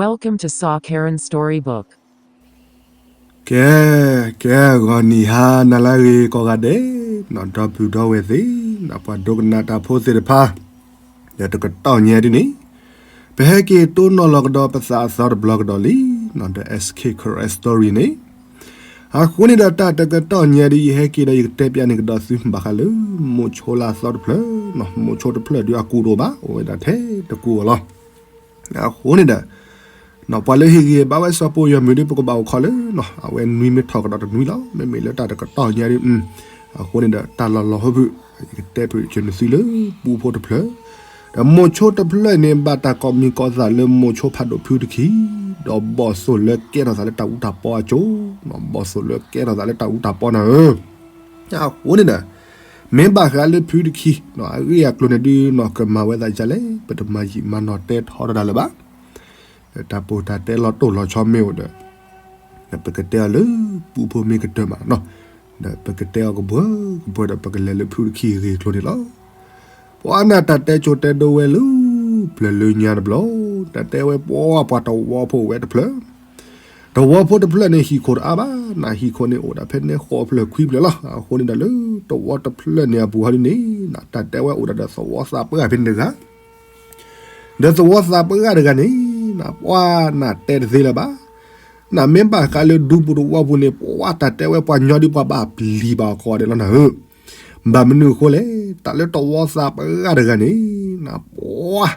Welcome to Saw Karen Storybook. ကဲ, ကဲ ဂီၤနံၤဟါနၤလၢအဂ့ၤကိးဂၤဒဲး, နီၢ်ဒီပုၢ်ဒီဝဲၢ်သ့ၣ်, နီၢ်ပှၤဒိကနၣ်တၢ်ဖိသ့ၣ်တဖၣ်, ဒီးတကတီၢ်ညါဒ်န့ၣ်, ပဟဲက့ၤတိၢ်နီၣ်လီၤကဒီးပသးအသီတဘျီကဒီးလံ, နီၢ်ဒီး S K Karen Story န့ၣ်, အဃိန့ၣ်ဒီးတၢ်တကတီၢ်ညါဒ်ယဟဲက့ၤဒီးယကတဲပျးန့ၢ်ကဒီးသုဘၣ်ဃးလၢ မိၤဆိလၢအသီတဖျၢၣ်, မိၤဆိတဖျၢၣ်ဒုးအကူးတအိၣ်ဘၣ်, အိၣ်ဝဲဒၣ်ထဲတကူးအီၤလီၤ. အဃိန့ၣ်ဒီး, နီၢ်ပှၤလၢဟ့ၣ်ဂံၢ်ဘါဝဲစီၤပီယီၤမုၢ်ဒ်ပကဘၣ်အိၣ်ခိးလၢ, အဝဲနွံမ့ၢ်ထီၣ်ကဒီးတနွံလီၤ, မ့မ့ၢ်လၢတၢ်တကတီၢ်ညါဒ်, အဃိန့ၣ်ဒီးတၢ်လီၤလီၤဟိဖုၣ်, ယကတဲဖုၣ်ကနုာ်သုလၢပူဖိတဖျၢၣ်, ဒီးမိၤဆိတဖျၢၣ်န့ၣ် ဘၣ်တၢ်ကိးမံၤကိးသးလၢမိၤဆိဖးဒိၣ်ဖုတခံ, ဒီးဘီၣ်သိၣ်လၢကဲထီၣ်သးလၢတၢ်အူတၢ်ပီအစိၤ, ဘီၣ်သိၣ်လၢကဲထီၣ်သးလၢတၢ်အူတၢ်ပီနၤဧၢ အဃိန့ၣ်ဒီး, မ့ၢ်ဘၣ်ဃးလၢဖုတခံ, အဂ့ၢ်အကျိၤန့ၣ်ဒုးနီၢ်ကမၤဝဲသးဒ်လဲၣ်, ပတမၤယံာ်မၤနီၢ်တဲထီတၢ်လၢၤဘၣ်, ဒီးတၢ်ပိၢ်တၢ်တဲလီၤတိၢ်လီၤဆီမ့ၢ်အိၣ်ဒီး, ဒီးပကတဲအီၤလၢပူဖိမ့ၢ်ကတၢၢ်မးနီၤ, ဒီးပကတဲအီၤကဘှၢကဘှၢဒီးပကလဲၤလၢဖုတခံအဂ့ၢ်အကျိၤန့ၣ်လီၤ. ပှၤနၢ်တၢ်တဲကိၤတဲဒိဝဲလၢ, ဖျၢၣ်လၢညါတဘျီ, တၢ်တဲဝဲပှၤပှၤတဝီဖိဝဲတဖျၢၣ် တဝီဖိတဖျၢၣ်န့ၣ်ဟံၣ်ခိၣ်တအါဘၣ်, နဟံၣ်ခိၣ်န့ၣ်အိၣ်ဒၣ်ဖဲန့ၣ်ဃိးဖျၢၣ်ခွံဖျၢၣ်လီၤ. အဃိန့ၣ်ဒီးလၢတဝီတဖျၢၣ်န့ၣ်အပူၤဟီဒ်န့ၣ်, တၢ်တဲဝဲအိၣ်ဒၣ်ဒီးသဝီသးပှၢ်ဖဲန့ၣ်တဂၤ, ဒီးသဝီသးပှၢ်တဂၤန့ၣ်, ပှၤနၢ်တဲတသ့လၢၤဘၣ်, နမ့ၢ်ဘၣ်ဃးလၢဒူပူၤတဝီပူၤန့ၣ် ပှၤတၢ်တဲဝဲပှၤညီဒ်ပှၤဘၣ်ပျံၤဘၣ်အီၤကိးဂၤဒဲးလီၤနၤဧၢ ဘၣ်မနုၤအဃိလဲၣ်, တၢ်လၢတဝီသးပှၢ်တဂၤန့ၣ်, ပှၤ,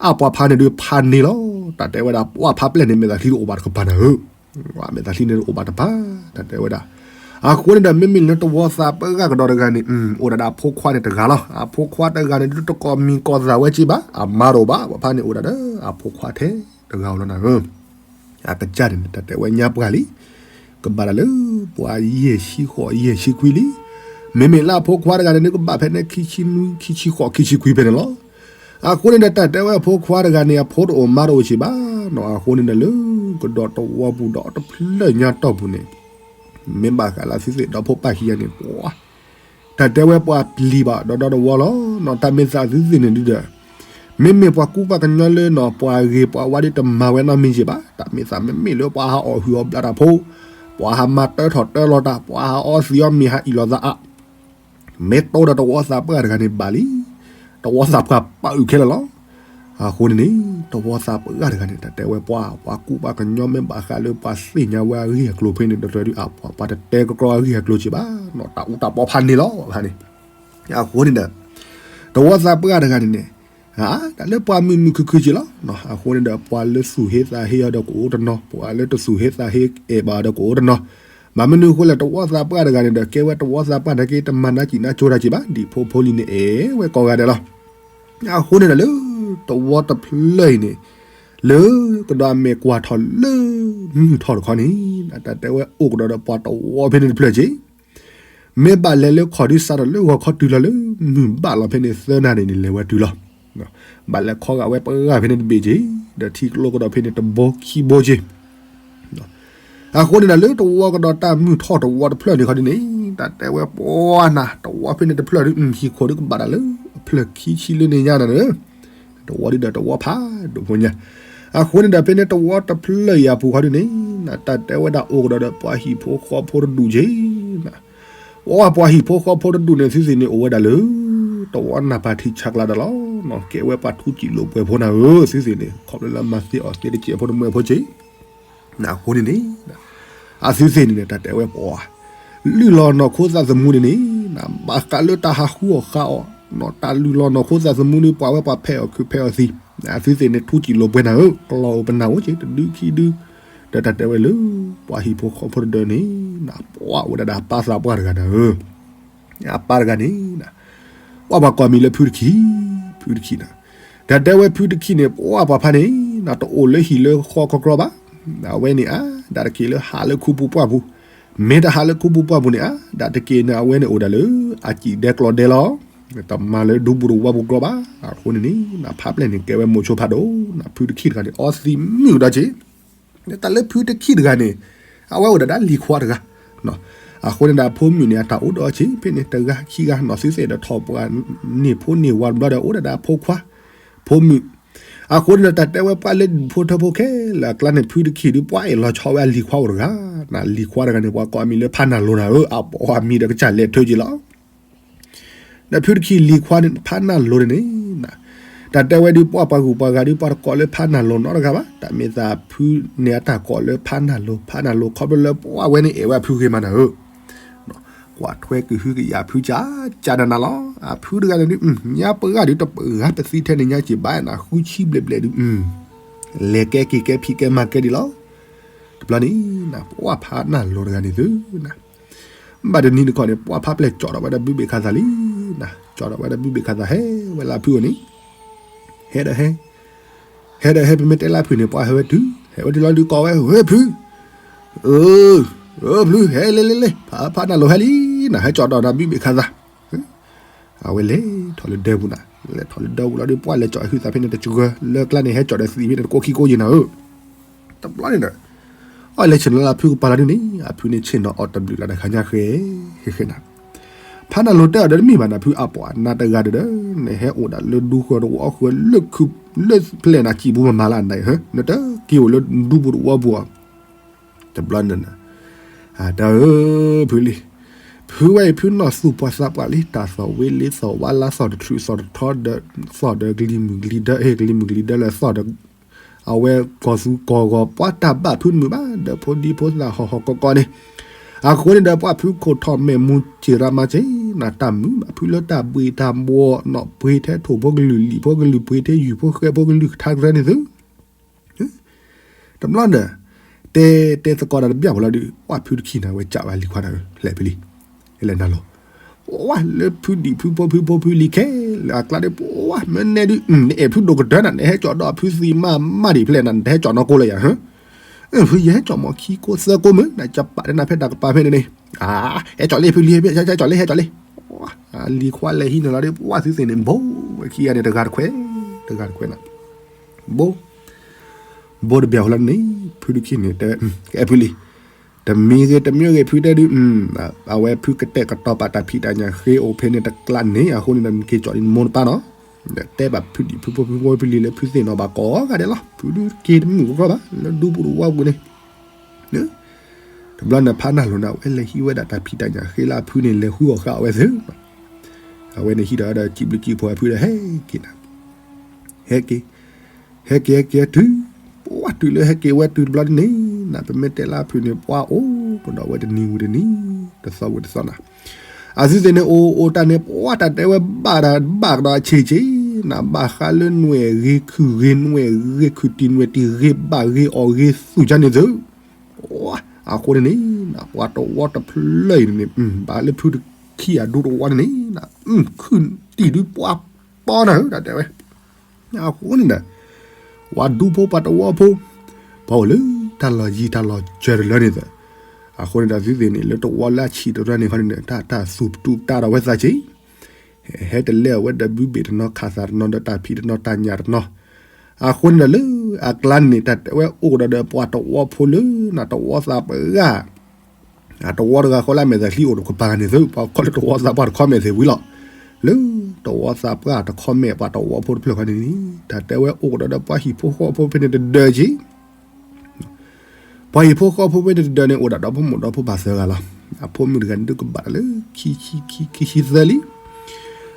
အါပှၤဖးန့ၣ်ဒုးဖးန့ၢ်လီၤ. တၢ်တဲဝဲဒၣ်ပှၤဖးပျဲၢ်န့ၣ် မဲာ်သးချံတအိၣ်ဘၣ်တကပၤနၤဧၢ, မဲာ်သးချံန့ၣ်တအိၣ်ဘၣ်တပၤ, တၢ်တဲဝဲဒၣ်, အဃိန့ၣ်ဒီးမ့မ့ၢ်လၢတဝီသးပှၢ်ကဒီးတဂၤန့ၣ်, အိၣ်ဒၣ်ဒီးအဖိခွါန့ၣ်တဂၤလီၤ. အဖိခွါတဂၤန့ၣ်ဒုးတကိးမံၤကိးသးဝဲက့ဘၣ်, အမါတအိၣ်ဘၣ်, ပှၤဖးန့ၣ်အိၣ်ဒၣ်ဒီးအဖိခွါထဲတဂၤလီၤနၤဧၢ အကစၢ်န့ၣ်န့ၣ် တၢ်တဲဝဲညါပှၢ်လံ, ကဘၣ်ဒၣ်လၢပှၤယဲၢ်ဆံဃိးယဲၢ်ဆံခွံလံ. မ့မ့ၢ်လၢအဖိခွါတဂၤန့ၣ်ဒုးကဘၣ်ဖဲန့ၣ် ခံဆံနွံ ခံဆံဃိး ခံဆံခွံဖဲန့ၣ်လီၤ. အဃိန့ၣ်ဒီးတၢ်တဲဝဲအဖိခွါတဂၤန့ၣ် အဖိတအိၣ်မါတအိၣ်က့ဘၣ်နီၤ. အဃိန့ၣ်ဒီးလၢကဒီးတဝီပူၤဒီးတဖျၢၣ်ညါတီၢ်ပူၤန့ၣ်, မ့ၢ်ဘၣ်ဃးလၢသုသ့ၣ်ဒီဖိပၢ်ခံဂၤန့ၣ် ပှၤ တၢ်တဲဝဲပှၤပျံၤဘၣ်ဒီဒီတဝီလီၤ.တၢ်မ့ၢ်သးသုသ့ၣ်န့ၣ်ဒုးဒီး, မ့မ့ၢ်ပှၤကူပှၤကညီလၢနီၤ ပှၤဂ့ၤပှၤဝါဒ်တမၤဝဲနီတမံၤက့ဘၣ်. တၢ်မ့ၢ်သးမ့မ့ၢ်လၢပှၤဟးအီၣ်ဟုၣ်အီၣ်ဘျးတၢ်ဖိ, ပှၤဟးမၤတၢထီၣ်တၢလီၤတၢ်, ပှၤဟးအီသံးအီမ့ၤဟးအ့ၣ်လိာ်သးအါ, မ့ၢ်တိဒီးတဝီသးပှၢ်တဂၤန့ၣ်ဘၣ်လံ. တဝီသးပှၢ်ပာ်အုၣ်ခဲလၢာ်လီၤ. အဃိန့ၣ်န့ၣ်, တဝီသးပှၢ်တဂၤန့ၣ် တၢ်တဲဝဲပှၤ, ပှၤကူပှၤကညီမ့ၢ်ဘၣ်ဃးလၢပှၤသ့ၣ်ညါဝဲအဂ့ၢ်အကျိၤဖဲန့ၣ် တတြၢၤဒုးအါပှၤ, ပှၤတတဲကကြီအဂ့ၢ်အကျိၤက့ဘၣ်နီၤ, တၢ်အူတၢ်ပီဖးန့ၢ်လီၤန့ၣ်. အဃိန့ၣ်ဒီး, တဝီသးပှၢ်တဂၤန့ၣ်န့ၣ်, တၢ်လၢပှၤမုာ်မုာ်ခုၣ်ခုၣ်က့လီၤ. အဃိန့ၣ်ဒီး ပှၤလၢသူၣ်ဟ့သးဟ့အီၤဒီးကအိၣ်တနီၤ, ပှၤလၢတသူၣ်ဟ့သးဟ့အဲၣ်ဘၣ်အီၤဒီးကအိၣ်တနီၤ. ဘၣ်မနုၤအဃိလဲၣ်, တဝီသးပှၢ်တဂၤန့ၣ်ဒီး ကဲဝဲတဝီသးပှၢ်နာ်က့ တမၤနးစံးနးကၠိတၢ်က့ဘၣ်, ဒ်ဖိဖိလံၤန့ၣ်အဲၣ်ဝဲကိးဂၤဒဲးလီၤ. အဃိန့ၣ်ဒီးလၢတဝီတဖျၢၣ်အံၤန့ၣ်, လၢကဒီးအမဲာ်ကွၢ်ထီၣ်လၢမုၢ်ထီၣ်တခီန့ၣ်, တၢ်တဲဝဲအိၣ်ကဒီးဒီးပှၤတဝီဖဲန့ၣ်တဖျၢၣ်က့ မ့ၢ်ဘၣ်လဲၤလၢခီၣ်ဒုးစးထီၣ်လၢဂီၤခီတုၤလီၤလၢမုၢ်ဘၣ်လီၤဖဲန့ၣ်သၢနၣ်ရံၣ်န့ၣ် လဲၤဝဲတုၤလီၤ. ဘၣ်လဲၤခီဂာ်ဝဲပှၤဂၤဖဲန့ၣ်တဘ့ၣ်က့, ဒီးထံကျိကဒီးဖဲန့ၣ်တဘိခံဘိက့. အဃိန့ၣ်ဒီးလၢတဝီကဒီးတၢ်မုၢ်ထီၣ်တဝီတဖျၢၣ်န့ၣ်ခီဒ်န့ၣ်, တၢ်တဲဝဲပှၤနၤ တဝီဖဲန့ၣ်တဖျၢၣ်ဒုး ဟံၣ်ခိၣ်ဒုးကဘၣ်တၢ်လၢအဖျၢၣ်ခံဆံလၢန့ၣ်ညါနၤဧၢ တဝီဒုးဒီးတဝီဖးဒိၣ်ဖိညါ. အဃိန့ၣ်ဒီးဖဲန့ၣ်တဝီတဖျၢၣ်အံၤအပူၤခီဒ်န့ၣ်, တၢ်တဲဝဲဒၣ်အိၣ်ကဒီးဒီးပှၤဟံၣ်ဖိဃီဖိတဒူၣ်က့. ပှၤဟံၣ်ဖိဃီဖိတဒူၣ်န့ၣ် သုသ့ၣ်န့ၣ်အိၣ်ဝဲဒၣ်လၢ တဝီနၢ်ပၢၢ်ထံဆးကျါဒီးလီၤ. ကဲဝဲပှၤထူစံာ်လိာ်ပှဲၤဖိနၤဧၢ, သုသ့ၣ်န့ၣ် ခီဖျိလၢမၤသ့အီၣ်သ့တကဲးဖိတမှဲၤဖိက့. အဃိန့ၣ်န့ၣ်, အသုသ့ၣ်န့ၣ်န့ၣ် တၢ်တဲဝဲပှၤ လုၢ်လီၤနီၢ်ခိသးသမူန့ၣ်န့ၣ်, ဘၣ်ဃးလၢတၢ်ဟးဃုအီၣ်ဃုအီ, တၢ်လုၢ်လီၤနီၢ်ခိသးသမူန့ၣ် ပှၤဝဲပှၤဖဲးအီၣ်ခုးဖဲးအီၣ်သံး, အသုသ့ၣ်န့ၣ် ထူစံာ်လိာ်ပှဲၤနၤဧၢ, ကျီၢ်အိၣ်ပနၢ်အိၣ်က့ တဒုခံဒု, ဒီးတၢ်တဲဝဲလၢ ပှၤဟံၣ်ဖိဃီဖိတဒၢန့ၣ်, ပှၤအိၣ်ဝဲဒၣ်ဒီးအပၢ်သးပှၢ်တဂၤနၤဧၢ အပၢ်တဂၤန့ၣ်, ပှၤပှၤကိးမံၤလၢဖုတခံ, ဖုတခံနၤ, တၢ်တဲဝဲဖုတခံန့ၣ် ပှၤပှၤဖးန့ၣ်, တအိၣ်လၢဟံၣ်လၢဃီခီကြီဘၣ်, အဝဲန့ၣ်အါ, ဒၣ်တက့ၢ်လၢဟးလၢခူပူၤပှၢ်ပူၤ, မ့ၢ်တဟးလၢခူပူၤပှၢ်ပူၤန့ၣ်အါ, ဒၣ်တက့ၢ်န့ၣ် အဝဲန့ၣ်အိၣ်ဒၣ်လၢ အစံၣ်ဒဲကျီၢ်ဒဲလီၤ, တမၤလၢဒူပူၤတဝီပူၤကြီဘၣ်, အဃိန့ၣ်န့ၣ် ဖးပျဲၢ်န့ၣ် ကဲဝဲမိၤဆိဖးဒိၣ်, ဖုတခံတဂၤန့ၣ် အီသံးမုာ်ဒီးက့ တၢ်လၢဖုတခံတဂၤန့ၣ်, အဝဲအိၣ်ဒၣ်ဒၣ်လံၤခွါတဂၤ, အဃိန့ၣ်ဒီးအဖိမုၣ်န့ၣ် အတၢ်အိၣ်ဒီးဆံးဖဲန့ၣ် တဂၤခံဂၤနီၢ်သုသ့ၣ်ဒီးထီၣ်ပှၤန့ၢ်ဖိန့ၢ်ဝၤတဘျီဒီး အိၣ်ဒၣ်ဒီးအဖိခွါ, ဖိမုၣ်, အဃိန့ၣ်ဒီး တၢ်တဲဝဲပှၤလၢဒူၣ်ဖိထၢဖိခဲလၢာ်အကျါန့ၣ် ဖုတခံၣ်ဒုး ပှၤအဲၣ်လီၤဆီဝဲအလံၤခွါအိၣ်တဂၤ, နလံၤခွါတဂၤန့ၣ် ပှၤကိးအမံၤလၢဖးနၢ်လိၤနၤဧၢ, အပှၤမံၤဒီးကစၢ်လဲၤထၢက့ၤလီၤ. ဒီးဖုတခံၣ်လံၤခွါန့ၣ် ဖးနၢ်လိၤန့ၣ်န့ၣ်, တၢ်တဲဝဲဒုး ပှၤပှၤဂုၤပှၤဂၤဒုး ပှၤတကိးလၢဖးနၢ်လိၤနီတဂၤဘၣ်, တၢ်မ့ၢ်သးဖုန့ၣ်အတၢ်ကိးလၢဖးနၢ်လိၤ, ဖးနၢ်လိၤ ခီဖျိလၢပှၤဝဲန့ၣ်အဲၣ်ဝဲအဖုဂ့ၤမးနၤဧၢ. ကွၢ်ထွဲကဟုကယာ်ဖုကၠးကၠးနးနးလီၤ. အဖုတဂၤန့ၣ်ဒုး ညါပဂၢ်ဒုးတပဂၤပသံထဲန့ၣ်ညါက့ၤဘၣ်နၤ ဃုဆံဘျဲၣ်ဘျဲၣ်ဒုး လဲၤကဲက့ၤကဲဖံးကဲမၤကဲဒံးလီၤ. တဘျီန့ၣ် ပှၤဖးနၢ်လိၤတဂၤန့ၣ်သု ဘၣ်တနံၤတခီန့ၣ် ပှၤဖးပျဲၢ်ကၠီၣ်ထီၣ်ဝဲဒီးဘုဘ့ၣ်ခးသးလံ, ကၠီၣ်ထီၣ်ဝဲဒီးဘုဘ့ၣ်ခးသး ဟဲဝဲလၢအဖုအိၣ်န့ၣ်, ဟဲဒီးဟဲ, ဟဲဒီးဟဲ ပမ့ၢ်တဲလၢအဖုန့ၣ် ပှၤဟဲဝဲတုၤ, ဟဲဝဲတုၤလီၤဒုးကိးဝဲ ဝဲဖု, အၢ, ဖု ဟဲလဲၤလဲၤလဲၤ ဖးဖးနၢ်လိၤဟဲလံနၤ ဟဲကၠီၣ်ထီၣ်ဒီးဘုဘ့ၣ်ခးသး အဝဲလဲၤထီၣ်လၢဒၢပူၤနၤ, လဲၤထီၣ်လၢဒၢပူၤလီၤဒုး ပှၤလဲၤကၠီၣ်အဟုသးဖဲန့ၣ်တစှၤ, လၢကျါန့ၣ် ဟဲကၠီၣ်ဒီးသံးဖဲန့ၣ်တကိးခံကိးယံၤနၤဧၢ. တဘျီန့ၣ်ဒီး အလဲၤဆ့ၣ်နီၤလၢအဖုကပၤလီၤဒုးန့ၣ် အဖုန့ၣ်ဆ့ၣ်နီၤအီၤတဘျုးလၢတခါညါဃဲ, ဃဲဃဲနၤ, ဖးနၢ်လိၤတဲအီၤဒီးတမ့ၢ်ဘၣ်နၤ ဖုအပှၤနၤတဂၤဒီး နဟဲအိၣ်ဒၣ်လၢဒူဃၢၤတဝီဃၢၤ လၢဖျဲၣ်နၤစံာ်ပူၤမၤမၤလၢအနၤဧၢ, နတက့ၤအိၣ်လၢဒူပူၤတဝီပူၤဧါ. တဘျီန့ၣ် တၢ်ဧၢ, ဖုလံ, ဖုဝဲအံၤဖုနီၢ်သူၣ်ပှၢ်သးပှၢ်လံ တၢ်သီၣ်ဝ့လံ သီၣ်ဝါလါ သီၣ်တထူၣ် သီၣ်တထီဒီး သီၣ်ဒီးကလံၤမုၢ်ကလံၤဒၢ ဟ့ၣ်ကလံၤမုၢ်ကလံၤဒၢလၢသီၣ်ဒီး အဝဲကီၢ်သူကီၢ်ဂီၤ ပှၤတၢ်ဘၣ်ဖုတမုာ်ဘၣ် ဒီးဖိဒံဖိသၣ်ဟီၣ်ဟီၣ်ကီၢ်ကီၢ်န့ၣ်, အဃိန့ၣ်ဒီး ပှၤဖုခိၣ်ထီၣ်မဲာ်မူစ့ၤရၤမၤစ့ၤ နတၢ်မုာ်ဘၣ်ဖုလၢတၢ်ဘှ့ၣ်တၢ်ဘှီၣ်နီၣ် ပှ့ၤထဲထိၣ်ဖိကလုာ်လံာ်ဖိကလုာ် ပှ့ၤထဲယုၢ်ဖိဃဲဖိကလုာ်ထါတရၢန့ၣ်သု တဘျီန့ၣ် တဲ တဲသကိးတၢ်တဘျီဖိလီၤဒုး ပှၤဖုတခံၣ်န့ၣ် အဝဲကးဝဲလံၤခွါနၤဧၢ လဲၤဖဲလံ, ဟဲလဲၤနၤလီၤ, ပှၤလၢဖုဒံၣ်ဖုဖိဖုဖိဖုလံၤခဲလၢာ်အကျါဒီး ပှၤမၢနဲဒုး နအဲၣ်ဖုဒိၣ်ကတၢၢ်နၤ နဟဲကၠီၣ်ဒီးဖုသံမးမးဒံးဖဲလဲၣ်နၤ နတဟဲကၠီၣ်နီၢ်ကိလၢယၤဧၢ, ဖုယဟဲကၠီၣ်မီၤခံကိသၢကိမုၢ် နကပာ်တနၤဖဲတၢ်ကပၤဖဲန့ၣ်န့ၣ်, ဟဲကၠီၣ်လံဖုလံၤ ဟဲကၠီၣ်လံ ဟဲကၠီၣ်လံ, လံၤခွါလဲၤဟံးန့ၣ်လီၤဒီး ပှၤသုသ့ၣ်န့ၣ် ဘိဝဲခံဂၤန့ၣ် တဂၤတခွဲး တဂၤတခွဲးနၤ ဘိ ဘိတဘၣ်ဃီလီၤန့ၣ် ဖုဒုးခံန့ၣ် တဲ ကအဲၣ်ဖုလံ, တမံၤဂ့ၤတမံၤဂ့ၤ ဖုတဲဒုး အဝဲဖုကတဲာ်ကတီၤပာ်တၢ်ဖံးတၢ်ညၣ်ဃ့အိၣ်ဖဲန့ၣ်တကျးန့ၣ် အဃိန့ၣ်ဒီး နက့ၤကၠီၣ်ဒ်နမိၢ်နပၢ်နီၤ, တဲဘၣ်ဖုဒံၣ်ဖုဖိဖုဖိဖုလံၤလၢဖုသ့ၣ်နီၣ်ဘၣ်ကိးဂၤဒဲးလီၤ ဖုဒုးက့ၤတမုာ်ကီၢ်ဘၣ် လၢဒူပူၤတဝီပူၤန့ၣ် တဘျီန့ၣ် ဖးနၢ်လိၤန့ၣ် အဝဲလဲၤဟံးဝဲဒၣ်တၢ်ဖံးတၢ်ညၣ်ဃ့လၢအဖုန့ၣ် လဲၤဃုအီၣ်ဃာ်အဝဲသ့ၣ်, အဝဲန့ၣ်ဟံးဒီးဒီး စံးဘျုးကံၢ်ဖိအဖုဒီး ဟဲက့ၤနၤ, ဟဲက့ၤ, ဟဲက့ၤဟဲက့ၤတုၤ, ပှၤတုၤလၢဟဲက့ၤဝဲတုၤတဘျီန့ၣ် နပမ့ၢ်တဲလၢအဖုန့ၣ် ပှၤအိၣ်ကဒီးဝဲတနံၤဝံၤတနံၤ, တသီဝံၤတသီနၤ အသုသ့ၣ်န့ၣ် အိၣ်အိၣ်တၢ်န့ၣ် ပှၤတၢ်တဲဝဲဘၣ်ဒီးဘၣ်ကဒီးအဆံးဆံး, နဘၣ်ဃးလၢနွဲၣ်ဂ့ၤခုၣ်ဂ့ၤ နွဲၣ်ဂ့ၤခုၣ်တံၢ်နွဲၣ်တံၢ်ဂ့ၤဘၣ်ဂ့ၤအီၣ်ဂ့ၤသူၣ်ကန့ၣ်သု, အဃိန့ၣ်န့ၣ် ပှၤတဝီတဖျၢၣ်အံၤန့ၣ် ဘၣ်လၢဖုတခံၣ်အဒူတဝီန့ၣ်န့ၣ် ခုၣ်တံၢ်ဒုးပှၤပီနၤဧၢ တၢ်တဲဝဲ အဃိန့ၣ်ဒီး ပှၤဒူဖိပှၤတဝီဖိ ပှၤအိၣ်လၢတၢ်လီၢ်ယံၤတၢ်လီၢ်စၢၤတလၢန့ၣ်သ့ၣ်, အဃိန့ၣ်ဒီးသုသ့ၣ်န့ၣ် လၢတဝီလၢအဆံးတရၢန့ၣ်ခီန့ၣ် တၢ်တၢ်သူၣ်ပတူးတၢ်ဒီးဝဲသးဆံး, ဟဲတလဲအဝဲဒီးဘုဘ့ၣ်တနီၤခးသးတနီၤဒီးတၢ်ဖံးတနီၤတၢ်ညၣ်တနီၤ, အဃိန့ၣ်ဒီးလၢအကျါန့ၣ် တၢ်တဲဝဲအိၣ်ကဒီးဒီးပှၤတဝီဖိလၢနတဝီသးပှၢ်ဂၤ အတဝီတဂၤဃီလၢအမဲာ်သၣ်ချံအိၣ်တကပၤန့ၣ်သု ပှၤခီလၢတဝီသးပှၢ်တခီမဲာ်သ့ၣ်ဝံၤလီၤ. လၢတဝီသးပှၢ်တခီမဲာ်ပှၤတဝီဖိတဖျၢၣ်ခီန့ၣ်န့ၣ် တၢ်တဲဝဲအိၣ်ကဒီးဒီးပှၤဟံၣ်ဖိဃီဖိဖဲန့ၣ်တဒၢးက့ၤ, ပှၤဟံၣ်ဖိဃီဖိဖဲန့ၣ်တဒၢးန့ၣ် အိၣ်ဒၣ်ဒီးဖိမုၣ်ဒီးဖိပၢ်သၢဂၤလီၤ. အဖိမုၣ်တဂၤန့ၣ်ဒုးကဘၣ်တၢ်လၢ ခံဆံခံ ခံဆံသၢလံ.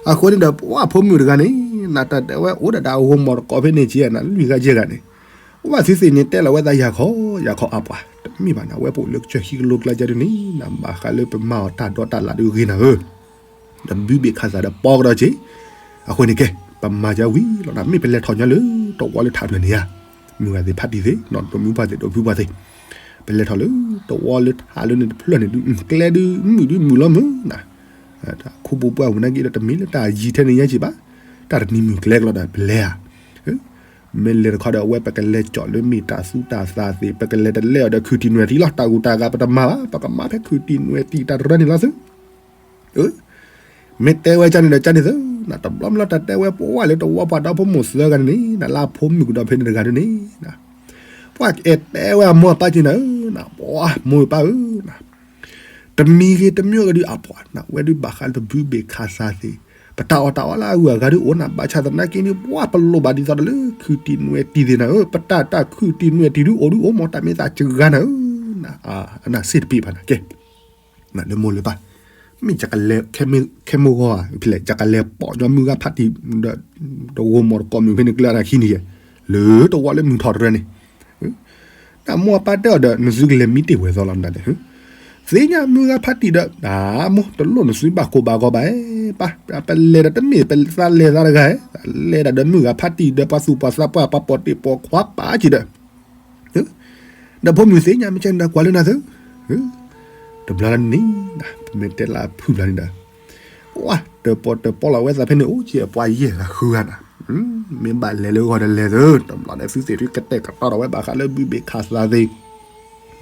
အဃိန့ၣ်ဒီးပှၤဖိမုၣ်တဂၤန့ၣ် နတၢ်တဲဝဲအိၣ်ဒၣ်ဒီးအဂီၢ်မီၢ်တကိးဖဲန့ၣ်က့ၤနၤ လွံၢ်ဂၤယဲၢ်ဂၤန့ၣ် ပှၤသုသ့ၣ်န့ၣ်တဲလီၤဝဲသးယၤခီ ယၤခီအပှၤ တမ့ၢ်ဘၣ်နၤ အဝဲပအိၣ်လၢကစၢၢ်ဟံးကလိကျါကဲဒ်န့ၣ် နဘၣ်ဃးလၢပမၤအီၤတၢ်ဒီတၢ်လၣ်ဒုးဂ့ၤနၤဧၢ, ဒီးဘုဘ့ၣ်ခးသးဒီးပီကဒီးက့ၤ, အဃိန့ၣ်ကဲ ပမၤကဝံၤလီၤနၤ မ့ၢ်ပလဲၤထီၣ်ညီလၢတဝီလၢထးဖျၢၣ်န့ၣ်ဧါ, မုၢ်ဂၤသ့ၣ်ဖးတံၢ်သ့ၣ် နီၢ်ဒိၣ်မုၢ်ပှၢ်သ့ၣ်ဒိၣ်ဖုပှၢ်သ့ၣ်, ပလဲၤထီၣ်လၢတဝီလၢထးလၢန့ၣ်တဖျၢၣ်န့ၣ်ဒုး ကျဲဒုးမုာ်ဒုးမုာ်လီၤမုၢ်နၤ, ခိၣ်ပူၤပှၢ်ဝူၤနာ်က့ဒီးတမ့ၢ်လၢတၢ်ယံၤထဲန့ၣ်ညါက့ၤဘၣ်, တၢ်တနံၤမုၢ်ကျဲကလီၤဒီးပလဲၤဧါ မ့ၢ်လဲၤတခီဒီးအဝဲပကလဲၤကၠီၣ်လၢမ့ၢ်တၢ်သူတၢ်သးသ့ၣ် ပကလဲၤတလဲအီၤဒီးခုၣ်တံၢ်နွဲၣ်တံၢ်လီၤ တၢ်ဂုၤတၢ်ဂၤပတမၤဘၣ် ပကမၤဖဲခုၣ်တံၢ်နွဲၣ်တံၢ်တၢ်တရၢန့ၣ်လီၤသု, မ့ၢ်တဲဝဲကန့ၣ်ဒီးကန့ၣ်သု, နတဘျီမ့ၢ်လီၤတၢ်တဲဝဲပှၤလၢတဝီပှၤဒီဖိမိၢ်သၢဂၤန့ၣ်န့ၣ် နလၢအဖိမုၣ်ကဒီးဖဲန့ၣ်တဂၤဒုးန့ၣ်, ပှၤအဲၣ်တဲဝဲအမိၢ်အပၢ်က့ၤနၤဧၢ, ပှၤမိၢ်ပၢ်ဧၢ, တမံၤဂ့ၤတမံၤဂ့ၤဒုးအပှၤနဝဲဒုးဘၣ်ဃးလၢပဘုဘ့ၣ်ခးစၢ်သ့ၣ်, ပ ပတၢ်အီၣ်တၢ်အီလၢအဂုၤအဂၤဒုအိၣ်နၤ ဘၣ်ဆၣ်သနာ်က့န့ၣ် ပှၤပလိၣ်ဘၣ်ဒ်သိးဒီးလၢခုၣ်တံၢ်နွဲၣ်တံၢ်သ့ၣ်နၤဧၢ, ပတၢ်တၢ်ခုၣ်တံၢ်နွဲၣ်တံၢ်ဒုအိၣ်ဒုအိၣ်မး တၢ်မ့ၢ်သးစှၤနၤဧၢ, အနၢ်စ့ၣ်တပ့ၢ်ဘၣ်နၤကဲ လၢမိၢ်လၢပၢ်, မ့ၢ်ယကလဲၤ ခဲမုၢ်ဂီၤဧါ ဖဲလဲၣ် ယကလဲၤပိာ်ညီမုၢ်ဂၤဖးတံၢ်ဒီး တဂိၢ်မီၢ်တကိးမုၢ်ဖဲန့ၣ်ကျၢၢ်နၤခံန့ၣ်ယဲ, လၢတဝီလၢမုၢ်ထီၣ်တရၢန့ၣ်, တၢ်မိၢ်အပၢ်တဲအီၤဒီး နသုကလဲၤမံတ့ၢ်ဝဲသီလီၤနၤလဲၣ်, သ့ၣ်ညါမုၢ်ဂၤဖးတံၢ်ဒီး တၢ်မိၢ်တလိၣ်နသုဘၣ်ကိးဘၣ်ဂီၤဘၣ်, ပၢ် ပလဲၤဒီးတမ့ၢ်ပသးလဲၤသးတဂၤ, လဲၤဒၣ်ဒီးမုၢ်ဂၤဖးတံၢ်ဒီးပှၤသူၣ်ပှၤသးပှၢ် ပှၤပိာ်တ့ၢ်ပိာ်ခွါပာ်က့ၤဒီး ဒီးဖိမုၣ်သ့ၣ်ညါမ့ၢ်ကဲန့ၣ်ဒီးကွၢ်လၢနၤသု, တဘျီန့ၣ် ပမ့ၢ်တဲလၢအဖုဘျီန့ၣ်ဒီး ဝါ တပီၢ်တပီၢ်လီၤဝဲသးဖဲန့ၣ် အိၣ်က့ၤအပှၤယဲၢ်ဂၤဃုဂၤနၤ, မ့ၢ်ဘၣ်လဲၤလၢဂီၤတလဲၤသု, တဘျီန့ၣ်သုသ့ၣ်ဒုးကတဲာ်ကတီၤဒီးဝဲဘၣ်ဃးလၢဘုဘ့ၣ်ခါသးသ့ၣ်, ဒီ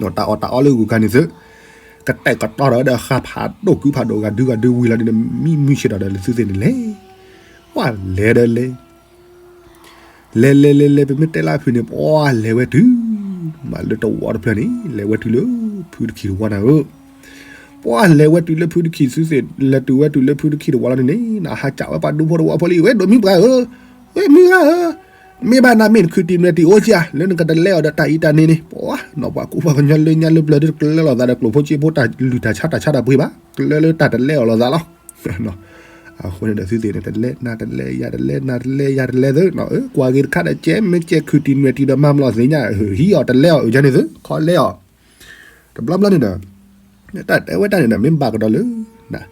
းတၢ်အီၣ်တၢ်အီလၢဂုၤခါန့ၣ်သု, ကတဲာ်ကတီၤဒီးဝဲဒီးဃာ်ဖးဒိၣ်ကုဖးဒိၣ်ဂၤဒုဂၤဒုဝံၤလီၤန့ၣ်ဒီး မံမုၢ်ဆ့ၣ်ဒီးဒီးလၢသုသ့ၣ်န့ၣ်လဲၤ, ဝါ လဲၤဒီးလဲၤ လဲၤလဲၤလဲၤလဲၤ ပမ့ၢ်တဲလၢအဖုန့ၣ် ပှၤလဲၤဝဲတုၤ မးလၢတဝီတဖျၢၣ်န့ၣ် လဲၤဝဲတုၤလၢ ဖုတခံတဝီနၤဧၢ, ပှၤလဲၤဝဲတုၤလၢဖုတခံသုသ့ၣ် လဲၤတုၤဝဲတုၤလၢဖုတခံတဝီလီၤန့ၣ်န့ၣ် နဟးကးဝဲပှၤဒူဖိတဝီဖိလံ ဝဲဒိးမံပှၤဧၢ, ဝဲမုၢ်ဂၤဧၢ, မ့ၢ်ဘၣ်နၤမ့ၢ်နခုၣ်တံၢ်နွဲၣ်တံၢ်အိၣ်က့ၤဧါ လၢနကတလဲအီၤဒီးတၢ်အံၤတၢ်န့ၣ်န့ၣ် ပှၤနီၢ်ပှၤကူပှၤကညီလၢညါလၢပျၢၤဒုတကလၢလီၤသးဒီးကျိၣ်ဖိစ့ဖိတၢ်လုၢ်တၢ်ဆါတၢ်ဆါတၢ်ပှ့ၤဘၣ် ကလၢလၢတၢ်တလဲအီၤလီၤသးလီၤ အဃိန့ၣ်ဒီးသုသ့ၣ်န့ၣ် တလဲနၤတလဲယၤတလဲနၤတလဲယၤတလဲသု, ကွၢ်ဂ့ၤတခါဒီးကဲမ့ၢ်ကဲခုၣ်တံၢ်နွဲၣ်တံၢ်ဒီးမၤမလီၤသ့ၣ်ညါ ဟံးအီၤတလဲအီၤအုၣ်ကန့ၣ်သု ခီလဲအီၤ, တဘျီဘျီန့ၣ်ဒီး တၢ်တဲဝဲတၢ်န့ၣ်ဒီး မ့ၢ်ဘၣ်ကဒီးလၢ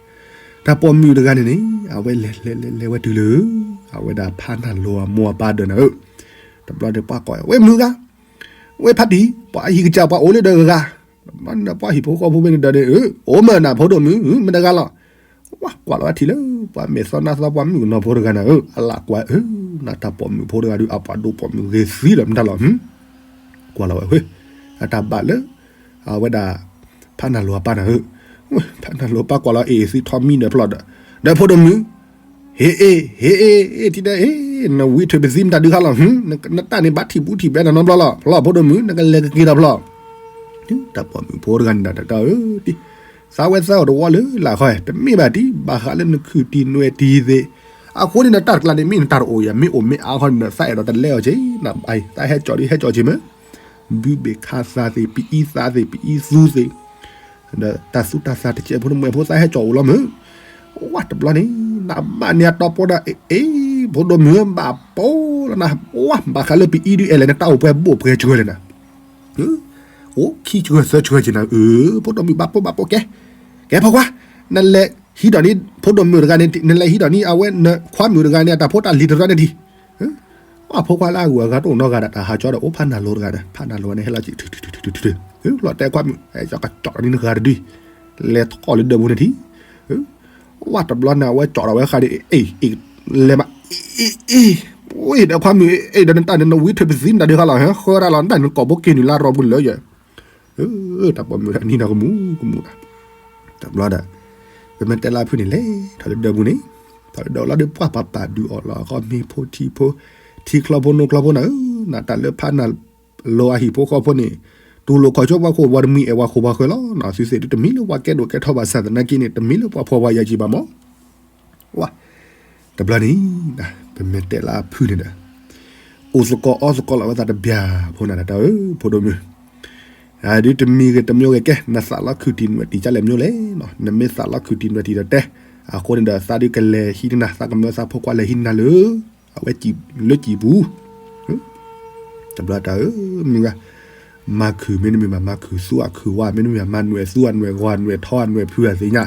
တၢ်ပိာ်မုၣ်တဂၤန့ၣ်န့ၣ် အဝဲလဲၤလဲၤလဲၤလဲၤဝဲတုၤလၢ အဝဲဒၣ်ဖးနၢ်လိၤအမိၢ်အပၢ်ဒၢးနၤဧၢ, တဘျီန့ၣ်ပှၤကိးဝဲမုၢ်ဂၤ, ဝဲဖးတံၢ် ပှၤအဟံၣ်ကစၢ်ပှၤအိၣ်လၢဒီးဂၤ, တဘျီန့ၣ်ဒီးပှၤဟံၣ်ဖိဃီဖိဖဲန့ၣ်ဒီးန့ၣ် အိၣ်မ့ၢ်နၤဖိဒိၣ်မုၣ် မ့ၢ်တဂၤလီၤ, ဝါကွၢ်လီၤဝဲထံၣ်လၢ ပှၤမဲာ်သီနါသီပှၤမုၣ်ကနီၤဖိတဂၤနၤဧၢ, အလၢကွၢ်ဧၢ, နတၢ်ပိာ်မုၣ်ဖိတဂၤဒုး အပှၤဒိၣ်ပိာ်မုၣ်ဂ့ၤသံလီၤမတၤလီၤ, ကွၢ်လီၤဝဲဝဲ, အတၢ်ဘၣ်လၢ အဝဲဒၣ် ဖးနၢ်လိၤအပၢ်နၤဧၢ, ဖးနၢ်လိၤအပၢ်ကွၢ်လီၤအ့ၣ်သံထီၣ်မံဒီးဖျီၣ်ဒီး, ဒီးဖိဒိၣ်မုၣ်, ဟ့ၣ်အ့ၣ် ဟ့ၣ်အ့ၣ် အ့ၣ်ထံၣ်ဒီး အ့ၣ် နဝံထၢၣ်ပသံမတၤဒုးခါလီၤ, နတၢ်န့ၣ်ဘၣ်ထံၣ်ဘူးထံၣ်ဘဲနၤနီတဘျီလီၤ, ဖျီၣ်ဖိဒိၣ်မုၣ် နကလဲၤကက့ၤဒီးဖျီၣ် တၢ်ပိာ်မုၣ်ဖိတဂၤန့ၣ်ဒီးတၢ်တၢ်ဧၢ, သးဝဲသးအီၤတဝီလၢလာ်ခီ တမ့ၢ်ဘၣ်တံၢ် ဘၣ်ဃးလၢနခုၣ်တံၢ်နွဲၣ်တံၢ်သ့ၣ်, အဃိန့ၣ်ဒီးတၢ်တကျါန့ၣ် မ့ၢ်နတၢ်တအိၣ်ယၤ မ့ၢ်အိၣ်မ့ၢ်အါခီန့ၣ်ဒီး သးအဲၣ်ဒိးတလဲအီၤက့ၤ, နဘၣ်သးဟဲကၠီၤဒုးဟဲကၠီၤက့ၤမ့ၢ်, ဘုဘ့ၣ်ခါသးသ့ၣ် ပအံသးသ့ၣ် ပအံသူသ့ၣ် ဒီးတၢ်သူတၢ်သးတကဲးဖိတမှဲၤဖိသးဟဲကၠီၤအိၣ်လီၤမ့ၢ်, ဝါတဘျီန့ၣ် နမၤန့ၢ်အတီပီဒီး အ့ၣ် ဖိဒိၣ်မုၣ်ဘၣ်ပိာ်လီၤနၤ, ဝါ ဘၣ်ဃးလၢပအံဒုးအဲၣ်လဲၣ် နတၢ်အိၣ်ပှဲၤဘိၣ်ပှဲၤစှၤလဲၣ်နၤ အိၣ်ခံစှၤသၢစှၤက့ၤနၤ, အၢ ဖိဒိၣ်မုၣ်ဘၣ်ပိာ်ဘၣ်ပိာ်ကဲ, ကဲဖိခွါ, နလဲၤဟံးဒီးန့ၣ် ဖိဒိၣ်မုၣ်တဂၤန့ၣ် နလဲၤဟံးဒီးန့ၣ် အဝဲနခွါမုၣ်တဂၤန့ၣ် အတၢ်ဖိတၢ်လံၤတရၢန့ၣ်ထံၣ်, အဖိခွါလၢအဂုၤအဂၤတအိၣ်နီတဂၤဒီး တၢ်ဟးကၠီဒီးအိၣ်ဖးနၢ်လိၤတဂၤဒီး ဖးနၢ်လိၤန့ၣ် ဟဲလီၤက့ၤ ထုထုထုထုထုထု, လီၤတဲခွါမုၣ် ဟဲကၠီကၠီဒီးန့ၣ်နဂၤတဒု, လဲၤထီၣ်လၢဒၢးပူၤန့ၣ်ထံၣ် ဝါတဘျီန့ၣ် အဝဲကၠီဒီးဝဲဃါဒီး အ့ၣ် အ့ၣ် လဲၤမး အ့ၣ် အ့ၣ် အ့ၣ် ဒီးခွါမုၣ် အ့ၣ် ဒီးနတၢ်န့ၣ် နဝံထၢၣ်ပသံနတၢ်ဒုးဃါလီၤ ဟဲဃၢရၤလီၤ နတၢ်န့ၣ် ကိာ်ဘိက့ၤနုာ်လၢရီပူၤလၢယဲၢ်, တၢ်ပိာ်မုၣ်အနံၤနီၢ်ကမူကမူ, တဘျီဒီး ပမ့ၢ်တဲလၢအဖုန့ၣ်လဲၤ ထီၣ်လၢဒၢးပူၤန့ၣ်, ထီၣ်လၢဒၢးလီၤဒီး ပှၢ်ပှၤပာ်ဒုးအီၤလီၤ အခီမ့ၢ်ဖိထံဖိ, ထံချီဖိနိချီဖိနၤဧၢ, နတၢ်လၢဖးနၢ်လိၤအဟံၣ်ဖိဃီဖိန့ၣ်, တူၢ်လိာ်ခီၣ်ဆိပှၤခိၣ်ပှၤတမှံၤအဲၣ်ပှၤခိၣ်ပှၤဃၢၤလီၤ, သုသ့ၣ်ဒုးတမံၤလၢပှၤကဲဒိၣ်ကဲထီဘၣ်ဆၣ်သနာ်က့န့ၣ် တမံၤလၢပှၤဖှီၣ်ပှၤယာ်က့ၤဘၣ်မး ဝါ, တဘျီန့ၣ် ပမ့ၢ်တဲလၢအဖုန့ၣ်ဒီး အိၣ်သကိးအီသကိးလီၤဝဲသးတဘျီဖိနၤတၢ်ဧၢ ဖိဒိၣ်မုၣ်, ဒုးတမံၤဂ့ၤတမံၤဂ့ၤကဲ နသးလီခုၣ်တံၢ်နွဲၣ်တံၢ်ကလဲၣ်မ့ၢ်လဲၣ်, နမ့ၢ်သးလီခုၣ်တံၢ်နွဲၣ်တံၢ်ဒီးတဲ, အဃိန့ၣ်ဒီး သးဒုးကလဲၤဟံးန့ၢ်နၤ သးကမၢသးဖိခွါလဲၤဟံးန့ၢ်နၤလၢ အဝဲလၢကံၢ်ပူၤ တဘျီတၢ်ဧၢ မုၢ်ဂၤ, မၤခုၣ်မ့တမ့ၢ်ဘၣ် မၤခုၣ်သူအခုၣ်ဝါ မ့တမ့ၢ်ဘၣ် မၤနွဲၣ်သူအနွဲၣ်ဂီၤအနွဲၣ်ထီအနွဲၣ်ဖုအသ့ၣ်ညါ,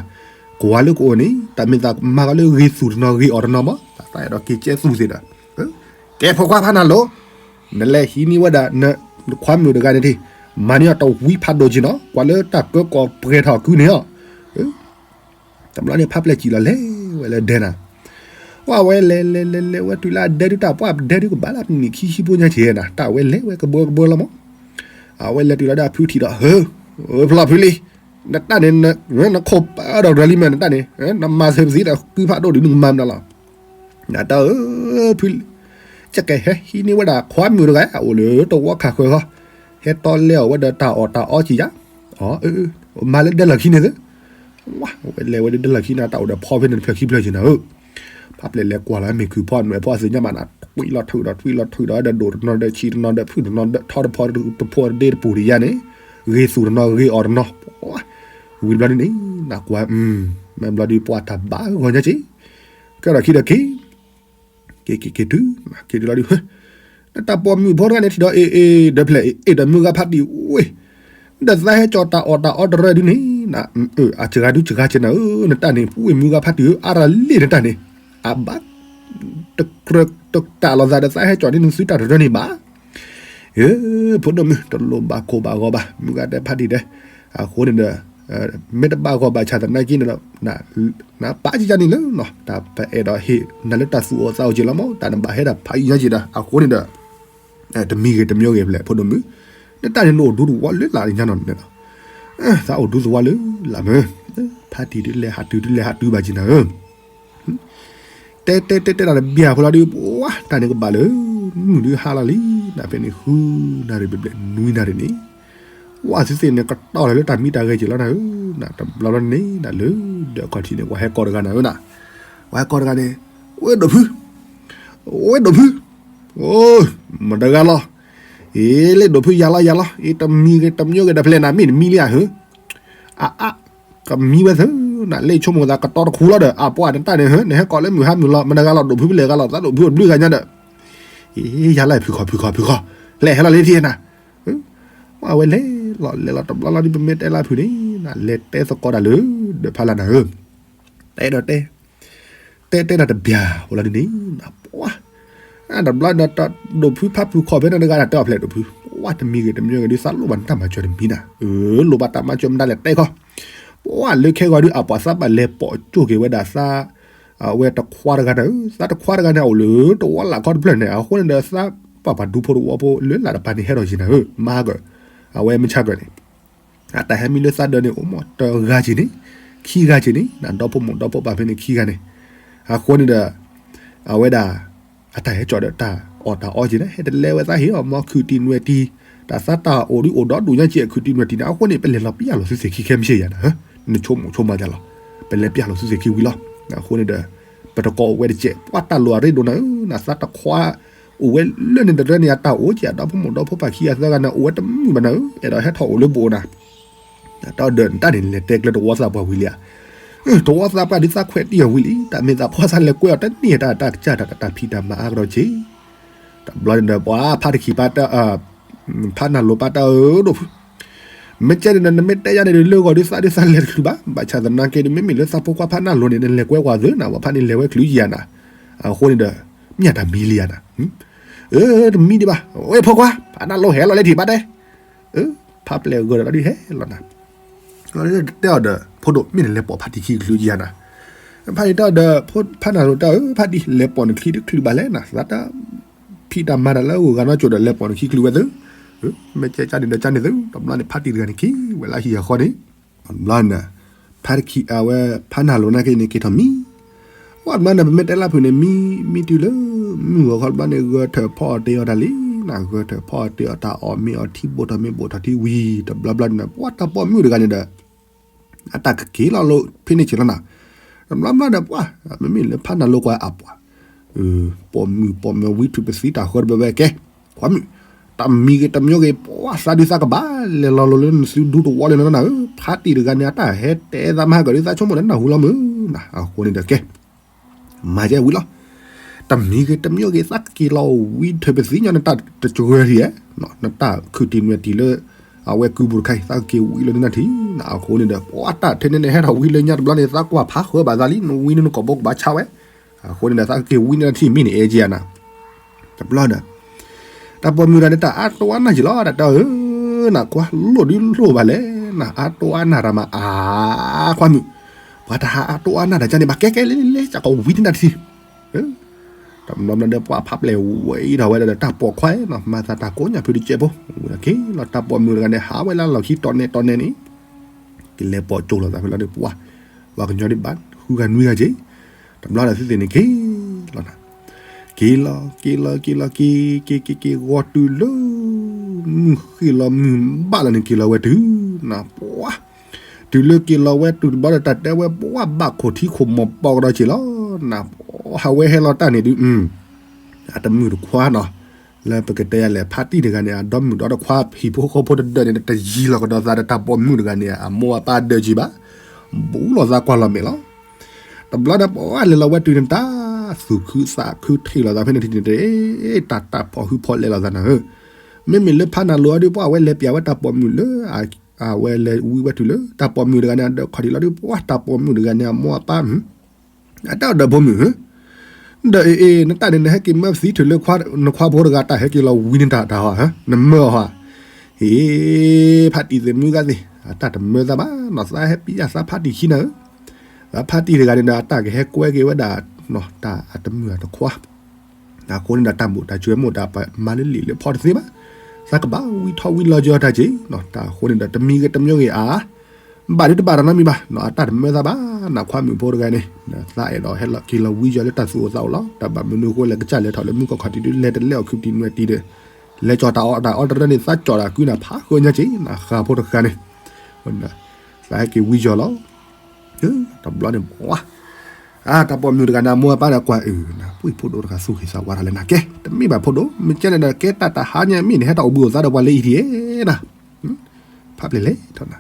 ကွၢ်လၢကအိၣ်န့ၣ် တၢ်မ့ၢ်သးမၤကီးလၢဂ့ၤသူၣ်တနီၤဂ့ၤအီၣ်တနီၤမး သးအဲၣ်ဒိးက့ၤကဲသူသ့ၣ်ဒီး, ကဲဖိခွါဖးနၢ်လိၤ, နလဲၤဟံးန့ၢ်ဝဲဒၣ် နခွါမုၣ်တဂၤန့ၣ်ထံၣ်, မၤန့ၢ်အီၤတဝံဖးဒိၣ်က့ၤနီၤ ကွၢ်လၢတၢ်ကၢကီၢ်ပှဲၤထီၣ်ကုန့ၣ်လီၤ တဘျီန့ၣ် ဖးပျဲၢ်စံၣ်လီၤလဲၤဝဲလၢဒဲနၤ, ဝဲလဲၤလဲၤလဲၤလဲၤဝဲတုၤလၢအဒဲဒုတၢ်ပှၢ်ဒဲဒုကဘၣ်လၢနံၣ်ခံဆံဖိညါက့ၤနၤ တၢ်ဝဲလဲၤဝဲကဘၢကဘၢလီၤမး, အဝဲလဲၤတုၤလီၤဒီးအဖုထံၣ်ဒီး ဟၢ, ဖျီၣ်ဖုလံ, နတၢ်န့ၣ် နခိၣ်ပၢဒီးရၤလံမ့ၢ်နတၢ်န့ၣ် နမၤသ့ပသံဒီးကုဖးဒိၣ်ဒုးနကမၤမနုၤလီၤ နတၢ်ဧၢ, ဖု, ကဲကဲဟဲဟံးန့ၢ်ဝဲဒၣ်ခွါမုၣ်တဂၤ အအိၣ်လၢတဝီခးဃၢၤဃီ, ဟဲတီလဲအီၤဝဲဒီးတၢ်အီၣ်တၢ်အီကံယါ, မၤလၢဒဲလီၢ်ခံန့ၣ်သ့, ဝဲလဲၤဝဲဒၣ်ဒဲလီၢ်ခံန့ၣ် တၢ်အိၣ်ဒီးဖီဖဲန့ၣ်တဖျၢၣ်ခံဖျၢၣ်က့ၤနၤဧၢ, ဖ အပျဲၢ်လဲၤကွၢ်လီၤ မ့ၢ်ခုၣ်ဖီနွဲၣ်ဖီအသ့ၣ်ညါမးနီၤ ထွံၣ်လီၤထုးဒီး ထွံၣ်လီၤထုးဒီး ဒီးဒိၣ်တနီၤဒီးဆံးတနီၤဒီးဖုၣ်တနီၤဒီးထီတဖီတဖီတဒ့တပူၤတယါန့ၣ် ဂ့ၤသူၣ်တနီၤဂ့ၤအီၣ်တနီၤ ဝံၤတဘျီဒ်န့ၣ် နကွၢ် မ့ၢ်ဘျီဒ်ပှၤတၢ်ဘၣ်ဂီၤညါက့ၤ ကဲထီၣ်ခံဒီးက့ၤ က့ၤက့ၤက့ၤတုၤ က့ၤတုၤလီၤဒ် နတၢ်ပိာ်မုၣ်ဖိတဂၤန့ၣ်ထံၣ်ဒီး အ့ၣ်အ့ၣ် ဒီဖျဲၣ်အ့ၣ်ဒီးမုၢ်ဂၤဖးတံၢ်ဝ့ၢ် ဒီးသးဟဲကၠီၤတၢ်အီၣ်တၢ်အီတရၢဒ်န့ၣ် အစှၤဒုစှၤက့ၤနၤဧၢ နတၢ်န့ၣ် ဝ့ၢ်မုၢ်ဂၤဖးတံၢ်ဧၢ အါရၤလ့ၣ်နတၢ်န့ၣ် အဘၣ် တကြၢးတတၢ်လီၤသးဒီးသးဟဲကၠီၤန့ၢ်နသုတၢ်တရၢန့ၣ်ဘၣ် ဧၢ ဖိဒိၣ်မုၣ် တလိၣ်ဘၣ်ကိၢ်ဘၣ်ဂီၤဘၣ် မုၢ်ဂၤတဲဖးတံၢ်တဲ အဃိန့ၣ်ဒီး မ့ၢ်တဘၣ်ဂီၤဘၣ်ဆၣ်သနာ်က့န့ၣ်ဒီး နပာ်ကကန့ၣ်လၢ တၢ်ပအဲၣ်ဒိးဟ့ၣ်နၤလၢတၢ်သူၣ်အိၣ်သးအိၣ်က့ၤလီၤမး တၢ်နဘၣ်ဟဲဒၣ်ဖးယံၤညါက့ၤဒီး အဃိန့ၣ်ဒီး တမံၤဂ့ၤတမံၤဂ့ၤဖဲလဲၣ် ဖိဒိၣ်မုၣ် နတၢ်န့ၣ်နအိၣ်ဒူသဝီလၢလာ်ညါနီၤန့ၣ်လီၤ သးအိၣ်ဒူသဝီလၢလာ်မၢ် ဖးတံၢ်ဒုးလဲၤဟးတုၤဒုးလဲၤဟးတုၤဘၣ်က့ၤနၤဧၢ တဲတဲတဲတဲတၢ်တဘျၢ်ဖိလီၤဒုး ပှၤတၢ်န့ၣ်ကဘၣ်လၢ မုၢ်ဒုးဟါလီၤလံ နဖဲန့ၣ် ဃုနၣ်ရံၣ်ဘျဲၣ်ဘျဲၣ် နွံနၣ်ရံၣ်န့ၣ် ဝဲသုသ့ၣ်န့ၣ် ကတီၢ်လီၤလၢတၢ်မံတၢ်ဂဲၤက့ၤလီၤနၤဧၢ နတဘျီဘျီန့ၣ် နလၢဒၢးခီၣ်ထံးန့ၣ် ပှၤဟဲကီၢ်တဂၤနၤဧၢနၤ ပှၤဟဲကီၢ်တဂၤန့ၣ် ဝဲဒိၣ်ဖု ဝဲဒိၣ်ဖု အိ မတဂၤလီၤ အ့ လၢဒိၣ်ဖုယၤလီၤယၤလီၤ အ့ တမံၤဂ့ၤတမံၤဂ့ၤဒီးဖဲလဲၣ်နၤ မ့ၢ်တမံၤလံဧါဟၢ အအါ ကမံဝဲသၢ နလၢဆိကမိၣ်သးကတီၤတခူလီၤဒီး အပှၤနတၢ်န့ၣ်ဟၢ နဟဲကီၢ်လၢမုၢ်ဟါမုၢ်လီၤ မတဂၤလီၤ ဒိၣ်ဖုပလဲၣ်ဂၤလီၤ သးဒိၣ်ဖုအဘျုးဂၤညါဒီး အ့ ယၤလၢဖုခီၣ်ဖုခီၣ်ဖုခီၣ် လဲၤဟဲလီၤလၢထံနၤ ဝဲလဲၤလီၤလဲၤလီၤတဘျီလီၤဒ်ပမ့ၢ်တဲလၢဖုန့ၣ် နလဲၤတဲသကိးတၢ်လၢ ဒီးဖးလၢ်နၤဧၢ တဲဒီးတဲ တဲတဲတၢ်တဘျၢ်ဖိလီၤဒ်န့ၣ် နပှၤ တဘျီဒီး ဒိၣ်ဖုဖးဖုခီၣ်ဖဲန့ၣ်တဂၤဒီးတဲအီၤဖဲလဲၣ်ဒိၣ်ဖု ပှၤတမံၤဂ့ၤတမံၤဂ့ၤဒ်သးလိၣ်ဘၣ်နတၢ်မၤစၢၤတမံၤနၤ အၢ လိၣ်ဘၣ်တၢ်မၤစၢၤမတၤလဲၣ်တဲခီ ပှၤလၢခဲဂီၤဒ်အပှၤသးဘၣ်လဲၤပိာ်ကၠိက့ၤဝဲဒၣ်သး အဝဲတခွါတဂၤနၤဧၢ သးတခွါတဂၤန့ၣ် အိၣ်လၢတဝီလၢ်ခီတဖျၢၣ်န့ၣ် အဃိန့ၣ်ဒီးသးပှၤပှၤဒူဖိတဝီဖိလၢလာ်တပၤန့ၣ်ဟဲထီၣ်က့ၤနၤဧၢ မၤကၢၢ် အဝဲမုၢ်ဆါကၢၢ်န့ၣ် အတၢ်ဟဲမံလၢသးဒၢးန့ၣ် အိၣ်မးတဂၤက့ၤန့ၣ် ခံဂၤက့ၤန့ၣ် ဒီဖိမိၢ်ဒီဖိပၢ်ဖဲန့ၣ်ခံဂၤန့ၣ် အဃိန့ၣ်ဒီး အဝဲဒၣ် အတၢ်ဟဲကၠီၤဒီးတၢ်အီၣ်တၢ်အီက့ၤန့ၣ် ဟဲတလဲဝဲသးဟ့ၣ်အီၤမီၤခုၣ်တံၢ်နွဲၣ်တံၢ် တၢ်သးတၢ်အိၣ်ဒ်အိၣ်ဒီဒူၣ်ညါက့ၤ ခုၣ်တံၢ်နွဲၣ်တံၢ်န့ၣ် အဃိန့ၣ် ပလဲၤလီၤပျၢ်လိာ်သုသ့ၣ်ခံခဲမုၢ်ဆ့ၣ်ယၤနၤ နဆိကမိၣ်ဆိကမးတၢ်လီၤ ပလဲၤပျၢ်လိာ်သုသ့ၣ်ခံဝံၤလီၤ အဃိန့ၣ်ဒီး ပတကိးအိၣ်ဝဲတစဲး ပှၤတၢ်လိၣ်အရ့ဒိၣ်နၤဧၢ နသးတခွါ အိၣ်ဝဲလၢန့ၣ်တရၢန့ၣ် အတၢ်အိၣ်က့ၤအဒီဖိမိၢ်ဒီဖိပၢ်ခံဂၤသၢဂၤန့ၣ် အိၣ်ဝဲတမုာ်ဘၣ်နၤဧၢ အဲၣ်ဒိးဟဲထီၣ်အိၣ်လၢပအိၣ်နၤ တၢ်ဒီးနတၢ်န့ၣ် လဲၤတဲကျၢၤတဝီသးပှၢ်ဝံၤလံဧါ တဝီသးပှၢ်ဒ်သးခွဲးတံၢ်အီၤဝံၤလံ တၢ်မ့ၢ်သးဖှီၣ်သးလဲၤကွဲအီၤတန့ၢ်တၢ်တၢ်ကစၢ်တၢ်တၢ်ဖံးတၢ်မၤအါကဒီးက့ၤ တဘျီန့ၣ်ဒီး ပှၤဖးတခီပၤတၢ် ဖးနၢ်လိၤပာ်တၢ်ဧၢဒိၣ်ဖု မ့ၢ်ကဲန့ၣ်ဒီး နမ့ၢ်တဲယၤန့ၣ်ဒီး လၢဂီၤဒ်သးဒ်သးလဲၤတချုးဘၣ် ဘၣ်ဆၣ်သနာ်က့ဒီး မ့မ့ၢ်လၢသးဖိခွါဖးနၢ်လိၤန့ၣ် နလဲၤကွဲကွၢ်သ့နၤ ပှၤဖးန့ၣ်လဲၤဝဲချုးယၤနၤ အဃိန့ၣ်ဒီး မ့ၢ်တၢ်မံလံယၤနၤ အၢ တမံဒံးဘၣ် ဝဲဖိခွါ ဖးနၢ်လိၤဟဲလီၤလၢထံၣ်ဘၣ်တဲ အၢ ဖးပျဲၢ်ဂၢၢ်ဒီးလီၤဒုးဟဲလီၤနၤ လီၤဒုးတဲအီၤဒီး ဖိဒိၣ်မ့ၢ်နလဲၤပိာ်ဖးတံၢ်ခံချုးယၤနၤ ဖးတံၢ်တဲအီၤဒီး ဖးနၢ်လိၤတဲအီၤ ဖးတံၢ် လဲၤပိာ်နချံတချုးဘၣ်လဲၣ်နၤ သးတၢ် ဖံးတၢ်မၤတၢ်လၢဂုၤဂၤနီၢ်ကၠိဒီး လဲၤပိာ်နချံချုးဝဲသု မ့ၢ်ကဲကၢ်န့ၣ်ဒီးကၢ်န့ၣ်သု တဘျီန့ၣ် ဖးတံၢ်တဂၤန့ၣ်က့ၤဝဲလၢဟံၣ်အဃီန့ၣ် တဘျီန့ၣ် ဖးတံၢ်အဝဲ ဖးနၢ်လိၤနာ်က့န့ၣ် က့ၤထီၣ်မံ ဝဲတဘျီန့ၣ် ပမ့ၢ်တဲလၢဖုးန့ၣ် မံ မံတုၤလၢ မုၢ်ဂီၤခီတဘျီန့ၣ် ဂဲၤထၢၣ်ဖီအီၣ်တ့ၢ်အီၤတၢ်လံ နဂဲၤထၢၣ်ဖီအီၣ်တ့ၢ်အီၤတၢ်အီၣ်မ့ၤအီထံ ဘိၣ်ထီၣ်မ့ၤဘိၣ်ထီၣ်ထံဝံၤ တဘျီဘျီန့ၣ် ပှၤတၢ်ပိာ်မုၣ်တဂၤန့ၣ်ဒီး အတၢ်ကက့ၤလီၤလၢဖဲန့ၣ်က့ၤလီၤနၤ တဘျီဘျီဒီးပှၤ မ့မ့ၢ်လၢဖးနၢ်လိၤကွၢ်အပှၤ ပိာ်မုၣ်ပိာ်မၢၤဝံထုးပသံတၢ်ဃၢတဘဲဘဲကဲ ခွါမုၣ် တၢ်မံၤဂ့ၤတမံၤဂ့ၤ ပှၤသးဒုးသးကဘၣ်လဲၤလီၤလိၤလၢနသုဒူသဝီလၢနနၤဧၢ ဖးတံၢ်တဂၤန့ၣ် အတၢ်ဟဲတဲသးမၤဟါကဒီးသးဆိကမိၣ်လၢနၢ်ဟူလီၤမုၢ်နၤ အဃိန့ၣ်ဒီးကဲ မၤယဲဝံၤလီၤ တမံၤဂ့ၤတမံၤဂ့ၤ သးကက့ၤလီၤဝံထုးပသံညီနတၢ်တစှၤထံၣ်ဧါ နတၢ်ခုၣ်တံၢ်နွဲၣ်တံၢ်လၢ အဝဲကုပူၤတခါအံၤ သးကက့ၤဝံလီၤနနၢ်ထံၣ် အဃိန့ၣ်ဒီး ပှၤတၢ်ထဲန့ၣ်န့ၣ် ဟဲထီၣ်ဝံလၢညါတဘျီန့ၣ် သးကွၢ်ဖးဃၢဘၣ်သးလံ နဝံန့ၣ်နကိာ်ဘိကဘၣ်ဆါဝဲ အဃိန့ၣ်ဒီး သးကက့ၤဝံနနၢ်ထံၣ်မံန့ၣ် အဲက့ယၤနၤ တဘျီဒီး တၢ်ပိာ်မုၣ်တဂၤန့ၣ် တၢ်အါတိၢ်အါနၢ်ယံၤလီၤ တၢ်တဲအီၤဧၢ နကွၢ်လိၣ်ဒုးလိၣ်ဘၣ်လဲၣ် နအါတိၢ်အါနၢ်တၢ်မၤအါ ခွါမုၣ် ပှၤတၢ်ဟးအါတိၢ်အါနၢ်တၢ်ကန့ၣ် ဘၣ်ကဲကဲလဲၣ်လဲၣ် ကကဝံတနၢ်ထံၣ် တဘျီဘျီဒီး ပှၤဖးပျဲၢ်ဝဲအံၤထီၣ်ဝဲဒီး တၢ်ပိာ်ခွါနီၤ မၤသးတၢ်ကိးညါဖုတကဲဖိ ဝဲက့ၤလီၤ တၢ်ပိာ်မုၣ်တဂၤန့ၣ် ဟးဝဲလၢလီၢ်ခံတီၤနဲၣ်တီၤနဲၣ်န့ၣ် ကလဲၤပိာ်ကၠိလိာ်သးဖဲလီၤဒီး ပှၤ ပှၤကညီဒ်ဘၣ် ဃုဂၤနွံဂၤက့ၤ တဘျီဒီးသုသ့ၣ်န့ၣ်က့ၤလီၤနၤ က့ၤလီၤ က့ၤလီၤ က့ၤလီၤ က့ၤ က့ၤ က့ၤ က့ၤ ဂီၤတုၤလၢ မုၢ်ဃ့ၢ်လီၤမုၢ်ဘၣ်လီၤန့ၣ် က့ၤလီၤဝဲတုၤ နပှၤ တုၤလၢက့ၤလီၤဝဲတုၤတဘျီဒီး တၢ်တဲဝဲပှၤဘၣ်ခိၣ်ထံခိၣ်မီၤပီကဒီးက့ၤလီၤ နပှၤ ပှၤဝဲဟဲလီၤတၢ်န့ၣ်ဒုး အတမုာ်တခွါနီၤ, လၢပကတဲယၤလဲၣ် ဖါတံၢ်တဂၤန့ၣ် အဒီမုၣ်ဒီတခွါ ဟံၣ်ဖိဃီဖိတဒၢးန့ၣ် တယံၤလီၤကဒီးသးဒီးတၢ်ပိာ်မုၣ်တဂၤန့ၣ် အမိၢ်အပၢ်ဒၢးကံဘၣ်, ဘူးလိာ်သးကွၢ်လီၤမဲာ်လီၤ. တဘျီဒီးပှၤလဲၤလီၤဝဲတုၤန့ၣ် တၢ်သူၣ်ခုသးခုထံၣ်လိာ်သးဖဲန့ၣ်ထံၣ်န့ၣ် တၢ်တၢ်ဖီၣ်ဟုဖီၣ်လဲလိာ်သးနၤဧၢ, မ့မ့ၢ်လၢဖါနၤလိၤအီၤဒုး ပှၤဝဲလဲၤပျးဝဲတၢ်ပိာ်မုၣ်လၢ အဝဲလဲၤဝံဝဲတုၤလၢ တၢ်ပိာ်မုၣ်တဂၤန့ၣ် အဒၢးခီၣ်ထံးလီၤဒုး ပှၤတၢ်ပိာ်မုၣ်တဂၤန့ၣ် အမိၢ်အပၢ် အတၢ်ဒီးဖိမုၣ်ဧၢ, ဒီးအ့ၣ်အ့ၣ် နတၢ်န့ၣ် နဟဲက့ၤမၢသံထုးလၢနခွါဖိတဂၤ တၢ်ဟဲက့ၤလီၤဝံန့ၢ်တၢ်တၢ်ဟီဧါ, နမၢအီၤဧါ, ဟ့ၣ် ဖါတံၢ်သ့ၣ်မုၢ်ဂၤသ့ၣ် အတၢ်တမၢသးဘၣ်နီၤ, သးဟဲပျးသးဖါတံၢ်ခံနၤဧၢ, သးဖါတံၢ်တဂၤန့ၣ်ဒီး အတၢ်ကဟဲကွဲက့ၤဝဲဒၣ် တၢ်အတမုာ်အတခွါ အဃိန့ၣ်ဒီးတၢ်ဘိၣ်တၢ်စၢၤမိၢ်ဒီး ပမၤလၢလံာ်လၢဖီတသ့ဘၣ်, သးကဘၣ်ဝံထီၣ်ဝံလီၤကၢၤတၢ်က့ၤ, တၢ်အဃိန့ၣ်ဒီး တမံၤဂ့ၤတမံၤဂ့ၤအါ, ဘၣ်ဒုးတဘၣ်တၢ်နီတမံၤဘၣ်, အတၢ်တမၢသးဘၣ်, နခွါမုၣ်ဖိတဂၤန့ၣ် သးအဲၣ်ဒိးဟဲလီၤက့ၤလီၤဝံယီၤလၢတၢ်သူၣ်အိၣ်သးအိၣ်လီၤ, တၢ်ဘၣ်မနုၤဃိလဲၣ် ကစၢ်လဲၤထီၣ်လၢမုၢ်ကီၢ်ခီၣ်ထံးဒုး လဲၤတလဲအီၣ်ခုးတံၢ်နွဲၣ်တံၢ်ဒီး လဲၤကၠီၣ်တၢ်အီၣ်တၢ်အီတရၢန့ၣ် သးကၠီၣ်တၢ်ကုနၤဖးဃၢညါက့ၤ နဃၢၤဖိတဃၢၤန့ၣ်, သးဟဲက့ၤဝံယီၤလီၤ တဘျီန့ၣ် ပှၤ တၢ်ပိာ်မုၣ်တဂၤန့ၣ် အမိၢ်အပၢ်ဒီးကွၢ်အုၣ်နၤ ပှၤဖိဒိၣ်တဂၤသူၣ်ဂ့ၤသးဝါတၢ်လၢနၤကဲ တမ့ၢ်ဘၣ်ဖိဒိၣ် မ့ၢ်ကဲန့ၣ်ဒီး ကဲတၢ်တဟါညါမ့ၢ်န့ၣ် ဟဲတၢ်အိၣ်ဘှံးအိၣ်သါဒီးပှၤလၢအံၤဒ်အံၤနၤ, ဖးပျဲၢ်လဲၣ်ထီၣ်နၤ,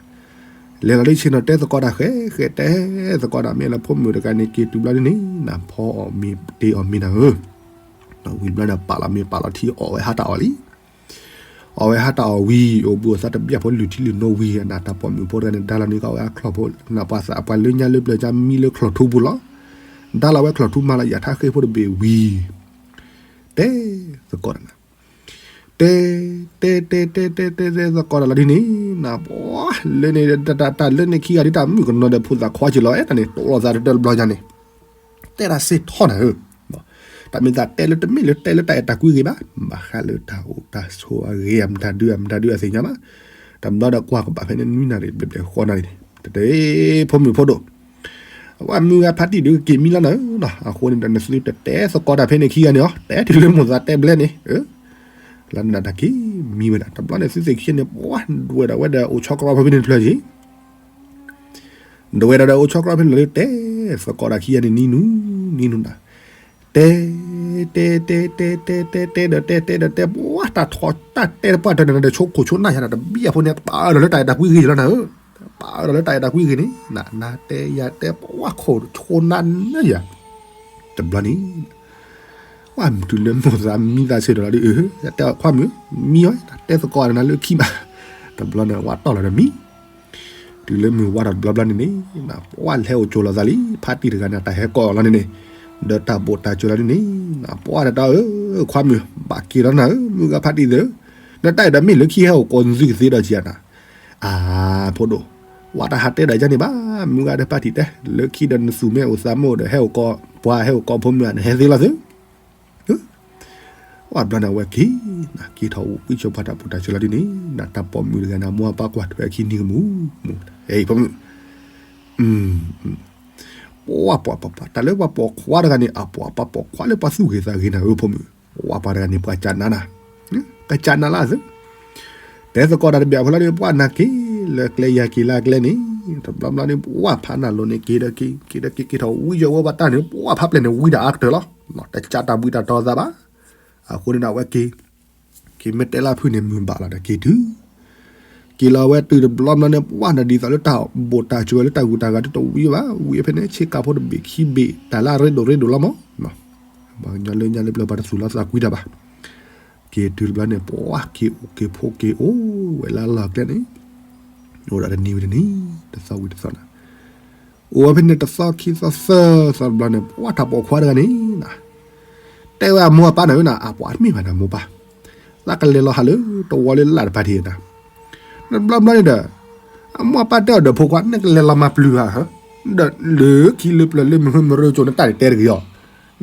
လဲၤလီၤလၢဆ့ၣ်နီၤတဲသကိးတၢ်ဃဲ ဃဲတဲသကိးနၤ မ့ၢ်လၢဖိမုၣ်တဂၤန့ၣ် က့ၤတုၤဘျီဒ်န့ၣ် နဖီအီၣ်မ့ၤတ့အီၣ်မ့ၤနၤဧၢ, ဝံၤဘျီန့ၣ် ပာ်လီၤမ့ၤပာ်လီၤထံ အီၣ်ဝဲဟါတၢ်အီၣ်လံ အီၣ်ဝဲဟါတၢ်အီၣ်ဝံၤ အိၣ်ဘှံးအိၣ်သါတဘျီဖိ လုၢ်ထံလုၢ်နိဝံၤ နတၢ်ပိာ်မုၣ်ဖိတဂၤန့ၣ် ဒါလီၤန့ၢ်ကီးဝဲအချီၣ်ဖိ နပှၤသးပှၤလၢညါလၢပျၢၤကါမံလၢချီၣ်ထူပူၤလီၤ, ဒါလီၤဝဲချီၣ်ထူမၤလီၤယၤထါဃ့ဖိတဘ့ၣ်ဝံၤ တဲသကိးတၢ်နၤ, တဲ တဲတဲတဲတဲတဲတဲသကိးတၢ်လီၤဒ်န့ၣ် နပှၤလၢန့ၣ် တၢ်လၢန့ၣ်ခံဂၤဒ်တၢ်မုၣ်ကနီၤဒီးဖိသၣ်ခွါက့ၤလီၤ အဲၣ်တၢ်န့ၣ် တိၣ်လိာ်သးတတၢၢ်တဘျီညါန့ၣ် တဲဒၣ်စ့ၢ်ထီၣ်နၤဧၢ, တၢ်မ့ၢ်သးတဲလၢတမ့ၢ်လၢတဲလၢတၢ်အဲၣ်တၢ်ကွံဂ့ၤဘၣ်, ဘၣ်ဃးလၢတၢ်အိၣ်တၢ်ဆိးအဂ့ၤ အမတၤဒုအမတၤဒုအသ့ၣ်ညါဘၣ်, တဘျီဒီးကွၢ်ကဘၣ်ဖဲန့ၣ် နွံနၣ်ရံၣ်ဘျဲၣ်ဘျဲၣ်ဃီနၣ်ရံၣ်န့ၣ် တတဲ ဖိမုၣ်ဖိဒိၣ် အဝဲမုၢ်ဂၤဖါတံၢ်ဒုးက့ၤမံလီၤနၤဧၢ, အဃိန့ၣ်ဒီးနသုတတဲသကိးတၢ်ဖဲန့ၣ်ခံဂၤန့ၣ်အီၤ တဲတုၤလၢမိၢ်သးတဲဘျဲန့ၣ် လၢနတၢ်က့ၤမံဝဲဒၣ် တဘျီန့ၣ်သုသ့ၣ်ခံန့ၣ် ပှၤဒွဲၣ်ဒီးဝဲဒီးအိၣ်ဆီကျီဖဲန့ၣ်တဖျၢၣ်က့ၤ ဒဝဲဒၣ်ဒီးအိၣ်ဆီကျီဖဲန့ၣ်လီၤဒုး တဲသကိးတၢ်ခံဂၤန့ၣ် နံၤနူၤ နံၤနူၤနၤ, တဲ တဲ တဲ တဲ တဲ တဲ တဲဒီးတဲ တဲဒီးတဲ ပှၤတၢ်ထီၣ်တၢ်တဲတပှၢ်တၢၢ်န့ၣ်ဒီး ဆိခိၣ်ဆိနၢ်ယၤဒီး တဘံၣ်အဖိန့ၣ် ပာ်အၢၣ်လီၤလၢတၢ်အဲၣ်တၢ်ကွံဂ့ၤလီၤနၤဧၢ, ပာ်အၢၣ်လီၤလၢတၢ်အဲၣ်တၢ်ကွံဂ့ၤန့ၣ် နၤနၤတဲယၤတဲ ပှၤခိၣ်ဆိနၢ်နၢ်ယၤ, တဘျီန့ၣ် ပှၤမုၢ်တုၤလၢမိၢ်သးမံသးစ့ၢ်ဒီးလီၤဒုး တဲအီၤခွါမုၣ် မံဝဲ တဲသကိးနၤလၢခံဘၣ်, တဘျီန့ၣ် ဝဲတီၢ်လီၤဒီးမံ တုၤလၢမုၢ်ဝါထီၣ်တဘျီဘျီန့ၣ်န့ၣ် ပှၤလဲၤအိၣ်ကၠိလီၤသးလံ ဖါတံၢ်တဂၤန့ၣ် တၢ်ဟဲကိးအီၤလီၤန့ၣ်န့ၣ် ဒီးတၢ်ဘိၣ်တၢ်စၢၤလီၤန့ၣ်န့ၣ် ပှၤတတီဧၢ ခွါမုၣ် ဘၣ်က့ၤလီၤနၤဧၢ မုၢ်ဂၤဖါတံၢ်သ့ၣ်ဧၢ, နတၢ်အဲၣ်ဒိးမ့ၢ်လၢခံဟဲအိၣ်ကိးနသုကသ့ဒီးကံနၤ, အါ ဖိဒိၣ်, ဝဲတၢ်ဟးတဲဒီးယၤန့ၣ်ဘၣ် မုၢ်ဂၤဒီးဖါတံၢ်တဲ လၢခံဒီးနသူၣ်မ့ၢ်အိၣ်သးမ့ၢ်အိၣ်ဒီး ဟဲအိၣ်ကိးပှၤဟဲအိၣ်ကိးဖိမုၣ်ဧါ နဟဲသ့လီၤသု ဝဲဘျီန့ၣ် အဝဲက့ၤ က့ၤထီၣ်အိၣ်ဝံစိၤပှၤတၢ်ဘိၣ်တၢ်စၢၤလီၤဒ်န့ၣ် နတၢ်ပိာ်မုၣ်တဂၤန့ၣ် အမိၢ်အပၢ်ကွၢ်ထွဲခံနံၤကမူၣ် မူၣ် ဟဲဖိမုၣ် ပှၤပှၤပှၤပှၤ တၢ်လၢပှၤပိာ်ခွါတဂၤန့ၣ် အပှၤပှၤပိာ်ခွါလၢပှၤသူၣ်ဂ့ၤသးဂ့ၤနၤဧၢဖိမုၣ် ပှၤပှၤတဂၤန့ၣ် ပှၤကးနးနၤ ကးကးနးလၢအသး တဲသကိးတၢ်တဘၣ်ဖိလီၤဒီး ပှၤနၤက့ၤလၢကျဲယၤက့ၤလၢအကျဲန့ၣ် တဘျီဘျီန့ၣ် ပှၤဖးနၤလိၤန့ၣ် က့ၤဒီးက့ၤ က့ၤဒီးက့ၤ က့ၤထီၣ်ဝံယီၤဝဲပှၤတၢ်န့ၣ် ပှၤဖးပျဲၢ်န့ၣ် ဝံဒၣ်အါကတၢၢ်လီၤ တကးတၢ်ဘှံးတၢ်တီၤသးဘၣ် အဃိန့ၣ်ဒီးအဝဲက့ၤ က့ၤမ့ၢ်တဲလၢဖုၣ်န့ၣ် မုၢ်ဘၣ်လီၤဒီးက့ၤတုၤ က့ၤလီၤဝဲတုၤတဘျီဘျီန့ၣ် ပှၤနၤဒ်သိးလၢတၢ်ဘိၣ်တၢ်စၢၤလၢတၢ်ဂုၤတၢ်ဂၤဒ်တဝံဘၣ် ဝံဖဲန့ၣ် ဆ့ကၤဖိတဘ့ၣ်ခံဘ့ၣ် တၢ်လၢအရ့ဒိၣ်ရ့ဒိၣ်လီၤမး ပှၤကညီလၢညါလၢပျၢၤပှၤတသူၣ်လီၤသးကွံတၢ်ဘၣ် က့ၤတုၤတဘျီန့ၣ် ပှၤက့ၤအိၣ်က့ၤဖိက့ၤအိၣ်ဝဲလၢအလီၢ်အကျဲန့ၣ် အိၣ်ဒီးတနံၤဝံၤတနံၤ တသီဝံၤတသီနၤ အိၣ်ဝဲဖဲန့ၣ်တသီခံသီသၢသီတဘျီန့ၣ် ပှၤတၢ်ပိာ်ခွါတဂၤန့ၣ်နၤ တဲဝဲအမိၢ်အပၢ်န့ၣ်ဝဲနၤ အပှၤတမ့ၢ်ဘၣ်နၤမိၢ်ပၢ် သးကလဲၤလီၤဟးလၢတဝီလၢလၢ်တဖၣ်ထံးနၤ တဘျီဘျီန့ၣ်ဒီး အမိၢ်အပၢ်တဲအီၤဒီးဖိခွါ နကလဲၤလီၤမၤပျုၤဧါ ဒီးလၢခံလၢပျၢၤလၢမုၢ်မုၢ်မရၢကၠိနတၢ်န့ၣ်တဲတဂ့ၤအီၤ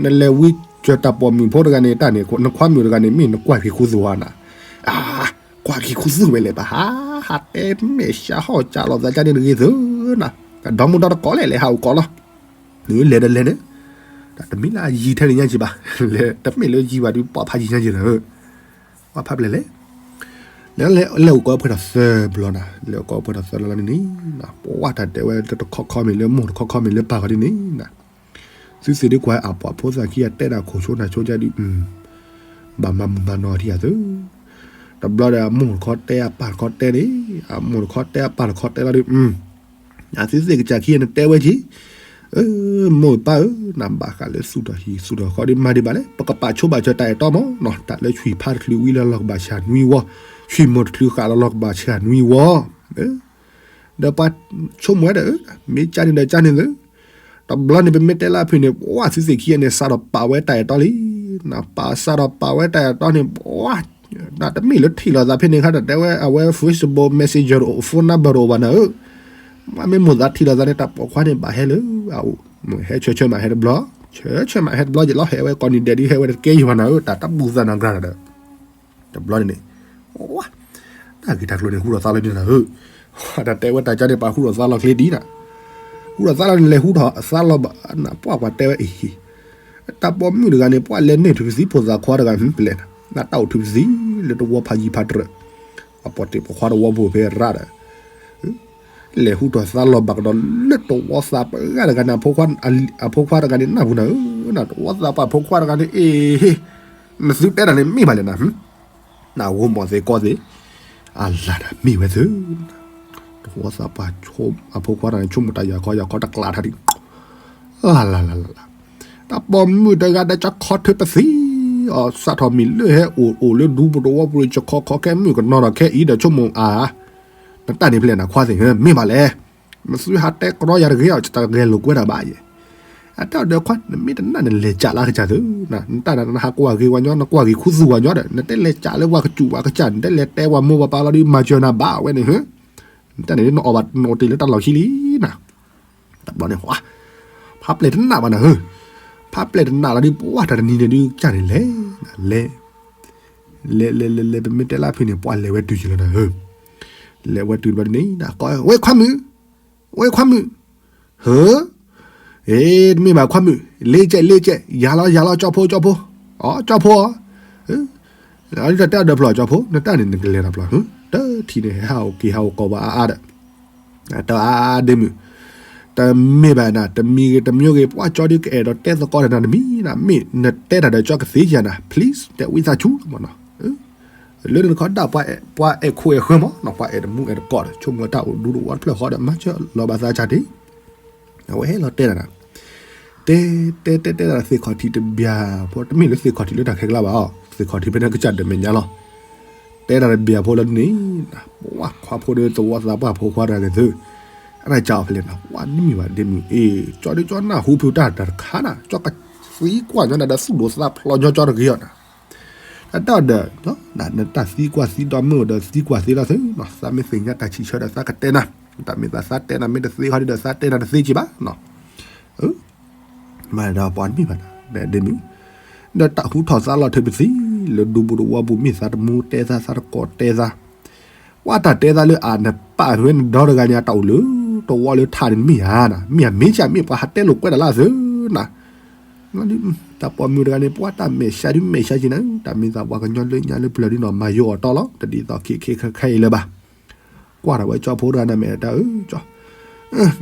နလဲၤဝံစၢၤတၢ်ပိာ်မုၣ်ဖိတဂၤန့ၣ်တၢ်န့ၣ် နခွါမုၣ်တဂၤန့ၣ် မ့ၢ်နကွၢ်က့ၤခူသူၣ်ဧါနၤ အါ ကွၢ်က့ၤခူသူၣ်ဝဲလဲၣ် ပဟး ဟးတဲမဲာ်ဆှးဟီၣ်ကၢ်လိာ်သးကန့ၣ်တဂ့ၤသုနၤ ဒီမုၢ်ဒီတကိးလဲၣ် လဲၤဟးအိၣ်ကိးလီၤ နလဲၤဒီးလဲၤန့ၣ် တမ့ၢ်လၢအယံၤထဲန့ၣ်ညါက့ၤဘၣ် လဲၤတမ့ၢ်လၢယံၤဘၣ်ဒုး ပှၤဖးယံၤညါက့ၤနၤ ပှၤဖးပျဲၢ်လဲၣ် လဲၤလဲၤလဲၤအိၣ်ကိးပှဲၤထီၣ်သၢဘျီနၤ လဲၤအိၣ်ကိးပှဲၤထီၣ်သၢလီၤလီၤန့ၣ်န့ၣ် ပှၤတၢ်တဲဝဲတခီခီမ့ၢ်လၢမိၢ်တခီခီမ့ၢ်လၢပၢ်ဂီၤဒ်န့ၣ်နၤ သုသ့ၣ်ဒုးကွၢ်အပှၤဖိသၣ်ခံဂၤတဲဒၣ်ခိၣ်ဆိနၢ်ဆိကၠၢဒုး, ဘၣ်မၤမုာ်မၤနီၢ်ထံၣ်ယၤသု. တဘျီဒီးအမိၢ်တခီတဲအပၢ်တခီတဲန့ၣ်, အမိၢ်တခီတဲအပၢ်တခီတဲလီၤဒုး, အသုသ့ၣ်ကစၢ်ခံဂၤန့ၣ်တဲဝဲက့ၤ, မိၢ်ပၢ်ဧၢ, နဘၣ်ဃးလၢသူၣ်ထီၣ်ဟံၣ်သူၣ်ထီၣ်ဃီဒုးမၤဒံးဘၣ်လဲၣ်, ပကပာ်ဆိဘၣ်စၢၤတၢ်အဲၣ်တီမးနီၤ, တၢ်လၢဆွံၣ်ဖးတချုးဝံၤလၢလီၢ်ကဘၣ်ဆှၣ်နွံဝီ, ဆွံၣ်မိၢ်တချုးဃာ်လၢလီၢ်ကဘၣ်ဆှၣ်နွံဝီ, ဒီးပှၤဆိကမိၣ်ဝဲဒီး, မ့ၢ်ကန့ၣ်ဒီးကန့ၣ်သု, တဘျီန့ၣ် ပမ့ၢ်တဲလၢအဖုၣ်န့ၣ် ပှၤသုသ့ၣ်ခံဂၤန့ၣ် စးထီၣ်ပာ်ဝဲတၢ်အဲၣ်တီလံ, နပာ်စးထီၣ်ပာ်ဝဲတၢ်အဲၣ်တီန့ၣ် ပှၤ, နတမ့ၢ်လၢထံၣ်လိာ်သးဖဲန့ၣ်ခါဒီး တဲဝဲအဝဲ Facebook Messenger တအိၣ် phone number တအိၣ်ဘၣ်နၤဧၢ, မ့ၢ်မိၢ်သးထံၣ်လိာ်သးန့ၣ် တၢ်ပိာ်ခွါန့ၣ်ဘၣ်ဟဲလၢအအိၣ်, ဟဲဆၢဆၢမးဟဲတဘျီ, ဆၢဆၢမးဟဲတဘျီယလီၤ ဟဲဝဲကိးနံၤဒဲးဒုး ဟဲဝဲတကဲယံၤဘၣ်နၤဧၢ, တၢ်တဘူၣ်သးနၤကြၤဒီး တဘျီန့ၣ်န့ၣ်, ဝါ, တၢ်ဂ့ၢ်တၢ်ကျိၤန့ၣ် ဟူထီၣ်သါလီၤဒ်နၤဧၢ, တၢ်တဲဝဲတၢ်ကန့ၣ် ပှၤဟူထီၣ်သါလီၤချ့ဒ်နၤ, ဟူထီၣ်သါလီၤန့ၣ် လဲၤဟူထီၣ်သါလီၤဘၣ်, ပှၤကွၢ်တဲဝဲအံၤ, တၢ်ပိာ်မုၣ်တဂၤန့ၣ် ပှၤလဲၤန့ၢ်ထုးပသံဖိသၣ်ခွါတဂၤ ပလဲၤနၤ, နတၢ်အိၣ်ထုးပသံ, လၢတဝီဖးယံၤဖးတရၢၣ်, အပိာ်တ့ၢ်ပိာ်ခွါတဝီဖိဖဲရၣ်ဒီး လဲၤဟူထီၣ်သါလီၤဘၣ်ကဒီးလၢတဝီသးပှၢ်တဂၤန့ၣ် အဖိခွါတဂၤန့ၣ် နၢ်ပူၤနၤဧၢ, နတဝီသးပှၢ်ဖိခွါတဂၤန့ၣ် အ့ၣ်, နသုတဲတၢ်န့ၣ်မ့ၢ်ဘၣ်လဲၣ်နၤ, နဂိၢ်မီၢ်သ့ၣ်ကီသ့ၣ်, အလၢ်တၢ်မ့ၢ်ဝဲသု, တဝီသးပှၢ်အဖိခွါတဂၤန့ၣ် ဆိကမိၣ်တၢ်ယၤခီယၤခီတကျးထါဒံး, လၢ်လၢ်လၢ်လၢ်, တၢ်ပိာ်မုၣ်တဂၤဒီး ကၠီခီထုးပသံအီၤ စးထီၣ်မံၤလၢဟဲအိၣ်အိၣ်လၢဒူပူၤတဝီပူၤ ကၠီခီခီခဲမုၣ်ကနီၤဒီးခဲအံၤဒီးဆိကမိၣ်အါ, နတၢ်န့ၣ်ဖဲလဲၣ်နခွါသ့ၣ် မ့ၢ်ဘၣ်လဲၣ်, နသုဟးတဲကြီယၤတဂ့ၤအီၤ တဂဲၤလိာ်ကွဲတၢ်ဘၣ်ယဲ, အတၢ်ဒီးခွါ နမ့ၢ်တနာ်နလဲၤကးလၢကစၢ်သု, နတၢ်နဟးကွၢ်ဂ့ၤဝဲညီ နကွၢ်ဂ့ၤခူသူၣ်ဝဲညီဒီး နတဲလဲၤကးလၢပှၤကစူၢ်ပှၤကစၢ် နတဲလဲၤတဲပှၤမိၢ်ပှၤပၢ်လီၤဒုး မၤစၢၤနၤဘၣ်ဝဲန့ၣ်ဧၢ, နတၢ်န့ၣ် နအီၣ်ဘၣ်နအိၣ်တ့ၢ်လၢတၢ်လီၢ်ခံလံနၤ, တဘျီန့ၣ် ဖါပျဲၢ်တနာ်ဘၣ်နၤဧၢ, ဖါပျဲၢ်တနာ်လီၤဒုး ပှၤတၢ်တနံၤန့ၣ်ဒုး ကစၢ်န့ၣ်လဲၤ, လဲၤ, လဲၤလဲၤလဲၤလဲၤ ပမ့ၢ်တဲလၢအဖုၣ်န့ၣ် ပှၤလဲၤဝဲတုၤက့ၤလီၤနၤဧၢ, လဲၤဝဲတုၤတဘျီန့ၣ် ဝဲခွါမုၣ်, ဝဲခွါမုၣ်, ဟၢ, အ့ တမ့ၢ်ဘၣ်ခွါမုၣ်, လ့ကဲးလ့ကဲး ယၤလီၤယၤလီၤ ကၠီဖိကၠီဖိ, အီ ကၠီဖိအီၤ, တၢ်တဲအီၤဒီးဖျီၣ်ကၠီဖိ နတၢ်န့ၣ် နကလဲၤတၢ်ဖျီၣ်, တထံၣ်န့ၣ် ဟဲဟးအိၣ်က့ၤဟးအိၣ်ကိးဘၣ်အါအါဒီး တၢ်အါအါဒ့မုၣ်, တမ့ၢ်ဘၣ်နၤ တမံၤဂ့ၤတမံၤဂ့ၤ ပှၤကၠီဒုးကအဲၣ်ဒိးတဲသကိးဒီးနၤတမံၤနၤ မ့ၢ်နတဲတၢ်ဒီးကၠီကသ့က့ၤနၤ please တဲဝံသးစူၤမးနီၤ, လၢနခီဒၣ်ပှၤအဲၣ်ခိၣ်အဲၣ်ဃၢမးနီၤ ပှၤအဲၣ်တမူအဲၣ်တကိးဒီး ဆိကမိၣ်တၢ်အိၣ်ဒူတဝီတဖျၢၣ်ဃီဒီး မၤစၢၤလီၤဘၣ်သးကၢ်ဒ့ အဝဲဟဲလီၤတဲနၤ, တဲတဲတဲတဲဒၣ်သ့ၣ်ခီၣ်ထံးတဘျီ, တမ့ၢ်လၢသ့ၣ်ခီၣ်ထံးလၢတၢ်ခဲကျါဘၣ်အီၤ, သ့ၣ်ခီၣ်ထံးဖဲန့ၣ်ကစၢ်ဒၢးမဲာ်ညါလီၤ, တဲဒၣ်တဘျီဖိလၢန့ၣ်, ပှၤခွါဖိဒီးသဝီသးပှၢ်ဖိခွါတဂၤန့ၣ်သု, အတၢ်ကၢ်အီၤဖဲလဲၣ်နီၤ ပှၤနမံၤဘၣ်ဒ့မုၣ်အ့ၣ် ကၠီဒုးကၠီနၢ်ဟူဖုးတၢ်တခါနၤ ကၠီကသံကွၢ်ညီနၤဒီးသူၣ်ဒိၣ်သးဖျိးညီကၠီတဂ့ၤအီၤနၤ တၢ်ဒီး, နတၢ်သံကွၢ်သံဒီမုၢ်ဒီးသံကွၢ်သ့လီၤသု, သးမ့ၢ်သ့ၣ်ညါတၢ်ဆံးဆၢဒီးသးကတဲနၤ, တၢ်မ့ၢ်သးသးတဲနၤမ့ၢ်တသ့ခီဒုးဒီးသးတဲနၤတသ့က့ၤဘၣ်နီၤ, မၤဒီးပှၤတမံၤဘၣ်နၤ, ဒ်မုၢ်, ဒီးတၢ်ဟူထီၣ်သါလီၤထုးပသံ, လၢဒူပူၤတဝီပူၤမ့ၢ်သးတမူတဲသးသးတကိးတဲသး ပှၤတၢ်တဲသးလၢအနပာ်ဝဲနဒီတဂၤန့ၣ် အတၢ်အိၣ်လၢတဝီလၢထးန့ၣ်မ့ၢ်ဧါ, မ့ၢ်ဧါမ့ၢ်ကၢ်မ့ၢ် ပှၤဟးတဲလိာ်ကွဲတၢ်လၢအသုနၤ, တၢ်ပိာ်မုၣ်တဂၤန့ၣ် ပှၤတၢ်မဲာ်ဆှးဒုးမဲာ်ဆှးက့ၤနၤ, တၢ်မ့ၢ်သးပှၤကညီလၢညါလၢပျၢၤဒုးနီၤ မၤယိအီၤတီလီၤ, တဒ်သိးခံခံခါအံၤလၢၤဘၣ်, ကွၢ်ထီၣ်ဝဲကၠီဖိတဂၤနမဲာ်တၢ်ဧၢ,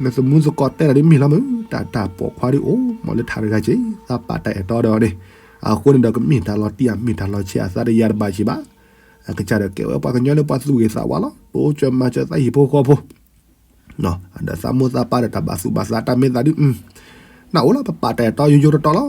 နသမူသကိးတဲတၢ်ဒုးမ့ၢ်လီၤမုၢ်, တၢ်တၢ်ပိာ်ခွါဒုးအိၣ်မးလၢထးတဂၤက့ၤ, သးပာ်တၢ်အဲၣ်တီဒီးအီၤန့ၣ်, အဃိန့ၣ်ဒီးကမ့ၢ်တၢ်လီၤတံၢ်အမ့ၢ်တၢ်လီၤဆဲး အသးတယၤတဘၣ်က့ၤဘၣ် အကစၢ်ဒီးကဲဝဲပှၤကညီလၢပှၤသူၣ်ဂ့ၤသးဝါလီၤ, တိစၢၤမၤစၢၤသးဟံၣ်ဖိဃီဖိ, ဒီးသးမိၢ်သးပၢ်ဒီးတၢ်ဘၣ်သူၣ်ဘၣ်သးတၢ်မ့ၢ်သးဒုး, နအိၣ်လီၤ ပပာ်တၢ်အဲၣ်တီယိယိတတီလီၤ,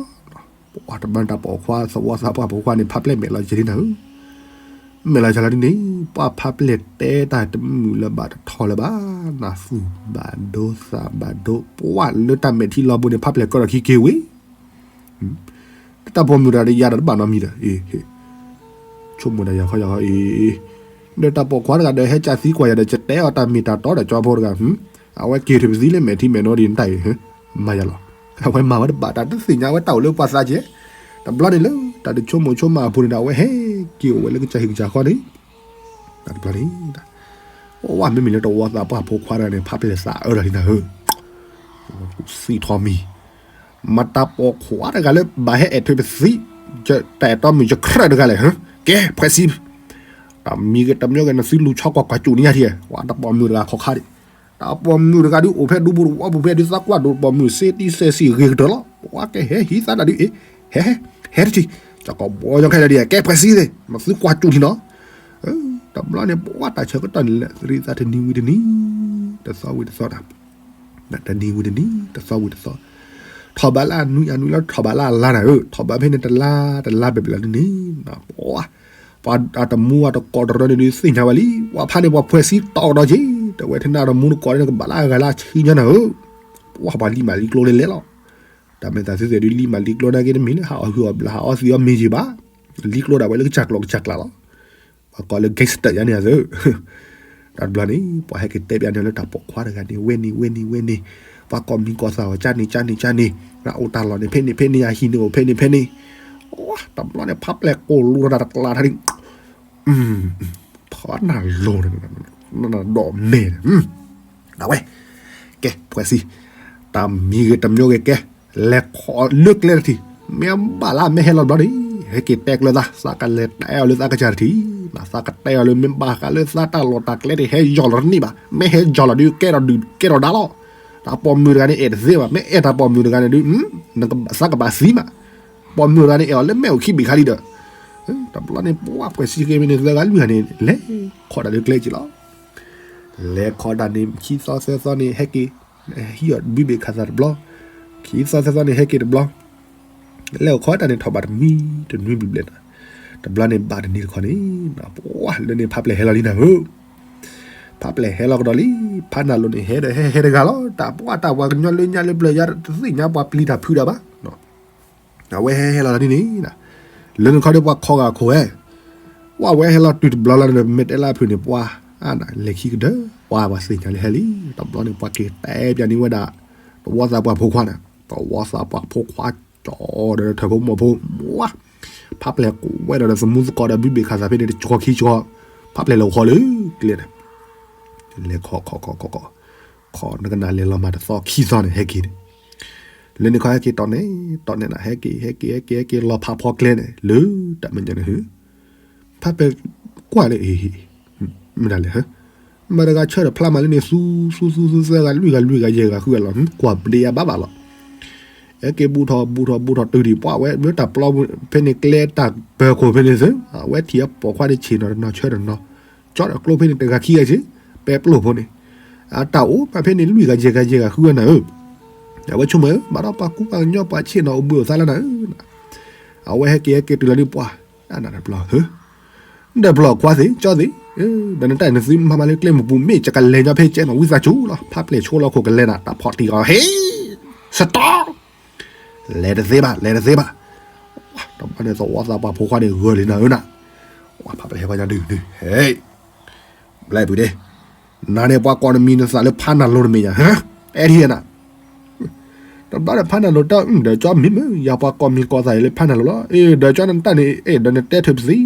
ပှၤတမၤတၢ်ပိာ်ခွါသဝီသးပှၢ်ပိာ်ခွါန့ၣ် ဖးပျဲၢ်မဲာ်လီၤက့ၤလံနၤဧၢ, မဲာ်လီၤက့ၤလီၤဒ်န့ၣ်, ပှၤဖးပျဲၢ်တဲတၢ်တမုာ်လၢၤဘၣ်တထီလၢၤဘၣ်, နသူၣ်ဘၣ်ဒိသးဘၣ်ဒိ, ပှၤလၢတၢ်မဲာ်ထံလီၤပူၤန့ၣ် ဖးပျဲၢ်ကီဒီးခံက့ၤဝံၤ တၢ်ပိာ်မုၣ်တဂၤဒီးယၤဒီးတဘၣ်နီတမံၤဒီး, ဆိကမိၣ်တၢ်ယၤခီယၤခီအံၤ, ဒီးတၢ်ပိာ်ခွါတဂၤဒီးဟဲကၢသံကွၢ်ယၤဒီး ကတဲအီၤတၢ်မ့ၢ်တၢ်တီဒီးကၠီဖိတဂၤ, အဝဲက့ၤထုးပသံလၢမဲာ်ထံမဲာ်နိဒ်နတၢ်အံၤ, မၤယၤလီၤ, အဝဲမၤဝဲတဘၣ်တၢ်တသ့ၣ်ညါဝဲတၢ်အိၣ်လၢပှၤသးကဲ, တဘျီန့ၣ်လၢ တၢ်တဆိကမိၣ်ဆိကမးအပူၤန့ၣ်ဒီး အဝဲဟဲက့ၤအိၣ်ဝဲလၢကစၢ်ဟံၣ်ကစၢ်ဃီန့ၣ် တဘျီန့ၣ်, ပှၤမ့မ့ၢ်လၢတဝီသးပှၢ်ဖိခွါတဂၤန့ၣ် ဖးပျဲၢ်သးအၢတၢ်လံနၤဧၢ, သံထီၣ်မံၤ, မတၤပိာ်ခွါတဂၤလၢဘၣ်ဟဲအဲၣ်ထုးပသံ, တၢ်အဲၣ်တီမုၣ်ယကြၢးတဂၤလဲၣ်, ကဲ ဖှဲးစံ, တမံၤဂ့ၤတမံၤဂ့ၤ နသုလူၤဆီကွၢ်ကွၢ်စူၣ်န့ၣ်ယါထံ, ပှၤတၢ်ပိာ်မုၣ်တဂၤခီခါဒံး, တၢ်ပိာ်မုၣ်တဂၤဒုးအိၣ်ဖဲဒူပူၤတဝီပူၤဖဲဒုး သးကွၢ်ဒိးပိာ်မုၣ်စ့တံၢ်စဲးစံၣ်ဂ့ၤကတၢၢ်လီၤ. ပှၤကဟဲဟံးသးတၢ်ဒုးအံၤ, ဟဲ, ဟဲတထံၣ်, ကၠီကီးဘီညီခဲလၢာ်ဒ် ကဲပှဲၤစံသ့ၣ် မၤသုကွၢ်ကၠူၣ်ထံနီၤ. တဘျီန့ၣ် ပှၤတၢ်ဆၢကတီၢ်န့ၣ်လဲၤသရံးသးတနံၤဝံၤတနံၤ, တသီဝံၤတသီတၢ် တနံၤဝံၤတနံၤ တသီဝံၤတသီ, ထီၣ်ဘးလၢအနွံအနွံလီၤ ထီၣ်ဘးလၢအလါနၤဧၢ, ထီၣ်ဘးဖဲန့ၣ်တလါတလါဘဲဘဲလီၤန့ၣ်, ပှၤ ပှၤအတမူအတကိးတရၢန့ၣ်ဒုးသ့ၣ်ညါဝဲလံ, ပှၤဖးန့ၣ်ပှၤဖှဲးစံတီၤကဒီးက့ၤ, တဝဲထဲနၢ်တမူတကိးန့ၣ်ကဘၣ်လၢအဂၤလၢအဆံညါနၤဧၢ, ပှၤပှၤလံမးလံကျိလဲလဲလီၤ. တၢ်မဲာ်သးသုသ့ၣ်ဒုးလံမးလံကျိနာ်က့တမ့ၢ်လၢဟးအီၣ်ဟုၣ်အီၣ်ဘျးဟးအီၣ်သံအီၣ်မ့ၤက့ၤဘၣ်, လံကျိဒၣ်ဝဲလၢကစၢ်ကျိာ်ကစၢ်ကျၢ်လီၤ. ပှၤကိးလၢ gangster ယါန့ၣ်အသၢ တဘျီန့ၣ် ပှၤဟဲက့ၤတဲပျးန့ၣ်လၢတၢ်ပိာ်ခွါတဂၤန့ၣ် ဝဲန့ၣ်ဝဲန့ၣ်ဝဲန့ၣ်, ပှၤကိးမံၤကိးသးအီၤကၠၢ်န့ၣ်ကၠၢ်န့ၣ်ကၠၢ်န့ၣ်, နအိၣ်တၢ်လီၢ်န့ၣ်ဖဲန့ၣ်ဖဲန့ၣ် အဟံၣ်န့ၣ်အိၣ်ဖဲန့ၣ်ဖဲန့ၣ်, တဘျီန့ၣ် ဖးပျဲၢ်ကိၢ်လိာ်တၢ်တကျးထါဒံး, ထီနၢ်လိၤန့ၣ်, ဒီးမဲာ်န့ၣ်, ဒၣ်ဝဲ, ကဲ ဖှဲးစံ တၢ်မံၤဂ့ၤတမျိုးဂ့ၤကဲ, လဲၤခီလၢကျဲတထံၣ်, မ့ၢ်ဘၣ်လၢအမ့ၢ်ဟဲလီၤတဘျီန့ၣ် ဟဲက့ၤတဲကျၢၤသး, သးကလဲၤတဲအီၤလၢသးကစၢ်တထံၣ်, သးကတဲအီၤလၢမ့ၢ်ဘၣ်ဃးလၢသးတၢ်လီၢ်တၢ်ကျဲတ့ၢ် ဟဲယီၢ်လီၤတန့ၢ်ဘၣ်, မ့ၢ်ဟဲယီၢ်လီၤဒုးကဲထီၣ်ဒုးကဲထီၣ်ဒါလီၤ. တၢ်ပိာ်မုၣ်တဂၤန့ၣ် အဲၣ်တသ့ဘၣ်, မ့ၢ်အဲၣ်တၢ်ပိာ်မုၣ်တဂၤန့ၣ်ဒုး သးကဘၣ်သံမး, ပိာ်မုၣ်တဂၤန့ၣ် အဲၣ်အီၤလၢမ့ၣ်အူခံဘ့ၣ်ခါလံဒီး, တဘျီန့ၣ် ပှၤဖှဲးစံဃ့မ့ၢ်န့ၣ် သၢဂၤလွံၢ်ဂၤန့ၣ် လဲၤခီတၢ်လၢကျဲက့ၤလီၤ. လဲၤခီတၢ်န့ၣ် ခံသီသၢသီန့ၣ် ဟဲက့ၤ, ဟံးအီၤဘုဘ့ၣ်ခးသးတဘျီ, ခံသီသၢသီန့ၣ် ဟဲက့ၤတဘျီ, လဲၤအိၣ်ခီတၢ်န့ၣ် ထီၣ်ဘးတနွံတနွံဘျဲၣ်ဘျဲၣ်န့ၣ်, တဘျီန့ၣ်ဘၣ်တနံၤတခီန့ၣ်, ပှၤလၢန့ၣ်ဖးပျဲၢ်ဟဲလီၤလံနၤဧၢ, ဖးပျဲၢ်ဟဲလီၤကဒီးလံ, ဖးနၢ်လိၤန့ၣ် ဟဲဒီးဟဲဟဲတဂၤလီၤ, တၢ်ပှၤတၢ်ပှၤကညီလၢညါလၢပျၢၤယါတသ့ၣ်ညါပှၤပျံၤတၢ်ဖုးတၢ်ဘၣ် အဝဲဟဲဟဲလီၤလီၤဒ်န့ၣ်, လၢနခီဒီးပှၤခီဂာ်ခိၣ်ဝဲ, ပှၤဝဲဟဲလီၤတုၤတဘျီလီၤဒီး မ့ၢ်တဲလၢအဖုၣ်န့ၣ် ပှၤ, လဲၤခံကတၢၢ်, ပှၤပှၤသ့ၣ်ညါလၢဟဲလံ, တဘျီန့ၣ် ပှၤက့ၤတဲပျးန့ၢ်ဝဲဒၣ်, တဝီသးပှၢ်ဖိခွါန့ၣ်, တဝီသးပှၢ်ဖိခွါကၠီဒီးထၢၣ်ဖိမိၢ်ဖိ, ဝါ, ဖးပျဲၢ်ကိးဝဲဒီးသမူသကိးဒီးဘုဘ့ၣ်ခးသးဖဲန့ၣ် တကီခံကီ, ဖးပျဲၢ်လဲၤအိၣ်ခီလၢကျဲန့ၣ်, လဲၤခီခီခီခီခီ, ခီနကနၣ်လဲၤလီၤမးတသီခံသီန့ၣ် ဟဲက့ၤန့ၣ် လၢန့ၣ်ခီဟဲက့ၤတီၢ်နဲၣ်, တီၢ်နဲၣ်နၤ ဟဲက့ၤ ဟဲက့ၤ ဟဲက့ၤ ဟဲက့ၤ လီၤဖးဖီကျဲန့ၣ် လၢတၢ်မဲာ်ညါန့ၣ် ဖးပျဲၢ်ကွၢ်လၢအံၤ, မ့ၢ်ဒၣ်လဲၣ်, မတၤတဂၤဆၢထၢၣ်ဖျါမးလၢန့ၣ် သူ သူ သူ သူ သၢဂၤ လွံၢ်ဂၤ လွံၢ်ဂၤ ယဲၢ်ဂၤ ဃုဂၤလီၤ, ကွၢ်ပဒ့ယါဘၣ်ဘၣ်လီၤ. ဟဲက့ၤဘူးထီၣ် ဘူးထီၣ် ဘူးထီၣ်တုၤဒံး ပှၤဝဲလၢတၢ်ပျီဖဲန့ၣ် ကျဲတၢ်ပၢၤခိၣ်ဖဲန့ၣ်သု, အဝဲထံၣ်အပိာ်ခွါန့ၣ် ဆ့ၣ်နီၤတနီၤဆၢတနီၤ, ကၠီဒီးကျိဖဲန့ၣ် တဂၤခံဂၤဆ့, ပဲပျိၢ်ဖိန့ၣ်, အတၢ်အိၣ်မးဖဲန့ၣ် လွံၢ်ဂၤ ယဲၢ်ဂၤ ယဲၢ်ဂၤ ဃုဂၤနၤဧၢ, အဝဲဆိကမိၣ် ဘၣ်ဒီးပှၤကူပှၤကညီ ပှၤဆ့ၣ်နီၤအိၣ်ဘှံးအိၣ်သါလၢနၤဧၢ, အဝဲဟဲက့ၤဟဲက့ၤတုၤလီၤဒုးပှၤ, ဒီးပျီၢ်ဧၢ, ဒီးပျီၢ်ခွါသ့ၣ် ကၠီသ့ၣ်, ဒီးနတၢ်န့ၣ်သုမၤမးလၢကျဲမုၢ်ပူၤ မ့ၢ်ယကလဲၤညီဖဲကဲနီၤ ဝံသးစူၤလီၤ, ဖးပျဲၢ်ဆိလီၤခိၣ်ကလဲၤနၤ တၢ်ဖီၣ်တံၢ်အီၤ ဟ့ၣ်, စတီၢ် လဲၤတသ့ဘၣ် လဲၤတသ့ဘၣ်, တဘျီန့ၣ် သဝီသးပှၢ်ဖိခွါန့ၣ် ဂၢၢ်လံနၤဧၢနၤ, ဖးပျဲၢ်ဟဲပှၤညါဒုးဒုး ဟ့ၣ်, ဘျဲၣ်ပုၢ်ဒ့, နၤန့ၣ်ပှၤကိးနမံၤနသးလၢဖးနၢ်လိၤတမ့ၢ်ညါ, အဲၣ်ထံၣ်နၤ တဘျီဒီးဖးနၢ်လိၤတၢ် ဒီးကၠီမ့ၢ်မ့ၢ် ယၤပှၤကိးမံၤကိးသးလၢဖးနၢ်လိၤလီၤ, အ့ ဒီးကၠီနတၢ်န့ၣ် အဲၣ်ဒီးနတဲထုးပ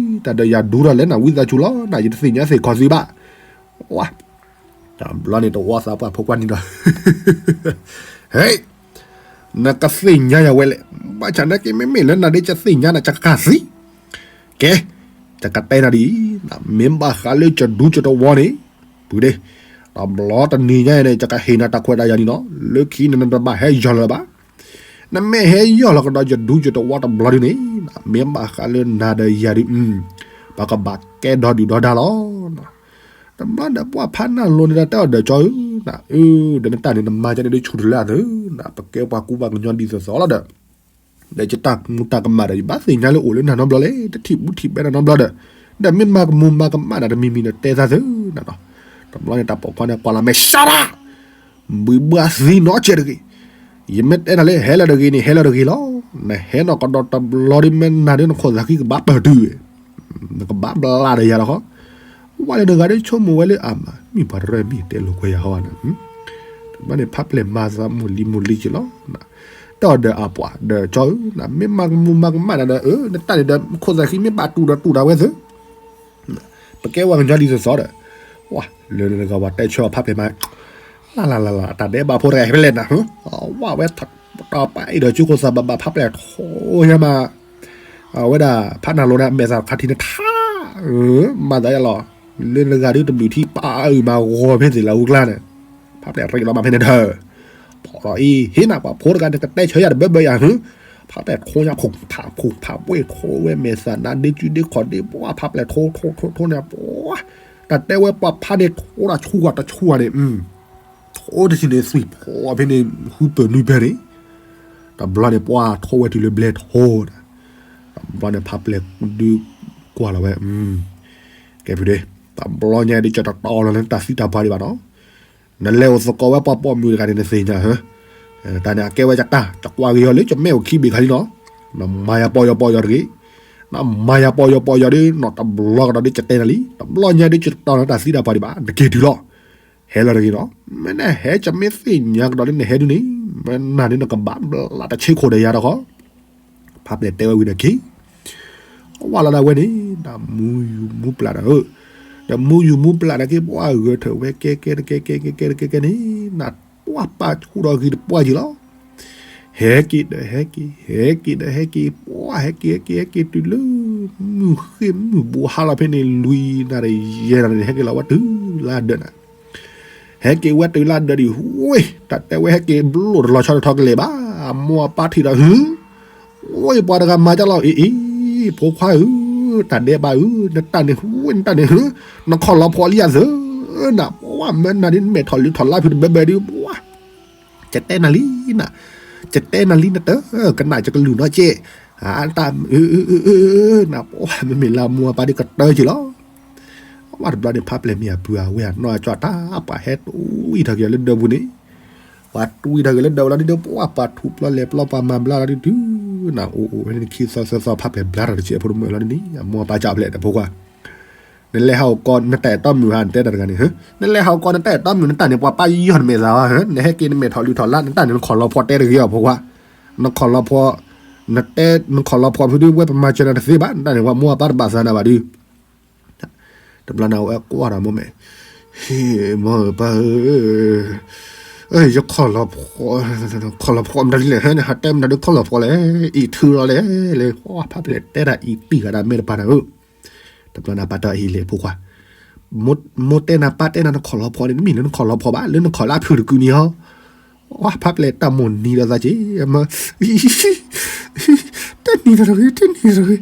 သံ တၢ်ဒီးယၤဒူထီၣ်လဲၣ်နၤ ဝံသးစူၤလီၤ နၤယတသ့ၣ်ညါသ့ၣ်ခီသံဘၣ်, ဝါ, တဘျီန့ၣ်တဝီသးပှၢ်ဖိခွါန့ၣ်ဒီး ဟ့ၣ်, နကသ့ၣ်ညါယၤဝဲလဲၣ်, ဘၣ်ဆၣ်နာ်က့မ့မ့ၢ်လၢနၤဒ်ယသ့ၣ်ညါနၤ ယကဃၣ်သံ, ကဲ, ယကတဲနၤဒ်အံၤ, မ့ၢ်ဘၣ်ဃးလၢယဒူယတဝီန့ၣ်, ပုၢ်ဒ့, တဘျီတနံၤညါအံၤန့ၣ် ယကဟ့ၣ်နၤတၢ်ခွဲးတၢ်ယာ်ဒ်နီၤ, လၢခံန့ၣ်နတဘၣ်ဟဲယီၢ်လၢၤဘၣ်, နမ့ၢ်ဟဲယီၢ်လီၤကဒီးယဒူယတဝီတဘျီဒ်န့ၣ်, မ့ၢ်ဘၣ်ဃးလၢနၤဒီးယၤဒ်, ပကဘၣ်ကဲဒီဒုၣ်ဒီဒါလီၤ. တဘျီဒီးပှၤဖးနၢ်လိၤန့ၣ်ဒီးတဲအီၤဒီးကၠီဧၢ, အၢ ဒီးနတၢ်န့ၣ်နမၤကန့ၣ်ဒ်ဆူၣ်တလၢအသၢ, ပကဲပှၤကူပှၤကညီဒ်သိးသိးလီၤဒီး, ဒီးယတၢ်မူတၢ်ကမၣ်ဒီး ယဘၣ်သ့ၣ်ညါလၢအိၣ်လၢနၤနီတဘျီလဲၣ်, တထံၣ်ဘူးထံၣ်ဘဲနၤနီတဘျီဒီး, ဒီးမ့ၢ်မၤကမူၤမၤကမၣ်နၤတမံၤမံၤဒီးတဲသးသၢနၤနီၤ. တဘျီန့ၣ်တၢ်ပိာ်ခွါန့ၣ်ကွၢ်လီၤမဲာ် shut up, ဘှံးဘှါသံနီတစဲးတဂ့ၤ, ယမ့ၢ်တဲနၤလၢဟဲလီၤတဂ့ၤန့ၣ် ဟဲလီၤတဂ့ၤလီၤ, နဟဲနီၢ်ကဒီးတဘျီဒ်မ့ၢ်နၤဒ်နခိၣ်သးဃံကဘၣ်ပၢၢ်တုၤ, နကဘၣ်ဘျါဒီးယၤလီၤဃီ. ဝဲလၢတဂၤဒ်ဆိကမိၣ်ဝဲလၢအမး မ့ၢ်ပှၤတရၢမ့ၢ်တဲလိာ်ကွဲယၤဟီဧါနၤ, တဘျီန့ၣ်ဖးပျဲၢ်မၤသးမုၢ်လံမုၢ်လံက့ၤလီၤ. တဲအီၤဒီးအပှၤဒီးကၠီဧၢ, မ့ၢ်မၤကမူၤမၤကမၣ်နၤဒီး နတၢ်န့ၣ်ဒီး ခိၣ်သးဃံမ့ၢ်ဘၣ်တူၢ်ဒီးတူၢ်ဒၣ်ဝဲသၢ ပကဲပှၤကညီဒ်သိးသိးဒီး, ဝါ, လၢနတဂၤဝဲတဲဆၢအီၤဖးပျဲၢ်မၤ, လၢ်လၢ်လၢ်လၢ် တၢ်ဒဲးဘးဖိတဂၤဖဲလဲၣ်နၤ, ဝါဝဲ တၢ်ပာ်အံၤဒီးစုခိၣ်သးဘၣ်ဘၣ်ဖးပျဲၢ်ထီညါမး, အဝဲဒၣ်ဖးနၢ်လိၤန့ၣ် မဲာ်သးခါထံန့ၣ်ထါ, မၤသးယလီၤ, လၢနတဂၤဒ်တဘျုးထံပာ်အုၣ်မၤဂီၤဖဲသ့ၣ်လၢအူကျါန့ၣ်, ဖးပျဲၢ်ရ့လီၤမးဖဲန့ၣ်ဒီး ဖီၣ်ဒီးအံၤ ဟ့ၣ်နၤပှၤဖိတဂၤန့ၣ် ကတဲဆၢယၤတဘၢဘၢယၤ ဟၢ ဖးပျဲၢ်ထိညါ ဖူးဖးဖူးဖးဝ့ၢ် ထိဝဲမဲာ်သးနါဒ့စုဒ့ခီၣ်ဒ့ဘှါ ဖးပျဲၢ်ထိထိထိထိန့ၣ် ပှၤ တၢ်တဲဝဲပှၤဖးန့ၣ် ထိတၢ်ဆူၣ်ဂၤတဆူၣ်ဂၤန့ၣ် ထိတဆံန့ၣ် သွံၣ်ဖီဖဲန့ၣ် ဃုပၢၢ်နွံပၢၢ်န့ၣ် တဘျီန့ၣ် ပှၤထိဝဲတုၤလၢဘျဲၣ်ထိဒီး တဘျီန့ၣ် ဖးပျဲၢ်ဒုးကွၢ်လီၤဝဲ ကဲဖုဒ့ တဘျီညါဒုး ကတတီလီၤလၢတၢ်သံတၢ်ပှၢ်ဒံးဘၣ်နီၤ နလဲၤအိၣ်သကိးဝဲပှၤပိာ်မုၣ်တဂၤန့ၣ် နသ့ၣ်ညါဧါ တၢ်န့ၣ် အကဲဝဲယတၢ် တကွၢ်ဂ့ၤအီၤလၢ ကမ့ၢ်အိၣ်ခံဘ့ၣ်ခါလံနီၤ နမၤယၤပီယီၤပီယီၤတဂ့ၤ နမၤယၤပီယီၤပီယီၤဒီး နီၢ်တဘျီကဒီးဒုး ကတဲနၤလံ တဘျီညါဒုး ကတတီလီၤတၢ်သံတၢ်ပှၢ်ဒံးဘၣ် နက့ၤတုၤလီၤ ဟဲလီၤတဂ့ၤနီၤ မ့ၢ်နဟဲ ကမ့ၢ်သ့ၣ်ညါကဒီးလၢနဟဲဒုးန့ၣ် မ့ၢ်နၤန့ၣ် နကဘၣ်ဘျါတၢ်ဆ့ခိၣ်ဒီးယၤတခီ ဖးပျဲၢ်တဲဝဲဝံၤန့ၣ်က့ၤ ဝဲလီၤဒၣ်ဝဲန့ၣ် ဒီးမူယူၤမူပျၢ်ဒီး ဒီးမူယူၤမူပျၢ်န့ၣ်က့ၤ ပှၤဂဲၤထၢၣ်ဝဲ ကဲကဲတကဲ ကဲကဲတကဲကဲန့ၣ် နပှၤပာ်ဆူၣ်ဒီးဂ့ၤတပှၢ်က့ၤလီၤ ဟဲက့ၤဒီးဟဲက့ၤ ဟဲက့ၤဒီးဟဲက့ၤ ပှၤဟဲက့ၤ ဟဲက့ၤ ဟဲက့ၤတုၤလၢ မုၢ်ဃ့ၢ်မုၢ်ဘူးဟါလီၤဖဲန့ၣ် လွံၢ်နၣ်ရံၣ်ယဲၢ်နၣ်ရံၣ်န့ၣ် ဟဲက့ၤလီၤဝဲတုၤလၢဒၢးနၤ ဟဲက့ၤဝဲတုၤလၢဒၢးဒံး ဝ့ၢ် တၢ်တဲဝဲဟဲက့ၤဘျိၣ်တလီၤဆီတထီကလဲာ်ဘၣ် အမိၢ်အပၢ်ထံၣ်ဒီး ဟု ဝ့ၢ် ပှၤတဂၤမၤတၢ်လီၤ အ့ၣ်အ့ၣ် ဖိခွါဧၢ တၢ်ဒဲးဘးဧၢ နတၢ်န့ၣ် ဝ့ၢ် နတၢ်န့ၣ် နခီၣ်လီၤဖီလံယသၢ နပှၤမၢနၤဒ် နမဲာ်ထီၣ်လံထီၣ်လါဖုတဘဲဘဲဒ် ပှၤ ကတဲနၤလံနၤ ကတဲနၤလံနတၢ် ကနၣ်ကကလုၢ်နီကဲ တၢ် နပှၤမ့မ့ၢ်လၢအမိၢ်အပၢ်ဒ် ကတၢက့ၤလီၤ ဝဲတဘျီန့ၣ် ဖးပျဲၢ်မ့ၢ်အပုၢ်အဝဲၢ်အနီၢ်အကၠီတၢ် ပှၤဟဲတွံၢ်ထီၣ်က့ၤလၢဒၢးပူၤန့ၣ် ပှၤတွံၢ်ထီၣ်က့ၤလၢဒၢးပူၤလီၤဒ်ဒီး ပှၤပှၤထူးပျီလဲၤပျီ ပှၤမၤဘျါလီၤဒ်တုၤ နအိၣ်အိၣ်ဝဲန့ၣ် ခံသီသၢသီ ဖးပျဲၢ်ဘျါထီၣ်တစဲးဖိတမုၣ်လီၤဒ်န့ၣ် အမိၢ်အပၢ်ကၠီဖျဲးဒီးဖိခွါ နလဲၤဟးအိၣ်ကီး နတၢ်အဲၣ်တီမုၣ်ဧါ နတဲတၢ်တဂၤန့ၣ် နလဲၤဟးအိၣ်ကီး နတၢ်အဲၣ်တီမုၣ် နတၢ်န့ၣ် ပှၤပၢ်ယီၢ်နမဲာ်သးဧါ နဟဲက့ၤ နမဲာ်ထီၣ်လံထီၣ်လါ နတၢ်န့ၣ် နခီၣ်လီၤဖီတဲတဂ့ၤအီၤဖိခွါ နခီၣ်လီၤဖီ နတဲ နခီၣ်လီၤဖီဖုဒုး ဝဲပမၤစၢၤနၤတသ့ဘၣ် နတၢ်န့ၣ် ပှၤမိၢ်အပၢ်တဘၣ်သးနၤဘၣ်ဒုး တဘျီန့ၣ် အဝဲကွၢ်ဒီးမိၢ်မဲာ် ဟ့ၣ် မိၢ်ပၢ်ဧၢ ယခီၣ်လီၤဖီ ခီၣ်လီၤဖီမတၤဒ်လဲၣ် ဟဲန့ၣ် ဟးတဲမတၤဒုးခီၣ်လီၤဖီလဲၣ် အံၤထုးလီၤလဲၣ် လဲၤ ဖးပျဲၢ်တဲတၢ်အံၤတံၢ်ဂၤဒၣ်မဲာ်တပၤနၤဧၢ တဘျီန့ၣ် ပၢ်တဲအံၤလဲၣ်ဖိခွါ မိၢ်တဲနၤပၢ်တဲနၤ နခီၣ်လီၤဖီန့ၣ် တမ့ၢ်လၢနခီၣ်လီၤဖီဘၣ် လၢနခီၣ်လၢအဖုၣ်တကုာ်န့ၣ်ဟီ ဝဲဖးပျဲၢ်တၢ်မိၣ်နံၤဒီးသးက့ၤ မ့ၢ် တဲနံၤတဂ့ၤ တဲနံၤတဂ့ၤ ခီၣ်လီ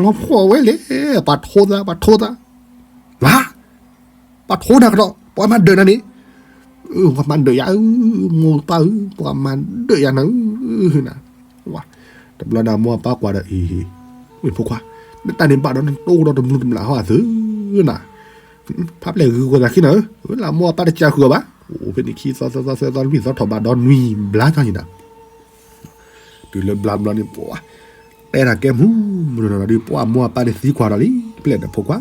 ၤဖီဝဲလဲၣ် ပှၤထိသး ပှၤထိသး မ့ၢ် ပှၤထိနၤကဒီး ပှၤမၤဒၢးနၤန့ၣ် ပှၤမၤဒၢးယၤဧၢ မိၢ်ပၢ်ဧၢ ပှၤမၤဒၢးယၤနၤဧၢ န တဘျီန့ၣ် အမိၢ်အပၢ်ကွၢ်ဒီးအံၤ ဝ့ၢ်ဖိခွါ နတၢ်န့ၣ်ဘၣ်ဒီးနတိၢ်ဒီးတမုာ်တမျၢ်ဟီအသၢနၤ ဖးပျဲၢ်ဂုာ်ဃိသးခံနၤဧၢ လၢအမိၢ်အပၢ်တစၢ်ဃုာ်အီၤဘၣ် အိၣ်ဖဲန့ၣ်ခံသီသၢသီသၢသီလွံၢ်သီထီၣ်ဘးဒီနွံဘျါကီၢ်န့ၣ်နၤ တုၤလၢဘျါဘျီန့ၣ် ပှၤ တဲတၢ်ကဲမူမုၢ်နီၤနီၤဒီး ပှၤအမိၢ်အပၢ်န့ၣ်သံကွၢ်ဒီးလံ ဖဲလဲၣ်ဒီးဖိခွါ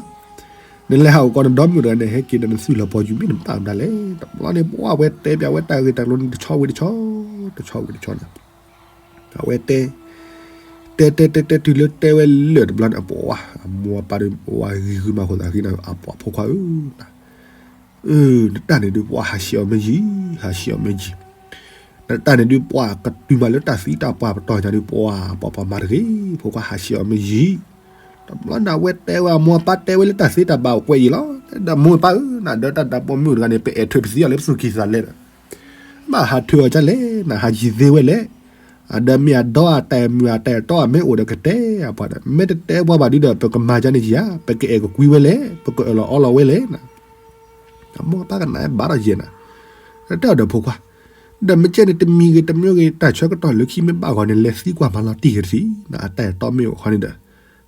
နလဲၤဟးအိၣ်ကီးနဒီမုၣ်တဂၤန့ၣ် ဟဲက့ၤဒီးနသွံၣ်လီၤပီၤယူၤမ့ၢ်နဘၣ်မတၤလဲၣ် တဘျီန့ၣ် ပှၤဝဲတဲပျးဝဲတၢ်ဂ့ၢ်တၢ်ကျိၤန့ၣ် တဆီဝံၤတဆီ တဆီဝံၤတဆီန့ၣ် အဝဲတဲ တဲတဲတဲတဲတုၤလၢတဲဝဲလၢာ်တဘျီန့ၣ် အပှၤ အမိၢ်အပၢ်ဒီး ပှၤဂံၤဂုာ်မၤဃိသးဂ့ၤန့ၣ် အပှၤဖိခွါဧၢ နတၢ်န့ၣ်ဒုး ပှၤဟးဆှဲးအီၤမ့ၢ်ယံၤ ဟးဆှဲးအီၤမ့ၢ်ယံၤ နတၢ်န့ၣ်ဒုး ပှၤကတုၤမးလၢတၢ်သံတၢ်ပှၢ်ပတီၢ်ညါဒုး ပှၤပှၤပှၤမၤတဂ့ၤ ဖိခွါဟးဆှဲးအီၤမ့ၢ်ယံၤ တဘျီန့ၣ် အဝဲတဲဝဲအမိၢ်အပၢ်တဲဝဲလၢတၢ်သံတၢ်ပှၢ်အိၣ်ကွဲးယံၤလီၤ ဒီးမိၢ်ပၢ်ဧၢ နဒီးတၢ်ဒၢးပိာ်မုၣ်တဂၤန့ၣ် ပအဲၣ်ထုးတသ့အီၤလၢပသူၣ်ကံၢ်သးလဲဒီး ဘၣ်ဟးထုးအီၤဒ်လဲၣ် နဟးယံၤသ့ဝဲလဲၣ် အဒီးမ့ၢ်အဒီအတၢ်မုၢ်အတၢ်အဲၣ်တီအမ့ၢ်အိၣ်ဒီးကတဲအပှၤဒီး မ့ၢ်တတဲပှၤဘၣ်ဒုဒီး ပကမၤဒ်န့ၣ်ယံၤဧါ ပကအဲၣ်ကကွံဝဲလဲၣ် ပကအၢၣ်လီၤအီလီၤဝဲလဲၣ် အမိၢ်အပၢ်ကနၣ်ဘၣ်ဒီးယဲၢ်နၤ တဲအီၤဒီးဖိခွါ ဒီးမ့ၢ်ကဲန့ၣ် တမံၤဂ့ၤတမံၤဂ့ၤ တၢ်ဆၢကတီၢ်လၢခံမ့ၢ်ဘၣ်ဂီၤန့ၣ် လဲၤသံကွၢ်မၤလီၤတံၢ်ဂ့ၤတထံၣ် နအတၢ်အဲၣ်တီမ့ၢ်အိၣ်ခီန့ၣ်ဒီး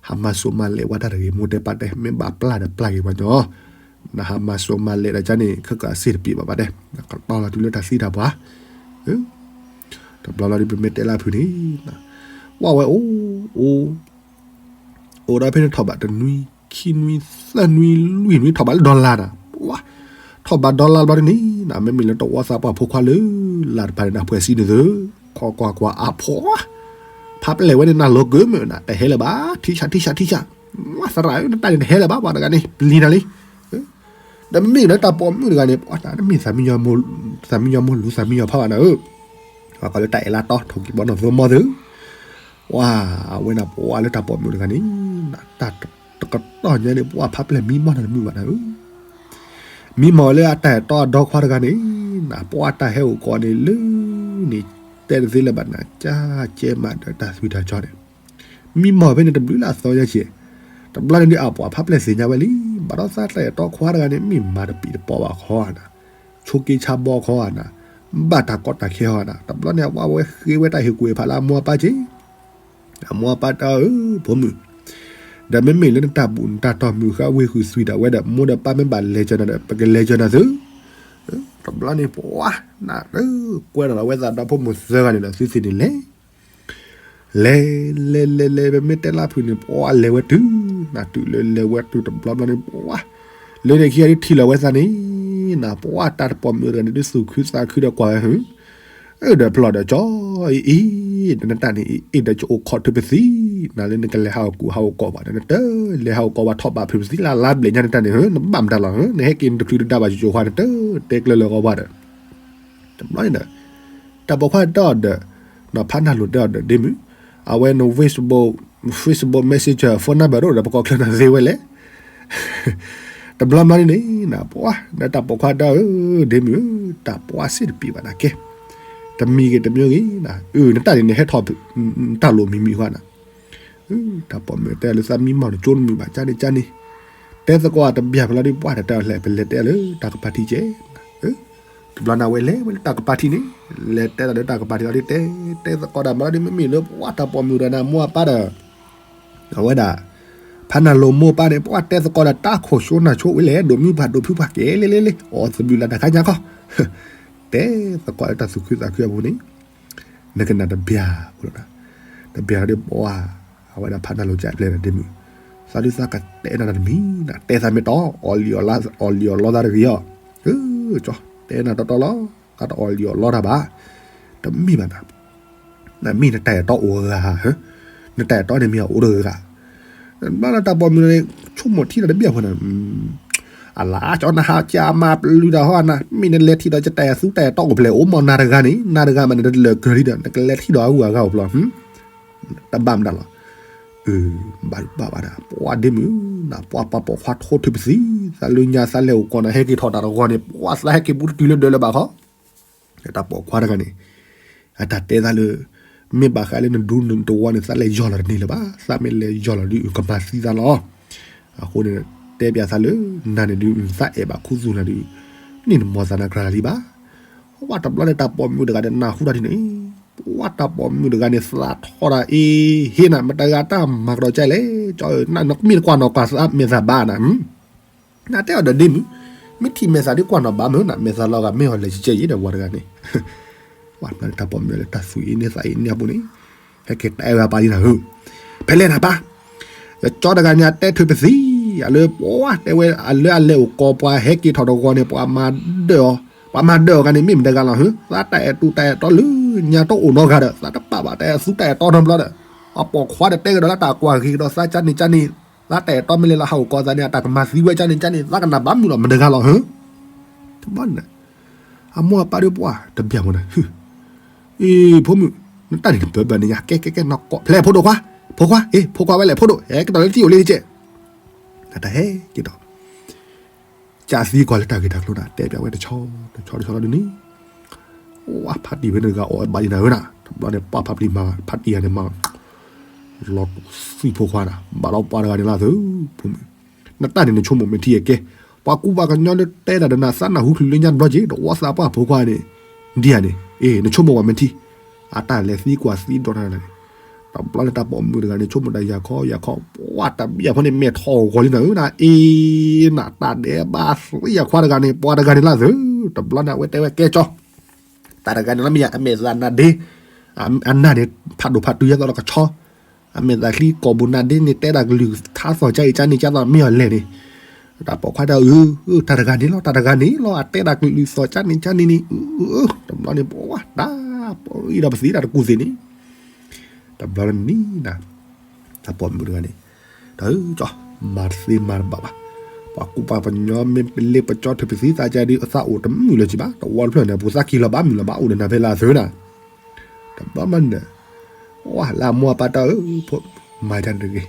ဟးမၤစိးမၤလဲးဝဲတၢ်တဂ့ၤ မိၢ်တဲပၢ်တဲ မ့ၢ်ဘၣ်ပျၢ်ဒီးပျၢ်က့ၤပှၤညီ နဟးမၤစိးမၤလဲးဒီးကန့ၣ် ခဲကၢအစ့တပံးဘၣ်ဘၣ်တဲ နကတီၢ်လီၤတုၤလၢတၢ်သံတၢ်ပှၢ် တဘျီလီၤဒုး ပမ့ၢ်တဲလၢအဖုၣ်န့ၣ် ဝဲဝဲအိၣ် အိၣ် အိၣ်ဒီးဖဲန့ၣ်ထီၣ်ဘးတနွံ ခံနွံ သၢနွံ လွံၢ်နွံ ထီၣ်ဘးလၢ dollar နၤ ပှၤ ထီၣ်ဘး dollar ဘျီဒ်န့ၣ် မ့မ့ၢ်လၢတဝီသးပှၢ်ဖိခွါလၢ လၢတပၤန့ၣ် နဖှဲးစံးန့ၣ်သၢ ခီကွၢ်ကွၢ်အဖှီၣ် ဖးပျဲၢ်ဝဲန့ၣ် နၢ်လီၤကၢမ့ၢ်နၤ တဟဲလၢၤဘၣ် ထံဆးထံဆးထံဆး ဝဲသရၣ်ဧၢ နတၢ်န့ၣ်တဟဲလၢၤဘၣ် ပှၤတဂၤန့ၣ် ပျံၤနၤလံ ဒီးမ့ၢ်လၢတၢ်ပိာ်မုၣ်တဂၤန့ၣ် ပှၤတၢ်တမ့ၢ်သးမံညီၤမိၢ်လူၤ သးမံညီၤမိၢ်လူၤ သးမံညီၤဖးဘၣ်နၤဧၢ ပှၤကီးလၢတၢ်အဲၣ်လၢတီ ထိၣ်ကံၢ်ဘီနီၢ်သိမီၢ်သု ဝဲ အဝဲန့ၣ်ပှၤလၢတၢ်ပိာ်မုၣ်တဂၤန့ၣ် တၢ်တကတီၢ်ညါန့ၣ် ပှၤဖးပျဲၢ်မံမီၢ်တၢ်တမုာ်ဘၣ်နၤဧၢ မံမီၢ်ဝဲလၢအတၢ်အဲၣ်တီအဒီခွါတဂၤန့ၣ် ပှၤတၢ်ဟဲအိၣ်ကီးန့ၣ်လၢန့ၣ် တဲတသ့လၢၤဘၣ်နၤ ကၢ်ကဲမးဒီးတၢ်သွံၣ်တၢ်စီန့ၣ် မံမီၢ်ဖဲန့ၣ်တဘျုးလၢအသီညါက့ၤ, တဘျီန့ၣ်ဒုးအပှၤဖးပျဲၢ်သ့ၣ်ညါဝဲလံ, ဘၣ်ဒီးသးတၢ်အဲၣ်တီခွါတဂၤန့ၣ် မ့ၢ်မၤတပံၤတပီၢ်ဘၣ်ခီဧါနၤ, ဆိးက့ဆါဘီခီဧါနၤ, ဘၣ်တၢ်ကီတၢ်ခဲဟီဧါနၤ, တဘျီန့ၣ်အဝဲဃ့ဝဲတၢ်ဟ့ၣ်ကူၣ်ဟ့ၣ်ဖးလၢအမိၢ်အပၢ် က့ၤ အမိၢ်အပၢ်တဲအီၤ ဧၢ ဖိမုၣ်, ဒီးမ့မ့ၢ်လၢနတၢ်ဘူၣ်နတၢ်တီၢ်မုၢ်ဃါဝ့ၢ်ဃုာ်သွံၣ်ဒၣ်ဝဲဒီး မိၢ်ဒီးပၢ်မ့ၢ်ဘၣ်လဲၤကၢၤနၤဒီး ပကလဲၤကၢၤနၤသု, တဘျီန့ၣ် ပှၤနၤ ကွဲထီၣ်လီၤဝဲသးဒီဖိမိၢ်သၢဂၤန့ၣ်ဒီး သုသ့ၣ်န့ၣ်လဲၤ လဲၤ လဲၤ လဲၤ လဲၤ ပမ့ၢ်တဲလၢဖုၣ်န့ၣ် ပှၤလဲၤဝဲတုၤ နၤတုၤလၢလဲၤဝဲတုၤတဘျီဘျီန့ၣ် ပှၤ လၢန့ၣ်ခံဂၤဒုးထံၣ်လီၤဝဲသးန့ၣ် နၤ ပှၤတၢ်တပိာ်မုၣ်တဂၤန့ၣ် ဒုးသူၣ်ခုသးခုဒီးကွၢ်ဝဲဟု အၢ ဒီးဖျီၣ်ဒီးကၠီ အံၤ အံၤ နတၢ်န့ၣ် အံၤ အ့ၣ် ဒီးကအိၣ်ခိးထုးပသံ နၤလၢနကလဲၤဟးအိၣ်ကူၣ်ဟးအိၣ်ကီၢ်ဘၣ်ဒီး နတလဲၤဟးအိၣ်ကီၢ်ဘၣ်ထီၣ်ဘးဖုးပသံလၢလါဘျဲၣ်ညါနတၢ်န့ၣ် နဘၣ်မတၤလီၤ နဟဲက့ၤနတချုးတဒါဘၣ်ကၠိဃါ နတတဲကျၢၤလၢၤကီၢ်ဘၣ်ဒီး တဘျီန့ၣ်ဒီး တၢ်ပိာ်ခွါတဲအီၤဒီး နီၢ်ဖးနၢ်လိၤတဲအီၤဒီး ဒ့မုၣ် အဝဲန Facebook Facebook Messenger phone number ဒီး ပကိးချၢနၤသ့ဝဲလဲၣ် တဘျီဘျီန့ၣ်န့ၣ် နၤ ပှၤ နတၢ်ပိာ်ခွါတဲအီၤ ဒ့မုၣ်ဧၢ တၢ်ပှၤစ့ၢ်တပံၤဘၣ်နၤကဲ တမံၤဂ့ၤတမံၤဂ့ၤ နၤ အၢ နတၢ်န့ၣ် နဟဲထီၣ် တၢ်လိၣ်မံၤမံၤဃီနၤ တၢ်ပိာ်မုၣ်တဲလၢသးမံမီၢ်တကၠိတမုာ်ဘၣ် ကၠါန့ၣ်ကၠါန့ၣ် တဲသကိးတဘျီဖဲလီၤဒ်ပှၤတတဲအီၤလဲၣ် ပလဲၤတဲလၢတၢ်ကပၤထံကဲ တဘျီန့ၣ်ဝဲလဲၤဝဲလၢတၢ်ကပၤထံန့ၣ် လဲၤတဲလီၤလၢတၢ်ကပၤထံလီၤဒ်တဲ တဲသကိးတၢ်ဘျီဒ်မ့မ့ၢ်လၢပှၤတၢ်ပိာ်မုၣ်ဒီးနၤမိၢ်အပၢ်ဒီး အဝဲဒၣ် ဖးနၢ်လိၤမိၢ်ပၢ်န့ၣ် ပှၤတဲသကိးဒီးတၢ်ခိၣ်ဆိနၢ်ဆိဝဲလဲၣ် ဒိၣ်မုၢ်ပှၢ်ဒိၣ်ဖုပှၢ်ကဲလဲလဲလဲ အီၣ်သဘျုးလၢတၢ်ခါညါခီ တဲသကိးလၢတၢ်သူၣ်ခုသးခုအပူၤန့ၣ် နကနၣ်တဘျီဖိလီၤ တဘျီဒီးပှၤ အဝဲဒၣ်ဖးနၢ်လိၤကၠဲးပျဲၢ်ဒီးဒ့မုၣ် သးဒုးသးကတဲနၤတမံၤနၤ တဲသးမ့ၢ်တီ အီၣ်လံာ်အီၣ်လီသးတဂ့ၤအီၤ ကၠီ တဲနၤတီတီလီၤ သးတအီၣ်လံာ်အီၣ်လီတၢ်ဘၣ် တမ့ၢ်ဘၣ်နၤ နမ့ၢ်နတၢ်အဲၣ်တီအိၣ်ဂၤ နတၢ်အဲၣ်တီန့ၣ်မ့ၢ်အအိၣ်တဂၤ ဘျီလၢတၢ်ပိာ်မုၣ်န့ၣ် ဆိကမိၣ်ထံဒီးတဘျီဖိန့ၣ် အလါကၠီနဟးကၠီမၤပျုၤတၢ်ဟီနၤ မ့ၢ်နလဲၤထံၣ်ဒီးယတၢ်အဲၣ်သူတၢ်အဲၣ်တီအိၣ်ဖျဲၣ်အိၣ်မ့ၢ်နၤတဂၤန့ၣ် နၤတဂၤမးန့ၣ် တလၢာ်ကၢၤလံဒီး နကလဲၤထံၣ်ဒီးအဂုၤအဂၤအိၣ်ဖျဲၣ် တဘၣ်မတၤလီၤ အၢ ဘၣ်ဘၣ်ဘၣ်ဒၣ် ပှၤဒ့မုၣ် နၤ ပှၤပှၤပိာ်ခွါထိထုးပသံ သးလၢညါသးလဲၤအိၣ်ကီၢ်နၤ ဟဲက့ၤထီၣ်တၢ်တဂီၤန့ၣ် ပှၤသးဟဲက့ၤဘူးတတုၤလၢဒၢးလၢၤဘၣ်ခီ တၢ်ပိာ်ခွါတဂၤန့ၣ် အတၢ်တဲသးလၢ မ့ၢ်ဘၣ်ဃးလၢနဒူနတဝီန့ၣ် သးလဲၤယီၢ်လီၤတန့ၢ်လၢၤဘၣ် သးမ့ၢ်လဲၤယီၢ်လီၤဒုး ကမၤသံသးလီၤ အဃိန့ၣ် တဲပျးသးလၢ နၤန့ၣ်ဒုး သးအဲၣ်ဘၣ်ခူသူၣ်နၤဒုး န့ၢ်နမီၢ်သးနၤကြၤလံဘၣ် ဝဲတဘျီန့ၣ် တၢ်ပိာ်မုၣ်တဂၤန့ၣ် နၢ်ဟူတၢ်ဒ်န့ၣ် ပှၤတၢ်ပိာ်မုၣ်တဂၤန့ၣ် သးထီၣ်တၢ်အ့ၤ ဟ့ၣ်နၤ မတၤတဂၤတၢ်မၤကဒီးကၠဲလဲၣ် ကၠီ နမ့ၢ်တကွၢ်နီၣ်ကွၢ်သးမဲာ်သးဘၣ်နၤ နတဲအီၤဒီးဒ့မုၣ် မ့ၢ်ထံၣ်မဲာ်သးဒ်ကွၢ်နီၣ်ဘၣ်မ့ၢ်နၤ မဲာ်သးလီၤဂာ်မ့ၢ်အီၤလဲၤကဲယဲဒီးဝဲတဂၤန့ၣ် ဝဲတၢ်ပိာ်မုၣ်လၢတၢ်သူၣ်အ့န့သးအ့န့အပူၤန့ၣ် ဟဲက့ၤတဲဝဲအပၢ်လံနၤဧၢ ဖဲလဲၣ်နၤပၢ် ယကၠီတဂၤန့ၣ် အတဲထုးပသံ အလၢပှၤတဲဝဲ အလၢအလဲၤအိၣ်ကီၢ်ပှၤဟဲက့ၤထီၣ်တဂီၤန့ၣ် ပှၤမၤဒၢၣ်အီၤ ပှၤမၤဒၢၣ်အီၤဂၤန့ၣ် မ့ၢ်မတၤတဂၤလီၤဧၢ သးတၢ်အဲၣ်တူၢ်တၢ်အဲၣ်တီလၢညါတအိၣ်နီတဂၤဒီး သးတပာ်ဘၣ်တၢ်အဲၣ်သူတၢ်အဲၣ်တီနီတဘျီဒီး အပိာ်ခွါဒီးတဲကဒီးလၢတၢ်ကွၢ်ဂ့ၤကဒီးသးကၠါန့ၣ်ကၠါန့ၣ် သးတၢ်အဲၣ်တီမ့ၢ်လဲၤလီၤဟးအိၣ်ကီၢ်သးန့ၣ် အတၢ်ကမၤသံဝဲကၠါန့ၣ်ကၠါန့ၣ် သးကနၣ်ဘၣ်မုာ်လီၤ မတၤတဂၤလီၤဧၢ တဘျီန့ၣ် အမိၢ်အပၢ်ဒီးပှၤတဘျီဖိန့ၣ် အ့ ဖိမုၣ် နတၢ်န့ၣ်တပၢၢ်ဘၢၣ်န့ၣ်ညါ ကဲကဲကဲ နီၢ်ကီၢ်ဖျဲၣ်ဖိဒိၣ်ခွါ ဖိခွါ အ့ ဖိခွါဝဲလဲၣ် ဖိဒိၣ် ဟဲက့ၤထီၣ်လၢထံၣ်အိၣ်လံကဲ နတၢ်ဟဲက့ၤထီၣ် ကၢ်သံကွၢ်လၢတၢ်ဂ့ၢ်တၢ်ကျိၤနၤ တဲပျးဝဲတဆီ တဆီတဆီလီၤဒ်န့ၣ် ဝဲဖးတံၢ်ဝဲန့ၣ်တဂၤအီၣ်ဘၣ်ယနၤဧၢနၤ တဘျီန့ၣ် ပှၤဖးပျံၤမၤ ဖးတံၢ်ယၤန့ၣ်မၤ လီၤသွံၣ်ဖိခွါနၤ ဘၣ်လီၤပှၤတဂၤန့ၣ်လၢသု ဖိမုၣ် နတၢ်န့ၣ်နဆိကမိၣ်မ့ၢ်ထံအကဲ ပှၤကူပှၤကညီလၢတဲတၢ်ဒီးနၤ သးနၢ်ဟူချုးလၢညါတဘျီက့ၤ တဝီသးပှၢ်ဖိခွါန့ၣ် ဒ်ယၤန့ၣ် အ့ နဆိကမိၣ်ဝဲမ့ၢ်ထံ အတၢ်လဲၤသံကွၢ်သံဒိးနၤန့ၣ် တဘျီန့ၣ်တၢ်ပိာ်မုၣ်တဂၤန့ၣ် ဆိကမိၣ်တၢ်ယၤခီယၤခီ ပှၤတဘျီဖိန့ၣ် မဲာ်ထီၣ်ဂီၤလံနၤဧၢနၤ အ့ နတၢ်ဒဲးဘးသံယၤခွါတဂၤန့ၣ် ပှၤတဂၤန့ၣ်လၢသု တဘျီန့ၣ် အဝဲတဲဝဲကဲကၠီ တၢ်တဂၤန့ၣ်လီၤမ့ၢ်ယၤ အမဲာ်သးနါဒ့ အနၢ်န့ၣ် ဖးဒိၣ်ဖးတုၤယဲသိးလီၤကဆီ အမဲာ်သးချံကိာ်ဘိနါဒ့န့ၣ် တဲတၢ်ကလုၢ်ထါသီၣ်ကၠါအံၤကၠါန့ၣ် ကၠါသီၣ်မ့ၢ်အီၤလဲၣ်န့ၣ် တၢ်ပိာ်ခွါတဲ အၢ တၢ်တဂၤန့ၣ်လီၤ တၢ်တဂၤန့ၣ်လီၤ အတဲတၢ်ကလုၢ်သီၣ်ကၠါန့ၣ်ကၠါန့ၣ်န့ၣ် တဘျီန့ၣ် ပဝဲတၢ် ပအံၤဒီးပသံတၢ်တကူၣ်သ့ၣ်န့ၣ် တဘျီန့ၣ်နၤ တၢ်ပိာ်မုၣ်တဂၤန့ၣ် တၢ် ကၠီ မၤတသ့မၤတဘၣ်ဘၣ် ပှၤကူပှၤကညီမ့ၢ်ပလ့ပကၠီထုးပသံသးကဲဒုး သးအိၣ်တမုာ်လၢၤကံဘၣ် တဝီတဖျၢၣ်န့ၣ် ပူၤသးက့ၤလီၤဘၣ်မုာ်လီၤဘၣ်အိၣ်ဒီးနၤဖဲလၢအသုနၤ တဘျီမးန့ၣ် ဝဲလၢအမိၢ်အပၢ်တၢ်ဧၢ ဖိ မၤတၢ်တဂ့ၤ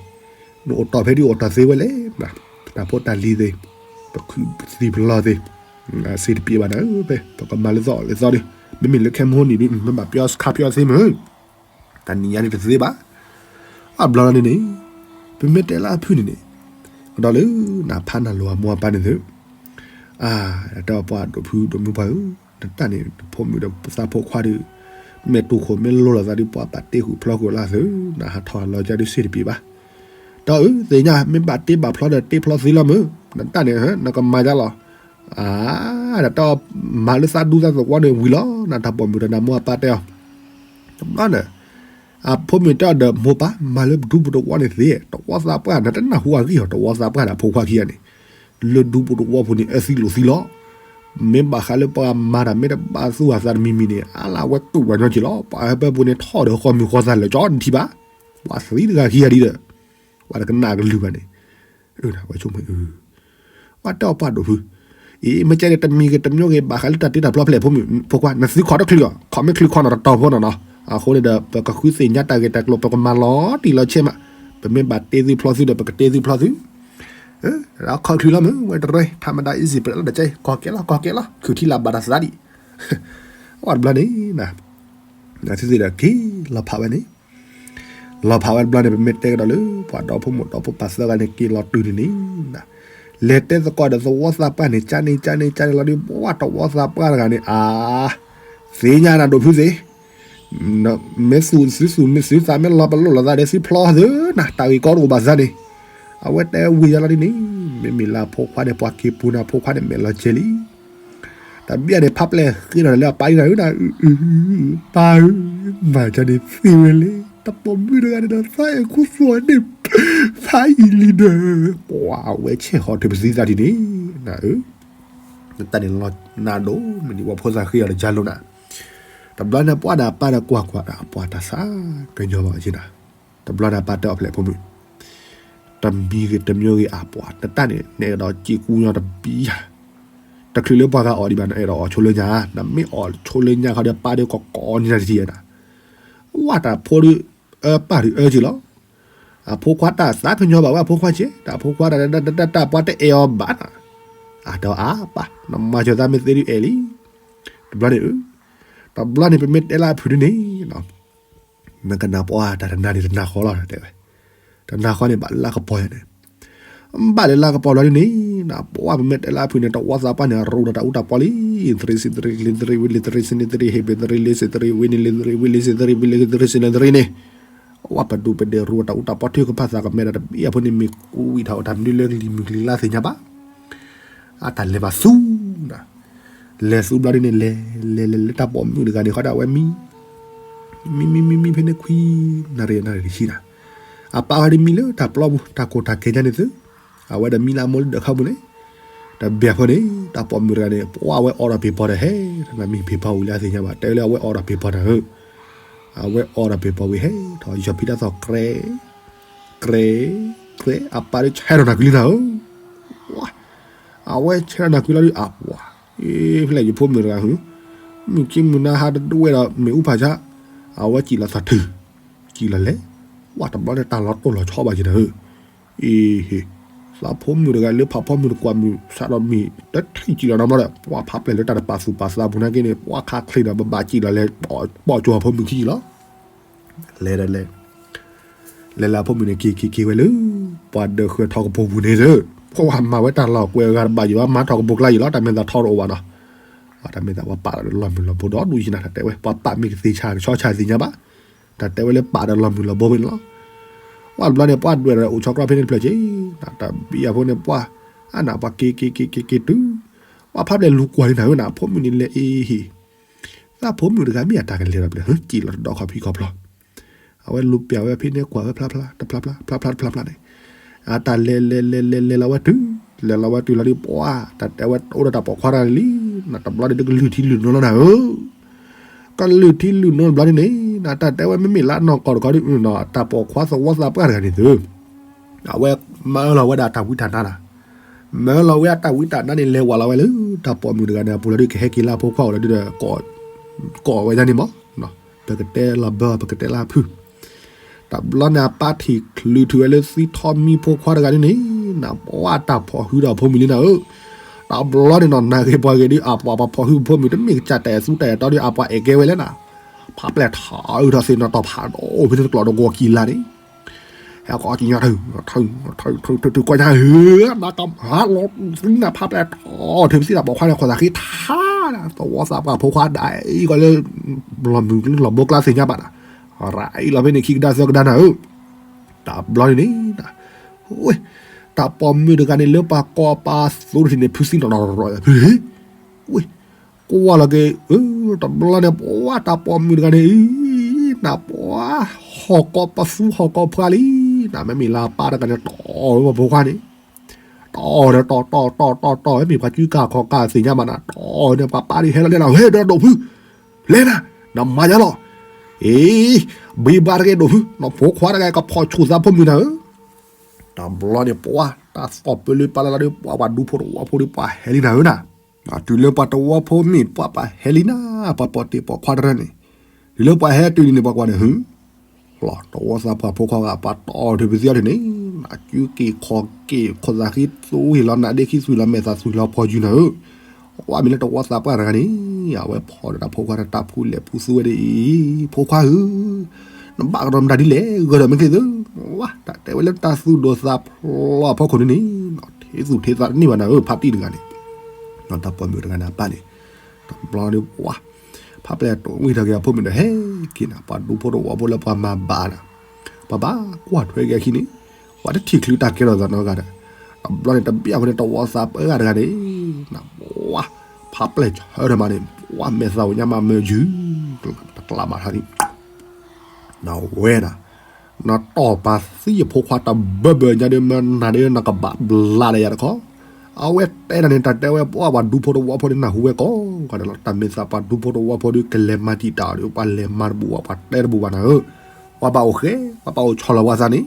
နအိၣ်တီၢ်ဖဲဒ်အိၣ်တီၢ်သ့ဝဲလဲၣ် တၢ်ဖိတၢ်လံၤသ့ၣ် ပခုပသံပလီၢ်သ့ၣ် စ့တပ့ၤဘၣ်နၤဧၢ, ဖဲပကမၤလၢသီလၢသီဒီး မ့မ့ၢ်လၢခဲမုၢ်နံၤဒီး မ့ၢ်ဘၣ်ပျီခါပျီသ့မ့ၢ် တနံၤညါန့ၣ်တသ့ဘၣ်. အဘျီလီၤန့ၣ်န့ၣ် ပမ့ၢ်တဲလၢအဖုၣ်န့ၣ်န့ၣ် ကဒီးလၢနဖးနၤလိၤအမိၢ်အပၢ်န့ၣ်သု, အါ တၢ်ပှၤဒိးဖုဒိးမုၢ်ပှၢ်ဧၢ, နတၢ်န့ၣ် ဖိမုၣ်ဒီးသးဖိခွါဒီး မ့ၢ်တူၢ်ခိၣ်မ့ၢ်လိၤလိာ်သးဒီး ပှၤဘၣ်တ့ဃုာ်ဖျီဃုာ်လၢသု, နဟးထီၣ်လီၤကဒီးစ့တပ့ၤဘၣ်. ဒီးအၢ သ့ၣ်ညါ မ့ၢ်ဘၣ်တ့ဘၣ်ဖျီဒီးတ့ဖျီသုလီၤမ့ၢ်, နတၢ်န့ၣ် နကမၤဒ်လီၤ. အါ ဒီးတၢ်မၤလၢသးဒူသးသဝီန့ၣ်ဝံၤလီၤ, နတၢ်ပိာ်မုၣ်ဒီးနမိၢ်အပၢ်တဲအီၤ တဘျီန့ၣ် အဖိမုၣ်တဲအီၤဒီး မိၢ်ပၢ် မၤလၢပဒူပတဝီန့ၣ်သ့, တဝီသးပှၢ် နတနၢ်ဟူအဂ့ၢ်အီၤ တဝီသးပှၢ်ဒီးအဖိခွါခံဂၤန့ၣ် လၢဒူပတဝီပူၤန့ၣ် အၢသံလိာ်သံလီၤ. မ့ၢ်ဘၣ်ဃးလၢပှၤမၤတၢ်မ့ၢ်တဘၣ်သူၣ်အသးတမံၤမံၤန့ၣ် အါလၢအဝဲတူၢ်ပှၤညီက့ၤလီၤ. ပှၤဟၢဖၢပူၤန့ၣ် ထီၣ်ဒီးဃီမုၢ်ဃီသးလၢာ်ကၠီနထံၣ်ဘၣ်. ပှၤသံတဂၤခံဂၤဒ်ဒီး ပှၤတကနၣ်ကလုၢ်ဘၣ်န့ၣ် အၢ ဝဲဆိကမိၣ်အၢ ပှၤတဲအီၤပှၤဒိးဖု အံၤ မ့ၢ်ကဲန့ၣ် တမံၤဂ့ၤတမံၤဂ့ၤ ဘၣ်ဃးလၢတၢ်တ့တၢ်ဖျီဖျဲးဖိမုၣ်ဖိခွါ နသုခီတချုးအီၤ ခီမ့ၢ်ချုးခီနီၤတတီၤဖိနီၤနီၤ. အဃိန့ၣ်ဒီး ပကဃုသ့ၣ်ညါတၢ်ဂ့ၢ်တၢ်ကျိၤ ပကမၤလီၤတံၢ်လီၤဆဲးမး, ပမ့ၢ်ဘၣ်တ့သုဖျီသုဒီး ပကတ့သုဖျီသု. ခီချုးလီၤမုၢ် ဝဲတရၢ ထးမတၤ easy ပလီၢ်တကဲ ကီၢ်ကဲလီၤ ကီၢ်ကဲလီၤ ခုးထံလၢ်ဘၣ်တၢ်သးဒံး. အဝဲတဘျီန့ၣ် နသုသ့ၣ်ဒီးက့ၤလီၤဖးဝဲန့ၣ် လီၤဖးဝဲတဘျီန့ၣ် ပမ့ၢ်တဲကဒီးလၢ ပှၤဒီဖိမိၢ်ဒီဖိပၢ်သၢဂၤန့ၣ် က့ၤလီၤတုၤန့ၣ်န့ၣ် လဲၤတဲသကိးဒီးသဝီသးပှၢ်န့ၣ် ကန့ၣ်ကန့ၣ်ကန့ၣ်လီၤဒီး ပှၤတဝီသးပှၢ်တဂၤန့ၣ် အါ သ့ၣ်ညါနၤဒိးဖုသ့ၣ် မ့ၢ်သူၣ်သုသူၣ်မ့ၢ်သုသးမ့ၢ်လီၤပလိာ်လိာ်သးဒီးသုဖျီသုနၤ တၢ်ဂ့ၢ်ကီတအိၣ်ဘၣ်သးန့ၣ် အဝဲတဲဝံၤယါလီၤဒ်န့ၣ် မ့မ့ၢ်လၢအဖိခွါန့ၣ် ပှၤက့ၤပူၤနၤ ဖိခွါန့ၣ်မဲာ်လီၤကဲလံ တဘျီန့ၣ် ဖးပျဲၢ်ဃ့ထီၣ်လၢအပၢ်ဒ်နၤဧၢနၤ ပၢ်ဧၢ မၤကန့ၣ်သ့ဝဲလဲၣ် တၢ်ပိာ်မုၣ်တဂၤန့ၣ်ဒီး သးအဲၣ်ခူသူၣ်န့ၣ် ဖးယံာ်လံဒီး ပှၤအဝဲဆဲးဟီၣ်ထၢၣ်ပသံသးဒ်န့ၣ် နဧၢ နတၢ်န့ၣ်လီၤနၤဒိၣ်မးန့ၣ် ပှၤဖိသၣ်ဃ့အီၤတကၢလိာ်နၤ တဘျီန့ၣ် ပှၤဒီးအပၢ်ဒီးကွၢ်ကွၢ်ဒီး ပှၤတၢ်သးကညီၤဘၣ်က့ၤနၤ တဘျီန့ၣ် အပၢ်တဲအီၤဖျဲးဖိမုၣ် တမံၤဂ့ၤတမံၤဂ့ၤအပှၤ နတၢ်န့ၣ် နအဲၣ်ဒိးစ့ၢ်ကူညီတဘံယၤ တချုးလၢပှၤဂၤအီၣ်ဒံးဘၣ် နအဲၣ်ဒိးအီၣ်ဆိလၢညါ နမ့ၢ်အီၣ်ဆိလၢညါခီဒီး ပၢ်ဒီးကီးကီးန့ၢ်နၤတထံၣ်နၤ ဝဲတၢ်ဖိဒီး အၢပၢ်ဒုးအၢက့ၤလီၤ အဖိခွါတၢ်သးကညီၤဘၣ်ဝဲအဖိခွါက့ၤ တၢ်ဖိခွါတၢ်တၢ်တၢ်တၢ်ပှၤတအဲၣ်အီၤဘၣ်နၤ အတဲအီၤအါပၢ် နမၤစၢၤသးမ့ၢ်သ့ဒုးအဲၣ်လံ တဘျီန့ၣ် တဘျီန့ၣ် ပမ့ၢ်တဲလၢအဖုၣ်ဒ်န့ၣ် နကနၣ်ပှၤတၢ်တနၤန့ၣ်တနၤဃီလီၤ တဲဝဲ တနၤဃီန့ၣ် ဘၣ်လၢကပီၤယၤန့ၣ် ဘၣ်လၢလၢကပီၤလီၤဒ်န့ၣ် ပှၤပမ့ၢ်တဲလၢအဖုၣ်န့ၣ် တဝီသးပှၢ်န့ၣ် ရူဒီးတၢ်အူတၢ်ပီလံ သရံးစံးသရံး လံသရံးဝံ လံသရံးစံး လံသရံးဟ့ၣ် ဘ့ၣ်သရံးလ့စံးသရံးဝံ နံၤလံသရံးဝံ လံစံးသရံးဝံ လံသရံးစံး လံသရံးန့ၣ် ပှၤပဒူပဒဲးရူတၢ်အူတၢ်ပီထံကဖၣ်သးကမဲဒီးတဘ့ၣ်အဖိန့ၣ် မ့ၢ်ကူဝံထီၣ်တၢ်မနုၤလၢကလံၤမုၢ်ကလံၤလါသ့ၣ်ညါဘၣ် အတၢ်လဲၤဘၣ်သူနၤ လဲၤသူဘျီဒ်န့ၣ် လဲၤလဲၤလဲၤလၢတၢ်ပိာ်မုၣ်တဂၤန့ၣ် ဃီဒၣ်ဝဲမံ မံမံမံမံဖဲန့ၣ်ခွံနၣ်ရံၣ်နၣ်ရံၣ်တဆံနၤ အပၢ်ဝဲဒ်မံလၢတၢ်ပျီပူၤ တၢ်ကိၢ်တၢ်ဂီၤန့ၣ်သု အဝဲဒီးမံလၢအမိၢ်လၢဒၢးခီပူၤန့ၣ် တဘျီဖိန့ၣ် တၢ်ပိာ်မုၣ်တဂၤန့ၣ် ပှၤဝဲအိးထီၣ်ပ့ၤပီၤဒီးဟဲ တၢ်မံၤပ့ၤပီၤဝံၤလၢသ့ၣ်ညါဘၣ် တဲဝဲလၢအဝဲအိးထီၣ်ပ့ၤပီၤနၤဧၢ အဝဲအိးထီၣ်ပ့ၤပီၤဝံၤဟဲ ထီၣ်ယီၤဖံးတၢ်သီၣ် ကြဲ ကြဲ ကြဲ အပၢ်ဒီးဆဲးထီၣ်နၢ်ကွံာ်လံနၤဧၢ အဝဲဆဲးထီၣ်နၢ်ကွံာ်လီၤဒုးအပှၤ အ့ ဖဲလဲၣ်ယဖိမုၣ်တဂၤ မုၢ်က့မုၢ်နၤဟးတဒွဲဒီးမ့ၣ်အူဖးဆါ အဝဲစံၣ်လီၤသးထုး စံၣ်လီၤလဲၤ ဝဲတဘျီန့ၣ် တၢ်လီၤတိၢ်လီၤဆီဘၣ်က့ၤနၤဧၢ အ့ဟ့ သးဖိမုၣ်တဂၤလၢဖးဖီမုၢ်တကွၢ်မုၢ်ဆးဒီးမ့ၢ်တထံၣ်စံၣ်လီၤနီတဘျီဒီး ပှၤဖးပျဲၢ်လၢတၢ်တပာ်သူၣ်ပာ်သးပူၤနာ်က့န့ၣ် ပှၤခါချ့ဒီးဘၣ်ဘၣ်စံၣ်လီၤလဲၤ ပိာ်ကၠိၤအဖိမုၣ်ခံလီၤ လဲၤဒီးလဲၤ လဲၤလၢအဖိမုၣ်န့ၣ် က့ၤက့ၤက့ၤဝဲလၢ ပှၤဒၢးဃၢၤထီကပူၤပူၤန့ၣ်သု ပှၤမၤဝဲတၢ်လီၢ်ကွဲးအဂၤတဘၣ်ယံၤဘၣ် မၤထီၣ်ကပူၤကျါယံၤလီၤ တၢ်မ့ၢ်သးထီတအိၣ်ဘၣ်နီၤ တၢ်မ့ၢ်သးပှၤပာ်ဒီးလီၢ်မုၢ်လီၢ်ဘိဒီဒူၣ်ယံၤနၤ တၢ်တဲဝဲ ပှၤပာ်မ့ၢ်ကသ့ဆါကဆီဆါသ့ၣ်ညါဘၣ် တၢ်တဲဝဲလၢပာ်ဒီးလီၢ်မုၢ်လီၢ်ဘိဖဲန့ၣ်လီၤ ပှၤတဘျီန့ၣ် ပှၤဒွဲၣ်ဒီးအိၣ်ဆီကျီဖဲန့ၣ်တဖျၢၣ်က့ၤ တၢ်ဘံအဖိန့ၣ် ပှၤ အနၢ်ပှၤက့ၤက့ၤက့ၤက့ၤက့ၤတုၤ ပှၤဖးပျဲၢ်လူၤကွၢ်လံနၤဧၢနၤ ဖိမုၣ်န့ၣ်လဲၤအ့ဟ့ သးဖိမုၣ်တဂၤမ့ၢ်အတၢ်ကလဲၤဒီးပျဲၢ် စံၣ်လီၤတဒီခီဖံးခီဖျီ အဝဲလူၤပျဲၢ်ဝဲဖဲန့ၣ်ကွၢ်ဝဲဖျါဖျါ တဖျါဖျါ ဖျါဖျါတဖျါဖျါန့ၣ် အတၢ်လဲၤလဲၤလဲၤလဲၤလဲၤလီၤဝဲတုၤ လဲၤလီၤဝဲတုၤလီၤဒုး ပှၤ တၢ်တဲဝဲအိၣ်ဒီးတၢ်ပိာ်ခွါတဂၤလံ နတဘျီန့ၣ် တကလုၢ်ထံလုၢ်နိလီၤနၤဧၢ ကလုၢ်ထံလုၢ်နိတဘျီန့ၣ်န့ၣ် နတၢ်တဲဝဲမ့မ့ၢ်လၢအနီၢ်ကီၢ်တခီဒုး တၢ်ပိာ်ခွါသဝီသးပှၢ်တဂၤန့ၣ်သု အဝဲမၢလီၤဝဲဒၣ်တၢ်ဝံတၢ်နါလီၤ မၢလီၤဝဲဒၣ်တၢ်ဝံတၢ်နါန့ၣ် လဲၤဝးလီၤဝဲလၢ တၢ်ပိာ်မုၣ်တဂၤန့ၣ် အပူၤလီၤဒုး ကဟဲက့ၤလၢအဖိခွါအိၣ်လီၤဒုးဒီး ကိးဝဲဒၣ်န့ၣ်မး ပကတဲလီၤဘၢ ပကတဲလၢအဖုၣ် တဘျီန့ၣ် အပၢ်ထံၣ်ချုးထုးဝဲလၢသံထီမံဖိခွါတဂၤန့ၣ်န့ၣ် နပှၤတၢ်ဖီၣ်ဟုဒီးအဖိမုၣ်လံနၤဧၢ တဘျီန့ၣ်နီၤ နၤဂ့ၤပှၤဂ့ၤဒီး အပှၤပှၤဖီၣ်ဟုၣ်ဖိမုၣ် တမ့ၢ်ကစၢ်တဲာ်သူတဲာ်တီဒီး အပှၤအဲၣ်ကဲဝဲလဲၣ်နၤ. ဖးပျဲၢ်ထီၣ်အုးထီၣ်သ့ၣ်နီၤ တီၢ်ဖးဒိၣ်ဖဲန့ၣ်တကျိးဒီး ဂီၤကံလါန့ၣ် ဟဲကီးကညီထုးထုးထုးထုးကွၢ်ညါဧၢ, နကဟးလီၤသံနၤ ဖးပျဲၢ်ထီၣ်ထုးပသံတၢ်ပိာ်ခွါန့ၣ် ခိၣ်သးဃ့ထါ, သဝီသးပှၢ်ဖိခွါဒၣ်အံၤကီးလၢ လီၤမုၢ်လီၤဘိကျါသ့ၣ်ညါဘၣ်နၤ, ရၤအံၤလီၤဖဲန့ၣ် ခံကဒါသၢကဒါနၤဧၢ. တဘျီန့ၣ်န့ၣ် ဝ့ၢ် တၢ်ပိာ်မုၣ်တဂၤန့ၣ် လၢပှၤကိးပှၤသူတထံၣ်န့ၣ် ဖုသံနီၣ်နီၣ်ရီၤရီၤ ဖု ဝ့ၢ် ကွၢ်လီၤက့ၤ တဘျီန့ၣ် ပှၤတၢ်ပိာ်မုၣ်တဂၤန့ၣ် နပှၤ ဟီၣ်ကိးပသူဟီၣ်ကိးပှၢ်လံ, နမ့မ့ၢ်လၢအပၢ်တဂၤန့ၣ် တီၢ်ဝဲပှၤဖိခွါန့ၣ်, တီၢ်ဒီးတီၢ်တီၢ်တီၢ်တီၢ်တီၢ် မ့ၢ်ပှၤစုကၢ်ခီၣ်ကၢ်သ့ၣ်ညါဘၣ်နၤ, တီၢ်န့ၣ် ပှၤပၢ်ဒ်ဟဲလီၤတဲလီၤ ဟဲဒီးဒိၣ်ဖု လဲၤနၤ, နမၤယါလီၤ, အ့ ဘံဘၣ်တဂ့ၤဒိၣ်ဖု နဖိခွါတဂၤကဖီၣ်ဆူၣ်သးဖိမုၣ်နၤဧၢ. တဘျီန့ၣ် ပှၤတၢ်သီၣ်ပၢလၢပာ်လၢလီၤဒီး ပှၤပှၤဒူဖိတဝီဖိဒီး ပှၤဟဲလံနၤဧၢနၤ, တုၤလၢပှၤတဝီဖိမ့ၢ်ပှၤပှၤဟဲလံနၤ, ပှၤပိာ်တ့ၢ်ပိာ်ခွါတရၢန့ၣ်, တုၤလၢပှၤဟဲတုၤန့ၣ် ပှၤကွၢ်န့ၣ် ဟု လီၤ တဝီသးပှၢ်ဖိခွါဂၤ ပှၤတီၢ်ထုးပသံအီၤဒ်န့ၣ်, နစုက့ၤခီၣ်က့ၤ ခိၣ်သးဃ့သူဟ့ၣ်လီၤနးဒ့ခံသွံၣ်လီၤမဲာ်သးသွံၣ်လီၤဖီယူၤနၤဧၢ. ဝဲမ့ၢ်လၢတဝီသးပှၢ်တဂၤန့ၣ် အဝဲဖီၣ်ဒီးတၢ်ဖိခွါတၢ်တၢ်ဖူလဲၣ်ဖူသူဝဲဒ်အံၤ, ဖိခွါဧၢ, နဘၣ်ကဒီးမတၤဒ်လဲၣ် ဂၢၢ်ဒီးမ့ၢ်ချ့သု, ဝဲ တၢ်တဲဝဲလၢတၢ်သူၣ်ဒိၣ်သးဖျိးအဖီခိၣ်န့ၣ်န့ၣ်, ထ့သူၣ်ထ့သးတန့ၢ်ဘၣ်နၤဧၢ ဖါတံၢ်တဂၤန့ၣ်, တၢ်ပိာ်မုၣ်တဂၤန့ၣ်အပၢ်န့ၣ်, တဘျီဒီး ပှၤ ဖးပျဲၢ်တိၢ်ဝံၣ်ထီၣ်က့ၤအဖိမုၣ်ဒီး ဟဲက့ၤနၤ ပှၤဒူဖိတဝီဖိလၢပှၤမၤဘၣ်နၤ, ပှၤဘၣ်ကွၢ်ထွဲက့ၤအခံန့ၣ်, ပှၤတထံၣ်ချုးတၢ်ကဲထီၣ်သးနီတဂၤဒီး, တဘျီန့ၣ် တဘၣ်အဃိန့ၣ် တဝီသးပှၢ်တဂၤန့ၣ်, နပှၤ ဖးပျဲၢ်ဆၢထၢၣ်မးန့ၣ် ပှၤမဲာ်သးအိၣ်ညါမးမၢယုၢ်, တကျးမးထါန့ၣ် နဝဲဒၣ် နတီၢ်ပာ်သံအဖိခွါတဘၢဘၢညါဒီး မ့ၢ်နၤဒီး နကဘၣ်ဘျးဒီးယၤတခီ, အဝဲတဲဒၣ်န့ၣ် တၢ်တဲဝဲ ပှၤပှၤဒူဖိတဝီဖိန့ၣ် နၢ်ဟူဝဲကိးဂၤဒဲးလီၤ, တၢ်မဲာ်သးပှၤဒူဖိတဝီဖိဒီး ကလဲၤမၤတံာ်တာ်အီၤဒီး ပှၤလဲၤမၤတဘူၣ်ဘၣ် ပှၤတဲတဘူၣ်ဘၣ်နၤဧၢ, ပှၤဘၣ်အိၣ်ဃဲ ပှၤဘၣ်အိၣ်ဆီၣ်လီၤပှၤသးန့ၣ်,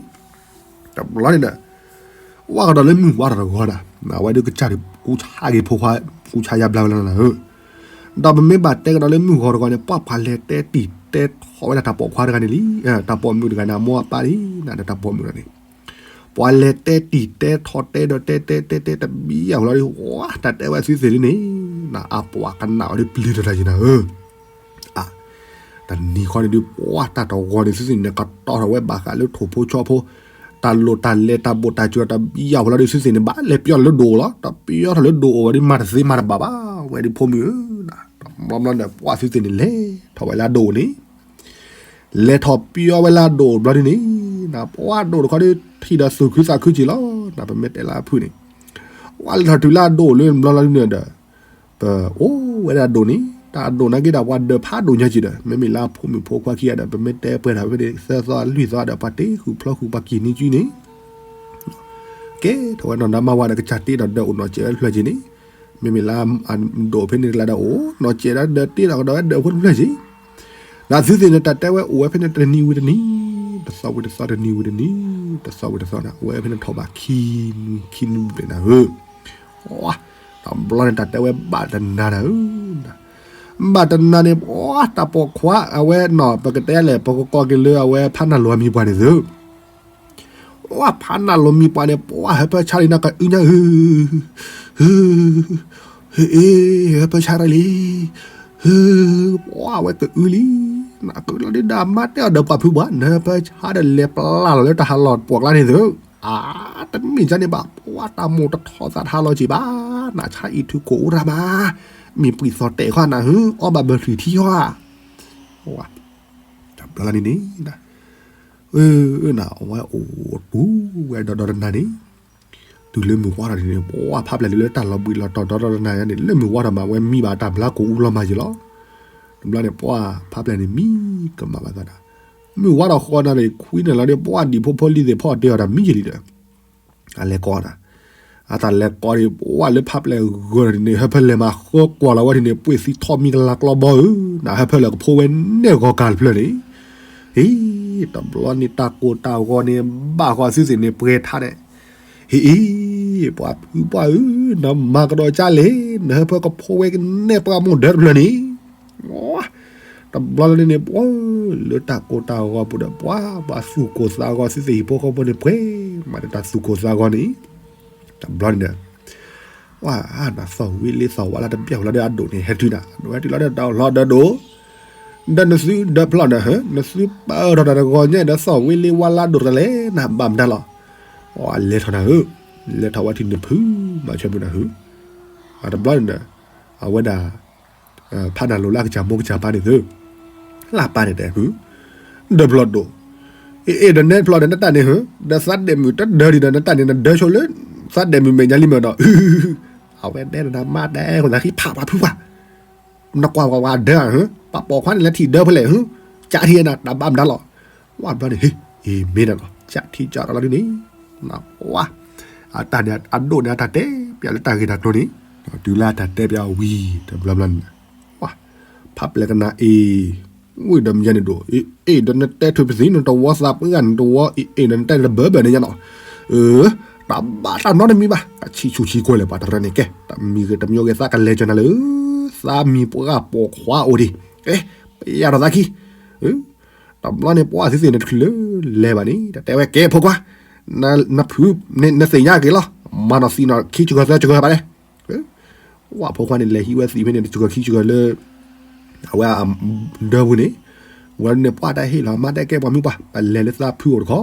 တဘျီန့ၣ်ဒီး ဝဲကဒီးလၢမုၢ်ဝါထီၣ်တဂီၤဒီး အဝဲဒုးကစၢ်ဒုးကူဆါက့ၤဖိခွါ ကူဆါယါဘျါဝဲလီၤနၤဧၢ, ဒီးပမ့ၢ်ဘၣ်တဲကဒီးလၢမုၢ်ဂီၤတဂီၤန့ၣ် ပှၤပှၤလဲၤတဲတံာ်တဲထီၣ်ဝဲဒၣ်တၢ်ပိာ်ခွါတဂၤန့ၣ်လံ, တၢ်ပိာ်မုၣ်တဂၤန့ၣ် အမိၢ်အပၢ်လံ, နဒီးတၢ်ပိာ်မုၣ်တဂၤန့ၣ်, ပှၤလဲၤတဲတံာ်တဲထီၣ်တဲဒီးတဲတဲတဲတဲတဘံယၤဃီလီၤဒီး ဝဲတၢ်တဲဝဲသုသ့ၣ်ဒ်န့ၣ်, နအပှၤကနၣ်ဝဲဒီးပျံၤတၢ်တၢ်ယံၤနၤဧၢ အ တနံၤဃီန့ၣ်ဒုး ပှၤတၢ်တဂီၤန့ၣ် သုသ့ၣ်န့ၣ် ကတီၢ်ထီၣ်ဝဲဘၣ်ဃးလၢထိၣ်ဖိဆီဖိ, တၢ်လိၣ်တၢ်လဲၤတၢ်ဘိၣ်တၢ်စၢၤတဘံယၤဃီလီၤဒီး သုသ့ၣ်န့ၣ် ဘၣ်လဲၤပျီထီၣ်လၢဒိၣ်အိၣ်လီၤ, တပျီထီၣ်လၢဒိၣ်အိၣ်ဝဲဒီး မၤတသ့မၤတဘၣ်ဘၣ်, ဝဲဒုးဖိမုၣ်ဧၢ, တဘျီဘျီန့ၣ် ပှၤသုသ့ၣ်န့ၣ်လဲၤထီၣ်ဝဲလၢအဒိၣ်န့ၣ် လဲၤထီၣ်ပျီဝဲလၢအဒိၣ်ဘျီဒ်န့ၣ်, နပှၤဒိၣ်တခီဒီး ထံၣ်ဒီးသူၣ်ခုသးခုက့ၤလီၤ, နပမ့ၢ်တဲလၢအဖုၣ်န့ၣ်, ပှၤလဲၤထီၣ်တုၤလၢအဒိၣ်လၢဘျီလီၤဒ်န့ၣ်ဒီး ပအိၣ်ဝဲဒၣ်ဒိၣ်န့ၣ် တၢ်အဒိၣ်နာ်က့ဒီး ပှၤဒၢးဖးဒိၣ်ညါက့ဒီး မ့မ့ၢ်လၢအဖိမုၣ်ဖိခွါခံဂၤဒီး ပမ့ၢ်တဲပှဲၤထီၣ်ဖဲန့ၣ် သၢသီလွံၢ်သီဒီး ပှၤတ့ဃုာ်ဖျီဃုာ်ပှၤက့ၤန့ၢ်ကၠုန့ၣ်, ကဲထီၣ်ဝဲနီၢ်ဒီမါဝၤဒီး ကစၢ်တ့ဒီးဒၢးအိၣ်နီၢ်စဲးဝဲတဖျၢၣ်က့ၤန့ၣ်, မ့မ့ၢ်လၢအဒိၣ်ဖဲန့ၣ်တကျါဒီး အိၣ်နီၢ်စဲးဒီးဒၢးတ့ဒီးကဒီးဝဲဒၢးဖိတဖျၢၣ်က့ၤ ဒီးသုသ့ၣ်န့ၣ် တၢ်တဲဝဲအိၣ်ဝဲဖဲန့ၣ် တနံၤဝံၤတနံၤ, တသီဝံၤတသီ တနံၤဝံၤတနံၤ, တသီဝံၤတသီန့ၣ် အိၣ်ဝဲဖဲန့ၣ်ထီၣ်ဘးခံနွံခံနွံဘျဲၣ်နၤဧၢ, တဘျီန့ၣ် တၢ်တဲဝဲဘၣ်တနၤနၤဧၢ, ဘၣ်တနၤန့ၣ် ပှၤတၢ်ပိာ်ခွါအဝဲနီၢ် ပကတဲလဲၣ် ပကကိးက့ၤလၢအဝဲဖးနၢ်လိၤမံၤပှၢ်န့ၣ်သု ပှၤဖးနၢ်လိၤမံၤပှၢ်န့ၣ် ပှၤဟၢဖၢဆါလံနၤကအုညါဧၢ, ဟ့ ဟ့ ဟ့ ဟၢဖၢဆါတၢ်လံ, ဟ့ ပှၤဝဲကအုလံ, နကလီၤဒုးဒၣ်မါတဲအီၤဒီးပှၤဖုပှၢ် နဟၢဖၢဆါဒီးလဲၤပျၢ်လီၤလၢတၢ်ဟးလီၢ်ပိာ်ကျါန့ၣ်သု, အါ တမ့ၢ်ကန့ၣ်ဘၣ် ပှၤတၢ်မိၣ်တထီၣ်သးတဟးလီၤက့ၤဘၣ်, နဆါအံၤထုကိးအိၣ်ရၢ်မး, မ့ၢ်ပှံၢ်သီၣ်တဲာ်ခီနၤဟၢ အီၣ်ဘၣ်ဘၢၣ်ထံထံဃီဧါ, တဘျီန့ၣ်န့ၣ် အဝဲအိၣ်တူၢ်ဝဲဒီဒီတနၤန့ၣ်, တုၤလၢမုၢ်ဝါထီၣ်န့ၣ် ပှၤဖးပျဲၢ်လၢတၢ်လီၤဘှံးလီၤတီၤဒီဒီတနၤန့ၣ် လၢမုၢ်ဝါထီၣ်မး အဝဲမံဘၣ်တၢ်ဘျါကိၣ်အူလီၤမၢ်က့ၤလီၤ, တဘျီန့ၣ် ပှၤဖးပျဲၢ်န့ၣ် မံကမၣ်ဘၣ်သးဒီး, မုၢ်ဝါထီၣ်ဃီနၤန့ၣ် ခွံနၢ်လီၤဒီး ပှၤဒံၣ်ဖိဖိလံၤသ့ၣ်ဖီတဲအီၤတၢ်မံက့ၤလံဒီး အလဲၤကိးနၤ, အတၢ်လဲၤကိးန့ၣ် ပှၤလၢဖးပျဲၢ်ဂၢၢ်န့ၣ် ဟၢဖၢလဲၤမၤဃၢကွၢ်လီၤဝဲဒ်န့ၣ် ပှ့ၤသံထီၣ်မံကလၤကျီဘီဧၢ, နဟၢဖၢလၢကဖိဝဲနဲၣ်ဂီၤကၤတဖျၢၣ်န့ၣ်, ဟ့ တဘျီန့ၣ် တၢ်ကိၢ်တၢ်ဂီၤန့ၣ် ဘၣ်ဃီသုသ့ၣ်န့ၣ် ပှဲၤထါန့ၣ်, ဟ့ ပှၤဖုပှၢ်ဧၢ, နမၤကဒီးကၢ်လဲၣ်, နဟၢဖၢကဖိဝဲကနဲၣ်ပှၢ်မိၢ်ဒၢတဖျၢၣ်န့ၣ် တဘျီလၢန့ၣ်န့ၣ် ပှၤလၢတၢ်ကိၢ်တၢ်ဂီၤပူၤဒီး ပှၤဘၣ်သူၣ်ကိၢ်သးဂီၤ သုသ့ၣ်ဟံၣ်ဖိဃီဖိန့ၣ် ပှဲၤမးဒီးတၢ်သူၣ်ကိၢ်သးဂီၤန့ၣ်, တဘျီန့ၣ်ဒီး ပှၤနသီၣ်ဝံလ့သီၣ်ဝါလၢတဘျီလီၤဒီးအဒိၣ်န့ၣ် ဟဲတုၤနၤ ဒိၣ်ဟဲတုၤလီၤဒီးတၢ်လီၤဒီးဒိၣ်, ဒီးနသုဒီဖျီၣ်ဒီး နသုပၢထီၣ်တၢ်တဂီၤညါဒီးသီၣ်ဝံလ့ဝါလၢဒိၣ်တလဲၣ် နဘၣ်မတၤလီၤ. အလဲၤထီၣ်နၤဧၢ, လဲၤထီၣ်ဝဲတုၤနဖုမၤဆၢမုၢ်နၤဧၢ, တဘျီန့ၣ်ဒီး အဝဲဒၣ် ဖးနၤလိၤလၢအကစၢ်မိၢ်ကစၢ်ပၢ်န့ၣ်သု, လၢပၢ်န့ၣ်တဲဖု, ဒီဖျီၣ်ဒိၣ်, အ့ၣ်ဒီးနဲဖျီၣ်ဒီးနတၢ်န့ၣ်ဧၢ, ဒီးသးဒဲးမုၣ်တဒၢဒံးဒီးနတၢ်န့ၣ် နဒၢဆိလၢ သးဒဲးမုၣ်မဲာ်ညါလံမ့ၢ်ဒီး အဝဲတဲနၤမါတဲဃိသးခံဖးပှၤဖုပှၤ နကွၢ်ပှၤပှၤဒၢဧၢ, ပှၤပိာ်ခွါန့ၣ်လၢထံၣ်ဒၢဖဲလဲၣ်ဧၢ, ကးထံၣ်နၤတၢ်ဘၣ်မတၤလီၤ. ဝဲဘျီန့ၣ် ဟ့ၣ် အ့ၣ်မ့ၢ်နၤလီၤ ကးထံၣ်ကးဒီးလီၤဒ်န့ၣ်, ဝဲ အတၢ်န့ၣ် အဒိၣ်န့ၣ် အတၢ်တဲပျးလၢတၢ်ဂ့ၢ်တၢ်ကျိၤန့ၣ်, တုၤလၢအတၢ်တဲပျးဝံၤ တဘျီဘျီန့ၣ် ဝဲ ဖးပျဲၢ်ကနၣ်အ့ၣ် ဝံၤဒီးမ့ၢ်ယဲန့ၣ်ဒိၣ် အ့ၣ်ဒီးနတဲထုးပသံ နတဝီသးပှၢ် နတဝီအ့ၣ်အ့ၣ်ဒီးနတဲတဘၢဘၢန့ၣ်ညါနီၤ, အၢ တၢ်ဘၣ်တၢ်နီတမံၤဘၣ် အဆံးဆူၣ်ဆံးကွဲလဲၣ် ပှၤတရၢန့ၣ်ကဲ တမံၤဂ့ၤတမံၤဂ့ၤ သးကလဲၤကၠီနၤလၢ သးမံၤပှၢ်ပိာ်ခွါအိၣ်ဒံး, ကဲ ပယၢ်ထီၣ်သးခံ, တဘျီန့ၣ် ပှၢ်သုသ့ၣ်န့ၣ်တချုးလၢလဲၤဘၣ်န့ၣ် တၢ်တဲဝဲကဲဖိခွါ, နဖု နသ့ၣ်ညါက့ၤလီၤ မၤနီၢ်သံနီၢ်ခံစဂၢၢ်သၢစဂၢၢ်ဘၣ်လဲၣ် ဝဲဖိခွါန့ၣ် လဲၤဟံးဝဲသံးဖဲန့ၣ် တစဂၢၢ်ခံစဂၢၢ်လၢ အဝဲအဒၢပူၤန့ၣ်, ဝဲန့ၣ်ပှၢ်တၢ်ဟ့ၣ်လီၤ မါတဲကဲပှၤမုၢ်ပှၢ် ပလဲၤလၢသးဖုအိၣ်တခီ,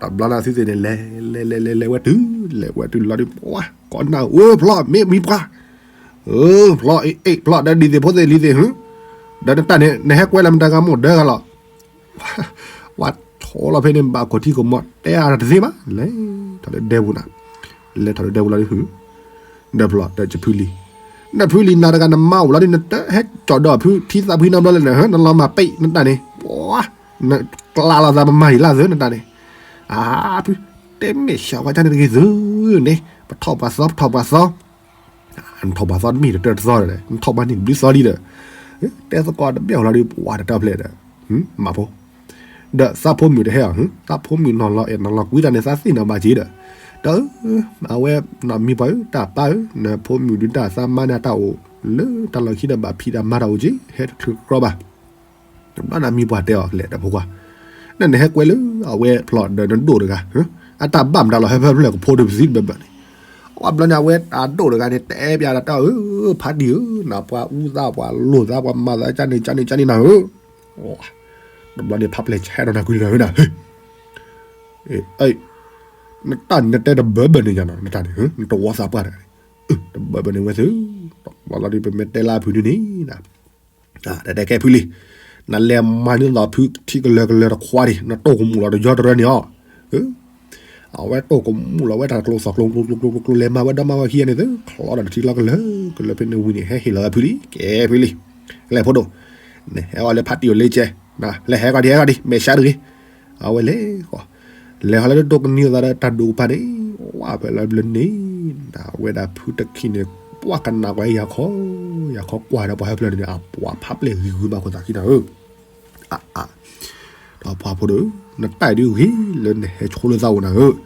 တဘျီန့ၣ်သုသ့ၣ်န့ၣ် လဲၤလဲၤလဲၤလဲၤလဲၤဝဲတုၤ လဲၤဝဲတုၤလီၤဒုး ပှၢ်ကိးနၢ်ဧၢ ဖျီၣ်မ့ၢ်မံၤပှၢ်, ဖျီၣ်အ့ၣ်အ့ၣ်ဖျီၣ်ဒီးဒ်သ့ၣ်ဖိသ့ၣ်လံၤသ့ၣ် ဒီးနတၢ်န့ၣ် နဟဲကွဲလၢမတၤဂၤမိၢ်ဒၢဂၤလီၤ ဝဲထီၣ်လီၤဖဲန့ၣ် ဘၣ်ခိၣ်ထံခိၣ်မီၤ တဲအါတသ့ဘၣ် လဲၤထီၣ်လၢဒဲပူၤနၤ, လဲၤထီၣ်လၢဒဲပူၤလီၤဒုး ဒီးဖျီၣ်ဒီးကဖုလံၤ, နဖုလံၤနၤတဂၤနမါအိၣ်လီၤဒုး နတဟဲကၠီၣ်ဒီးဖုထံသးဖုနီတဘျီလၢနဟၢ နလီၤမၢ်ပ့ၣ်နတၢ်န့ၣ်, ပှၤ နကျးလီၤသးမမၤဟံၣ်လၢသုနတၢ်န့ၣ်, အါဖု တဲမ့ၢ်ဆှးဝဲဒၣ်န့ၣ်တဂ့ၤသုန့ၣ် ပထီၣ်ပှၤသီ ပထီၣ်ပှၤသီ နထီၣ်ပှၤသီတမ့ၢ်တတၢၢ်တသီဒီး နထီၣ်ပှၤန့ၣ်ဘျုးသီလံဒီး, တဲသကိးတဘျီလီၤဒုး ပှၤတတၢၢ်ဖျဲးဒီး, မၤဖိ ဒီးသးဖိမုၣ်တဟဲအီၤ သးဖိမုၣ်နီၤလီၤအဲၣ်နီၤလီၤကွံတၢ်န့ၣ် သးသ့ၣ်နီၣ်ဘၣ်က့ၤဒီး, ဒီး အဝဲနီၢ်မံၤပှၢ်ဧၢ တၢ်ပၢ်ဧၢ နဖိမုၣ်ဒုးတၢ်သးမါန့ၣ်တၢ်အိၣ် လၢတၢ်လီၢ်ခံဒီးဘၣ်ဖံးတၢ်မၤတၢ်အိၣ်က့ၤ ဟဲတချုးကြီဘၣ် တဘျီန့ၣ်မံၤပှၢ်တဲအီၤလဲၣ်ဒီးဖိခွါ, နနဟဲကွဲလၢအဝဲဖျီၣ်ဒီးနဒိၣ်တဂၤ, အတၢ်ဘၣ်မတၤလီၤ ဟဲဖဲဖျၢၣ်ကဖိဒီးပသံတဘၢဘၢန့ၣ်, အဘျီန့ၣ် အဝဲအဒိၣ်တဂၤန့ၣ် တဲပျးဒီးတၢ်ဧၢ, ဖါတံၢ်ဧၢ, နပှၤအူသးပှၤလိၢ်သးပှၤမၤသးကၢ်န့ၣ်ကၢ်န့ၣ်ကၢ်န့ၣ်နၤဧၢ, တဘျီန့ၣ် ဖးပျဲၢ်ဆဲးဒီးနၤကွံာ်နၤဧၢနၤ, နတၢ်န့ၣ်နတဲတဘၢဘၢန့ၣ်ညါနီၤ နတၢ်န့ၣ် နတဝီသးပှၢ်တဂၤန့ၣ်, တဘၢဘၢန့ၣ်ဝဲသု, တဘျီလီၤဒုး ပမ့ၢ်တဲလၢအဖုဒုန့ၣ် တၢ်တဲကဲဖုလံၤ, နလဲၤမၤန့ၢ်လီၤဖုထံကလၢၤကလၢၤတခွါဒံး နတိၢ်ကမူၣ်လီၤတယီတရၢန့ၣ်အီၤ, အဝဲတိၢ်ကမူၣ်လီၤဝဲတၢ်ကျိၤသီၣ်ကျိၤကျိၤကျိၤကျိၤကျိၤ လဲၤမၤဝဲဒီမါဝဲခံဂၤန့ၣ်သု ချီဒီးတထံကျီကလၢၤကလၢၤဖဲန့ၣ်ဝံၤန့ၣ် ဟဲဟ့ၣ်လီၤဝဲဖုလံၤ ကဲဖုလံၤ, လဲၤဖိဒိၣ်, နဟဲအီၤလၢဖးတံၢ်အိၣ်လၢကဲ, လဲၤဟဲဂီၤဒံးဟဲဂီၤဒံး မဲာ်ဆှးတဂ့ၤ, အဝဲလဲၤဃီၤ လဲၤဟီၤလၢတဒိကနံၤအသးဒီးတၢ်ဒိၣ်ကပၤန့ၣ်, ဝဲဖဲလၢဘျၢန့ၣ်, အဝဲဒၣ်ဖုတခံန့ၣ်, ပှၤကနၣ်ကွၢ်ယၤခီ, ယၤခီကွၢ်ဒီးပှၤဟဲဖျၢၣ်န့ၣ် အပှၤဖးပျဲၢ်ဂ့ၤဂ့ၤမးခိၣ်သးခံနၤဧၢ, အါအါ, ဒီးပှၤဖိဒိၣ်, နတၢ်အံၤဒုးဂ့ၤလၢနဟဲဆိလၢသးအိၣ်နၤဧၢ,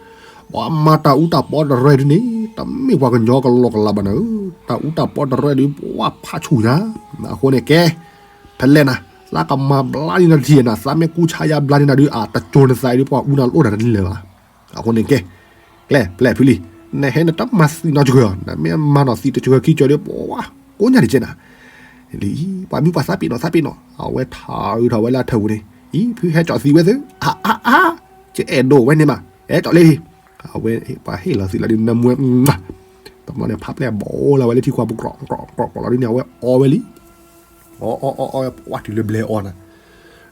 ပှၤမၤတၢ်အူတၢ်ပီတရဲဒုးန့ၣ်, တမ့ၢ်ပှၤကညီကလီကလးဘၣ်နၤဧၢ, တၢ်အူတၢ်ပီတရဲဒုး ပှၤဖးဆူၣ်ညါ, အဃိန့ၣ်ကဲ, ဖဲလဲၣ်နၤ, သးကမၤဘျါန့ၢ်နၤတထံၣ်နၤ, သးမ့ၢ်ကူဆါယါဘျါန့ၢ်နၤဒုး အတကၠိၤနသးအံၤဒုး ပှၤအူနၤလိၣ်တၢ်တန့ၢ်လၢၤဘၣ်, အဃိန့ၣ်ကဲ, ကျဲဖျဲၣ်ဖုလံၤ, နဟဲနတမၤသံနီတစှၤ, နမ့ၢ်မၤနီၢ်သံတစှၤခံစှၤဒီး ပှၤကိးညါတကဲနၤ, လံ, ပှၤမံၤပှၤသးပ့ၤနီၣ်သးပ့ၤနီၣ်, အဝဲထးအုးထီၣ်ဝဲလၢအထၢၣ်ပူၤန့ၣ်, အံၤ ဖုဟဲကၠီၣ်သံဝဲသု, အါအါအါ, ကအဲၣ်ဒိးဝဲန့ၣ်မး, ဟဲကၠီၣ်လံ, အဝဲပှၤဟ့ၣ်လီၤသံလီၤဒုး နမွဲ, တဘျီန့ၣ် ဖးပျဲၢ်ဘီလီၤဝဲလၢထံခွါပူၤ ကြီၣ်ကြီၣ်ကြီၣ်လီၤဒုးန့ၣ် အဝဲအီဝဲလံ, အီအီအီအီဝဲ ပှၤတုၤလၢဘျဲအီနၤ,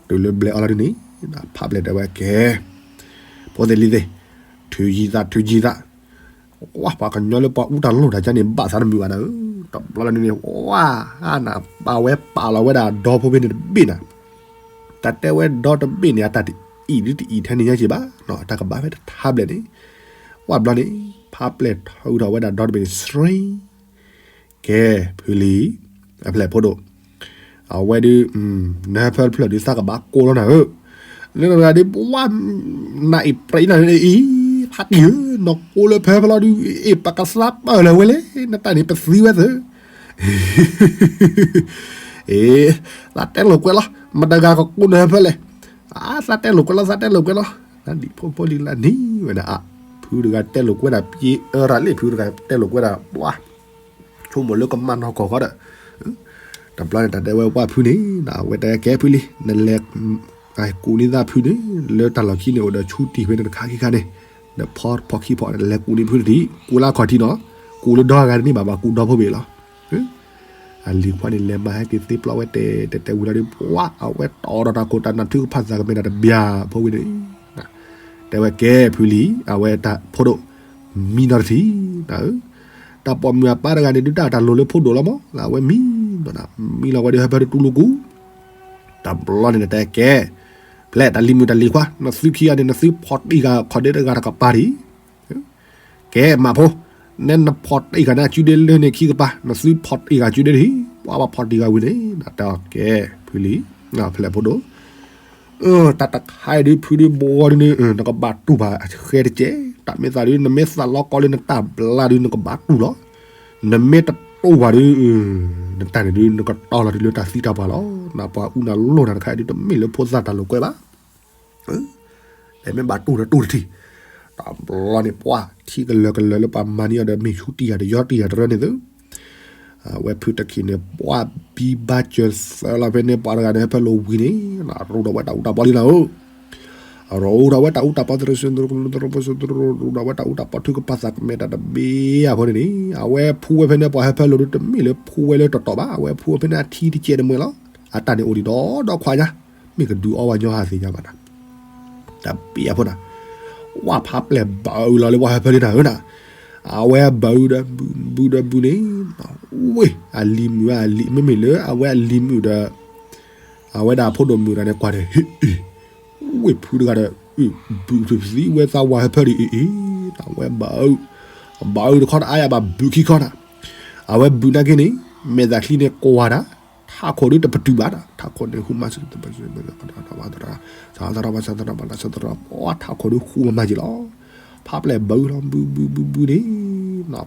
တုၤလၢဘျဲအီလီၤဒုးန့ၣ်, ဖးပျဲၢ်တဲဝဲကဲ, ဖိသ့ၣ်လံၤသ့ၣ်, ထုးယံၤသးထုးယံၤသး ဝဲပှၤကညီလၢပှၤအူတၢ်လိၣ်တၢ်ကါန့ၣ် ဘၣ်သးတမုာ်ဘၣ်နၤဧၢ, တဘျီလၢန့ၣ် ဝဲနၤ ပာ်ဝဲပာ်လီၤဝဲဒၣ်ဒီဖိဖဲန့ၣ်တဘ့ၣ်နၤ, တၢ်တဲဝဲဒီတဘ့ၣ်န့ၣ် အတၢ်တအံၣ်ဒုတအံၣ်ထဲန့ၣ်ညါက့ၤဘၣ်, တၢ်ကဘၣ်ဖဲတထါဘျဲၣ်န့ၣ်, ဝဲဘျီန့ၣ် ဖးပျဲၢ်ထီၣ်အုးထီၣ်ဝဲဒၣ်ဒီတဘ့ၣ်န့ၣ် စရ့ ကဲ, ဖုလံၤ, အဖျဲၣ်ဖိဒိၣ်, အဝဲဒုး, နဟဲဖဲတဖျၢၣ်ဒုးသးကဘၣ်ကိးလီၤနၤဧၢ, လၢနဂၤဒုး ပဝဲ, နအံၣ်ပြံနၤအံၤ, ဖးတံၢ်ဧၢ, နကိးလၢဖဲဖဲလီၤဒုး, အ့ၣ် ပကသးပၢၢ်လၢၤဝဲလဲၣ်, နတၢ်န့ၣ်ပသံဝဲသၢ, အ့, သးတဲလိာ်ကွဲလီၤ, မတၤဂၤကကိးနဟဲဖဲလဲၣ်, အါ သးတဲလိာ်ကွဲလီၤ သးတဲလိာ်ကွဲလီၤ, နဒံးဖိဖိလံၤလၢနံၤဝဲဒၣ်အဖု ဖုတဂၤတဲလိာ်ကွဲဒၣ် ပအၢရၤလ့ၣ် ဖုတဂၤတဲလိာ်ကွဲဒၣ် ပှၤ ဆိကမိၣ်လၢကမၤနီၢ်ကီၢ်ဃီဒီး တဘျီန့ၣ် တၢ်တဲဝဲပှၤဖုန့ၣ် အဝဲတဲကဲဖုလံ နလဲၤ ကူးန့ၢ်သးဖုန့ၣ် လၢတၢ်လီၢ်ခံန့ၣ် အိၣ်ဒီးဆူတံၢ်ဖဲန့ၣ်တခါခံခါန့ၣ် ဒီးဖီဖီခံဖီ နလဲၤကူးန့ၢ်ဖုတထံၣ် ကူးလၢခီၣ်ထံးနီၤ ကူးလၢဒီဂၤတန့ၢ်ဘၣ် ဘၣ်ကူးဒီဖိဘ့ၣ်လီၤ. အလံၤခွါန့ၣ် လဲၤမၤဟဲက့ၤသ့ပျီဝဲတဲတဲတဲဝံၤလီၤဒီး ပှၤအဝဲတီဒီးတၢ်ခိၣ်တၢ်နၢ်ထုကဖၣ်သးကမဲာ်တၢ်တဘျီဖိဝံၤန့ၣ် တဲဝဲကဲဖုလံ အဝဲတၢ်ဖိဒိၣ် မံနီတထံၣ် တၢ်ပိာ်မုၣ်အပၢ်တဂၤန့ၣ် ဒုးတၢ်တၢ်လိၤလၢဖိဒိၣ်လီၤမး အဝဲမံနီၤ မံလီၤဝဲဒီးဟၢဖၢဒုးတူၢ်လိာ်ကူး တဘျီန့ၣ်နတဲကဲ ဖဲလဲၣ် တၢ်လံၤမုၣ်တၢ်လံၤခွါ နသုခံဂၤန့ၣ် နသုဖီၣ်တံၢ်ဂၤခီၣ်ဒ့တဂၤတကပၤဒံး ကဲမးဖိ နဲနဖီၣ်တံၢ်ဂၤန့ၣ် အစုဒ့လၢန့ၣ်ခံကပၤ နသုဖီၣ်တံၢ်ဂၤစုဒ့တဟံၣ် ပှၤဘၣ်ဖီၣ်တံၢ်ဂၤဝံၤန့ၣ် တဲအီၤကဲ ဖုလံ ဖဲလဲၣ်ဖိဒိၣ် တၢ်တခါအံၤဒုးဖုဒုးဘီဒုးန့ၣ် နကဘၣ်တူၢ်ဘၣ်ဃဲတကဲး တၢ်မ့ၢ်သးဒုး နမ့ၢ်သးလီကီလၢနတၢ်ဘျါဒုး နကဘၣ်တူၢ်လီၤ. နမ့ၢ်တတူၢ်ဘၣ်ဒုး နတၢ်န့ၣ်ဒုး နကတီလီၤတုၤလၢတၢ်သံတၢ်ပှၢ်လီၤ. နပှၤအူနၤလိၣ်နၤတခါအံၤဒုး တမ့ၢ်လၢဖိသၣ်တၢ်လိာ်ကွဲဘၣ် လဲၤမ့ၢ်ဘၣ်တူၢ်ဒီးတူၢ်တထံၣ် တဘျီန့ၣ် ပှၤထံကလၢာ်ကလၢာ်လၢပှၤမၤန့ၢ်အီၤဒီး မ့ၢ်ဆူတံၢ်ယၤတယီတံၢ်ယၤတရၢန့ၣ်သု အဝဲဖုတခံန့ၣ် ပှၤဘံဘါစၢၤသၢလီၤဖဲန့ၣ် ပှၤတဂၤန့ၣ် ဟဲဖဲလိာ်ဝံၤန့ၣ် ရူဒီးဝဲတၢ်အူတၢ်ပီလံနၤဧၢ ရူဒီးဝဲတၢ်အူတၢ်ပီ ရူဒီးဝဲတၢ်အူတၢ်ပီထုကဖၣ်သးကမဲာ်တၢ်တဘ့ၣ်အဃိန့ၣ်န့ၣ် အဝဲဖူဝဲဖဲန့ၣ် ပှၤဟဲဖဲလိာ်ဒုး တမ့ၢ်လၢဖူဝဲလၢတီတီဘၣ် အဝဲဖူဝဲဖဲန့ၣ်အထံတကဲးတမှဲၤလီၤ. အတၢ်န့ၣ်အိၣ်ဒံးဒီးဒီးခွါညါ မ့ၢ်ကဒုးအီဝဲညီဟးသ့ၣ်ညါဘၣ်နၤ တၢ်ဘ့ၣ်အဖိနၤ ဝဲဖးပျဲၢ်ဘၣ်အုးလီၤလၢပှၤဟဲဖဲလံနၤဧၢနၤ အဝဲဘၣ်အုးဒီးဘုဘုဒီးဘုန့ၣ် ဝ့ၢ် အလံၤမုၣ်အလံၤ မ့မ့ၢ်လၢအဝဲအလံၤမုၣ်ဒီး အဝဲဒၣ်ဖိဒိၣ်မုၣ်တဂၤန့ၣ် ကွၢ်ဒီး ဟ့ၣ်အ့ၣ် ဝ့ၢ်ဖုတဂၤဒီး ဘုးသံဝဲသးဝၤဟဲဖဲဒံးအ့ၣ်အ့ၣ် အဝဲဘၣ်အုး ဘၣ်အုးတခီတအါယၤဘၣ်ဘုးခံခီနၤ အဝဲဘုးနာ်က့န့ၣ် မဲာ်သးချံန့ၣ်ကွၢ်တၢ် ထးခိၣ်ဒုးတပတုာ်ဘၣ်နၤ ထးခိၣ်န့ၣ်ဟူမၤစၢၤ ပှၤထးခိၣ်ဒုးဃူမၤမၤက့ၤလီၤ ဖးပျဲၢ်ဘၣ်အုးလီၤဘုးဘုးဘုးဘုးန့ၣ်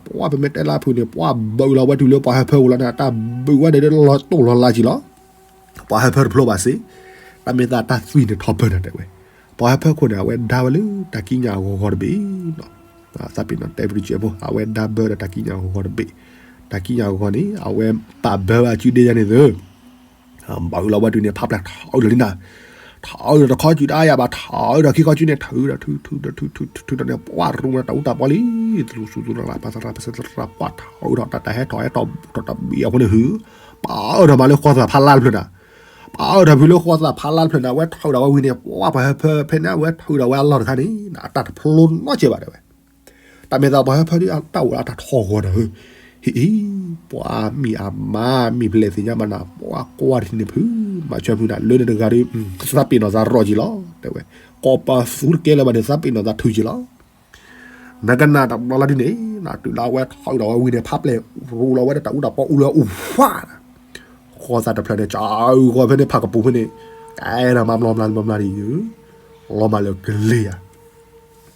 ပှၤဖဲမ့ၢ်တဲလၢဖုန့ၣ် ပှၤဘၣ်အုးလီၤဝဲတုၤလၢပှၤဟဲဖဲအိၣ်လီၤန့ၣ် အတၢ်ဘုးဝဲန့ၣ်လီၤတိၢ်လီၤလါက့ၤလီၤ ပှၤဟဲဖဲတဖျိဘၣ်စ့ တၢ်မ့ၢ်သးတၢ်သွံၣ်န့ၣ်ထီၣ်ပၢၢ်နၤတဲဝဲ ပှၤဟဲဖဲခိၣ်န့ၣ် အဝဲဒါဝဲလၢတၢ်ကံးညာ်အဂီၤဂီၤတဘ့ၣ် သးပ့ၤနီၣ်တဲပတုၤကဲးဖိ အဝဲဒါဘၢဒီးတၢ်ကံးညာ်အဂီၤဂီၤတဘ့ၣ် တၢ်ကံးညာ်အဂီၤဂီၤန့ၣ် အဝဲပာ်ဘၢဝဲအစုဒ့ယါန့ၣ်သၢ ဘၣ်အုးလီၤဝဲတုၤန့ၣ် ဖးပျဲၢ်ထီၣ်အုးလီၤလံနၤ ထီၣ်အုးဒီးတခီစုတအါယၤဘၣ် ထီၣ်အုးဒီးခံခီစုန့ၣ် ထီၣ်အုးဒီးထုထုဒီးထုထုထုထုဒီးန့ၣ် ပှၤရူဝဲတၢ်အူတၢ်ပီလံ သလူစူသရၣ်ပှၤသရၣ်ပစဲသရၣ် ပှၤထီၣ်အုးဒီးတၢ်ဟဲထီၣ်ဟဲထီၣ်တၢ်တဘ့ၣ်အဃိန့ၣ်ဟု ပာ်အုးဒီးမးလၢဃီသးဖးလါတဖျၢၣ်နၤ ပာ်အုးဒီးဖုလၢဃီသးဖးလါတဖျၢၣ်န့ၣ် အဝဲထီၣ်အုးဒီးဝဲဝံၤန့ၣ် ပှၤပှၤဟဲဖဲဖဲန့ၣ် အဝဲထီၣ်အုးဒီးဝဲအလီၢ်တခါန့ၣ် အတၢ်တဖျိနီတစဲးဘၣ်တဲဝဲ တၢ်မ့ၢ်သးပှၤဟဲဖဲဒ်အတၢ်အိၣ်လၢအတၢ်ထီၣ်ဂီၤနၤဧၢ ဟ့ၣ်အံၤ ပှၤမ့ၢ်အမါမ့ၢ်ဖဲလဲၣ်သ့ၣ်ညါဘၣ်နၤ ပှၤကွၢ်တထံၣ်န့ၣ်ဖု မၤဆၢဖုနၤ လၢန့ၣ်တဂၤဒီး သးပ့ၤနီၣ်သးရီၣ်က့ၤလီၤ တဲဝဲ ကိးပသူတကဲလၢၤဘၣ်န့ၣ် သးပ့ၤနီၣ်သးထုးက့ၤလီၤ နကနၣ်တဘျီလၢဒ်န့ၣ် တုၤလၢအဝဲထီၣ်အုးဒီးဝဲဝံၤန့ၣ် ဖးပျဲၢ်ရူလီၤဝဲဒီးတၢ်အူတၢ်ပီအူလၢအူဖး ဃီသးတဖျၢၣ်န့ၣ် ကၢအုးဃီဖဲန့ၣ် ဖးကပူၤဖဲန့ၣ် ကဲဒီးမၤမျီမျၤမျၤဒ် လီၤမၢ်လၢကလ့ၤယၤ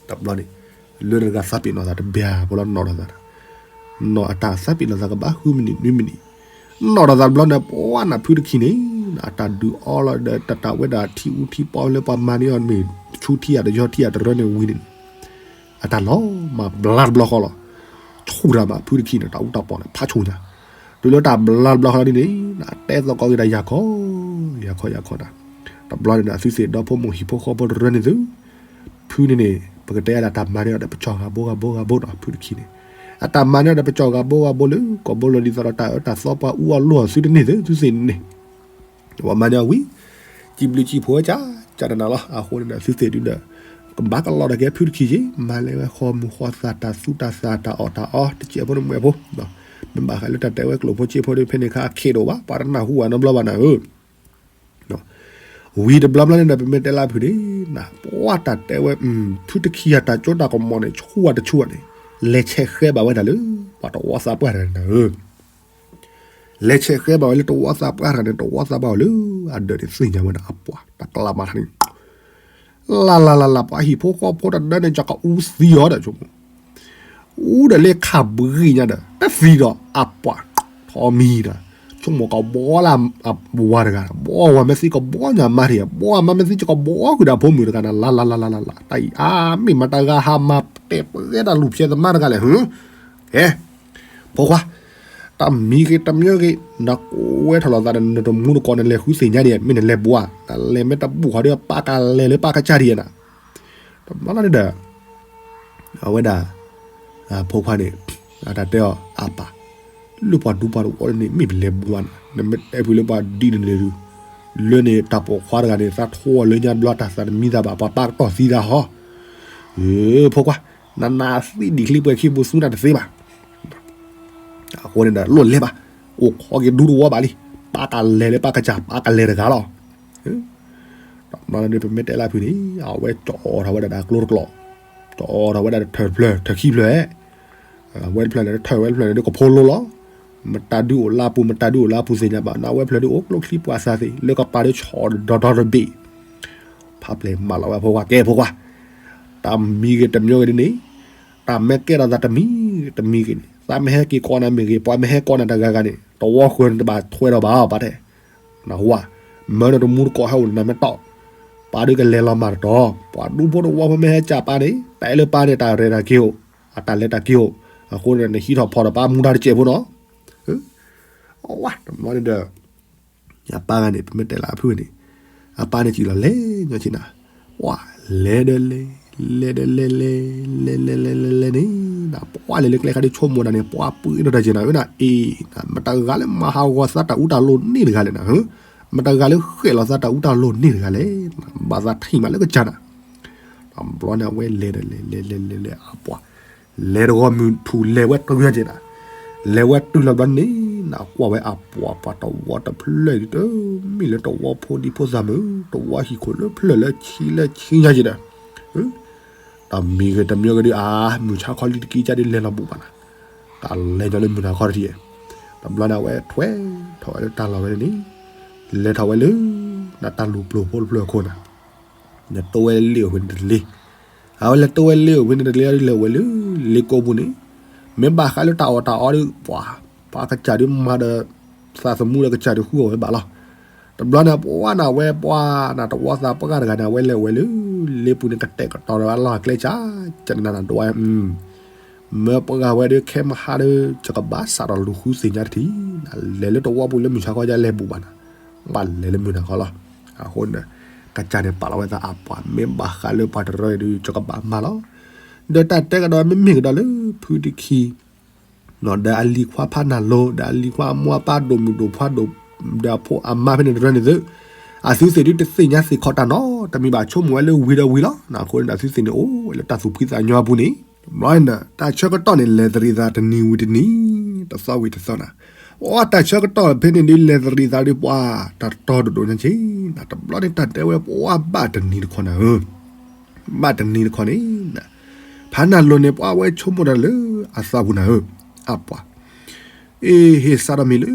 တဘျီန့ၣ် လၢနတဂၤသးပ့ၤနီၣ်သးတဘျီဖိလီၤနီၣ်ဒီးသး နီၣ်အတၢ်သးပ့ၤနီၣ်သးကဘၣ်ဃုမံးနံးနွံမံးနံး နီၣ်ဒီးသးတဘျီန့ၣ် ပှၤနၢ်ဖုတခံန့ၣ် အတၢ်ဒုးအီလီၤဒီးတၢ်ဝဲဒၣ်ထံအူထံပီလၢပှၤမၤန့ၢ်အီၤမ့ၢ်ဆူထံယၤတယီထံယၤတရၢန့ၣ်ဝံၤန့ၣ် အတၢ်လီၤမၢ်ဘျါတဘျီဃီလီၤ ဆူၣ်တၢ်မးဖုတခံန့ၣ် တၢ်အူတၢ်ပီန့ၣ် ဖးဆိညါ တုၤလၢတၢ်ဘျါတဘျီဃီလီၤဒ်န့ၣ် တဲသကိးက့ၤဒီးယၤခီ ယၤခီယၤခီနၤ တဘျီန့ၣ် အသုသ့ၣ်ဒီဖိမိၢ်ဟံၣ်ဖိဃီဖိတရၢန့ၣ်သု ဖုန့ၣ်န့ၣ် ပကတဲဒၣ်တၢ်မၤန့ၢ်အီၤဒီးပကၠီၣ်ဂၤဘိဂၤဘိဂၤဘိဒီးဖုတခံန့ၣ် အတၢ်မၤန့ၢ်အီၤဒီးပကၠီၣ်ဂၤဘိဂၤဘိလၢ ကိာ်ဘိလီၤဒ်သိးဒီးတၢ်အၢတၢ်သီပှၤအူအီၣ်လိၣ်အီၣ်သုတန့ၢ်သု သုသ့ၣ်န့ၣ် ပှၤမၤန့ၢ်အီၤဝံၤ စံးဘျုးစံးဖှိၣ်ဝဲကၢ် ကၢ်နနၤလီၤ အဃိန့ၣ်ဒီးသုသ့ၣ်ဒုဒီး ကဘၣ်ကလီဒီးကဲဖုတခံက့ၤ မၤလဲၤဝဲဃီမူၤဃီသးတၢ်သူတၢ်သၣ်တၢ်အီၣ်တၢ်အီ တစဲးဖိတမှဲၤဖိ မ့ၢ်ဘၣ်ဃးလၢတၢ်တဲဝဲကျိာ်ဖိစ့ဖိဒီးဖဲန့ၣ်ခါအခ့တအိၣ်ဘၣ် ပှၤတနၢ်ဟူဘၣ်နီတဘျီဘၣ်နၤဧၢ ဝံၤတဘျီဘျီန့ၣ်ဒီး ပမ့ၢ်တဲလၢဖုန့ၣ် ပှၤတၢ်တဲဝဲ ဖုတခံအတၢ်ကၠိတၢ်ကမီၤန့ၣ် ဆူၣ်ဝါတဆူၣ်ဝါန့ၣ် လဲၤဆဲးဃဲဘၣ်ဝဲဒၣ်လၢ ပှၤတဝီသးပှၢ်တဂၤန့ၣ်နၤဧၢ လဲၤဆဲးဃဲဘၣ်ဝဲလၢတဝီသးပှၢ်တဂၤန့ၣ် တဝီသးပှၢ်ဝဲလၢ အဒၢးန့ၣ်သ့ၣ်ညါဝဲဒၣ်အပှၤ တၢ်ကလးမၤတခါန့ၣ် လၢ်လၢ်လၢ်လၢ် ပှၤဟံၣ်ဖိဃီဖိတဒၢန့ၣ် ကကအူသံအီၤဒီး ဆိကမိၣ် အူဒီးလၢခးဘှံးညါဒီး တသံဒီးအပှၤ ထီမံၤဒီး ဆိကမိၣ်ကဘှီလၢအဝၤတဂၤ ဘှီဝၤမ့ၢ်သံကဘှီညါမါတဂၤ ဘှီမါမ့ၢ်သံကဘှီဃုာ်ဒီးဖိမုၣ်တဂၤန့ၣ် လၢ်လၢ်လၢ်လၢ်လၢ်လၢ် တၢ်အံၤအါမ့ၢ်မးတဂၤဟးမၤ တဲပှဲၤတၢ်လူၤဖျဲးသမါတဂၤလဲၣ်, ဟဲ ဖိခွါ, တမံၤဂ့ၤတမံၤဂ့ၤ နကွဲထီၣ်လိာ်သးဒီးနတမူတကိး နလဲၤဃုသ့ၣ်ညါဒံး မ့ၢ်နလဲၤဘူးဧါ, နလဲၤမ့ၢ်တဘူးဃီဒီး ပၢ်ကလဲၤလၢပၢ်ကစၢ်ဒံးနၤ, တဘျီလီၤန့ၣ်ဒီး အဝဲဒၣ် ဖိခွါန့ၣ် အတၢ်တဲအီၤ အပၢ်, လၢပှၤဒူပှၤတဝီန့ၣ် မ့ၢ်ပလဲၤဘူးဧါ, နမ့ၢ်တဲဖုးလၢပှၤဒ်န့ၣ်န့ၣ်ဒုး, လၢန့ၣ်တၢ်ပိာ်ခွါတဂၤန့ၣ် သးထီၣ်လၢညါတဘျီ တၢ်သးတမံသးဘၣ် ပှၤပၢ်ကတီၢ်သံသးဟီ, ဖိခွါ, နနာ်သ့ဒံးချံပှဲၤခံပူၤ သူနၤတသ့ဘၣ် အဃိန့ၣ်ဒီး လိၣ်လဲၤဘၣ်, အိၣ်ခိးက့ၤဒူတဝီဘၣ်လံ, ပၢ်ကလဲၤလၢပၢ်ကစၢ် ပၢ်ကလဲၤတဂၤလီၤ. တဘျီန့ၣ်ဒုး ပမ့ၢ်တဲလၢဖုန့ၣ် အဝဲကၠီထီၣ်ဝဲဒၣ်တၢ်ကျိတကျိး, ကၠီထီၣ်ဝဲဒၣ်တထၢၣ်တဖျၢၣ် ထၢၣ်ခံဖျၢၣ်, ဝဲတဖျၢၣ်န့ၣ် တထၢၣ်ဝဲတဖျၢၣ်န့ၣ်ဒုး ကဖိလိလီၤ. မတၤဒုးအိၣ်လၢအပူၤ မတၤဒုးအိၣ်လၢအပူၤသ့ၣ်ညါဘၣ်, နဝဲဖျၢၣ်ဒုးအိၣ်ကျိချံပှၤသးသ့ၣ် လၢကပၤဒုးဆီၣ်ဒီဒီတဘ့ၣ် ဖးပျဲၢ်မးလီၤဝဲဖိခွါ, ကဲဖိခွါ, တၢ်မံၤဂ့ၤတမံၤဂ့ၤဒ်န့ၣ်, တၢ်မ့ၢ်ကဲထီၣ်သးတမံၤတမံၤဂ့ၤန့ၣ် သးမ့ၢ်ဟဲက့ၤကိးနၤမ့ၢ်ဂ့ၤ ပှၤမ့ၢ်ဟဲကိးနၤတဂၤဂၤန့ၣ် တဝီဃၢၤန့ၣ်တဘၣ်ထွဲဒီးဘၣ်အီၤဘၣ်ထဲ, နဝါ, မၢနတမူတကိးဟဲအိၣ်နၤမ့ၢ်တီၢ်, ပၢ်ဒုးကလဲၤလီၤမၢ်တတီၤ, ပှၤဒူဖိတဝီဖိမ့ၢ်ဟဲကၢ်ပၢ်န့ၣ် တဲလၢပၢ်န့ၣ် တၢ်ရဲၣ်တၢ်က့ၤအိၣ်, အတၢ်လဲၤတၢ်က့ၤအိၣ်, အဃိန့ၣ် နဟံးထီၣ်ဖီၣ်ဒီးပၢ်မူဒါတစဲးဖိနီၤ ဝါ, တဘျီန့ၣ်ဒီး အပၢ်ဂၤန့ၣ် ပမ့ၢ်တဲလၢအဖုၣ်န့ၣ်, အပၢ်န့ၣ်စံးလီၤလဲၤညီဆ့နၤ, ဝါ, လဲၤဒီးလဲၤ, လဲၤဒီးလဲၤလဲၤ, လဲၤလဲၤလဲၤလဲၤလဲၤန့ၣ်, ပှၤလဲၤလၢကျဲခါဒုးဆိကမိၣ်တၢ်န့ၣ် ပှၤပှ့ၤဒီးတၢ်က့ၤနၤဧၢနၤ, အ့ၣ်, မတၤဂၤလၢမၤဟးဂီၤသးတၢ်အူတၢ်လိၤန့ၣ်တဂၤလဲၣ်နၤ, မတၤဂၤလၢဃဲၣ်လီၤသးတၢ်အူတၢ်လိၤန့ၣ်တဂၤလဲၣ်, ဘၣ်သးထံၣ်မးလၢကစၢ်နၤ တဘျီန့ၣ် အဝဲလဲၤဒီးလဲၤ လဲၤလဲၤလဲၤလဲၤ အပှၤ လဲၤတဂီၤမုၢ်ထူၣ်လဲၤဝဲတုၤညါက့ၤနၤ, လဲၤဝဲတုၤလီၤဘျီန့ၣ် နကွၢ်ဝဲအပှၤ ပှၤတဝီတဖျၢၣ်ဒုး တမ့ၢ်လၢတဝီဖိဒံဖိသၣ်မုၣ်, တဝီဟံၣ်ခိၣ်လၢဖျၢၣ်လၢဆံလၢဆံညါက့ၤဒီး, တမံၤဂ့ၤတမံၤဂ့ၤဒုး အါ မုၢ်ဆါခီလံတက့ၢ်ကၢ်ဒုး လဲၤလီၤဘူးဘၣ်နၤ, တၢ်လဲၤညီလၢမုၢ်နၤခီတထံၣ်, တဘျီန့ၣ် အဝဲထွဲထီၣ်ဝဲလၢတၢ်လီၢ်ဝဲန့ၣ်, လဲၤထီၣ်ဝဲလၢ နတၢ်လူၤပျိၤဖိတဖျၢၣ်အခိၣ်နၤ လဲၤတိဝဲလၢလ့အိၣ်ဖဲန့ၣ်တလ့, အဝဲလဲၤတိဝဲလၢလ့အိၣ်ဖဲန့ၣ်တလ့ဒီး လဲၤဝဲလၢ လ့ကိပူၤန့ၣ်, မ့ၢ်ဘၣ်ဃးလၢတၢ်အီၣ်တၢ်အီဒီး ပှၤ, ပှၤကစၢ်ဒုးမၤဒီး သးသမူဒီးကစၢ်ဒုးဃုအီၣ်ဝဲဘၣ်လီၤ. တဘျီန့ၣ် ပှၤနၤဝဲပှၤနၤတဝီသးပှၢ်တဂၤန့ၣ် အဝဲလဲၤဝဲလၢ လ့ပူၤန့ၣ် ကတဲာ်ကတီၤဒီးအလီၢ်အကျဲကၢ်, ကနနၤဒွး, မၢပှၤဂၤဝဲဒီးခဲမဟါဒီး ယကဘၣ်စးထီၣ်လူၤဃုသ့ၣ်ညါတထံၣ်, လဲၤလၢတဝီပူၤလၢမုၢ်ဆါခီယလဲၤဘူးဘၣ်နၤ, ဘၣ်လဲၤလၢမုၢ်နၤခီလီၤ. အဃိန့ၣ် ကစၢ်န့ၣ်ပာ်လီၤဝဲသးအပှၤ မ့ၢ်ဘၣ်ဃးလၢပှၤတရၢအံၤဒုး ယကဘၣ်မၤလီၤ. ဒီးတၢ်တဲကဒီးမ့မ့ၢ်ကဒီးလၢဖုတခံ ဒီးအလံၤခွါဖးနၢ်လိၤ ဒီးအလံၤခွါအမိၢ်အပၢ်ဒိၣ်မုၣ်ဒိၣ်ခွါဒိၣ် ဒီးအဖိအမါဖဲန့ၣ်တရၢန့ၣ်သု, အသုသ့ၣ်ဒုးတသ့ၣ်ညါသ့ၣ်ခီတၢ်နီတမံၤဘၣ် ဆိကမိၣ်ဝဲလၢဝံၤဒီးဝံၤလီၤ. အဃိန့ၣ်ဒီး အသုသ့ၣ်န့ၣ်အိၣ်ဝဲလၢတၢ်သူၣ်ဖှံသးညီအပူၤန့ၣ်, တဘျီန့ၣ်ဒီး တၢ်ဆၢကတီၢ်န့ၣ် လဲၤသရံးသးတနံၤဝံၤတနံၤ, တသီဝံၤတသီနၤ, အိ တၢ်ဆၢကတီၢ်ဖဲန့ၣ်ဒုး လဲၤသရံးသးဒုးပှၤ တတီၤတဒိၣ်ညါက့ၤနၤ, တဘျီန့ၣ် တၢ်တဲဝဲပှၤဘၣ်တနံၤတခီနၤဧၢ ဘၣ်တနံၤတခီန့ၣ်, ဖးနၢ်လိၤန့ၣ် ပှၤဝဲဆိကမိၣ်တၢ်လၢအသးပူၤနၤဧၢ, အပှၤ, အ့ ဟ့ၣ်စးထီၣ်မ့ၢ်လၢ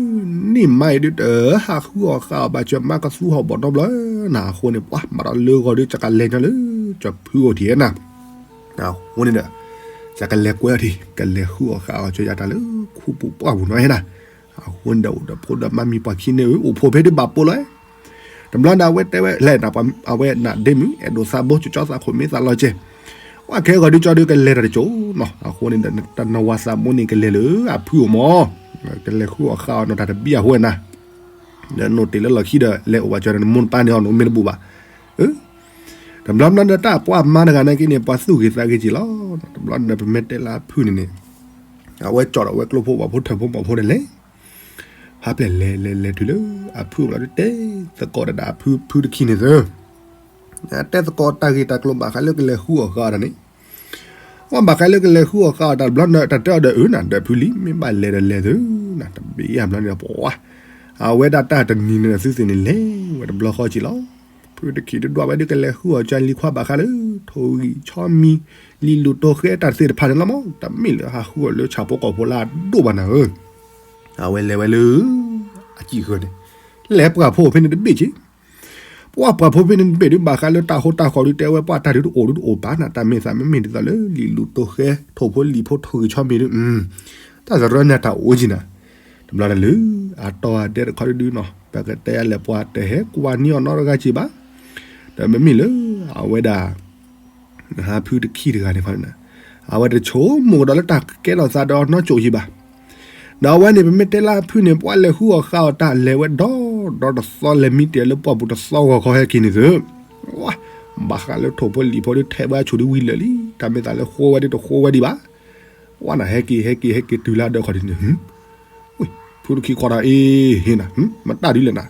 န့ၢ်မါအံၤဒုးတဟးဃုအီၣ်ဃာ်အီၤဘၣ် ကၢၤမါကသူဟီၣ်ဘီၣ်ဒီဘျီနၤ, အဃိန့ၣ် ပှၤမၤဒီးလၢဂီၤဒုး ကကလဲၤညီလၢ ကၢၤဖုအိၣ်ထံးနၤ, အဃိန့ၣ်ဒီး ကကလဲၤကွဲအီၤထံး ကလဲၤဃုအီၣ်ဃာ်အီၤ ကၢၤယၤတၢ်လၢခူပူၤပှၢ်ပူၤနီၤနၤ, အဃိန့ၣ်ဒီး အိၣ်ဒီးဖိဒီးမါမံၤပှၤခံန့ၣ် အိၣ်ဖှိၣ်ဖဲဒုးဘၣ်ပိာ်လီၤ တဘျီန့ၣ် အဝဲတဲဝဲလဲၣ် အဝဲနဒ့မုၣ် အဲၣ်ဒိးသးဘိ ကၠီသးခိၣ်မ့ၢ်သးလီၤကဲ, ဝဲခဲဂီၤဒုးကၠီဒုးကလဲၤတၢ်တကၠိနီၤ, အဃိန့ၣ်ဒီး တၢ်နဝၤသးဘိန့ၣ် ကလဲၤလၢအဖုအိၣ်မး, ကလဲၤဃုအီၣ်ဃာ်အီၤနီၤ တၢ်တဘံၣ်အဃိနၤ, ဒီးနိၣ်တ့ၢ်လၢလီၢ်ခံဒီး လဲၤအိၣ်ဘၣ်ကၠီဒီးနမိၢ်နပၢ်န့ၣ်အီၤ နမ့ၢ်တဘူၣ်ဘၣ်, တဘျီဘျီဒီး တၢ်ပှၤမါတဂၤနာ်က့န့ၣ် ပှၤသူၣ်ဂ့ၤသးဂ့ၤက့ၤလီၤ, တဘျီဒီး ပမ့ၢ်တဲလၢအဖုန့ၣ်န့ၣ်, အဝဲကၠီဒီးဝဲကျိဖိဝၣ်ဖိထၢၣ်ဖိမီၤဖိဒီးလဲၤ ဖးပျဲၢ်လဲၤလဲၤလဲၤတုၤလၢအဖုအအိၣ်လီၤဒုး တဲသကိးဒီးအဖုဖုတခံန့ၣ်သု, တဲသကိးတၢ်ဂ့ၢ်တၢ်ကျိၤဘၣ်ဃးလၢကလဲၤဃုအီၣ်ဃာ်အီၤတၢ်န့ၣ်, ဝဲဘၣ်ဃးလၢကလဲၤဃုအီၣ်ဃာ်အီၤတၢ်တဘျီန့ၣ် တၢ်တဲအီၤဒီးအၢနၤ ဒီးဖုလံ မ့ၢ်ဘၣ်လဲၤဒီးလဲၤသုနၤ တဘ့ၣ်ယါဘျီန့ၣ်ဒီးပှၤ, အဝဲဒၣ်တၢ်တနံၤန့ၣ် သုသ့ၣ်န့ၣ်လဲၤဝဲတဘျီဃီက့ၤလီၤ, ဖုတခံဒုးဒွးဝဲဒုးကလဲၤဃုအီၣ်ကၢ်လံၤခွါဘၣ်ဃးလၢ ထိၣ်ဂံၢ်ဆီမံၤ လံာ်လူၢ်တိၢ်ဃဲတၢ်သ့ၣ်တဖၣ်န့ၣ်လီၤမး, တမ့ၢ်လၢဟးဃုအီၣ်လၢဆၣ်ဖိကီၢ်ဖိလၢအဒိၣ်ဘၣ်နၤဧၢ, အဝဲလဲၤဝဲလၢ အစံၣ်ဃၢၤန့ၣ်, လဲၤပှၢ်ဖိဖဲန့ၣ်တဘ့ၣ်က့ၤ, ပှၤပှၢ်ဖိဖဲန့ၣ်တဘ့ၣ်ဒုးဘၣ်ဃးလၢတၢ်ဟိတၢ်ဃီဒုးတဲဝဲပှၤတၢ်ဒုးတအိၣ်ဒုးတအိၣ်ဘၣ်နၤ တၢ်မ့ၢ်သးမ့မ့ၢ်ဒ်သိးလၢလံာ်လူၢ်တိၢ်ဃဲ ထိၣ်ဖိလံာ်ဖိထိၣ်ဂံၢ်ဆီမံၤဒုး, တၢ်သရၢညါတၢ်အိၣ်က့ၤနၤ, တဘျီတၢ်လၢ အတီၢ်အဒဲတခီဒုးဒုးနီၤ ပကတဲယၤလဲၣ်ပှၤတဟဲကွၢ်န့ၢ်အီၤနီတဂၤက့ၤဘၣ်, ဒီးမ့မ့ၢ်လၢ အဝဲဒၣ် ဟးဖုတခံတဂၤန့ၣ်ခီန့ၣ်, အဝဲတဆိကမိၣ်ကဒီးလၢတၢ်ကဲထီၣ်သးဒီးနီၢ်ကၠိၣ်ယံၤဘၣ်. ဒီးအဝဲန့ၣ် ပမ့ၢ်တဲလၢအဖုန့ၣ် ပှၤလဲၤဃုအီၣ်ဃုအီတၢ်လဲၤဝဲဒီဒီတသီ လဲၤမံတ့ၢ်လၢပှၢ်ပူၤတသီဂီၤခီဟဲက့ၤန့ၣ်သု, ဘၣ်ဃးလၢထိၣ်ဖိလံၤဖိဒုးထဲးဝဲအဆိဒုးဝံၤလၢာ်လံ, တၢ်မ့ၢ်သးလၢဃိဝဲဒုးတဃိဝဲဒံးဘၣ်. ဝဲနၤဟဲက့ၤဟဲက့ၤဟဲက့ၤတုၤလၢအဒၢးခီၣ်ထံးန့ၣ် ဖုတခံကိးဒီးအ့ၣ်ဟ့ၣ်နၤ, မတၢ်ဒ်လဲၣ်နၤ,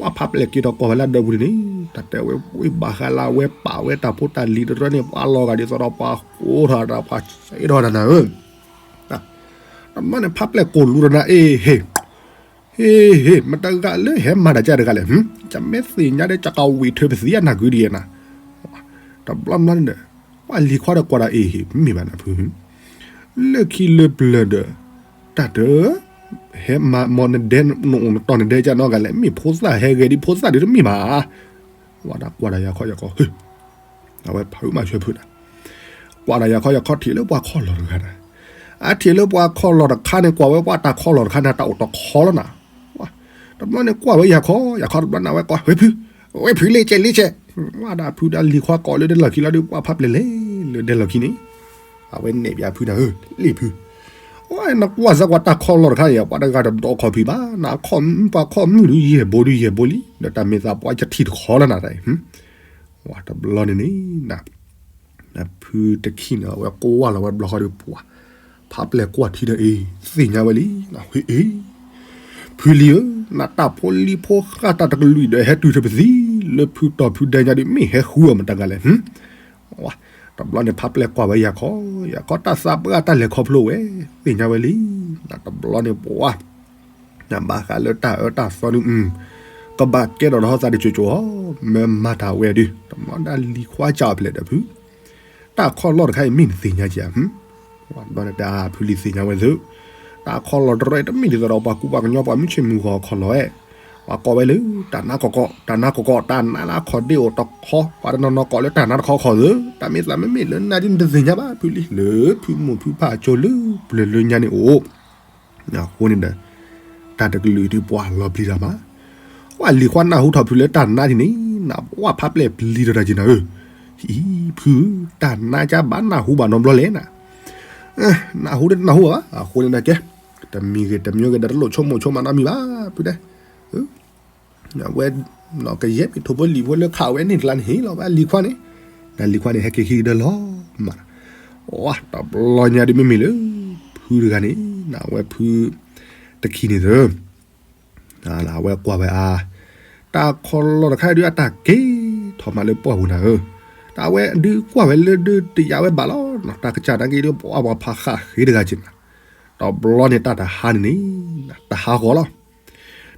ဝဲဖးပျဲၢ်က့ၤထီၣ်ကွၢ်ဝဲလၢအဒၢးပူၤန့ၣ်, တၢ်တဲဝဲဝ့ၢ်ဘၣ်ဃးလၢအဝဲပာ်ဝဲတၢ်ဖိတၢ်လံၤတရၢန့ၣ် ပှၤလီၤဂာ်ဒ်သိးဒီးပှၤဃိထီၣ်ဒီးပှၤစ့ထီၣ်နၤဧၢ, တဘျီန့ၣ် ဖးပျဲၢ်ကိၢ်လူၤဒီးနၤအ့ၣ်ဟ့ၣ်, ဟ့ၣ်ဟ့ၣ် မတၤဂၤလၢဟဲမၤတၢ်ကဲတဂၤလဲၣ်, ကမ့ၢ်သ့ၣ်ညါဒီးကကဝံၤထွဲပသံအနၢ်ကုဒ်ယဲနၤ, တဘျီဘျီန့ၣ်ဒီး ပှၤလံၤခွါဒီးကွၢ်ဒီးအ့ၣ်ဟ့ၣ် မ့ၢ်ဘၣ်နၤဖု လၢခံလၢပျၢၤဒီး တၢ်တ ဟဲမၤမီၤနဒဲနအိၣ်နတီၢ်နဒဲကနီဂၤလဲၣ်, မ့ၢ်ဖိသၣ်ဟဲဂဲၤဒ်ဖိသၣ်ဒ်တမ့ၢ်ဘၣ်. ဝဲဒၣ်ကွၢ်ဒီးယၤခီယၤခီ, အဝဲဖုမၤဆၢဖုဒၣ်, ကွၢ်ဒီးယၤခီယၤခီထံၣ်လၢပှၤခီၣ်လီၢ်တဂၤနၤ, အထံၣ်လၢပှၤခီၣ်လီၢ်တခါန့ၣ် ကွၢ်ဝဲပှၤတၢ်ခီၣ်လီၢ်တခါန့ၣ် တၢ်အိၣ်တခီလီၤနၤ, တဘျီန့ၣ်ကွၢ်ဝဲယၤခီယၤခီတဘျီန့ၣ် အဝဲကွၢ်ဝဲဖု, ဝဲဖုလ့ၣ်ကဲလ့ၣ်ကဲ, ဝဲဒၣ်ဖုဒၣ်လံၤခွါကိးလၢဒဲလီၢ်ခံလီၤဒီး ပှၤဖးပျဲၢ်လဲၤလၢဒဲလီၢ်ခံန့ၣ်, အဝဲနဲၣ်ဘၣ်ဖုနၤဧၢ, လ့ၣ်ဖု ဝဲနကွၢ်စၢၤကွၢ်တၢ်ခီၣ်လီၢ်တခါန့ၣ် ပှၤတဂၤတဒိးခီၣ်ဖံးဘၣ်, နခီၣ်မုၣ်ပှၤခီၣ်မုၣ်ဒုးယဲၢ်ဘိဒုးယဲၢ်ဘိလံ, ဒီးတၢ်မ့ၢ်သးပှၤကထံၣ်တခီလီၤနၤတၢ်အံၤ, ဝဲတဘျီန့ၣ်န့ၣ်, ဖုတခံန့ၣ် အဝဲကွၢ်လီၤဝဲတဘျီဃီဒီးပှၤ, ဖးပျဲၢ်ကွၢ်ထံဒီးအ့ၣ် သ့ၣ်ညါဝဲလံ, ဟ့ၣ်အ့ၣ် ဖုလံဧၢ, နတၢ်ဖိလံၤဖိဃၣ်တၢ်တကလုာ်ဒီး ဟဲတုၤထၢၣ်ပသံ လၢဖုတီၢ်ဖုဒဲညါဒီး မ့ၢ်ဟဲဃုအီၤမတၤဂၤလဲၣ်, တဘျီန့ၣ် ဖးပျဲၢ်ကွၢ်ဝဲယၤခီ, ယၤခီတၢ်သးပှၢ်တၢ်လဲၤခီဖျိဝဲ, သ့ၣ်ညါဝဲလံ, နတဘျီန့ၣ်ပှၤ နဘၣ်ဃးလၢတၢ်အၢတၢ်သီဒုး, ကဘၣ်ကဲထီၣ်ဒီးဟီသးတစိၤစိၤဧါ, မ့ၢ်မၤတၢ်ဝဲဒုး, တဘျီဒၣ်လံၤခွါကၢ်အီၤဖျဲးဒီးဖု, တၢ်ခီၣ်လီၢ်တခါအံၤ မ့ၢ်နသ့ၣ်ညါက့ၤဧါ, တဘျီန့ၣ်တၢ်ဖုလံၤသ့ၣ်ညါဝဲသု, တၢ်ခီၣ်လီၢ်တရၢအံၤ တမ့ၢ်ဒ်သိးဒီးပှၤကူပှၤကညီပှၤမုၢ်ဆ့ၣ်မုၢ်ဂီၤခီၣ်လီၢ်ဧါ, ပှၤကိးဝဲလၢ တၢ်နါကီၢ်ကီၢ်, တၢ်နါလၢအခီၣ်ဒ့အိၣ်တခီ, ပှၤတနီၤနီၤကိးလၢတၢ်နါတခီခီၣ်သု, တၢ်မ့ၢ်သးမ့မ့ၢ်လၢနၤဒ်နတသ့ၣ်ညါဘၣ် ဖုလံၤ လၢဖုမိၢ်ဖုဖးကၠိလၢပျၢၤလၢညါန့ၣ်အိၣ် အဃိန့ၣ်ဒီး တၢ်တကလုာ်ဒုးပှၤလီၤပျံၤတၢ်မး, ပှၤလံၤခွါနၢ်ဟူထီၣ်ဖုလၢတၢ်နါဒ်န့ၣ်, နပှၢ်ဖးပျဲၢ်ပျံၤဒီးတၢ်က့ၤနၤဧၢ, အံၤဖုဧၢ, တၢ်နါကဘၣ်နၢ်ဟူဘၣ်နီတဘျီလဲၣ်နၤ, နၢ်ဟူဒီးတနၢ်ဟူဘၣ်ဘၣ်, အဃိန့ၣ်ဒီးကဲ, တမံၤဂ့ၤတမံၤဂ့ၤဒီးတလိၣ်ဆိကမိၣ်ဆိကမးနီတမံၤဘၣ် ဖုတဲ အဝဲနီၢ်ကယဲၢ်မ့ၢ်ထိၣ်ဖိလံၤဖိလၢခးဝဲန့ၣ်တကျါန့ၣ် ဟ့ၣ်လီၤဝဲအလံၤခွါန့ၣ်, နလံၤခွါန့ၣ် ဟဲက့ၤခံကဒၢလီၤမး, ဝဲတဘျီညါဒုးမ့မ့ၢ်လၢ ဖုတဂၤန့ၣ် နဝဲဖု တခံန့ၣ်သၢ အဝဲကွၢ်ဝဲအါ, တၢ်ခီၣ်လီၢ်တခါဒုးအတၢ်က့ၤထီၣ်မးလၢပှၢ်ပူၤနၤဧၢ, တၢ်ဝဲဒုးကွၢ်ဝဲလၢဒုးတယာ်ဝဲဘၣ်လီၤ, တၢ်ကစၢ်နာ်က့ၤဒုးပှၢ်ပှၤဖးဃာ်ဃ့တဂၤက့ၤနၤ, တဘျီန့ၣ်တၢ်တဟါန့ၣ်န့ၣ် တဟါဂီၤလီၤ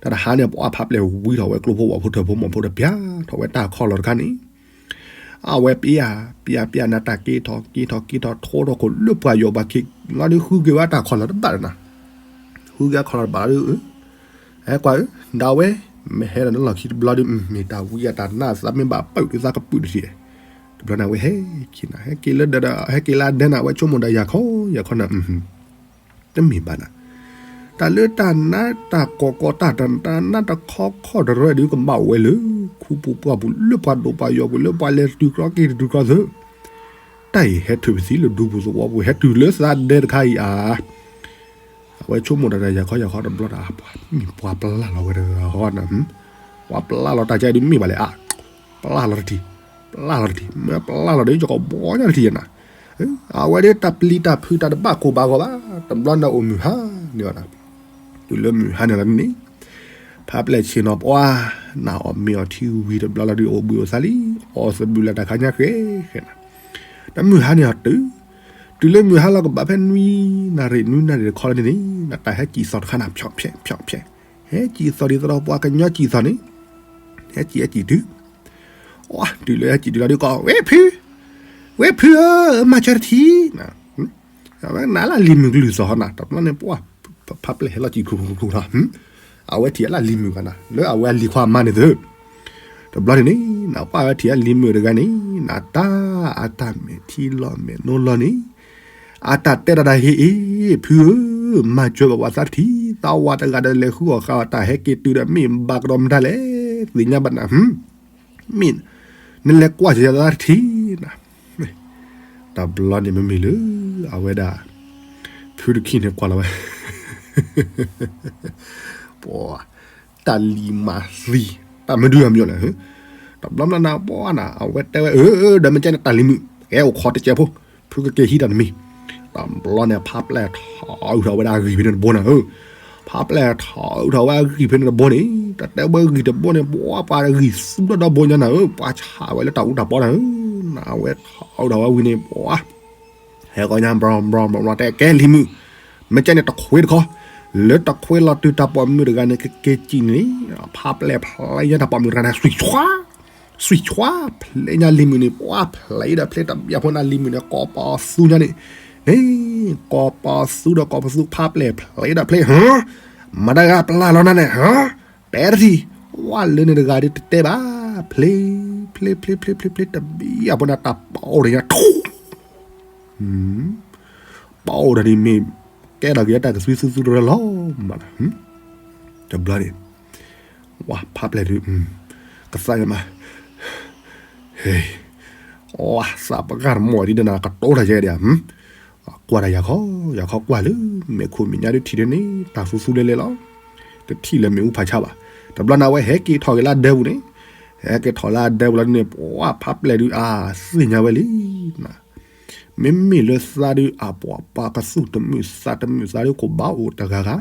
တၢ်တဟါန့ၣ် ပှၤဖးပျဲၢ်ဝံထီၣ်ဝဲကျိဖိဝီဖိထၢဖိမိၢ်ဖိတပျၢ် ထီၣ်ဝဲတၢ်ခီၣ်လီၢ်တခါန့ၣ်, အဝဲပျၢ်ပျၢ်ပျၢ်နၤတၢ်က့ၤထီၣ်က့ၤထီၣ်က့ၤထီၣ်ထိးထီၣ်ခိၣ်လၢပှၤယီၤပှၤခံလီၤဒုးဃုက့ၤဝဲတၢ်ခီၣ်လီၢ်တဘၣ်နၤ, ဃုက့ၤအခီၣ်လီၢ်တဘၣ်ဒီး ဟဲကွၢ်ဧၢ, ဒၣ်ဝဲ မ့ၢ်ဟဲဒီးနလီၢ်ခံတဘျီဒုး မ့ၢ်တၢ်ဝံအတၢ်နါသးမ့ၢ်ဘၣ်ပာ်ဒုးသးကပုာ်တထံၣ်, တဘျီန့ၣ်ဝဲဟဲက့ၤနၤ ဟဲက့ၤလၢဒၢးဒီး ဟဲက့ၤလၢအဒဲနၤ ဝဲဆိကမိၣ်ဒီးယၤခီ ယၤခီနၤ တမ့ၢ်ဘၣ်နၤ, တၢ်လၢတၢ်နါတၢ်ကီၢ်ကီၢ်တၢ်တၢ်နါတခီခီၣ်တရၢဒုးကဘၣ်အိၣ်ဝဲလၢ ခူပူၤပှၢ်ပူၤလၢပှၤဒိၣ်ပှၤယီၤပူၤလၢပှၤလဲၤတတုၤကြီက့ၤတတုၤကြီသၢ, တၢ်အံၤဟဲထုးပသံလၢဒူပူၤသဝီပူၤ ဟဲတုၤလၢသးဒဲတခါအံၤဧါ အဝဲဆိကမိၣ်တၢ်တၢ်ယၤခီယၤခီတဘျီတၢ် မ့ၢ်ပှၤပျၢ်လီၤဝဲတဂၤဃီနၤ, ပှၤပျၢ်လီၤတၢ်ကဲဒုးမ့ၢ်ဘၣ်လဲၣ်အါ, ပျၢ်လီၤတထံၣ်, ပျၢ်လီၤတထံၣ် မ့ၢ်ပျၢ်လီၤဒီးယကဘီညါတထံၣ်ယနၤ, အဝဲဒၣ်တၢ်ပျံၤတၢ်ဖုးတၢ်တဘၣ်ကိၢ်ဘၣ်ဂီၤဘၣ်, တဘျီန့ၣ်အိၣ်မုၢ်ဟါန့ၣ်လီၤ, တုၤလၢမုၢ်ဟါန့ၣ်လီၤန့ၣ်, ဖးပျဲၢ်ဆ့ၣ်နီၤပှၢ်, နအီၣ်မ့ၤအီထံဝံၤတဘျီလီၤဒုးအိၣ်ဘှံးအိၣ်သါလံ, အီသဘျုးလၢတၢ်ခါညါဃဲဃဲနၤ တမုၢ်ဟါန့ၣ်အီၤတုၤ, တုၤလၢမုၢ်ဟါလီၤကဘၣ်ဖဲနွံနၣ်ရံၣ်နွံနၣ်ရံၣ်တခီလီၤန့ၣ်န့ၣ် နတၢ်ဟဲကံၣ်သီၣ်တခါနၤ ဖျီၣ်ဖျဲးဖျီၣ်ဖျဲး, ဟဲကံၣ်သီၣ်ဒ်သိးဒီးပှၤကညီကံၣ်သီၣ်န့ၣ်, ဟဲကံၣ်ဟဲကံၣ်တုၤ, တုၤလၢဟဲကံၣ်တုၤလီၤဒုးကိး ဝဲဖု, ဝဲဖုဧၢ, မၤစၢၤတထံၣ်, အဝဲနၤလၢလံၤမုၢ်ကလုၢ်သီၣ်နၤ တဘျီန့ၣ်ပှၢ်, ဖးပျဲၢ်ဟဲလီၤကံၣ်ခူခူခူခူလီၤ, အဝဲထံၣ်အလၢလံၤမုၢ်ဂၤနၤ လၢအဝဲအလံၤခွါအမါန့ၣ်သု တဘျီန့ၣ်န့ၣ် နပှၢ်ဝဲထံၣ်အလံၤမုၢ်တဂၤန့ၣ် နတၢ်အတၢ်မဲာ်ထံလီၤမဲာ်နိလီၤန့ၣ်, အတၢ်တဲတၢ်တၢ်ဟ့ၣ်အ့ၣ် ဖုဧၢ, မၤစၢၤဘၣ်ပှၤသးတထံၣ်, သးဝၤတဂၤဒီးလဲၤဃုအီၣ်ဃာ်အီၣ်တၢ်ဟဲက့ၤတုၤဒီး မ့ၢ်ဘၣ်ကဒီးမတၤလဲၣ်, သ့ၣ်ညါဘၣ်နၤ, မ့ၢ်နလဲၤကွၢ်စၢၤယသးတထံၣ်နၤ, တဘျီန့ၣ်မ့မ့ၢ်လၢ အဝဲဒၣ် ဖုတခံန့ၣ်ကွၢ်လီၤဝဲ ပှၤ တၢ်လံၤမၤသံ တၢ်မနုၤအမံၤလဲၣ်, တဘျီမနၤနၤ ပှၤနၤ အဝဲတဲဝဲ အၢ ဒီးမ့ၢ်ကဲန့ၣ်တၢ်လံၤမုာ် ကဲအိၣ်ခိးတစဲးဖိ ဖုကက့ၤဟံးတၢ်တမံၤ, တဘျီန့ၣ် ဖးပျဲၢ်ထီၣ်အုးထီၣ်ဝဲဒၣ်အဂံၢ်ဖဲန့ၣ်တဘိနၤဧၢ, ဖးပျဲၢ်ထီၣ်အုးထီၣ်ဝဲအဂံၢ်ဖဲန့ၣ်တဘိန့ၣ် တၢ်တဲဝဲဂံၢ်တဘိန့ၣ် ပှၤပှၤဂံၢ်သူဒီဒီဘိညါနၤဧၢ, ပှၤဆးဝဲလၢတၢ်အူတၢ်ပီနၤဧၢ, နဝဲထီၣ်အုးထီၣ်ဝဲဝံၤန့ၣ် ပှၤ ဟဲကီညါ ဘြီဘြီဘြီ တဲကဲလံၤမုာ်, မ့ၢ်ကဲန့ၣ်တခွ့တခီ, လၢတခွ့လီၤတုၤတၢ်ပိာ်မုၣ်တဂၤန့ၣ် ကက့ၤစံၣ်န့ၣ် ဖးပျဲၢ်ဖျဲညါတၢ်ပိာ်မုၣ်တဂၤန့ၣ် ဆွံၣ်ဆွါ, ဆွံၣ်ဆွါ ဖျဲညါလံၤမုာ်န့ၣ် ပှၤဖျဲဒီးဖျဲတဘျီဖိနၤလံၤမုာ်န့ၣ် ကိးပသူညါန့ၣ်, န့ၣ် ကိးပသူဒီးကိးပသူ ဖးပျဲၢ်ဖျဲဒီးဖျဲ ဟၢ မတၤတဂၤပျၢ်လီၤနၤန့ၣ် ဟၢ တဲတထံၣ်, ဝဲလၢန့ၣ်တဂၤဒုးတတဲဘၣ်, ဖျဲ ဖျဲ ဖျဲ ဖျဲ ဖျဲ ဖျဲတဘျီဖိနၤ တၢ်ပအိၣ်ဒီးညါထူ ပအိၣ်ဒီးန့ၣ်မ့ၢ် ကဲထီၣ်က့ၤတၢ်ကသွံသူသူတရၢလီၤမး, တဘျီန့ၣ် ဝဲဖးပျဲၢ်ဒုး ကသးယမး, ဟဲ ဝဲသးပှၢ်တမီၢ်ဒ်နၤကတိၤတၢ်ယဲဒၣ်, ကွၢ်တၢ်ယၤခီ, ယၤခီကွၢ်လၢ မဲာ်ခိၣ်မဲာ်ညါဒုးထံၣ်ဒ်န့ၣ် တၢ်သူသူလဲၤလဲၤလီၤ, တထံၣ်လၢမ့ၣ်အူဖးဆါဘၣ်, တဘျီန့ၣ် အဝဲဟဲက့ၤထီၣ်က့ၤလၢအဒဲပူၤန့ၣ်, ဟဲက့ၤထီၣ်လၢအဒဲပူၤလီၤန့ၣ် ပှၤဖးပျဲၢ်ဒုး အါ သ့ၣ်ညါဝဲလံ မ့မ့ၢ်လၢသးဒုး အပှၤပှၤကသူၣ်တမုာ်သးတမုာ်သးဒုး ကဘၣ်အိၣ်တဂၤဂၤ,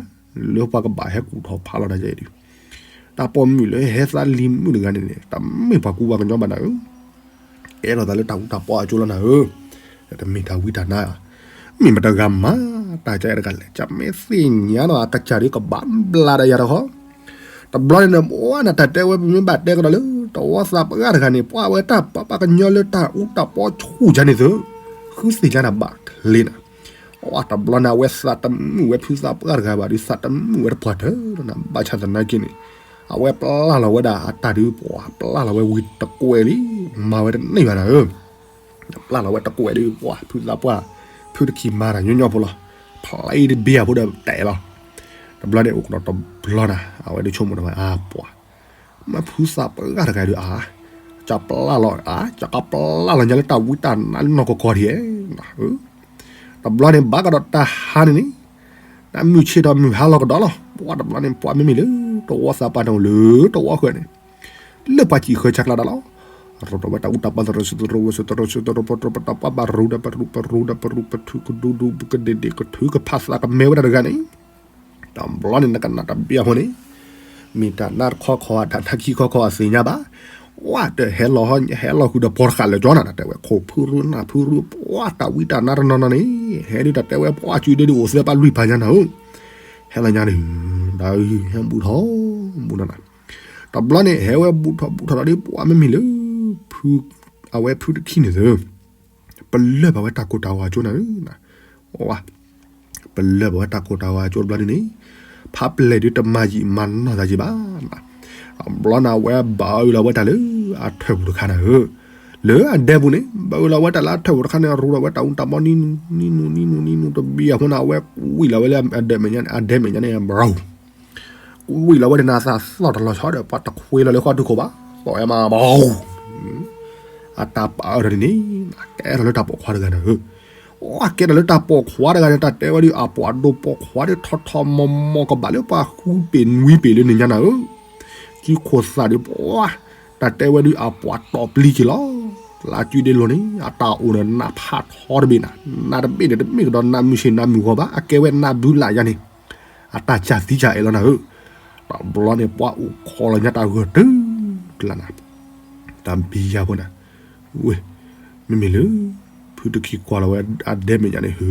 လၢပှၤကဘၣ်ဟဲကူၣ်ထီၣ်ဖးလီၤတၢ်ယဲဒုး, တၢ်ပိာ်မုၣ်လၢဟဲသးလံၤမုာ်တဂၤန့ၣ်န့ၣ် တမ့ၢ်ပှၤကူပှၤကညီဘၣ်နၤဧၢ, ကဲထီၣ်သးလၢတၢ်အူတၢ်ပီအကျိလီၤနၤဧၢ, တမ့ၢ်တၢ်ဝံတၢ်နါ, မ့ၢ်မတၤတဂၤမၤ တၢ်ကဲတဂၤလဲၣ် ကမ့ၢ်သ့ၣ်ညါနီၤ အကစၢ်ဒုးကဘၣ်ဘျါဒီးယၤတခီ တဘျီန့ၣ် ပှၤနတၢ်တဲဝဲ ပမ့ၢ်ဘၣ်တဲကဒီးလၢ တဝီသးပှၢ်တဂၤန့ၣ် ပှၤဝဲတၢ်ပာ်ပှၤကညီလၢတၢ်အူတၢ်ပီဆူၣ်ယၤန့ၣ်သု, ဃုသ့ၣ်ညါနၤဘၣ်ချ့နၤ, အတဘျီန့ၣ် အဝဲသးတမုာ်ဝဲဖုသးပှၢ်တဂၤဘၣ်ဒီး သးတမုာ်ဝဲတပှၢ်တၢၢ်နၤ ဘၣ်ဆၣ်သနာ်က့န့ၣ် အဝဲပျၢ်လီၤဝဲဒၣ်အတၢ်ဒုး ပှၤပျၢ်လီၤဝဲဝံၤတကွဲးလံ, မၤဝဲတန့ၢ်ဘၣ်နၤဧၢ ပျၢ်လီၤဝဲတကွဲးဒုး ပှၤဖုသးပှၢ် ဖုတခံမၤတၢ်ညီညီဖိလီၤ, ဖျဲအံၤတဘ့ၣ်အဖိဒီးတဲလီၤ, တဘျီန့ၣ်အိၣ်ကဒီးတဘျီနၤ အဝဲဒုးဆိကမိၣ်တမး အါပှၤ မ့ၢ်ဖုသးပှၢ်တဂၤဒုးအါ, ကပျၢ်လီၤအါ ကပျၢ်လီၤညါလၢတၢ်ဝံတၢ်နါနီၢ်ကီၢ်ကီၢ်ဒံးဧါ, တဘျီန့ၣ် ဘၣ်ကဒီးတၢ်ဟါန့ၣ်န့ၣ် နမုၢ်ဆ့ၣ်ထီၣ်မုၢ်ဟါလီၤကဒီးလီၤ, ပှၤတဘျီန့ၣ် ပှၤမ့မ့ၢ်လၢ တဝီသးပှၢ်န့ၣ်အိၣ်လၢတဝီဃၢၤန့ၣ် လၢပှၤစံၣ်ဃၢၤဆါကျါဒၣ်လီၤ, ရိးထီၣ်ဝဲတၢ်အူတၢ်ပီသရိာ်စုသရိာ်ဝဲစုသရိာ်စုသရိာ်ပတြၢၤပတၢ်ပှၢ်ဘၣ်ရူၤဒီးပရူၤပရူၤဒီးပရူၤပထုးကဒူဒူပကဒ့ဒ့ကထုးကဖးသးကမဲဝဲဒၣ်တဂၤန့ၣ်, တဘျီန့ၣ်နကနၣ်တဘ့ၣ်အဃိန့ၣ် မ့ၢ်တၢ်နါတခီခီ တၢ်နါခံခီခီအသ့ၣ်ညါဘၣ်, ဝဲတဟဲလီၤ ဟဲလီၤဃုာ်ဒီးပှၤတဃာ်လၢာ်ကၠီနၤ တဲဝဲ ခိၣ်ဖုရူနၢ်ဖုရူ ပှၤတၢ်ဝံတၢ်နါတနီၤနီၤန့ၣ် ဟဲဒုးတၢ်တဲဝဲပှၤစုဒုဒုးအိၣ်သၢပှၤလွံၢ်ပၤညါနၤဧၢ, ဟဲလီၤညါန့ၣ် တၢ်ဟဲဘူၣ်ထီၣ် ဘူၣ်ထီၣ်နၤ, တဘျီန့ၣ် ဟဲဝဲဘူၣ်ထီၣ်ဘူၣ်ထီၣ်ဒီးပှၤမ့မ့ၢ်လၢ ဖု အဝဲဖုတခံန့ၣ်သု ပလၢၢ်ဘၣ်ဝဲတၢ်ကိၢ်တၢ်ဂီၤအကၠိနၤဧၢ, ဝဲ ပလၢၢ်ဘၣ်ဝဲတၢ်ကိၢ်တၢ်ဂီၤအကၠိတဘျီန့ၣ်န့ၣ်, ဖးပျဲၢ်ဒုးတမၤယံာ်မၤနီၢ်သးယံာ်ဘၣ်, တဘျီန့ၣ် အဝဲဘၣ်အၢၣ်လီၤဝဲတၢ်လၢအထၢၣ်ပူၤတခါနၤဧၢ, လၢအဒဲပူၤန့ၣ် ဘၣ်အၢၣ်လီၤဝဲတၢ်လၢအထၢၣ်ပူၤတခါန့ၣ် ရူးထီၣ်ဝဲတၢ်အူတၢ်ပီ နံၤနူၤနံၤနူၤနံၤနူၤတဘ့ၣ်အဃိန့ၣ် အဝဲကွံာ်လီၤဝဲလၢအဒဲမဲာ်ညါန့ၣ် အဒဲမဲာ်ညါန့ၣ် ဘြူၤ ကွံာ်လီၤဝဲဒၣ်နၤသးသီၣ်တလီၤဆီဒီး ပှၤတခွ့လီၤလၢဃီဒုခိၣ်ဘၣ်, ပှၤဝဲမးဘၣ်, အတၢ်ပာ်အၢၣ်လီၤန့ၣ်န့ၣ် ကဲထီၣ်လၢတၢ်ပိာ်ခွါတဂၤနၤဧၢ, အကဲထီၣ်လၢတၢ်ပိာ်ခွါတဂၤန့ၣ် တၢ်တဲဝဲဒုး အပှၤဒိၣ်ပိာ်ခွါဒုး ထီၣ်ထီၣ်မီၢ်မီၢ်ကဘၣ်လၢပှၤဃုပ့ၤနွံပ့ၤလၢန့ၣ်ညါနၤဧၢ, ကံခိၣ်သၣ်ဒုး ပှၤ တၢ်တဲဝဲဒုး အပှၤတီၢ်ပျံၤက့ၤလီၤ, လၢအစုဒ့လိၤန့ၣ် အတၢ်အိၣ်ဒီးနးဖးထီတဘ့ၣ်နၤ, နးတဘ့ၣ်န့ၣ် တမ့ၢ်ကဒီးနးမုၢ်ဆ့ၣ်နးမုၢ်ဂီၤဘၣ်, အကဲဝဲနးဘုလၢ်ယါန့ၣ် အတၢ်စၢ်သံစၢ်အဲၣ်လီၤနၤဧၢ, တဘျီန့ၣ် ပှၤအိၣ်ခိးလီၤညါတၢ်ဂၢၢ်တုၤကျါနၤ, တၢ်ဘံယၤဖိနၤ, ဝ့ၢ် မ့မ့ၢ်လၢ ဖုတခံကွၢ်လီၤဝဲအဒဲမဲာ်ညါန့ၣ် ဟု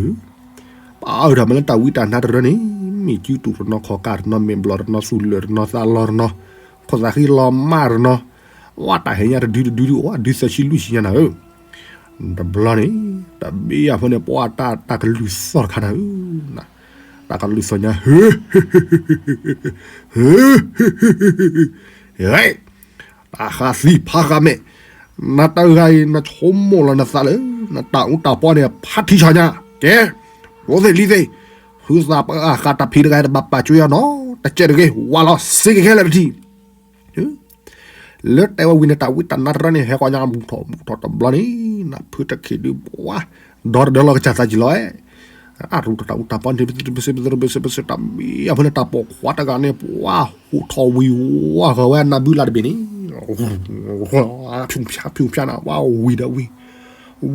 ပာ်အၢၣ်တၢ်မၤလၢတၢ်ဝံတၢ်နါတရၢန့ၣ် မ့ၢ်ကၠူတူာ်တနီၤ ခီၣ်ကၢ်တနီၤ မဲာ်ဘျီၣ်တနီၤ သူၣ်လၢာ်တနီၤ သးလီတနီၤ ခိၣ်သးဃံလီၤမၢ်တနီၤ ဝဲတၢ်ဟဲညါတဒုတဒုဒု အိၣ်ဒုသၢဆံလွံၢ်ဆံညါနၤဧၢ, တဘျီန့ၣ် တဘ့ၣ်အဃိန့ၣ် ပှၤတၢ်တၢ်ကလုၢ်သီၣ်တခါနၤဧၢ, တၢ်ကလုၢ်သီၣ်ညါ ဟ့ ဟ့ ဟ့ တၢ်ဃးသံဖးဃာ်မဲာ်, နတဂၤအံၤ နဆိကမိၣ်လီၤနသးလၢ နတၢ်အူတၢ်ပီန့ၣ် ဖးထံဆးညါ, ကဲ ရိသ့ၣ်လံသ့ၣ်, ဟုသးပှၢ်ဃးတၢ်ဖံးတဂၤအံၤ တဘၣ်ပာ်ကၠိယၤနီတ ကဲတဂ့ၤ ဝါလီၤ စ့က့ၤခဲလၢာ်တထံၣ် လၢတဲဝဲဝံၤန့ၣ် တၢ်ဝံတၢ်နါတရၢန့ၣ် ဟဲဃီညါ ဘူၣ်ထီၣ်ဘူၣ်ထီၣ်တဘျီန့ၣ် နဖုတခံဒုး ပှၤ ဒီတဒၢလီၤကစၢ်သးကံၢ်လီၤ, အရူတၢ်အူတၢ်ပီန့ၣ် ပစ့ပစ့ပစ့ပစ့ တၢ်မံအဖိန့ၣ် တၢ်ပိာ်ခွါတဂၤန့ၣ် ပှၤဟူးထီၣ်ဝံၤဝါဃီၤဝဲနၢ်ဘုလၢ်တဘ့ၣ်န့ၣ်, ဖၠူဖၠါဖၠူဖၠါနၤ ဝါဝံၤဒီးဝံၤ,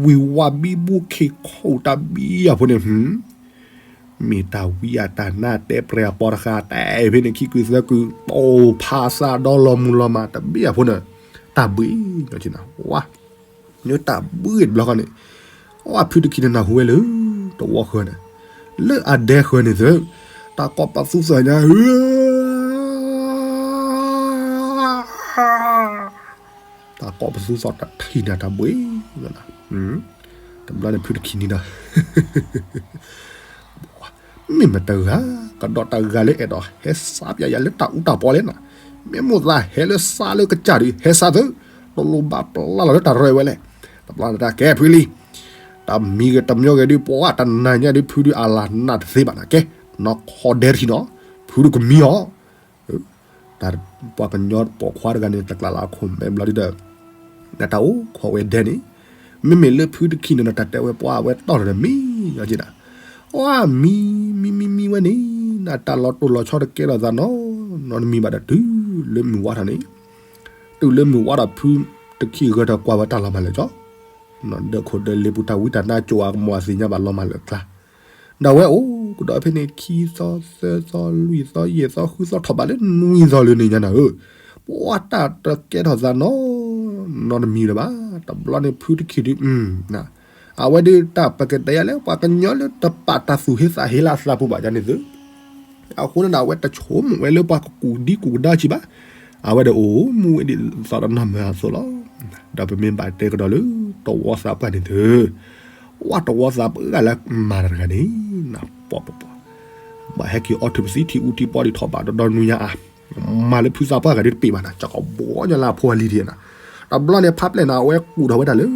ဝံၤဝါဘံဘူခ့ခီၣ်တၢ်ဘံအဖိန့ၣ် မ့ၢ်တၢ်ဝံအတၢ်နါတဲပြဲၤအပီတဃာ် တဲဖဲန့ၣ်ခံကုသၢကု, ပိာ်ဖးစးဒီလီၤမူလီၤမၢ်တဘ့ၣ်အဖိန့ၣ်, တၢ်ဘှံး, ဝါ, နတၢ်ဘှံးတဘျီဃီန့ၣ်, အဖုတခံန့ၣ်နၢ်ဟူဝဲလၢ တဝီဃၢၤန့ၣ်, လၢအဒဲဃၢၤန့ၣ်သၢ, တၢ်ကိးပသူသီၣ်ညါ တၢ်ကိးပသူသီၣ်တထံၣ်န့ၣ်တၢ်ဘှံး, တဘျီန့ၣ်ဖုတခံန့ၣ်ဒီး မ့ၢ်မတၤတဂၤ, ကဒီးတၢ်ဂၤလၢအဲၣ်ဒိးဟဲစးပျးယၤလၢတၢ်အူတၢ်ပီလဲၣ်နၤ, မ့ၢ်မိၣ်သးဟဲလၢစးလၢကစၢ်ဒုး ဟဲစးသၢ, တလိၣ်ဘၣ်ပျၢ်လီၤလၢတၢ်ရၢဝဲလဲၣ်, တဘျီန့ၣ်တၢ်ကဲဖုလံ, တမံၤဂ့ၤတမံၤဂ့ၤဒုး ပှၤတနၤညါဒုး ဖုဒုးအလၢ်နးတသ့ဘၣ်နၤ ကဲ, နီၢ်ခီဒဲတထံၣ်နီၤ, ဖုဒုးကမံအီၤ တၢ်ပှၤကညီပိာ်ခွါတဂၤန့ၣ် တကျးလၢအခိၣ်မဲဘျီဒုဒီး, နတၢ်အိၣ်ခိးဝဲဒဲန့ၣ်, မ့မ့ၢ်လၢဖုတခံန့ၣ် နတၢ်တဲဝဲပှၤအဝဲတီၢ်လီၤဒီးမံ, ယက့ဒၣ်, အီၣ်မံ, မံမံမံဝဲန့ၣ်, နတၢ်လီၤတိၢ်လီၤဆီတကဲထီၣ်သးနီၤ, နီတမံၤဘၣ်ဒီးတုၤလၢမုၢ်ဝါထီၣ်န့ၣ်, တုၤလၢမုၢ်ဝါထီၣ်ဖုတခံဂၢၢ်ထီၣ်ကွၢ်ဝဲတၢ်လီၤမၢ်လၢာ်ကၠီ, ဒီးခိၣ်ဒီးလ့ပူၤတၢ်ဝံတၢ်နါကၠိၤအကမီၤအသ့ၣ်ညါဘၣ်လီၤမၢ်လၢာ်ကျါ ဒီးဝဲအိၣ်ကဒီးဖဲန့ၣ် ခံသီသၢသီလွံၢ်သီယဲၢ်သီဃုသီထီၣ်ဘးလၢနွံသီလၢန့ၣ်ညါနၤဧၢ, ပှၤတၢ်တကဲထီၣ်သးနီၤ, နီတမံၤလၢၤဘၣ်, တဘျီန့ၣ်ဖုတခံဒုး, အဝဲဒုးတၢ်ပကတဲယၤလၢပှၤကညီလၢတပာ်တၢ်သူၣ်ဟ့သးဟ့လၢအသးပူၤဘၣ်ယၤန့ၣ်သု, အဃိန့ၣ်ဒီးအဝဲတဆိကမိၣ်ဝဲလၢပှၤကကူၣ်ဒံကူၣ်ကဒါဆံးဘၣ်, အဝဲဒီးအိၣ်မူဝဲဒ်သိးဒီးနီၢ်မၢအသိးလီၤ, ဒီးပမ့ၢ်ဘၣ်တဲကဒီးလၢ တဝီသးပှၢ်န့ၣ်သု ဝဲတဝီသးပှၢ်လၢမၤတၢ်တဂၤန့ၣ်, ပှၤပှၤပှၤ, ဘၣ်ဟဲက့ၤအီၣ်ထုးပသံထံအူထံပီဒ်ထီၣ်ဘးဒီဒီနွံညါအါ, မၤလၢဖုသးပှၢ်ဂၤဒ်တပ့ၤဘၣ်နၤ, ကဘီညါလၢအဖိအလံၤဒ်နၤ, တဘျီန့ၣ်ဖးပျဲၢ်နၤ အဝဲကူၣ်ထီၣ်ဝဲဒၣ်လၢ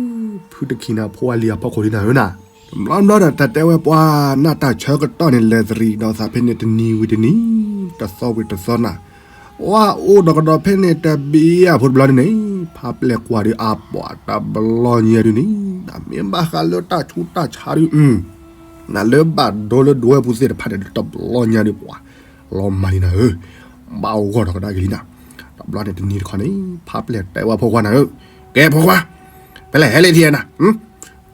ဖုတခံန့ၣ်အဖိအလံၤအဖီခိၣ်ဒ်နၤဧၢနၤ, တဘျီဘျီဒီးတၢ်တဲဝဲပှၤနၢ်တၢ်ဆၢကတီၢ်န့ၣ် လဲၤတရံးဒီးသးဖဲန့ၣ်တနံၤဝံၤတနံၤ, တသီဝံၤတသီနၤ ဝဲအိၣ်ဒီးကဒီးဖဲန့ၣ်တဘ့ၣ်အဖိတဘျီန့ၣ်န့ၣ်, ဖးပျဲၢ်ကွၢ်ဒီးအပှၤတဘျီညါဒုန့ၣ်, မ့ၢ်ဘၣ်ဃးလၢတၢ်ဆူးတၢ်ဆါဒု, နလၢဘၣ်ဒိလၢဒွဲပူၤသ့ၣ်တဖၣ်န့ၣ်ဒီးတဘျီညါဒုပှၤ, လီၤမၢ်လံနၤဧၢ, ဘၣ်ဂီၢ်ဒီးကဒါက့ၤလံနၤ, တဘျီန့ၣ်တနံၤတခီန့ၣ်, ဖးပျဲၢ်တဲဝဲဖိခွါနၤဧၢ, ကဲဖိခွါ, ဖဲလဲၣ်ဟဲလၢထံနၤ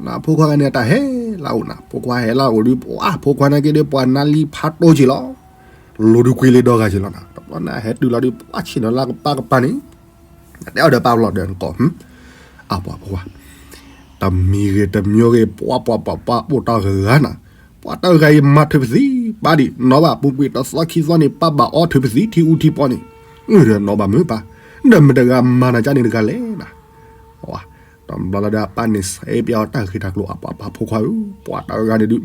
နဖိခွါဂၤန့ၣ် တၢ်ဟဲလၢအအိၣ်နၤ, ဖိခွါဟဲလၢအအိၣ်ဒုး ပှၤဖိခွါနာ်က့ဒုး ပှၤနါလံဖးတိက့ၤလီၤ, လိၤဒုးကွံာ်လံဒီဂၤက့ၤလီၤနၤ, တဘျီန့ၣ်ဟဲတုၤလီၤဒုး ပှၤဆ့ၣ်နီၤလၢကပၤကပၤန့ၣ်, တဲအီၤဒီးပာ်လီၤဒီးနကိး, အပှၤဖိခွါ, တမံၤဂ့ၤတမံၤဂ့ၤ ပှၤပှၤပှၤပှၤ အိၣ်တဂၤဂၤနၤ, ပှၤတဂၤအံၤမၤထုးပသံ, ပၢ်ဒံး နီၢ်ဘၣ်ပူၤကွံာ်တသီခံသီန့ၣ် ပၢ်ဘၣ်အီၣ်ထုးပသံထံအူထံပီန့ၣ်, ဒီးနီၢ်ဘၣ်မုာ်ပၢ်, ဒီးမတၤတဂၤမၤနၤကန့ၣ်တဂၤလဲၣ်နၤ တဘျီလီၤဒီးအပၢ်န့ၣ် စဲပျးအီၤတၢ်ဂ့ၢ်တၢ်ကျိၤ အပှၤပှၤဖိခွါဧၢ, ပှၤတဂၤန့ၣ်ဒုး,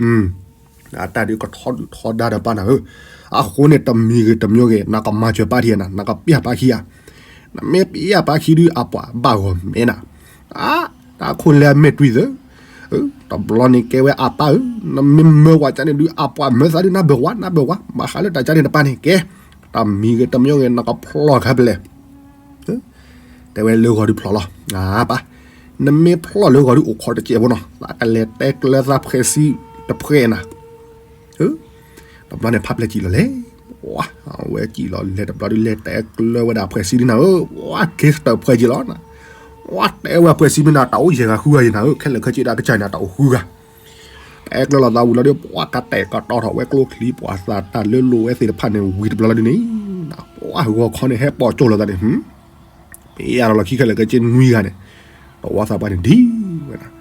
အတၢ်ဒုးကထီဒုၣ်ထီဒါဒီးပၢ်နၤဧၢ, အဃိန့ၣ်တမံၤဂ့ၤတမံၤဂ့ၤ နကမၤစၢၤပၢ်ထံနၤ, နကပျၢ်ပၢ်ခံဧါ, နမ့ၢ်ပျၢ်ပၢ်ခံဒုး အပှၤဘၣ်ဂီၤမဲနၤ, အါ, တၢ်ခိၣ်လဲၤမဲာ်တွံၢ်သၢ, တဘျီန့ၣ်ကဲဝဲအပၢ်ဧၢ, နမ့ၢ်မၢဝဲကန့ၣ်ဒုး အပှၤမၢသးဒုး နဘၢၣ်ဝါ နဘၢၣ်ဝါ, ဘၣ်ဃးလၢတၢ်ကန့ၣ်တပၢ်န့ၣ် ကဲ, တမံၤဂ့ၤတမံၤဂ့ၤ နကဖျီၣ်ခါဖဲလဲၣ် တဲဝဲလၢဂီၤဒုးဖျီၣ်လီၤ, အပၢ်, နမ့ၢ်ဖျီၣ်လၢဂီၤဒုးအိၣ်ခိးတစဲးဖိနီၤ, သးကလဲၤတဲကျၢၤသးဖှဲးစံတဖှဲးနၤ, တဘျီန့ၣ်ဖးပျဲၢ်ကံၣ်လီၤလဲၣ်, ဝဲကံၣ်လီၤလဲၤတဘျီဒုး လဲၤတဲကျၢၤဝဲဒၣ်ဖှဲးစံဒုးနၤဧၢ, ဝဲက့ၤတၢၢ်ဖှဲးကံၣ်လီၤနၤ, ဝဲတဲဝဲဖှဲးစံမ့ၢ်နၤ တၢ်အိၣ်ယဲၢ်ဂၤဃုဂၤယဲၢ်နၤဧၢ, ခဲလၢာ်ခဲဆ့ဒၣ်ကစၢ်န့ၣ် တၢ်အိၣ်ဃုဂၤ တဲကျၢၤလိာ်သးဝံၤလီၤဒုး ပှၤကတဲာ်ကတီၤထီၣ်ဝဲကျိချံ ပှၤသးတၢ်လၢလိာ်ဝဲသ့ၣ်တဖၣ်န့ၣ် ဝံၤတဘျီလီၤဒုးန့ၣ်, ပှၤဂီၤခီန့ၣ် ဟဲပိာ်ကၠိလိာ်သးန့ၣ်, ပယါထီၣ်လီၤခံခဲလၢာ်ခဲဆ့နွံဂၤန့ၣ်, တဝီသးပှၢ်န့ၣ်ဒ်ဝဲဒၣ်,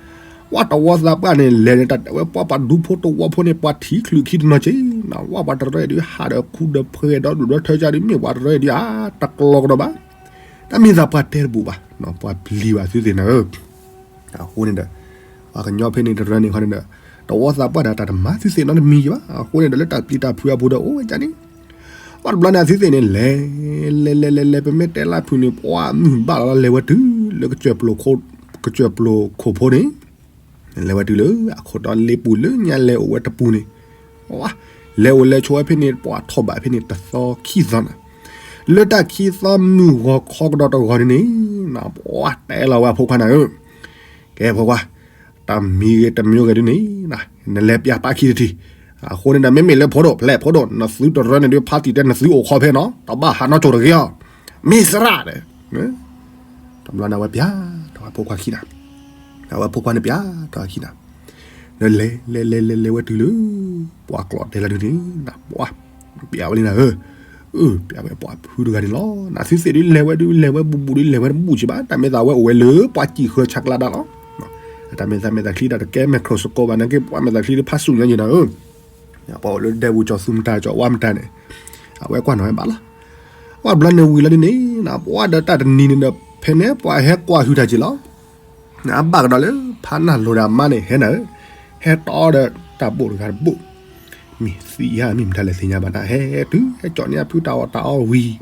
ပှၤတဝီသးပှၢ်န့ၣ် လဲၤန့ၣ် တၢ်တဲဝဲပှၤပှၤဒူဖိတဝီဖိန့ၣ် ပှၤထံချုးခံတနီၤက့ၤနၤ, ဝဲပှၤတရၢအံၤဒုးဟးဒီးခူဒီးဖှဲးဒီးဒိၣ်ဒီးထၢကၢ်ဒုး မ့ၢ်ပှၤတရၢအံၤဒုး အါတကျီကဒီးဘၣ်, တမ့ၢ်သးပှၤတဲတဘူၣ်ဘၣ်, ပှၤပျံၤဘၣ်သုသ့ၣ်နၤဧၢ အဃိန့ၣ်ဒီး ပှၤကညီဖဲန့ၣ်တရၢန့ၣ်ခီန့ၣ်ဒီး, တဝီသးပှၢ်ဒီးတၢ်တမၤသုသ့ၣ်နီတမံၤက့ၤဘၣ်, အဃိန့ၣ်ဒီးလၢတၢ်ပျံၤတၢ်ဖုးအပူၤဒီးအိၣ်ဝဲဒ်န့ၣ်, ပှၤတဘျီန့ၣ်သုသ့ၣ်န့ၣ် လဲၤ, လဲၤလဲၤလဲၤလဲၤ ပမ့ၢ်တဲလၢဖုးန့ၣ် ပှၤမုၢ်ဘၣ်လီၤလီၤလဲၤဝဲတုၤလၢကစၢၢ်ပျိၤခိၣ်ဖိန့ၣ်, လဲၤဝဲတုၤလၢအခိၣ်တီလ့ပူၤလၢညါလဲၤအိၣ်ဝဲတပူၤန့ၣ်, လဲၤအိၣ်လဲၤဆိးဝဲဖဲန့ၣ် ပှၤထီၣ်ဘးဖဲန့ၣ်တသီခံသီနၤ, လၢတၢ်ခံသီမုၢ်ဂီၤခီကဒီးတဂီၤန့ၣ်န့ၣ်, ပှၤတဲလီၤဝဲအဖိခွါနၤဧၢ ကဲဖိခွါ, တမံၤဂ့ၤတမံၤဂ့ၤဒ်န့ၣ်, နလဲၤပျၢ်ပာ်ခံတထံၣ်, အဃိန့ၣ်ဒီး မ့မ့ၢ်လၢဖိဒိၣ် ဖျဲၣ်ဖိဒိၣ် နသုတရၢန့ၣ်ဒုး ဖါတံၢ်တဲနသုအိၣ်ခီဖဲနီၤ တဘၣ်ဟးနီၢ်ကၠိတဂ့ၤအီၤ, မ့ၢ်စရၣ်ဒီး, တဘျီန့ၣ်အဝဲပျၢ်ထီၣ်အဖိခွါခံနၤ, အဝဲဖိခွါန့ၣ်ပျၢ်ထီၣ်အခံနၤ, ဒီးလဲၤလဲၤလဲၤလဲၤလဲၤဝဲတုၤလၢ ပှၤကျိးတဲလၢဒုးန့ၣ် နပှၤ ပျၢ်ဝဲလံနၤဧၢ, အၢ ပျၢ်ဝဲပှၤဖုတဂၤန့ၣ်လီၤ, နသုသ့ၣ်ဒုးလဲၤဝဲဒုးလဲၤဝဲဘူးဘူးဒုးလဲၤဝဲတဘူးက့ဘၣ်, တၢ်မ့ၢ်သးဝဲအိၣ်ဝဲလၢပှၤစံၣ်ဃၢဆးကျးဒၣ်လီၤ, တၢ်မ့ၢ်သးမဲာ်သးချံတၢ်တကဲ microscope ဘၣ်နာ်က့ ပှၤမဲာ်သးချံဒုးဖးစူၣ်ညါက့နၤဧၢ, ပှၤအိၣ်လၢဒဲပူၤကၠီၤသူမတၤကၠီၤဝါမတၤန့ၣ်, အဝဲကွၢ်နီၤဝဲဘၣ်လီၤ, ပှၤဘျီန့ၣ်ဝံၤလီၤဒ်န့ၣ် ပှၤဒီးတၢ်တနံၤန့ၣ်ဒီး ဖဲန့ၣ်ပှၤဟဲကွၢ်ဟုၣ်တၢ်က့လီၤ အဘၣ်ကဒီးလၢ ဖါနၢ်လိၤဒီးအမါန့ၣ် ဟဲနၤဧၢ, ဟဲတီဒီးတၢ်ဘိၣ်တဂၤတဘိၣ်, မ့ၢ်သံယါမ့ၢ်မတၤလဲၣ်သ့ၣ်ညါဘၣ်နၤ, ဟဲတုၤဟဲကၠီၣ်န့ၢ်အဖုတၢ်အီၣ်တၢ်အီဝံၤ,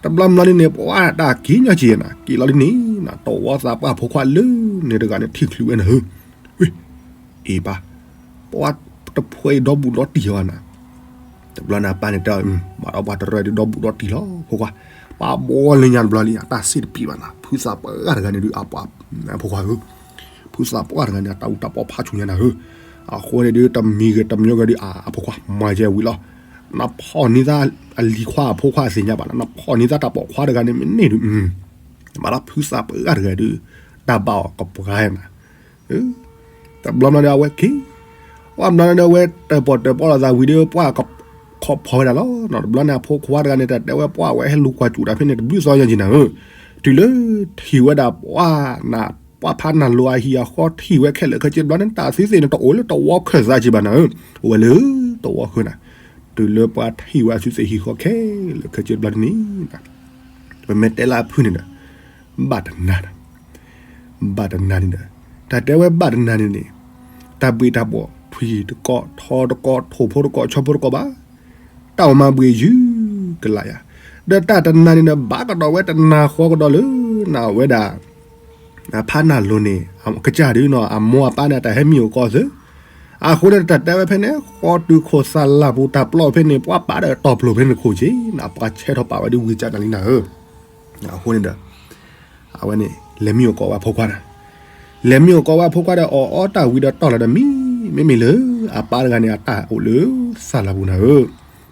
တဘျီဘျီန့ၣ်န့ၣ် ပှၤတၢ်က့ၤညီက့ၤနၤ က့ၤလီၤဒ်န့ၣ်, တဝီသးပှၢ်ဖိခွါလၢန့ၣ်တဂၤန့ၣ် ထံၣ်ချုးဝဲနၤဧၢ, ဝ့ၢ် အ့ၣ်ပၢ်, ပှၤတဖှဲးအံၤဒီဘူးဒီတံၢ်လီၤနၤ, တဘျီန့ၣ်အပၢ်န့ၣ်တဲအီၤ, ဘၣ်ဒီးပှၤတရၢဒုးဒီဘူးဒီတံၢ်လီၤ ဖိခွါ, ပှၤဘီလၢညါတဘျီလံ အတၢ်စ့ၣ်တပံၤဘၣ်နၤ, ဖုသးပှၢ်တဂၤန့ၣ်ဒုး အပှၤ ဖိခွါဧၢ, ဖုသးပှၢ်တဂၤန့ၣ် အတၢ်အူတၢ်ပီဖးဆူၣ်ညါနၤဧၢ, အဃိန့ၣ်ဒုး တမံၤဂ့ၤတမံၤဂ့ၤဒုး အဖိခွါ မၤကဲဝံၤလီၤ, နဖီၣ်န့ၢ်သးအလံၤခွါအဖိခွါအသ့ၣ်ညါဘၣ်နၤ, နဖီၣ်န့ၢ်သးတၢ်ပိာ်ခွါတဂၤန့ၣ်မ့ၢ်န့ၢ်ဒုး, ဘၣ်ဒီးဖုသးပှၢ်တဂၤဒုး တၢ်ဘၣ်အီၤကပှၤနၤ တဘျီဘျီဒီးအဝဲက့ၤ, ပှၤဘျီန့ၣ်ဒီးအဝဲတၢၣ်ပီၣ်တၢၣ်ပီလိာ်သးဝံၤဒီး ပှၤကခီဖီဝဲဒၣ်လီၤ, တဘျီန့ၣ်အဖိခွါတဂၤန့ၣ် တၢ်တဲဝဲပှၤဝဲဟဲလူၤကွၢ်စူၣ်တၢ်ဖဲန့ၣ် တဘျုးသီယါက့နၤဧၢ, တုၤလၢထံၣ်ဝဲဒၣ်ပှၤနၤ, ပှၤဖးနၢ်လိၤအဟံၣ်အဃီထံၣ်ဝဲခဲလၢာ်ခဲဆ့တဘျီန့ၣ် တၢ်သုသ့ၣ်န့ၣ် တအိၣ်လၢတဝီခၢၣ်သးက့ဘၣ်နၤဧၢ, အိၣ်ဝဲလၢတဝီဃၢၤနၤ, တုၤလၢပှၤထံၣ်ဝဲအသုသ့ၣ်ဟံၣ်ဃီခဲလၢာ်ခဲဆ့တဘျီန့ၣ် ပမ့ၢ်တဲလၢအဖုန့ၣ်ဒီး ဘၣ်တနၤနၤ, ဘၣ်တနၤန့ၣ်ဒီး တၢ်တဲဝဲဘၣ်တနၤန့ၣ်န့ၣ်, တၢ်ဘှံးတၢ်ဘှီၣ် ထွံၣ်တကိး ထီတကိး ထိၣ်ဖိတကိး ဆီဖိတကိးဘၣ်, တၢ်အိၣ်မၤဘှံးယုၢ်ကလာ်ယၤ, ဒီးတၢ်တနၤန့ၣ်ဒီး ဘၣ်ကဒီးဝဲတနၤဃီကဒီးလၢ နဝဲဒၣ် ဖးနၢ်လိၤန့ၣ် ကစၢ်ဒုးနီၤ အမိၢ်အပၢ်န့ၣ် တၢ်ဟဲမံအိၣ်ကီးသု, အဃိန့ၣ် တၢ်တဲဝဲဖဲန့ၣ် ဃီတုၤခိၣ်သၣ်လၢ်ပူၤတၢ်ပျီဖဲန့ၣ် ပှၤပာ်ဒီးတီၢ်ပျိၤဖဲန့ၣ်ခိၣ်က့ၤ ပှၤဆဲးထီၣ်ပာ်ဝဲဒ်ဝံၤကၢ်နၤလံနၤဧၢ, အဃိန့ၣ်ဒီး အဝဲန့ၣ် လဲၤမံအိၣ်ကီးဝဲအဖိခွါနၤ, လဲၤမံအိၣ်ကီးဝဲအဖိခွါဒီး အီၣ်အီတၢ်ဝံၤဒီးတီၢ်လီၤဒီးမံ, မ့မ့ၢ်လၢ အပၢ်တဂၤန့ၣ် အတၢ်အိၣ်လၢသၣ်လၢ်ပူၤနၤဧၢ,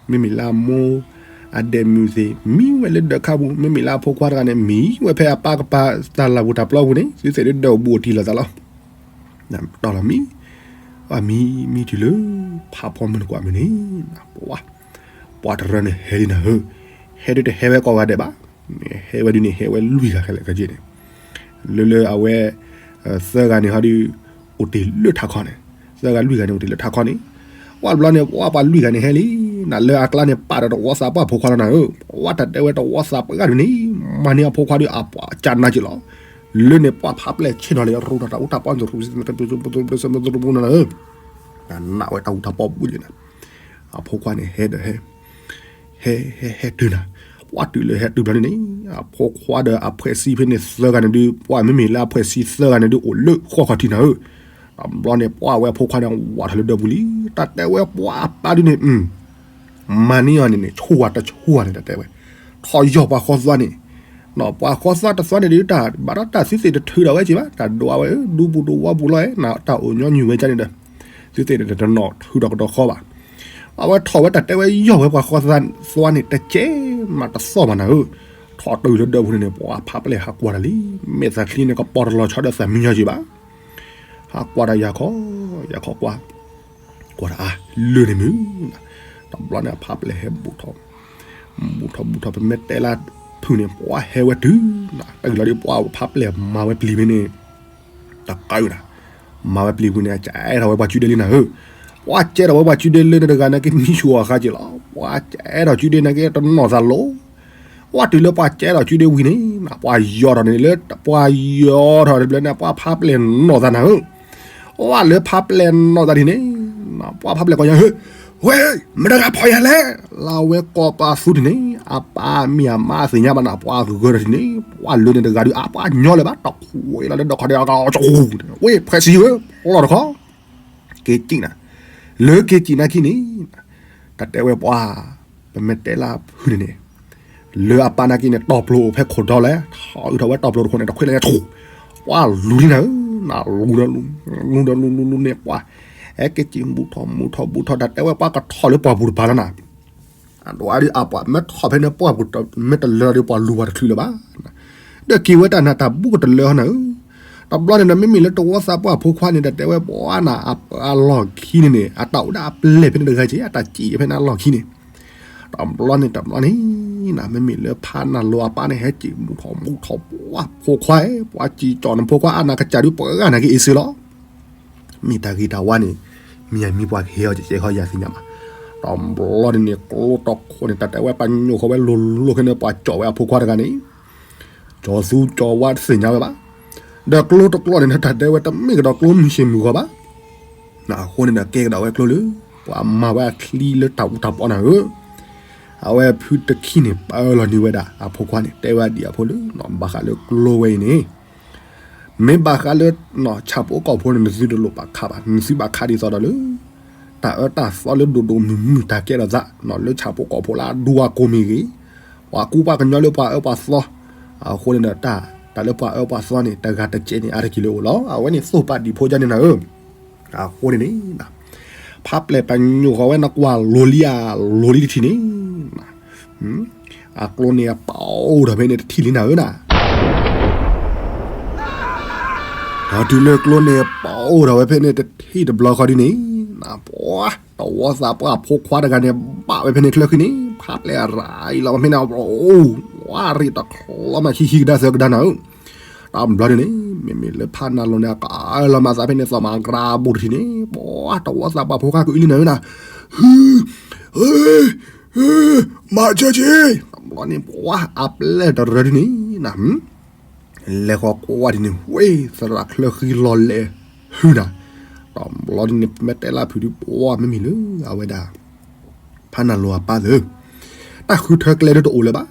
မ့မ့ၢ်လၢအမိၢ် အဒဲးမုၢ်သ့ၣ် မံဝဲလၢဒၢးခါပူၤ, မ့မ့ၢ်လၢအဖိခွါတဂၤန့ၣ် မံဝဲဖဲအပၢ်ကပၤသၣ်လၢ်ပူၤတၢ်ပျီပူၤန့ၣ် သုသ့ၣ်ဒုးဒၢးအိၣ်ဘူးအိၣ်တံၢ်လိာ်သးလီၤ, တီၢ်လီၤမံ, ပှၤမံမံတုၤလၢ ဖးဖီမုၢ်နကွၢ်မုၢ်န့ၣ်, ပှၤ ပှၤတရၢန့ၣ်ဟဲလံနၤဧၢ, ဟဲဒုးတဟဲဝဲကိးဂၤဒဲးဘၣ်, ဟဲဝဲဒုးန့ၣ် ဟဲဝဲလွံၢ်ဂၤခဲလၢာ်ခဲဆ့န့ၣ်, လၢလၢအဝဲ သၢဂၤန့ၣ်ဟီဒုး အိၣ်တ့ၢ်လၢထးခီန့ၣ်, သၢဂၤလွံၢ်ဂၤန့ၣ် အိၣ်တ့ၢ်လၢထးခီန့ၣ်, ပှၤဘျီန့ၣ် ပှၤပှၤလွံၢ်ဂၤန့ၣ်ဟဲလံ, နလၢအကျါန့ၣ် ပာ်ဒီးတဝီသးပှၢ်ဖိခွါလီၤနၤဧၢ, ပှၤတၢ်တဲဝဲတဝီသးပှၢ်တဂၤဒုးန့ၣ် မၤန့ၢ်အဖိခွါဒုး အပှၤကနၣ်က့ၤလီၤ, လၢန့ၣ်ပှၤဖးပျဲၢ်ဆ့ၣ်နီၤလၢ ရူတၢ်တၢ်အူတၢ်ပီ နၤဧၢ, နာ်ဝဲတၢ်အူတၢ်ပီပူၤန့ၣ်, အဖိခွါန့ၣ်ဟဲဒီးဟဲ ဟဲ ဟဲ ဟဲတုၤနၤ, ပှၤတုၤလၢဟဲတုၤဘျီန့ၣ်န့ၣ် အဖိခွါဒီးအဖှဲးဆံဖဲန့ၣ်သၢဂၤန့ၣ်ဒုး ပှၤမ့မ့ၢ်လၢအဖှဲးဆံသၢဂၤန့ၣ်ဒုး အိၣ်လၢဃီခီၣ်ထံးနၤဧၢ, တဘျီန့ၣ် ပှၤဝဲအဖိခွါန့ၣ် ဝးထီၣ်လၢဒၢးပူၤလံ, တၢ်တဲဝဲပှၤအပၢ်ဒုးန့ၣ် မၤန့ၢ်အီၤန့ၣ်န့ၣ် ဆိၣ်ဝါတဆိၣ်ဝါန့ၣ် တၢ်တဲဝဲ, ထီၣ်ယီၢ်ပှၤဃီသွါန့ၣ်, ပှၤဃီသွါတသွါန့ၣ်ဒုး တၢ်ဘၣ်ဒီးတၢ်သုသ့ၣ်တထုးဒီးဝဲက့ၤဘၣ်, တၢ်ဒိးဝဲ ဒူပူၤဒိးဝီပူၤလီၤ, တၢ်အိၣ်ညီနုၢ်ဝဲကန့ၣ်ဒီး သုသ့ၣ်န့ၣ်တနီၤထုးဒီးကဒီးဃီဘၣ်, အဝဲထီၣ်ဝဲတၢ်တဲဝဲယီၢ်ဝဲပှၤဃီသွါန့ၣ် တကဲမးတသီၣ်ဘၣ်နၤဧၢ, ထီၣ်တုၤလၢဒၢးပူၤန့ၣ်န့ၣ် ပှၤဖးပျဲၢ်ဟးကွၢ်တၢ်လံ, မဲာ်သးချံန့ၣ် ကပီၤတလီၤဆီဒီးသးမံညီက့ၤဘၣ်, ဟးကွၢ်တၢ်ယၤခီ, ယၤခီကွၢ် ကွၢ်တၢ်အါ လၢန့ၣ်မုၢ်, တဘျီန့ၣ်အဖးပျဲၢ်ဟဲဘူးထီၣ်, ဘူးထီၣ်ဘူးထီၣ် ပမ့ၢ်တဲလၢဖုၣ်န့ၣ် ပှၤဟဲဝဲတုၤ, တၢ်ဂ့ၢ်လီၤဒုး ပှၤဖးပျဲၢ်မၤဝဲပျံၤဖဲန့ၣ်, တကးအုၣ်နၤ, မၤဝဲပျံၤဖဲန့ၣ် အကဲထီၣ်ဝဲပှၤကုဒဲလံနၤဧၢ, ပှၤကဲထီၣ်ဝဲပှၤကုဒဲလၢန့ၣ်တဂၤန့ၣ်က့ မံဆူၣ်အီၤဃါက့ၤလီၤ, ပှၤကဲထီၣ်ကုဒဲန့ၣ်က့ တနီၣ်သးလီၤ ပှၤတုၤလၢပှၤကဲထီၣ်ကုဒဲဝံၤန့ၣ်, ပှၤယီၤထီၣ်န့ၣ်လၢ ပှၤယီၤထီၣ်တဘျီန့ၣ် ပှၤဖးပျဲၢ်နီၣ်သးနၤဧၢ, ပှၤလၢဖးပျဲၢ်နီၣ်သးဒ်န့ၣ်, ပှၤဖးပျဲၢ်ကိးညါဧၢ, ဝဲ, မတၤဂၤဖီၣ်ယၤလဲၣ်, လၢအဝဲကိးပသူဒ်န့ၣ်, အပၢ်မ့ၢ်အမါသ့ၣ်ညါဘၣ်နၤ, ပှၤဂၢၢ်ထီၣ်ဒ်န့ၣ်, ပှၤလၢန့ၣ်တဂၤဒုး အပှၤညီလၢၤဘၣ် တခွဲးလီၤလၢဒၢးခီဒဲး, ဝဲ, ဖှဲးဆံဧၢ, လီၢ်တခီ, က့ၤစံၣ်နၤ, လၢက့ၤစံၣ်နၤခံန့ၣ်, တၢ်တဲဝဲပှၤ, ပမ့ၢ်တဲလၢဖုၣ်န့ၣ်န့ၣ်, လၢအပၢ်နာ်က့န့ၣ် တီၢ်ပျိၤအိၣ်ဖဲခိၣ်ဒီလဲၣ်, ထီၣ်အုးထီၣ်ဝဲတီၢ်ပျိၤတခိၣ်န့ၣ် တခွဲးလၢညါထူၣ်, ပှၤလူၤလံနၤဧၢ နလူၤဒီးလူၤ လူၤဒီးလူၤလူၤလူၤန့ၣ် ပှၤ ဟဲက့ၤစံး မူထီၣ်မူထီၣ်မူထီၣ် တၢ်တဲဝဲပှၤကထီၣ်လၢပှၢ်ပူၤတပၤလီၤနၤ, အဒိဒ်အပှၤမ့ၢ်ထီၣ်ဖဲန့ၣ် ပှၢ်ပူၤမ့ၢ်တလၢဒီး ပှၤလူၤပှၤတချုးလၢၤဘၣ်, ဒီးက့ၤဝဲတၢ်နၤတၢ်ဘူးကတလၢဟီနၤဧၢ, တဘျီန့ၣ်ဒီး မ့မ့ၢ်လၢတဝီသးပှၢ်ဖိခွါန့ၣ် တၢ်တဲဝဲပှၤနၤ အလီၢ်ခံန့ၣ်န့ၣ် အတၢ်အိၣ်ဒၣ်အပျဲၢ်ဖဲန့ၣ်တဂၤက့ၤ အတၢ်စံးဖဲန့ၣ်အလီၢ်ခံန့ၣ် တဘျီန့ၣ်တဘျီန့ၣ် နၤ မ့မ့ၢ်လၢဖးနၤလိၤအပၢ်န့ၣ် ဟဲစံးမူထီၣ်မူထီၣ် ပှၤဖိခွါဧၢ ပှၤစံးကၠီၣ်နဖိခွါ အနၢ်ကစၢ်ဒုးပှၤဂၤနၤက့ၤအ့ၣ်စ့လီၤ, မ့ၢ်တၢ်ဂ့ၤတၢ်ဝါန့ၣ် မ့ၢ်အမံၤပှၤကဟဲအီၤကဲကဲခီယၤသ့ၣ်ညါဘၣ်, တဘျီန့ၣ်န့ၣ် ကျိတီခိၣ်န့ၣ် တၢ်တဲဝဲပှၤညိၣ်ဃီဝဲလိၤလိၤခဲန့ၣ် ပှၤကၠီၣ်ဝဲအဖိခွါတဂၤန့ၣ် ကၠီသူကၠီဝါတသ့ၣ်ညါဝဲဘၣ်, ဒီးကျိတကျိန့ၣ် တၢ်တဲဝဲတမ့ၢ်ကဒီးကျိမုၢ်ဆ့ၣ်မုၢ်ဂီၤဘၣ်, အဃိန့ၣ်ဒီးကဲကဒီးဝဲကျိလၢ ပှၤမၤဝဲအချံလၢတၢ်အူတၢ်ပီနၤဧၢ, အဝဲဖုတခံန့ၣ် ပၢလီၤန့ၢ်ဝဲဒၣ်အဖိခွါန့ၣ် တဲဝဲဒ်အဖိလၢ ဘၣ်ဃးလၢကျိဝဲအံၤန့ၣ် မ့ၢ်ဘၣ်ဃးလၢ ဆၣ်ဖိကီၢ်ဖိန့ၣ် နသုတလိၣ်ဘၣ်ခးဘၣ်, နသုဘၣ်ခးဒ်သိးဒီးလၢ တၢ်အၢတၢ်သီလၢဒိၣ်ဒိၣ်မုၢ်မုၢ်တၢ်ကဲထီၣ်သး လၢဆၣ်ဖိကီၢ်ဖိလၢအဒူအကိၢ်မ့ၢ်ဂ့ၤ, ပှၤကူပှၤကညီလၢပှၤအၢပှၤသီ, အဃိန့ၣ်ဒီး တၢ်လၢပှၤအၢပှၤသီန့ၣ် တဂၤတစဲးန့ၣ် အါတက့ၢ်လၢအိၣ်လီၤ. အဝဲန့ၣ်သိၣ်ပာ်ဒံးဖိဒ်န့ၣ်နၤဧၢ, အဃိန့ၣ်န့ၣ် ဖးပျဲၢ်ပညိၣ်ဃီဝဲနကွၢ်လိၤလံဧါ လိၤလံတထံၣ်န့ၣ် အကျိန့ၣ်အပအိၣ်ထီၣ်ဖဲန့ၣ်တထံၣ်လံနၤဧၢနၤ, တုၤလၢကျိန့ၣ်ပအိၣ်ထီၣ်ဝဲဖဲန့ၣ်တထံၣ်တဘျီဃီဒ်န့ၣ် ပှၤတဝီသးပှၢ်ဖိခွါတဂၤန့ၣ် ဘၣ်ဝဲဖဲန့ၣ်ချၢဃံန့ၣ် ဖးပျဲၢ်အရၤအံၤလီၤဝဲဖဲန့ၣ် အိၣ်ဝဲရ့ၣ်တချီမး ခံခံကဒါသၢကဒါနၤဧၢ, တဘျီန့ၣ်န့ၣ် မ့မ့ၢ်လၢဖးနၤလိၤန့ၣ် အကလီၤမၤသးဖဲန့ၣ် သီၣ်မၤကရၢဘိၣ်တထံၣ်န့ၣ် ပှၤတဝီသးပှၢ်ဖိခွါကအုလံနၤဧၢနၤ, ဟု ဟ့ ဟ့ မၤဆၢက့ၤ, တဘျီန့ၣ် ပှၤအပျဲၢ်တရၢဒ်န့ၣ်နၤ လဲၤဃီကွၢ်ဒ်န့ၣ် ဝ့ၢ် သရၣ်ချၢဃံလီၤလဲၤဟုနၤ, တဘျီဒ်န့ၣ် မ့ၢ်တဲလၢဖုးဒုး ပှၤမ့မ့ၢ်လၢအဝဲဒၣ် ဖးနၤလိၤအပၢ်သၢ တၢ်ဃုထၢကျဲဒ်တအိၣ်လၢၤဘၣ်,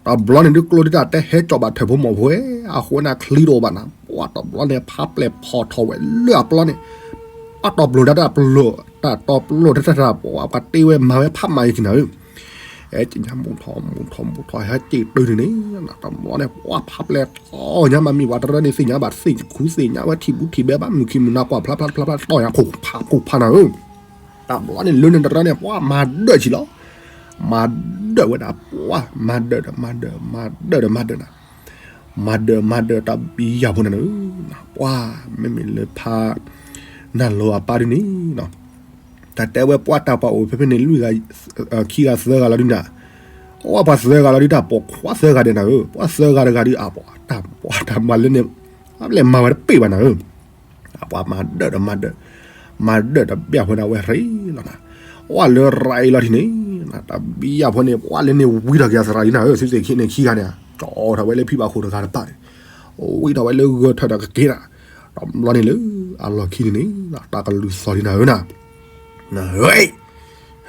တဘျီန့ၣ်ဒုးကျိဒ်တၢ်တဲဟဲကၠီၣ်ဘၣ်ထၢၣ်ဖိမီၢ်ဖိဝဲ အဃိန့ၣ်ချံတအိၣ်ဘၣ်နၤ, ပှၤတဘျီန့ၣ် ဖးပျဲၢ်ဖီၣ်ထီၣ်ဝဲလၢအပျီန့ၣ် အတီပျိၢ်ဒၣ်တၢ်ပျိၢ် တၢ်တီပျိၢ်တၢ်တၢ်တၢ် ပှၤပှၤတ့ဝဲမၤဝဲဖးမၤယကနၤဧၢ, အဲၣ်က့ၤညါမူထီၣ်မူထီၣ်မူထီၣ် ဟဲက့ၤတုၤန့ၣ်န့ၣ် တဘျီန့ၣ် ပှၤဖးပျဲၢ်ထီၣ်ညါမး မ့ၢ်ပှၤတရၢန့ၣ်သ့ၣ်ညါဘၣ် သ့ၣ်ခူသ့ၣ်ညါဝဲထံၣ်ဘူးထံၣ်ဘဲဘၣ် မုၢ်ခံမုၢ်နၤကွၢ်ဖျါဖျါဖျါဖျါတီၢ်ညါခိၣ်ဖးခိၣ်ဖးနၤဧၢ, တဘျီန့ၣ် လၢန့ၣ်တရၢန့ၣ် ပှၤမၤဒၢးဆံးလီၤ, မၤဒၢးဝဲဒၣ် ပှၤမၤဒၢးဒီးမၤဒၢး မၤဒၢးဒီးမၤဒၢးနၤ မၤဒၢးမၤဒၢးတၢ်ဘံယၢ်ဖိန့ၣ်န့ၣ်, ပှၤမ့မ့ၢ်လၢဖး နၤလိၤအပၢ်ဒ်န့ၣ်, တၢ်တဲဝဲပှၤတၢ်ပှၤအိၣ်ဖဲဖဲန့ၣ် လွံၢ်ဂၤ ခံဂၤသၢဂၤလီၤဒုနၤ, ပှၤသၢဂၤလီၤဒုတၢ်ပိာ်ခွါသၢဂၤဒဲးနၤဧၢ, ပှၤသၢဂၤတဂၤဒုအပှၤတၢ်ပှၤတၢ်မၤလၢန့ၣ်, အဘျဲၣ်မၤဝဲတပ့ၢ်ဘၣ်နၤဧၢ အပှၤမၤဒၢးဒီးမၤဒၢး, မၤဒၢးတဘျီဖိန့ၣ် အဝဲရ့လီၤနၤ, ပှၤလၢရၤအံၤလီၤထံၣ်န့ၣ်, တဘျီဖိန့ၣ် ပှၤလၢန့ၣ်ဝံထီၣ်က့ၤအသရၣ်လံနၤဧၢ, သုသ့ၣ်ခံန့ၣ်ခံဂၤန့ၣ်, ကၠီထီၣ်ဝဲလၢဖံဘၣ်ခိၣ်တဂၤတပၣ်န့ၣ်, ဝံထီၣ်ဝဲလၢဂၢၢ်ထၢၣ်ဒီးကက့ၤနၤ, တဘျီန့ၣ်လၢအလီၢ်ခံန့ၣ်န့ၣ် တၢ်ကလုၢ်သီၣ်လံနၤဧၢနၤ,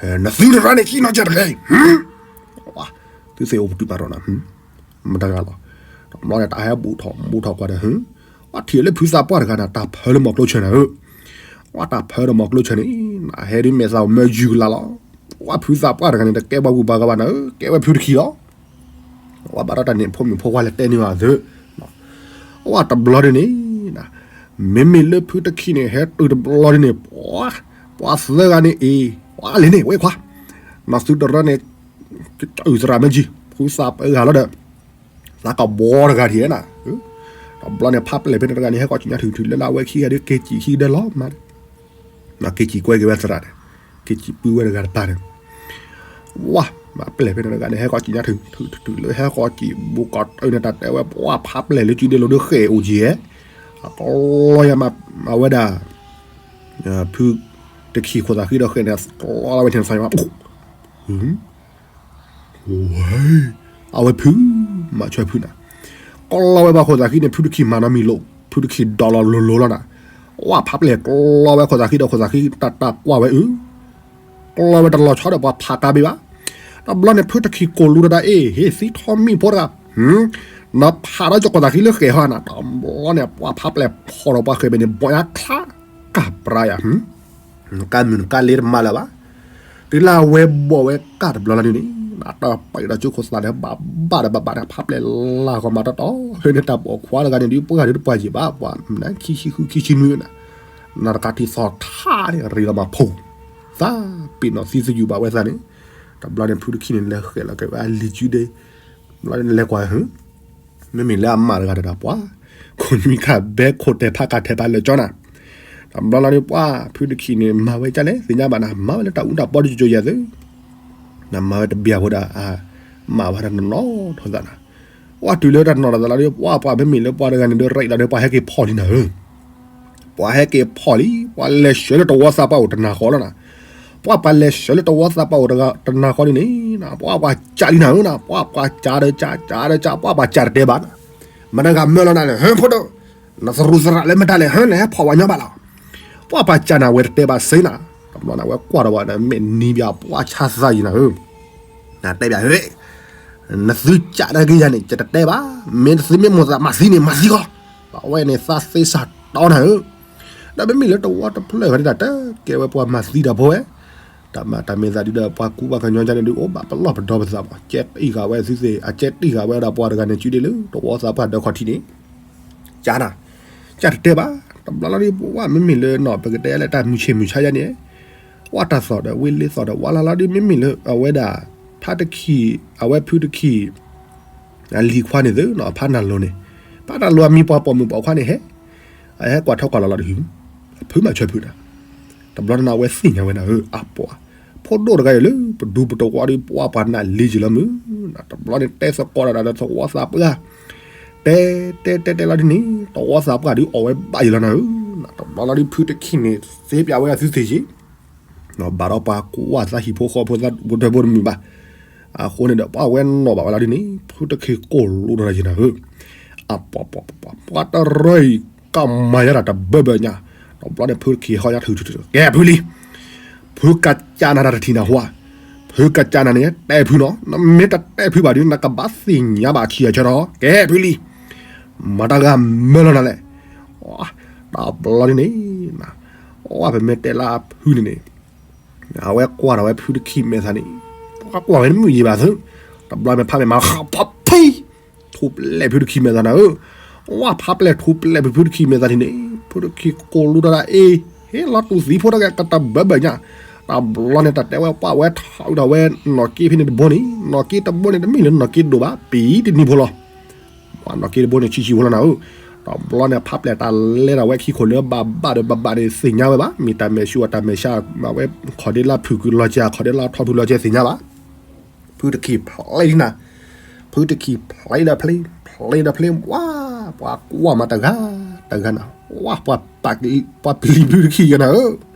နသုတရၢန့ၣ် ကံနီၢ်ကၢ်တဂ့ၤ, သုသ့ၣ်အိၣ်ပတုာ်ပာ်ထီၣ်နၤ မတၤဂၤလီၤ, တဘျီန့ၣ် တၢ်ဟဲဘူးထီၣ်ဘူးထီၣ်ကွၢ်ဒီး ပှၤထံၣ်လၢဖုသးပှၢ်တဂၤန့ၣ် တၢ်ဖၢလၢမီၤကျိဆၢနၤဧၢ, ပှၤတၢ်ဖၢဒီးမီၤကျိဆၢန့ၣ် နဟဲဒ်မဲာ်သးအိၣ်မၢယုၢ်ကလးလီၤ, ပှၤဖုသးပှၢ်တဂၤန့ၣ် တကဲပှၤဂုၤပှၤဂၤဘၣ်နၤဧၢ, ကဲဝဲဖုတခံလီၤ, ပှၤဘၣ်ဒီးတၢ်န့ၣ်ဖိမုၣ်ဖိခွါလဲၤတဲန့ၢ်ဘၣ်သု, ပှၤတဘျီဒ်န့ၣ်, မ့မ့ၢ်လၢဖုတခံန့ၣ် ဟဲတုၤတဘျီဒ်န့ၣ် ပှၤ, ပှၤသၢဂၤန့ၣ်အံၤ ပှၤလဲၤန့ၣ် ဝဲခွါ, နသုတရၢန့ၣ် ကအုၣ်သရၣ်မ့ၢ်ကံ, ဖုသးပှၢ်ဂၤလီၤဒီး သးကဘီတဂၤထံၣ်နၤ, တဘျီန့ၣ် ဖးပျဲၢ်ဖဲန့ၣ်တဂၤန့ၣ် ဟဲကီၢ်စံၣ်ညါထုးထုးလၢလၢအဝဲခံဂၤဒီး က့ၤစံၣ်ခံကဒဲလီၤမး, က့ၤစံၣ်ကွဲက့ၤဝဲသရၣ်န့ၣ်, က့ၤစံၣ်ပုၢ်ဝဲတဂၤတပၤန့ၣ်, ဝါ, ဖးပျဲၢ်ဖဲန့ၣ်တဂၤန့ၣ် ဟဲကီၢ်စံၣ်ညါထုးထုးလၢဟဲကီၢ်စံၣ်ဘူးကီၢ်တၢ်န့ၣ် တၢ်တဲဝဲ ပှၤဖးပျဲၢ်လၢစုဒ့လိၤဒီးဃဲၣ်အိၣ်က့ၤ, အကလီယါမး, အဝဲဒၣ် ဖုတခံခိၣ်သးဃံဒီးဃဲၣ်န့ၣ် ကလီဝဲထံၣ်သးယါမး, ဝဲ, အဝဲဖု, မၤဆွဲဖုနၤ, ကလီဝဲပှၤခိၣ်သးဃံန့ၣ် ဖုတခံမၤနီတမံၤလိာ်, ဖုတခံဒီးလီၤလိၤလိၤလီၤနၤ, ဝါဖးပျဲၢ်ကလီဝဲခိၣ်သးဃံဒီးခိၣ်သးဃံတၢ်တၢ်ကွၢ်ဝဲအု, ကလီဝဲတလီၤဆီဒီးပှၤဖးကါဘ့ၣ်ဘၣ်, တဘျီန့ၣ် ဖုတခံကိၢ်လူတဒၣ်အ့ၣ် ဟ့ၣ်သံထီၣ်မံၤဖိတဂၤ, နဖးဒီးကီၢ်ခိၣ်သးဃံလၢဃဲၣ်ဟီနၤ, တဘျီန့ၣ် ပှၤဖးပျဲၢ်ဖီၣ်ဒီးပှၤဃဲၣ်ဘ့ၣ်န့ၣ် ဘီၣ်ညါချါ, ကၢ်ပြၤယၤ ကါမုၢ်ကါလ့တမၤလၢၤဘၣ်, တုၤလၢအဝဲဘီၣ်ဝဲကၢ်တဘျီလီၤဒ်န့ၣ်, နတပံးဒီးကၠိခိၣ်သးန့ၣ် ဘၣ်ဘၣ်ဒီးဘၣ်ဘၣ်ဒီး ဖးပျဲၢ်လၢ်ကီးမးတီတီ လၢန့ၣ်တၢ်ပိာ်ခွါတဂၤန့ၣ် ဒုးပှၢ်ဒုးတပှၢ်ယံာ်ဘၣ် ပှၤမနုၤ ခံဆံဃုခံဆံနွံဝဲနၤ, နတကးထံၣ်သီထါန့ၣ် ရ့လီၤမးဖိ, သးပ့ၤနီၣ်သံသယုၢ်ဘၣ်ဝဲသးန့ၣ်, တဘျီန့ၣ် ဖုတခံန့ၣ် လဲၤဃဲးလီၤက့ၤဝဲအလံၤကုဒ့, တဘျီန့ၣ်လဲၤကွၢ်ဟု မ့မ့ၢ်လၢအမၢ်တဂၤဒီးပှၤ ခိၣ်နွံခါဘဲခိၣ်တဲာ်ဖးကးထဲးဖးလၢာ်ကၠီနၤ, တဘျီလီၤဒုးပှၢ် ဖုတခံန့ၣ် မၤဝဲကၢ်လဲၣ် သ့ၣ်ညါဘၣ်နၤ မၤဝဲလၢတၢ်အူတၢ်ပီတကၠိယဲၢ်သု, နမၤဝဲတဘျီဖိဒီး အမၢ်ဝဲတၢ်နီၢ်နီၢ်ထီၣ်သးနၤ, ပှၢ်တုၤလၢတၢ်နီၢ်ထီၣ်သးလီၤဒုး ပှၢ်ပှၤမ့မ့ၢ်လၢပှၤတဂၤန့ၣ်ဒုး ရ့လီၤဒီးပှၤဟဲက့ၤဖီၣ်လံနၤဧၢ ပှၤဟဲက့ၤဖီၣ်လံ ပှၤလဲၤဆှၢလၢတဝီသးပှၢ်အိၣ်တနၤဃီလီၤနၤ, ပှၢ်ပှၤလဲၤဆှၢလၢတဝီသးပှၢ်အိၣ်တနၤဃီဒ်န့ၣ် ပှၢ်ပှၤကၢ်လံနၤဧၢနၤ ပှၢ်ပှၤကၢ်ဒီးကၢ် ကၢ်ဒီးကၢ် ပှၢ်ပှၤကၢ်တတဲဘၣ်နၤ, မတၤဂၤမၢလီၤနၤလဲၣ် ဟၢ ဖိဒိၣ်, နသရူးသရးလၢမတၤလဲၣ် ဟၢ နဟဲဖီၣ်ဝဲညီဘၣ်လီၤ, ပှၢ်ပှၤကၢ်နၤဝဲတတဲဘၣ်စ့နၤ, တဘျီနၤဝဲကွၢ်ဒီးဝဲနၤ မ့ၢ်နံၤဘၣ်ပှၢ်ဆါသးယံၤနၤဧၢ နတဲဘၣ်ဟဲ နသုကၢ်တၢ်က့ယၤန့ၣ် ယတတဲဘၣ်, မ့ၢ်သုမ့ၢ်မိၢ်သးမၤသံန့ၣ် မၤသံဃီ, အဝဲန့ၣ်သးသ့စၢ်တီနၤဧၢ, ဒီးမ့မ့ၢ်လၢတဝီတဖျၢၣ်ဂၤဒၣ်တၢ် ကဲဝဲပှၤမၤသံတၢ်ဖိဝဲ, တၢ်မၤတၢ်မ့ၢ်သးဒုဒီး ပှၤကူပှၤကညီကန့ၣ်ဒုး အိၣ်ဘၣ်ပလီၢ်ပဒီပသးမး ကဲတံၢ်ဃာ်ဝဲသုသ့ၣ် အကဲတံၢ်ဃာ်ဝဲဒီးပှၤတဂၤန့ၣ် စုဒ့လၢ တဝီသးပှၢ်ဒီခီၣ်ထံးန့ၣ် ကၢ်နၤ, ကၢ်တတဲဘၣ်, တဘျီလီၤဒုး ပှၢ်မ့မ့ၢ်လၢနီၢ် ပကတဲလၢတၢ်မုၢ်ဆ့ၣ်မုၢ်ဆါယါန့ၣ် ပှၢ်တၢ်သီၣ်ဒီးဝံလ့သီၣ်ဒီး ဝါလီၤလီၤဒုး မ့မ့ၢ်လၢအဝဲဒၣ် ဖါတခံၣ် အဝဲဖုတခံၣ် အလံၤခွါန့ၣ်သုနီၢ် ဖါနၢ်လိၤန့ၣ်, ဖါနၢ်လိၤအမံၤပှၤပိာ်မုၣ်ပိာ်ခွါန့ၣ်ဟဲ, အဟဲကွၢ်ထီၣ်ကွၢ်လီၤလီၤတဟံၣ်, အဖုမၤဆၢဖုနၤ, တဘျီန့ၣ်အဝဲသ့ၣ်ညါဝဲနၤဧၢ အပှၤ, ဖိဒိၣ်တဂၤအံၤလၢ ပဒူပတဝီဒုး ပှၢ်ပှၤနၢ်လံၤက့ၤလီၤမုၢ်, တဘျီန့ၣ်တဲသကိးဒီးတၢ်ဒီးသဝီသးပှၢ် တဲ တဲတဲတဲလီၤဒ်န့ၣ် တဝီသးပှၢ်ဒုးအီၣ်ဝဲဘၣ်ယံၤလီၤနၤဧၢ, တဘျီလီၤဒုးဖုတခံၣ်န့ၣ် သ့ပၠးဝဲဒၣ်သုသ့ၣ်ယ့ၣ် ဘၣ်ဒီးပှၤကွၢ်သးဟံၣ်ဖိဃီဖိသးတဘိတမုာ်ဘၣ်, အဃိန့ၣ်ဒီးပှၢ်ဝဲနီၢ်ဘၣ်ဝဲလီၤဒ်န့ၣ် ဖုတခံၣ်ကိၢ်လိာ်ဒီးယံၤနၤဧၢ, အပှၤပှၤပှၤပှၤတရၢအံၤ ကမၤယါတၢ်တဘၢဘၢညါ, တဘျီန့ၣ် ဖုတခံၣ်ဟီညါထုထုထု ကဲဖုလံ ဖုကစၢ်နၤတၢ်တထံၣ်နၤဟူဧါ, ဖုကစၢ်နၤန့ၣ် တဲဖုနီၤ, နမ့ၢ်တတဲဖုဘၣ်ဒုး နကဘၣ်သ့ၣ်ညါဘၣ်အခံအဆၢထီၣ် ကဲဖုလံ, မတၤဂၤမၢလီၤနၤလဲၣ်, တဘျီန့ၣ်န့ၣ်, အပမ့ၢ်တဲလၢဖုန့ၣ်န့ၣ်, အဝဲကွၢ်ဒီးဝဲဖုတခံၣ်မဲာ်သးန့ၣ်, ပှၤကွၢ်ဝဲတမုာ်ယံၤဘၣ်သု, တဘျီမ့ၢ်ဖးမဲာ်မၤဃးဖးဖံ ထူးပျဲၢ်ဖုတခံၣ်မဲာ်သးနၤဧၢ, ဝဲဖးပျဲၢ်ထူးပျဲၢ်ဖုတခံၣ်မဲာ်သးန့ၣ်န့ၣ်, ဖုတခံၣ်ကိၢ်လိာ်တၢ်ဒၣ်အ့ၣ်, ဟ့ၣ်လီၤတူၢ်သံဖိတဂၤကတဘၢဘၢညါ, တဘျီန့ၣ်တၢ်တဲဝဲပှၢ်ဝဲထီၣ်ဝဲဒၣ်ဝဲနီၢ်က့ဖဲန့ၣ်တဘိန့ၣ်, နီၢ်က့တဘိန့ၣ် တမ့ၢ်လၢနီၢ်က့ဒိၣ်ဘၣ် ပံၤတနံၤဖိလီၤ ပှၤနီၢ်က့တဘိန့ၣ်ဆံးဆံးဖိလီၤနၤဧၢ, တဘျီန့ၣ် ဖးပျဲၢ်တၢ်လဲၤဒီးဝဲခံခိၣ်လၢဘၣ်ဘၣ်ဒီးဘၣ်ဘၣ်န့ၣ် သ့ၣ်ညါဝဲဘၣ်, မ့ၢ်တၢ်မဲာ်ဆူအတၢ်မဲာ်ဆါ, အဝဲခီၣ်ဒ့လၢဖုၣ်ကုာ်လီၤကဲ ခီၣ်ဒ့လၢထီဖုၣ်လီၤကဲသ့ၣ်ညါဘၣ်, ဖုတခံၣ်ဖျ့နၤ, ဖုတခံၣ်ဖျ့ဒီးဖျ့, ဖျ့ဒီးဖျ့, ဝါ, ပှၤကွၢ်မးတဂၤ, တဂၤနၤ, ဝါ, ပှၤပျံၤဖုတခံၣ်ယဲနၤဧၢ,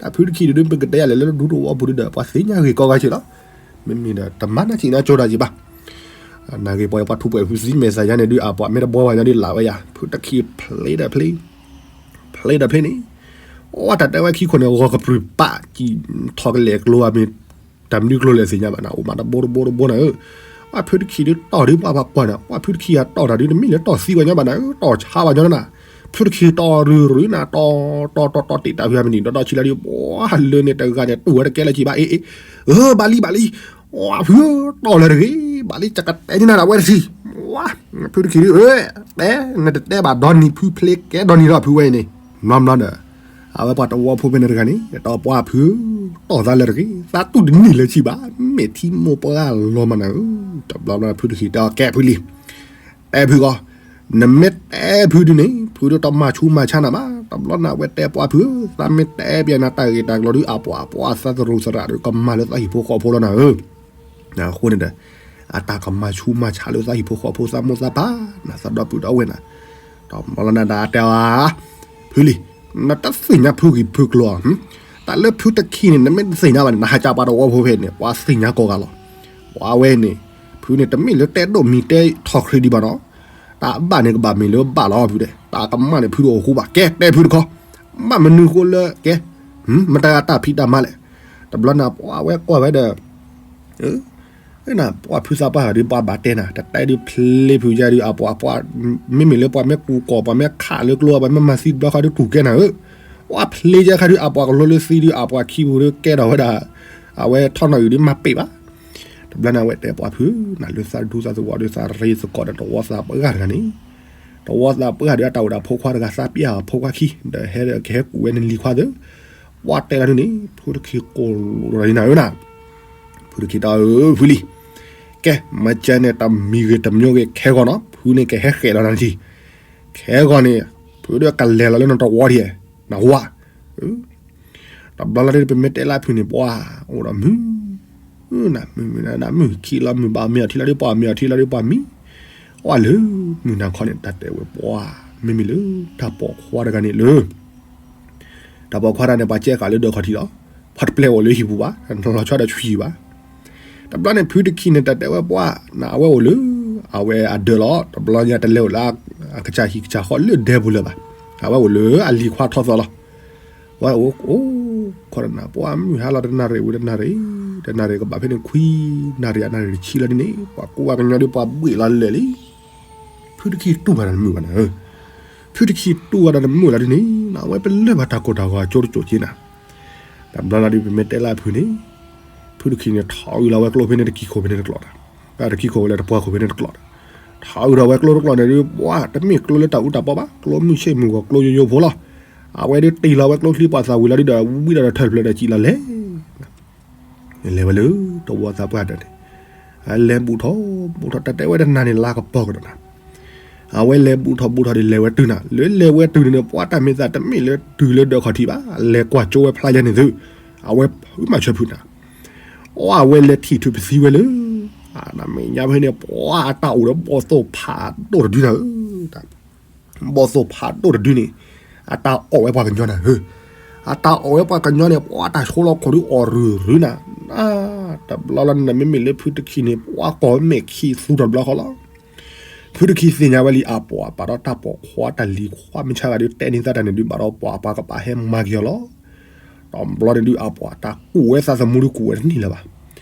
တၢ်ဖုတခံၣ်ဒုး ပကတဲယၤလဲၣ်လၢဒူသဝီပူၤဒုဒီး ပှၤသ့ၣ်ညါဂ့ၤကိးဂၤက့ၤလီၤ, မ့မ့ၢ်ဒီးတမၤနၢ်စံၣ်နၢ်ကၠိတၢ်က့ၤဘၣ် နဂ့ၤပှၤပှၤထူးပှဲၤဖုသံမဲာ်သးယါန့ၣ်ဒုး အပှၤမ့ၢ်တဘှီဝဲညါဒုးလၢ်ဝဲယၤ ဖုတခံၣ်ဖျ့ဒီးဖျ့, ဖျ့ဒီးဖျ့န့ၣ်, ဝဲတၢ်တဲဝဲခံခိၣ်န့ၣ် ဂီၤကပြုၢ်ပာ်ကံၢ်ထီၣ်ကလဲာ်ကျိမ့ၢ်, တၢ်မနုၤကျိလဲၣ်သ့ၣ်ညါဘၣ်နၤ အိၣ်မးတဘိတဘိတဘိနၤဧၢ, ပှၤဖုတခံၣ်ဒုးတီၢ်ဒုးပှၤပှၤကွၢ်န့ၣ် ပှၤဖုတခံၣ်အတီၢ်တၢ်ဒုး တမ့ၢ်လၢတီၢ်သံဝဲညီဘၣ်နၤဧၢ တီၢ်ဆါဝဲညီနၤ, ဖုတခံၣ်တီၢ်ရုၢ်ရုၢ်နၤ တီၢ်, တီၢ်တီၢ်တီၢ်တ့ၢ်တၢ်ဖု မနံၤဒီးဒီးဆံလၢဒုး ပှၤလၢန့ၣ်တဂၤန့ၣ် တူၢ်ဝဲတကဲလၢၤက့ၤဘၣ် အ့ၣ်အ့ၣ်, အၢ ဘၣ်လံဘၣ်လံ, ဝါ ဖု တီၢ်လၢတဂ့ၤ, ဘၣ်လံ ကကတဲန့ၢ်နၤဒၣ်ဝဲတထံၣ်, ဝါ, ဖုတခံၣ်ဒုး အၢ, တဲ, နတတဲဘၣ်ဒီနံၤဖုဖျ့ကဲဒီနံၤလီၤဖုဝဲအံၤန့ၣ်, နီၢ်နီၢ်ဒီး, အဝဲပှၤတဝီဖိဖဲန့ၣ်တဂၤန့ၣ် ဒီးပှၤဖု, တီၢ်သးလၢတဂ့ၤ, သးတူၢ်တန့ၢ်လၢၤဆံးဘၣ်, မ့ၢ်ထံမိၢ်ပှၢ်လီၤမးနၤဧၢ, တဘျီဘျီဖုတခံၣ်တဲအီၤ ကဲဖုလံ တဲဖုဂီၢ်, နမ့ၢ်တဲဖုဒုန့ၣ် ဖုဒုတမၤဆူးမၤဆါနၤဘၣ်, တဘျီန့ၣ်အဝဲတဲပှၤဖုဧၢ, သးမ့ၢ်တဲပျဲနၤတၢ်ဂ့ၢ်တၢ်ကျိၤဒု အပှၤပှၤသးသရူးသရးဒု ကမၤလၢသးဟံၣ်ဖိဃီဖိလီၤနၤဧၢ, အဃိန့ၣ်ဒီး, အတၢ်ကမၤဆူးမၤဆါလၢသးဟံၣ်ဖိဃီဖိသးမိၢ်သးပၢ်, နသးဒီပုၢ်ဒီဝဲၢ်နၤ, တဘျီန့ၣ်ဒီးတဲအီၤ, ဖုလံ, နတသ့ၣ်ညါဖုဂ့ၢ်ဖုကျိၤဧါ, တၢ်လၢဖုတခံၣ်န့ၣ် နမ့ၢ်တသ့ၣ်ညါဘၣ်န့ၣ် နဟးကၢ်ပှၤတဝီဖိဖဲန့ၣ် ပှၤသ့ၣ်ညါကိးဂၤလီၤ, ပှၤဝဲန့ၣ်, ဖုန့ၣ်တမ့ၢ်လၢတဲဒိၣ်မံၤတဲထီၣ် credit ဘၣ်နီၤ, တၢ်ဘၣ်န့ၣ်ကဘၣ်မ့ၢ်လၢဘၣ်လီၤဖုတဲ, တၢ်ကမၣ်န့ၣ်ဖုတအိၣ်ဃူဘၣ်, ကဲတဲဖုတခီ, ဘၣ်မနုၤဃိလၢကဲ, မတၤတၢ်ဖံးတၢ်မၤလဲၣ်, တဘျီန့ၣ်ပှၤဝဲကွၢ်ဝဲဒီး ပှၤဖုသးပှၢ်ဒုးပှၤဘၣ်တဲနၤ တတဲဒုးဖျ့ဖုယါဒုးအပှၤပှၤ, မ့မ့ၢ်လၢပှၤမ့ၢ်ကူၣ်ကီၢ်ပှၤမ့ၢ်ခးလၢကျိ ပှၤမ့ၢ်မၤသံတဘျီဃီဒုးကူၣ်ကဲနၤဧၢ, ပှၤဖျ့ယါခါဒုးအပှၤကလိလၢသံဒုးအပှၤခံပူၤဒုးကဲထီၣ်ဝဲဒၣ်, အဝဲထီၣ်နီၣ်အုၣ်ဒုးမၤပ့ၢ်ဘၣ်, တဘျီန့ၣ် အဝဲတဲပှၤဖု, နလၢသးဒူသးသဝီဒီး သးရ့သကိးဒီးတဝီသးပှၢ်တဂၤန့ၣ်, တဝီသးပှၢ်ဒီး အတၢ်အိၣ်ဒီးအဖိခွါတဂၤ သးပျၢ်အဖိခွါခံ ဒီးဟဲကဟဲကူၣ်ဝဲနလံၤခွါသ့, ပှၤတဲလီၤဒ်န့ၣ် ဖုတခီကိးလိာ်ဒီးနၤဧၢနၤ, ဖုတခီတၢ်အၢ ဖုလံ, ကဲ မ့ၢ်ကဲန့ၣ် တမံၤဂ့ၤတမံၤဂ့ၤ ခဲဂီၤနီၤ ဖုန့ၣ် ကဟဲဃဲးလီၤနၤတထံၣ်, ခဲဂီၤန့ၣ် ဖုဒီးကလဲၤလီၤလၢနတဝီဒံး, နဝၤ တဘျီလီၤဒ် ပမ့ၢ်တဲလၢဖုန့ၣ် ပှၤအိၣ်ဒီးမုၢ်, နမုၢ်မုၢ်နမုၢ်ခံလီၤ မုၢ်ဘၣ်မ့ၢ်အီၤထံလီၤဒ် ပှၤမ့ၢ်အီၤထံလီၤဒ် ပှၤမံ, အီၣ်လၢမုၢ်နၤခီန့ၣ် တၢ်တဲဝဲပှၤ, မ့မ့ၢ်လၢတၢ်ပိာ်ခွါတဂၤန့ၣ်လၢ တၢ်ပိာ်ခွါတဂၤန့ၣ် ပှၤကဲဃာ်လၢဒၢးခီၣ်ထံးလီၤ, ပှၤတပျဲအိၣ်လၢဟံၣ်ပူၤဘၣ်, လီၤဆီဒီးဆွံဘၣ်. တဘျီန့ၣ် ဖုတခီန့ၣ် တၢ်တဲဝဲပှၤ, နအဝဲအိၣ်လၢ အဝဲအဒၢးလီၤ, တဘျီညါတလဲၤအိၣ်လၢ အကစၢ်ဟံၣ်ကစၢ်ဃီလၢဒဲပူၤလၢၤဘၣ်, အဝဲအိၣ်လၢအလံၤခွါထီၣ်သီလီၤ. ဝဲအိၣ်အိၣ်ခီနၤ ပှၤမုၢ်ဟါလီၤတနၣ်ရံၣ်ဝံၤတနၣ်ရံၣ်, တနၣ်ရံၣ်ကဘၣ်ဖဲန့ၣ်ခွံနၣ်ရံၣ် အနၣ်ရံၣ်တဆံလီၤဒ်န့ၣ် ပှၤကူဝဲကညီဒ် ပှၤဘှံးလီၤလၢာ်လံ ဖုတခီတူၢ်ဘၣ်ဒီးနမုာ်ဘၣ်နၤဧၢ, ဖုတခီတူၢ်ဘၣ်ဒီးနမုာ်လီၤဒ်န့ၣ် အဝဲပလၢၢ်ဘၣ်တၢ်ကိၢ်တၢ်ဂီၤအကၠိတကိၢ်က့နၤ. တဘျီလီၤဒ်ပမ့ၢ်တဲလၢဖုန့ၣ်, ဖုတခီန့ၣ် ထီၣ်အုးလီၤဝဲကျိဖဲန့ၣ်တကံၢ်ခိၣ်ဖဲန့ၣ်တကျိာ်, တၢ်တကံၢ်ခိၣ်ဝဲလၢတပှၢ်ခိၣ်ဖဲန့ၣ်တကျိာ်, ထီၣ်အုးထီၣ်ဝဲကျိတကျိာ်န့ၣ်ဒ် ပှၤတမ့ၢ်ကျိလၢတၢ်အူတၢ်ပီဘၣ်, ကျိမုၢ်ဆ့ၣ်မုၢ်ဂီၤကျိယိယိဖိလီၤ. အဝဲဒ်တ့ၢ်လီၤဝဲကျိချံပှၤသးဝံၤလီၤဒ်ဒီး ဝံဒီးထၢၣ်ဖျၢၣ်ဒီးစံၣ်လီၤလဲၣ် လဲၤဝဲလၢတဝီသးပှၢ်ဒၢးန့ၣ်, အလဲၤဘူးထီၣ်ဘူးထီၣ် တၢ်တဲဝဲတနၤန့ၣ် လါကပီၤကဒီးနၤ, အဝဲလဲၤဘူးထီၣ်ဘူးထီၣ်ဒီးလဲၤဝဲတုၤနၤ, လၢလဲၤဝဲတုၤန့ၣ် ပှၤတၢ်မ့ၢ်သးတမ့ၢ်လၢတုၤလၢဒၢးခီၣ်ထံးဘၣ်, လဲၤကွၢ်ကၠိဝဲဖျါယဲန့ၣ်သု, အဝဲဖုမၤဆၢဖုနၤ, အဝဲလဲၤထံၣ်ထုးပသံဝဲလၢ နမဲာ်ညါဖဲန့ၣ် ပှၤအတၢ်အိၣ်ဒီးဘီၣ်သိၣ်ဖးဒိၣ်တဒုနၤဧၢ ဘီၣ်သိၣ်ဖးဒိၣ်တဒုန့ၣ် အတၢ်အီၣ်ဝဲပှၤကညီနၤဧၢ, အတၢ်အီၣ်ဝဲပှၤကညီန့ၣ် ပှၤတၢ်ဆိလီၤခိၣ်ဒုးအီၣ်ရုၢ်ရုၢ်နၤ, တဘျီလီၤန့ၣ် မ့မ့ၢ်လၢဖုတခီန့ၣ် ပှၤကိးမဲာ်ခံသူတဘျီဃီလီၤ. ဖုတခီသ့ၣ်ညါဝဲလံ အပှၤပာ်ဒီးတၢ်ပိာ်ခွါတၢ်လံၤခွါမုၢ်ဆါဂၤဒုးတဲန့ၢ်သးတၢ်န့ၣ်ဒုးဘၣ်ဒီး ပှၤပှၤကဘၣ်ဟဲမၤက့ၤအီၤလီၤ. တဘျီန့ၣ်ဒုးအပှၤတၢ်ကူၣ်ဝဲသးသမူဒုးကူၣ်ဝဲတန့ၢ်လၢၤဘၣ်,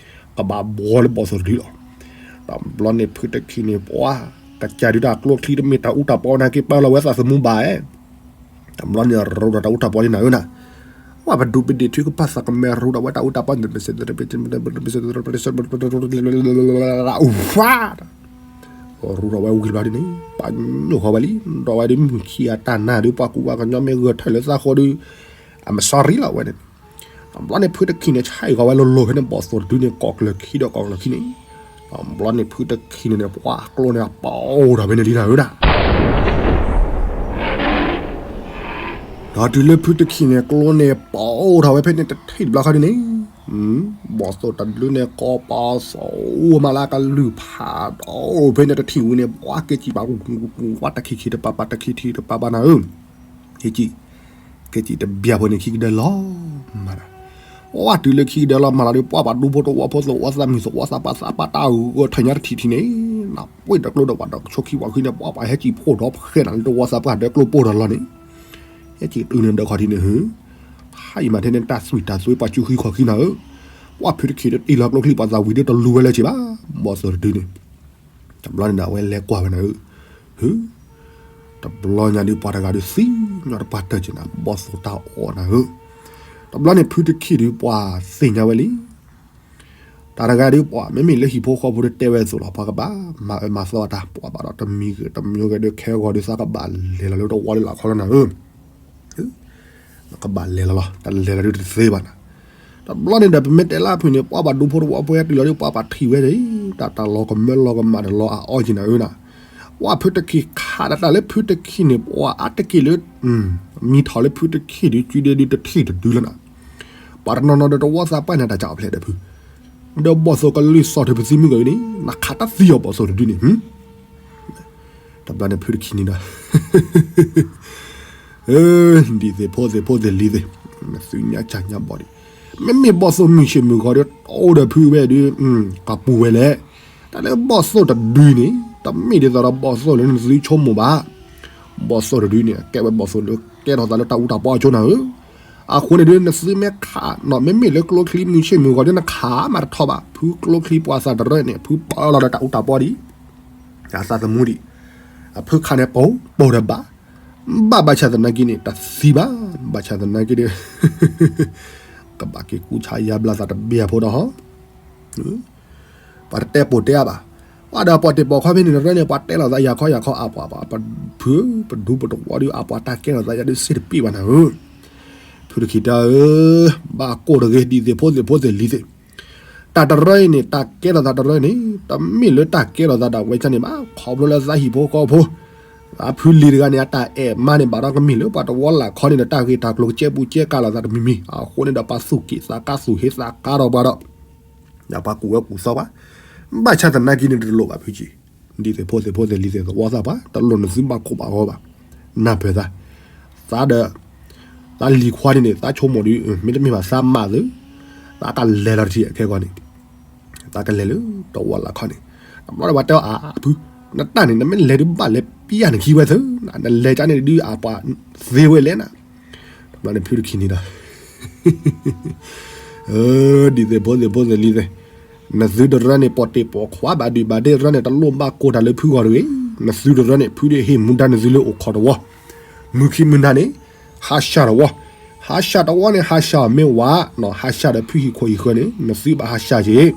ကဘၣ်ဘှီလၢဘီၣ်သိၣ်တဒုလီၤ. တဘျီန့ၣ်ဖုတခီန့ၣ် ပှၤ ကစၢ်ဒုးတၢ်ကျိချံတမ့ၢ်တၢ်အူတၢ်ပီနာ်က့ ပာ်လီၤဝဲသးသမူဘၣ်ဧါ. တဘျီန့ၣ် ရူးဒီးတၢ်အူတၢ်ပီလံနၤဧၢနၤ, ပှၤပဒူးပဒ့ၣ်ထုကပၣ်သးကမဲာ်ရူးဒီးဝဲတၢ်အူတၢ်ပီ ဝါ ရူးဒီးဝဲဝံၤတဘျီဒ်န့ၣ် ပာ်ညိၣ်ဃီဝဲလံ ဒီးဝဲဒ်မုၢ်ခံအတၢ်နါဒုး ပှၤကူပှၤကညီမ့ၢ်ဂဲၤထၢၣ်လၢသးဃိဒုး I'm sorry လီၤဝဲန့ၣ်. တဘျီန့ၣ်ဖုတခီန့ၣ် ဆဲးဃီၤဝဲလိၤလိၤဖဲန့ၣ် ဘီၣ်သိၣ်တဒုန့ၣ် ကိးကျၢၤခံဒီးကိးကျၢၤခံန့ၣ်, တဘျီန့ၣ်ဖုတခီန့ၣ်န့ၣ် ပှၤကျိန့ၣ် အပီၣ်အိၣ်ထီၣ်ဖဲန့ၣ်လံနၤဧၢဒၣ် ဒီးတုၤလၢဖုတခီန့ၣ် ကျိန့ၣ်ပီၣ်အိၣ်ထီၣ်ဝဲဖဲန့ၣ်တထံၣ်တဘျီဃီဒ်န့ၣ်, ဘီၣ်သိၣ်တဒုန့ၣ် ကိးပီၣ်သိၣ်မးလၢကလုၢ်ဖးဒိၣ်ဖဲန့ၣ်တထံၣ်ဝံၤန့ၣ် ပှၤက့ၤစံၣ်ပာ် ဝါတခံခံတပၤပၤတခံခံတပၤပၤနၤဧၢ, က့ၤစံၣ် က့ၤစံၣ်တဘျီဖိန့ၣ်ခံကဒၢလီၤမးဒီး, ပှၤတုၤလၢခံကဒၢလီၤမးလီၤဒီး ပှၤဘၣ်ဒူဖိတဝီဖိသဝီသးမုၣ်သဝီသးပှၢ်သးပှၢ်တၢ်ဂီၤထၢၣ်ညါတထံၣ်ထံၣ်န့ၣ်, နပှ့ၤဒီးကျိဒီးဝဲဒီးဆိခံဝီခံန့ၣ် ပှၤပှၤဟဲစံၣ်ဖိဒီးဖှဲးနၤလၢတဝီသးပှၢ်ဒီးကျိပိၢ်ဒီးလီၤန့ၣ်, ဟဲစံၣ်တုၤန့ၣ်ဒီးခီၣ်ထံးန့ၣ်ဟု, ဟါအံၤမးထဲန့ၣ်တၢ်သွံၣ်တၢ်သွံပှၤကူဃံခီၣ်ဃံနၤဧၢ, ပှၤဖုတခီဒီးတ့ၢ်လီၤကျိချံပှၤသးဝံၤဒီးတလူၤဝဲလၢၤဘၣ်, ဘီၣ်သိၣ်တဒုန့ၣ် တဘျီန့ၣ်ဒီးအဝဲလဲၤကွၢ်ဝဲနၤဧၢ, ဟု, တဘျီညါဒုးပှၤတဂၤဒုးသံညီတပှၢ်တၢၢ်က့ၤနၤ ဘီၣ်သိၣ်တၢ်အီၣ်နၤဧၢ, တဘျီန့ၣ်ဖုတခီဒုးပှၤသ့ၣ်ညါဝဲလံ, တၢ်တဂၤဒုးပှၤ မ့မ့ၢ်လၢဟံၣ်ဖိဃီဖိဒုးတဲဝဲအသိးလီၤ ပှၤကဘၣ်မၤအၢမၤသီတၢ် ပှၤဘၣ်ဒီးတမံၤဂ့ၤတမံၤဂ့ၤဒုး ခဲဂီၤဒုးသးကဘၣ်လဲၤလီၤလၢတဝီလၢလာ်ခီလီၤနၤဧၢ ကဘၣ်လဲၤလီၤလီၤ တလဲၤလီၤဒုးတသ့ဘၣ်နၤ, တဘျီန့ၣ်ဒီးပမ့ၢ်တဲလၢအဖုန့ၣ် ပှၤဘၣ်ဒူဖိတဝီဖိဟဲတုၤလီၤဒုး ပှၤပာ်ထံၣ်ဝဲဒၣ် တၢ်တၢ်လီၤကမၢလီၤကမၣ်ဒီးလီၤအအီၣ်က့ၤနၤဧၢနၤ, ပှၤဖုတခီခးတၢ်တၢ်လၢဖုတခီန့ၣ် ပှၤအါတက့ၢ်လၢ မံထီၣ်လၢဖုတခီဒုး စုဒဲဒုးတထံၣ်တဒုလၢနၤ, ပှၤတနီၤနီၤဒီးတဝီသးပှၢ်န့ၣ်တၢ်ကၢ်အီၣ်ဖျဲးဒီးဖု, ဒီးဘီၣ်သိၣ်ကလုၢ်စီၣ်ထုးပသံမုၢ်ဂီၤအံၤန့ၣ် နခးတၢ်သံအီၤဘီၣ်သိၣ်တဒုန့ၣ် တဘျီန့ၣ်ဖုတခီန့ၣ်ဒီး ဒ်သ့ၣ်ဖိသ့ၣ်ဖိသ့ၣ်လံၤသ့ၣ်, နသုညါစၢ်ညါဘီၣ်ဒံး, မ့မ့ၢ်ဘီၣ်သိၣ်မုၢ်ဆ့ၣ်မုၢ်ဂီၤဒီး တအိၣ်ဒီးဖုဝဲဒုး, ကပူၤဝဲလဲၣ်, တၢ်လၢဘီၣ်သိၣ်တဒုန့ၣ် တမ့ၢ်ဒ်သိးဒီးဘီၣ်သိၣ်လၢနသုဆိကမိၣ်ဘၣ်, ဘီၣ်သိၣ်တဒုန့ၣ် အကဲဝဲဘီၣ်သိၣ်လၢကဲထီၣ်သးလၢတၢ်အူတၢ်ပီအကၠိနၤဧၢ, အဃိန့ၣ်ဒုး နသုမ့ၢ်ခးနီၤ မ့မ့ၢ်လၢကျိချံမုၢ်ဆ့ၣ်မုၢ်ဂီၤဒုး နခးမးတထီၣ်ဘၣ်, ဖုကျိချံပှၤသးတရၢန့ၣ် ဖုပာ်လီၤဒီးတၢ်အူတၢ်ပီဒံး အသးသမူဒံး, အဖုခးန့ၣ်ပိာ်ပိာ်ဒီးဘၣ်, ဘၣ်ဘၣ်ဆၣ်သနာ်က့န့ၣ် တသံဘၣ်, ဘၣ်ဆၣ်သနာ်က့ဒီး ကဘၣ်က့ၤကူဆါယါဘျါသးတဘ့ၣ်အဖိဒီးဟီ, ပှၤတတဲပိာ်တဲအါဘၣ်. ပှၤဒီးပှၤတ့ၢ်ပိာ်ခွါဖဲန့ၣ်တရၢန့ၣ် ပှၤတဲလိာ်သးယၤခီယၤခီအါပှၤဘၣ်, ဖု ပဒူပတဝီဒီးအါပှၤတၢ်ကဲထီၣ်သးယၤဒုးစ့တပ့ၢ်ဘၣ်နၤဧၢ. ဖုတခံတၢ်ဧၢ, ဘၣ်ကိၢ်တဂ့ၤ ဒ်သ့ၣ်ဖိသ့ၣ်ဖိသ့ၣ်လံၤသ့ၣ် တၢ်တရၢအံၤန့ၣ် တၢ်ကဲထီၣ်သးတရၢန့ၣ် တမ့ၢ်လၢတၢ်ကဲထီၣ်သးဒၣ်ဝဲန့ၣ်ဘၣ်, ခီဖျိလၢသးဟံၣ်ဖိဃီဖိ, သးဖုလံၤတဂၤန့ၣ် အတၢ်အဲၣ်မါန့ၣ် ဘၣ်ဒီးကမ့ၢ်လၢပှၤတဝီလၢ်ခီန့ၣ်ဒီး တၢ်ဂ့ၢ်တၢ်ကျိၤကစဲဘူးကစဲကၤလိာ်သးတမံၤမံၤ, အဃိန့ၣ်ဒီးပှၤသူၣ်က့ၣ်သးကါသူၣ်ဟ့သးကါထီၣ်ပှၤဒီး ဒီးပှၤကူၣ်ဝဲကူၣ်သီပှၤ, ဘၣ်ဆၣ်သနာ်က့န့ၣ်တလိၣ်ဘၣ်ဖုကံ, ဒ်သ့ၣ်ဖိသ့ၣ်ဖိသ့ၣ်လံၤသ့ၣ်သဝီသးပှၤ တလိၣ်နသုဘၣ်ကိၢ်ဘၣ်ဂီၤဘၣ်, နၢ်ပၢၢ်သး, သးဒီး သးလံၤခွါန့ၣ်န့ၣ် သးဆိကမိၣ်ဒီး မ့တမ့ၢ်ဘၣ်သးမၤသု, သးကလဲၤလီၤတထံၣ်အခဲဂီၤန့ၣ်, သးကလဲၤလၢတဝီလၢ်ခီန့ၣ်, တဘျီဒီးပှၤတဲအီၤအဖု, နတၢ်န့ၣ်နမ့ၢ်လဲၤဒုးဘၣ်လဲၤပျၢ်နခံဝဲသု, နလဲၤကန့ၣ်ဒုးအပှၤသ့ဝဲလဲၣ်နၤ, တဘျီန့ၣ်ဖုတခံန့ၣ်ဒီး ဒ်သ့ၣ်ဖိသ့ၣ်ဖိသ့ၣ်လံၤသ့ၣ်, နသုတရၢန့ၣ် ပိာ်တ့ၢ်ပိာ်ခွါဘၣ်ဒုၣ်ဘၣ်ဒဲတရၢန့ၣ် တလိၣ်ဘၣ်ကိၢ်တၢ်လၢဖုဂီၢ်တဂ့ၤ, နသုတရၢန့ၣ် ဖုဒုးဟ့ၣ်မူဒါနသုလၢအိၣ်ခိးတဝီ, မုၢ်ခံမုၢ်နၤန့ၣ် ဟးဆှၢတဝီ, ဟးဆှၢတဝီန့ၣ် ဟးဆှၢအီၤမ့ၢ်ဝၤ, နီၢ်ဟးဆှၢဒီးဖုဟံၣ်ခိၣ်ဟံၣ်ဃၢၤန့ၣ် နသုဘၣ်ဟးဆှၢက့ၤ,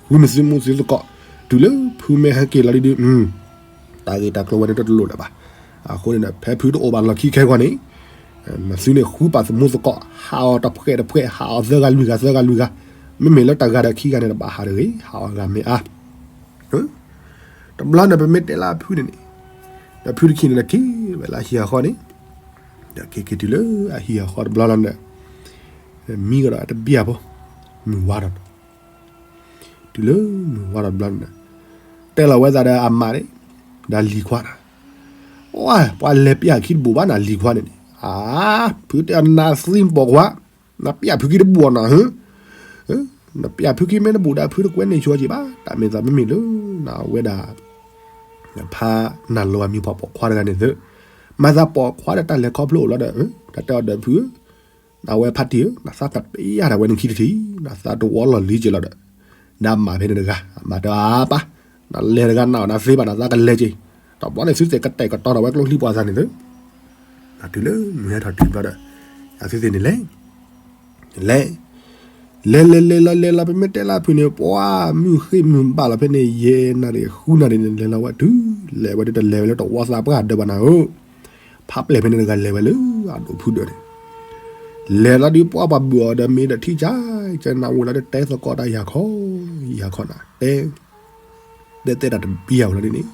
ဃုနသုမူသုသကိး, တုၤလၢဖုမ့ၢ်ဟဲက့ၤလီၤဒုးဒုး တၢ်ဂ့ၢ်တၢ်ကျိၤဝဲန့ၣ်တလိၣ်လၢၤဘၣ်. အဃိန့ၣ်ဒီး ဖဲဖုတအိၣ်ဘၣ်လီၢ်ခံခဲဂီၢ်န့ၣ်, နသုန့ၣ်ဃုပာ်သမူသကိး, ဟးအီၤတဖှဲးတဖှဲး, ဟးအီၤသၢဂၤလွံၢ်ဂၤသၢဂၤလွံၢ်ဂၤ, မ့မ့ၢ်လၢတဂၤဒီးခံဂၤန့ၣ် တဘၣ်ဟးတဂ့ၤ, ဟးအီၤဂၤမ့ၢ်အါ. တဘျီန့ၣ် ပမ့ၢ်တဲလၢအဖုန့ၣ်န့ၣ်, ဒီးဖုတခံန့ၣ်ဒီးက့ၤဝဲလၢအဟံၣ်အဃီန့ၣ်, ဒီးက့ၤက့ၤတုၤလၢအဟံၣ်အဃီတဘျီလီၤဒီး, မံကဒီးအတဘံၣ်အဖိ, မုၢ်ဝါဒီး တုၤလၢမုၢ်ဝါဒီးတဘျီန့ၣ်ဒီး, တဲလီၤဝဲသးဒီးအမါန့ၣ်, ဒီးလံၤခွါန့ၣ်, အိ ပှၤလဲၤပျၢ်ခံတဘူးဘၣ်နၤလံၤခွါန့ၣ်န့ၣ်, အါ, ဖုတဲအီၤနၤသံပိာ်ခွါ, နပျၢ်ဖုခံတဘူးအီၤနၤဧၢ, နပျၢ်ဖုခံမ့ၢ်တဘူးဒီးဖုတကွဲးန့ၢ်ဆိက့ၤဘၣ်, တၢ်မ့ၢ်သးမ့မ့ၢ်လၢ, နဝဲဒၣ် ဖးနၤလီၤအမံၤပှၤပိာ်ခွါတဂၤန့ၣ်သု, မၤသးပိာ်ခွါဒီးတၢ်လဲၤခီဖျိအိၣ်လီၤဒီး, တၢ်တဲအီၤဒီးဖုဧၢ, နဝဲဖးတံၢ်ဧၢ, နသးကပျၢ်ဒၣ်ဝဲနခံတထံၣ်, နသးတဝီလီၢ်လံက့ၤလီၤဒီး, ဒီးအမါဖဲန့ၣ်တဂၤ, အမါတဲအါပၢ်, နလဲၤတဂၤနၤအီၤနသ့ဘၣ်နသးကလဲၤက့ၤ, တဘျီန့ၣ်သုသ့ၣ်ကတဲာ်ကတီၤထီၣ်ဝဲကျိချံပှၤသးန့ၣ်သု, တုၤလၢမုၢ်ဟဲထီၣ်တုၤဘျီဒီး, အသုသ့ၣ်န့ၣ်လဲၤ လဲၤ, လဲၤလဲၤလဲၤလီၤလဲၤလီၤ ပမ့ၢ်တဲလၢအဖုန့ၣ် ပှၤမုၢ်ဃ့ၢ်မုၢ်ဘၣ်လီၤဖဲန့ၣ် ယဲၢ်နၣ်ရံၣ်ဃုနၣ်ရံၣ်န့ၣ် လဲၤလီၤဝဲတုၤ, လဲၤဝဲဒုးတလဲၤဝဲလၢတဝီသးပှၢ်ဒၢးဘၣ်နၤဧၢ, ဖးပျဲၢ်ဖဲန့ၣ်တဂၤလဲၤဝဲလၢအဒိၣ်ဖုဒၢးန့ၣ်, လဲၤလီၤဒုးပှၤပှၤဘုၣ်အီၤဒီးမ့ၢ်ဒီးထံၣ်ကၢ်, ကနၣ်ဝဲလီၤဒီးတဲသကိးတၢ်ယၤခီ, ယၤခီနၤ, တဲ တဲတဲတၢ်တဘံၣ်ယၤဝဲလီၤဒ်န့ၣ်,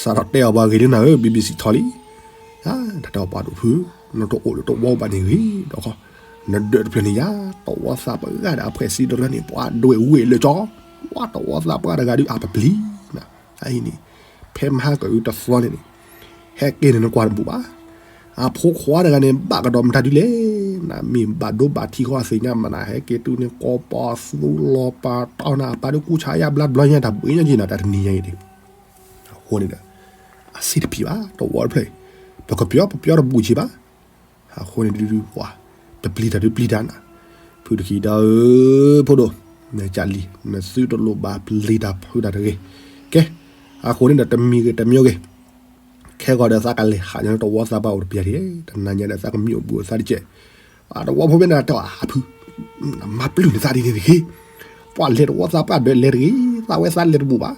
စးထီၣ်တဲအီၤပှၤဂ့ၤလၢနၤဧၢ ဘံဘံစံးထီၣ်လံ, တၢ်တဲအီၤပှၤဒိၣ်ဖု, နတအိၣ်လၢတဝီဘၣ်န့ၣ်ဂ့ၤဒီး, နဒၢးတဖျၢၣ်န့ၣ်ယၤ, တဝီသးပှၢ်ဂၤဒီးအဖှဲးစံတရၢန့ၣ် ပှၤဒွဲၣ်ဝ့ၢ်လၢကၠီ, ပှၤတဝီသးပှၢ်တဂၤဒုးအါပပျံၤ, အအံၤန့ၣ်, ဖဲမဟါကအုးတသီန့ၣ်န့ၣ်, ဟဲက့ၤန့ၣ်နကွၢ်တဘူးဘၣ် အဖိခွါတဂၤန့ၣ် ဘၣ်ကဒီးမတၤဒ်လဲၣ်, နမ့ၢ်ဘၣ်ဒိဘၣ်ထံးဃီအသ့ၣ်ညါမးနၤ ဟဲက့ၤတုၤန့ၣ် ကိးပီသူလီၤပာ်တီနၤ အပၢ်ဒုးကူၣ်ဆါယါဘျါဘျီညါတၢ်ဘှံးညါက့ၤနၤ တၢ်တနံၤညါအံၤန့ၣ်, အဃိန့ၣ်ဒီး, အစ့တပံၤဘၣ် တဝီတဖျၢၣ်အံၤ, ပကပျီပပျီတဘူးက့ၤဘၣ် အဃိန့ၣ်ဒုးဒုးပှၤ, ပပျံၤတၢ်ဒုးပျံၤတၢ်နၤ, ဖုတခီဒီးဧၢ, ဖိဒိၣ်, နကလံၤ နသုတလိၣ်ဘၣ်ပျံၤတၢ်ဖုးတၢ်တဂ့ၤ, ကဲ, အဃိန့ၣ်ဒီးတမံၤဂ့ၤတမံၤဂ့ၤ, ခဲဂီၤဒီးသးကလဲၤဟးညါလၢတဝီသးပှၢ်အိၣ်တပျၢ်ဒံး, တနၤညါဒီးသးကမံအိၣ်ဘှံးအိၣ်သးတကဲး, အတဝီဖိမ့ၢ်နၤတဲအီၤအဖု, မၤပျုၢ်န့ၢ်သးဒ်န့ၣ်တဂ့ၤ, ပှၤလဲၤတဝီသးပှၢ်ဒီးလဲၤတဂ့ၤ, သးဝဲသးလဲၤတဘူးဘၣ်,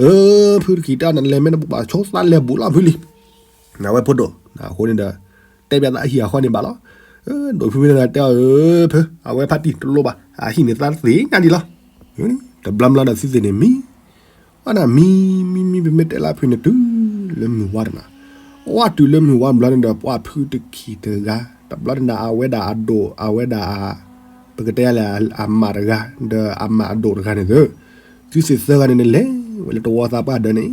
အၢ, ဖုတခီတၢ်နလဲၤမ့ၢ်တဘူးဘၣ် ဆိသးလဲၤဘူးလီၤဖုလံ, နဝဲဖိဒိၣ်, အဃိန့ၣ်ဒီး, တဲဘၣ်သးအဟံၣ်အဃီန့ၣ်ဘၣ်လီၤ, ဒိၣ်ဖုမ့ၢ်နၤတဲအီၤဧၢ, ဖု, အဝဲဖးတံၢ်တလိၣ်ဘၣ်, အဟံၣ်န့ၣ်သးသ့ၣ်ညါဒံးလီၤ, တဘျီဘျီဒီးသုသ့ၣ်န့ၣ်မံ အနၢ်မံ, မံမံ ပမ့ၢ်တဲလၢဖုန့ၣ်တုၤလၢမုၢ်ဝါတနၤ, အဝဲတုၤလၢမုၢ်ဝါဘျီန့ၣ်ဒီး ပှၤဖုတခီတဂၤ, တဘျီန့ၣ်ဒီးအဝဲဒၣ်အဒိၣ်အဝဲဒၣ်, ပကတဲလဲၣ်အမါတဂၤ, ဒီးအမါအဒိၣ်တဂၤန့ၣ်သု, သုသ့ၣ်သၢဂၤန့ၣ်န့ၣ်လဲၤဝဲလၢတဝီသးပှၢ်ဒၢးန့ၣ်,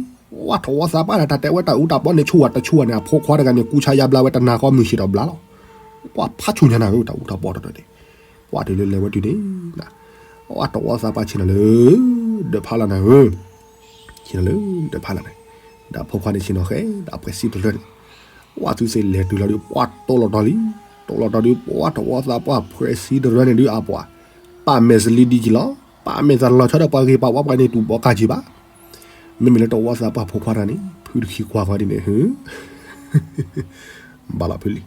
ဝဲတဝီသးပှၢ်ဒီးတၢ်တဲဝဲတၢ်အူတၢ်ပီန့ၣ် ဆူၣ်ဝဲတဆူၣ်ဝဲန့ၣ် အဖိခွါတဂၤန့ၣ် ကူၣ်ဆါယါဘျါဝဲတနၤဃီမုၢ်ဆ့ၣ်ထီၣ်ဘျါလီၤ, ပှၤဖးဆူၣ်ညါနၤဧၢ တၢ်အူတၢ်ပီတဒၢးန့ၣ်, ပှၤတုၤလၢလဲၤဝဲတုၤန့ၣ် အဝဲတဝီသးပှၢ်ဆ့ၣ်နီၤလၢ, ဒၢးဖးလီၤနၤဧၢ, ဆ့ၣ်နီၤလၢ, ဒၢးဖးလီၤန့ၣ်, ဒီးအဖိခွါန့ၣ်ဆ့ၣ်နီၤဃဲ ဒီးအဖှဲးစံတရၢန့ၣ်, ပှၤသုသ့ၣ်လဲၤတုၤလီၤဒီး ပှၤတိၢ်လီၤတီၤလံ, တိၢ်လီၤတီၤဒီး ပှၤတဝီသးပှၢ်ဖှဲးစံတရၢန့ၣ်ဒုးအပှၤ, ပာ်မဲာ်စလံဒ်က့ၤလီၤ, ပာ်မဲာ်သးလီၤဆီဒီးပှၤဂ့ၤပာ်ဝီပှၤန့ၣ်တူၢ်ဘီကၢ်က့ၤဘၣ် မ့မ့ၢ်လၢတဝီသးပှၢ်ဖိခွါတဂၤန့ၣ် ဖုတခီကွၢ်ဃီဒ်န့ၣ် ဘၣ်လီၤဖုလံ,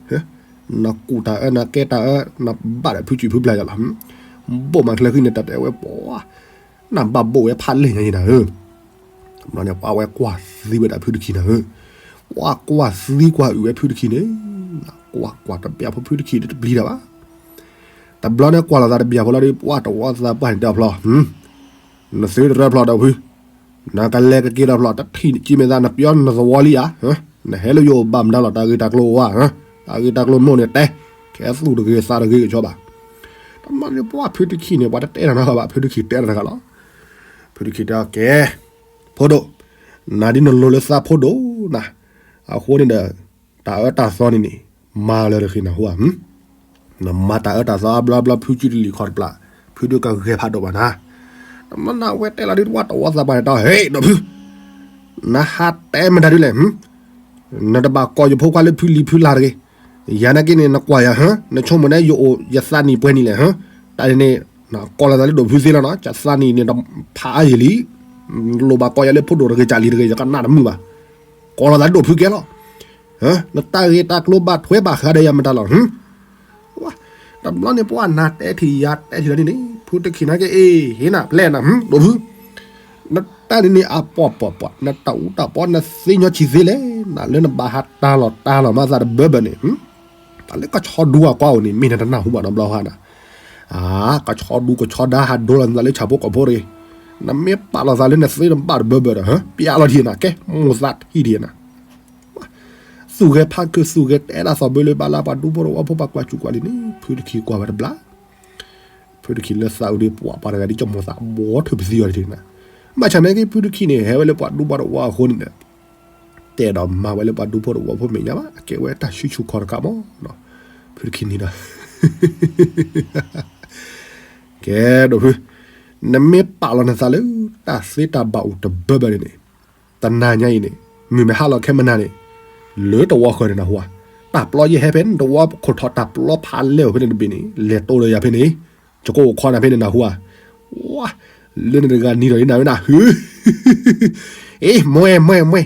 နကူၣ်တၢ်အၢ နကဲတၢ်အၢ နဘၣ်ဒီးဖုစုၣ်ဖုဘျၢယၤလီၤ, ဘိၣ်မးချၢဃံန့ၣ် တၢ်တဲဝဲပှၤ, နဘၣ်ဘိၣ်ဝဲဖးလဲၢ်ညါအံၤနၤဧၢ, တဘျီန့ၣ် ပှၤဝဲကွၢ်သံဝဲဒၣ်ဖုတခံနၤဧၢ, ပှၤကွၢ်သံကွၢ်အုးဝဲဖုတခံန့ၣ်, ကွၢ်ကွၢ်တဘျီဖိဖုတခံဒ်တပျံၤတၢ်ဘၣ်, တဘျီန့ၣ်ကွၢ်လီၤသးတဘျီဖိလီၤဒီး ပှၤတဝီသးပှၢ်န့ၣ်တဲအီၤဖျီ, နသုတရၢဖျီဒီးဖု, နကလဲၤကက့ၤဒီးဖျီ တထံၣ်ကံမ့ၢ်သး နပျီနသဝီလံဧါ, နဟဲလၢယအိၣ်ဘၣ်မတၤလီၤ တၢ်ဂ့ၢ်တၢ်ကျိၤအိၣ်ဧါ, တၢ်ဂ့ၢ်တၢ်ကျိၤမိၢ်န့ၣ်တဲ, ခဲသူၣ်တဂ့ၤသးတဂ့ၤကဆီဘၣ် တမ့ၢ်န့ၣ် ပှၤဖုတခံန့ၣ် ပှၤတတဲတၢ်နီတဂၤဘၣ် ဖုတခံတဲတၢ်တဂၤလီၤ, ဖုတခံတဲအီၤကဲ, ဖိဒိၣ်, နၤဒ်နလိၤလၢသးဖိဒိၣ်နၤ, အဃိန့ၣ်ဒီး, တၢ်အၢတၢ်သီန့ၣ်န့ၣ်, မၤလၢတဂ့ၤနဟူဧါ, နမၤတၢ်အၢတၢ်သီအဘျီဘျီ ဖုကၠုတလံၤခီၣ်တပျၢ်, ဖုဒုးကဂဲၤဖးဒိၣ်ဘၣ်နၤ, တမ့ၢ်န့ၣ် အဝဲတဲလီၤဒ်တဝၣ်တဝီသးပှၢ်န့ၣ်တဲ ဟဲဒီးဖု နဟးတဲမတၤဒ်လဲၣ်, နတဘၣ်ကိးယဖိခွါလၢဖုလံၤဖုလၢ်တဂ့ၤ, ယၤနာ်က့န့ၣ် နကွၢ်ယၤဟၢ, နဆိကမိၣ်န့ၣ် ယအိၣ်ယသးနံၣ်ပှဲၤနံၣ်လဲၣ်ဟၢ, တၢ်န့ၣ်န့ၣ်, ကိးလီၤသးလၢဒိၣ်ဖုသ့လီၤနီၤ, ယသးနံၣ်န့ၣ် ဖးအါယံာ်လံ, လိၣ်ဘၣ်ကိးယၤလၢဖိဒိၣ်တဂ့ၤ ကၢ်လံၤတဂ့ၤ ယကနၣ်တမုာ်ဘၣ်, ကိးလီၤသးလၢဒိၣ်ဖုကဲလီၤ, နတၢ်ဂ့ၢ်တၢ်ကျိၤဘၣ်ထွဲဘၣ်ဃးဒီးယၤမတၤလီၤ, တဘျီန့ၣ် ပှၤနၤတဲထံၣ်ယၤတဲထံၣ်လီၤဒ်န့ၣ် ဖုတခံနာ်က့ အ့ၣ် ဟ့ၣ်နၤပျဲနၤ ဒိၣ်ဖု, နတၢ်န့ၣ်န့ၣ် အပီၢ်ပီၢ်ပီၢ် နတၢ်အူတၢ်ပီ နသ့ညီဆံးသ့လဲၣ်, နလၢနဘၣ်ဟးတၢ်လီၤတၢ်လီၤမၤသးတဘၢဘၢန့ၣ်, တၢ်လၢကဆီဒူအကွါအိၣ်န့ၣ် မ့ၢ်နတနၢ်ဟူဘၣ်နီတဘျီဃီနၤ, အါ ကဆီဒူကဆီဒါဟးဒိလီၤနသးလၢဆၣ်ဖိကီၢ်ဖိတဂ့ၤ, နမ့ၢ်ပာ်လီၤသးလၢနသ့နဘၣ်တဘၢဘၢဒီး ပျဲလီၤထံၣ်နၤ ကဲမိၢ်သးထံၣ်ဒံးနၤ သူၣ်ဂဲၤဖးခုး သူၣ်ဂဲၤတဲဒၣ်သီၣ်ဘၢလၢဘၣ်လၢပှၤဒူဖိတဝီဖိ ပှၤကွၢ်စူၣ်ကွၢ်လံၤန့ၣ် ဖုတခံကွၢ်ဝဲတဘျီ, ဖုတခံလၢသးအုးဒီး ပှၤပှၤတဂၤဒ်ကမိၢ်သးဘီထုးပသံအီၤတထံၣ်နၤ, ဘၣ်ဆၣ်နာ်က့ ဖုတခံန့ၣ် ဟဲဝဲလၢပှၤဒူပှၤတဝီအဃိန့ၣ်ဒီး တဲဒီးမၤဝဲလၢပှၤဒူဖိတဝီဖိမဲာ်ညါဘၣ်, အကဲဝဲတၢ်ဆူၣ်ဆူၣ်ခီၣ်တကးမး, ဖုတခံန့ၣ်ဒီး ကဲဒိၣ်ဖု, နမ့ၢ်ပာ်လီၤနသးလၢ တၢ်သ့တၢ်ဘၣ်အိၣ်တဘၢဘၢန့ၣ်န့ၣ်, တနၤညါအံၤန့ၣ် မုၢ်မ့ၢ်ဟါလီၤခဲမနၤန့ၣ်, လၢတဝီဃၢၤန့ၣ်နဟူဧါ, တၢ်ပျီယဲၢ်ဟဲဖဲန့ၣ် တဝီခိၣ်ထီၣ် တၢ်ပျီဖးလဲၢ်အိၣ်ဖဲန့ၣ်တဘ့ၣ်န့ၣ် လဲၤတိဒီးယၤဖဲန့ၣ်, ယကိးအိၣ်ခီနၤဖဲန့ၣ်နဟူဧါ, ဝါ, လၢန့ၣ်တဂၤနံၤဒီးဒ်နၤဝဲနၤ, အ့ မွဲမွဲမွဲ,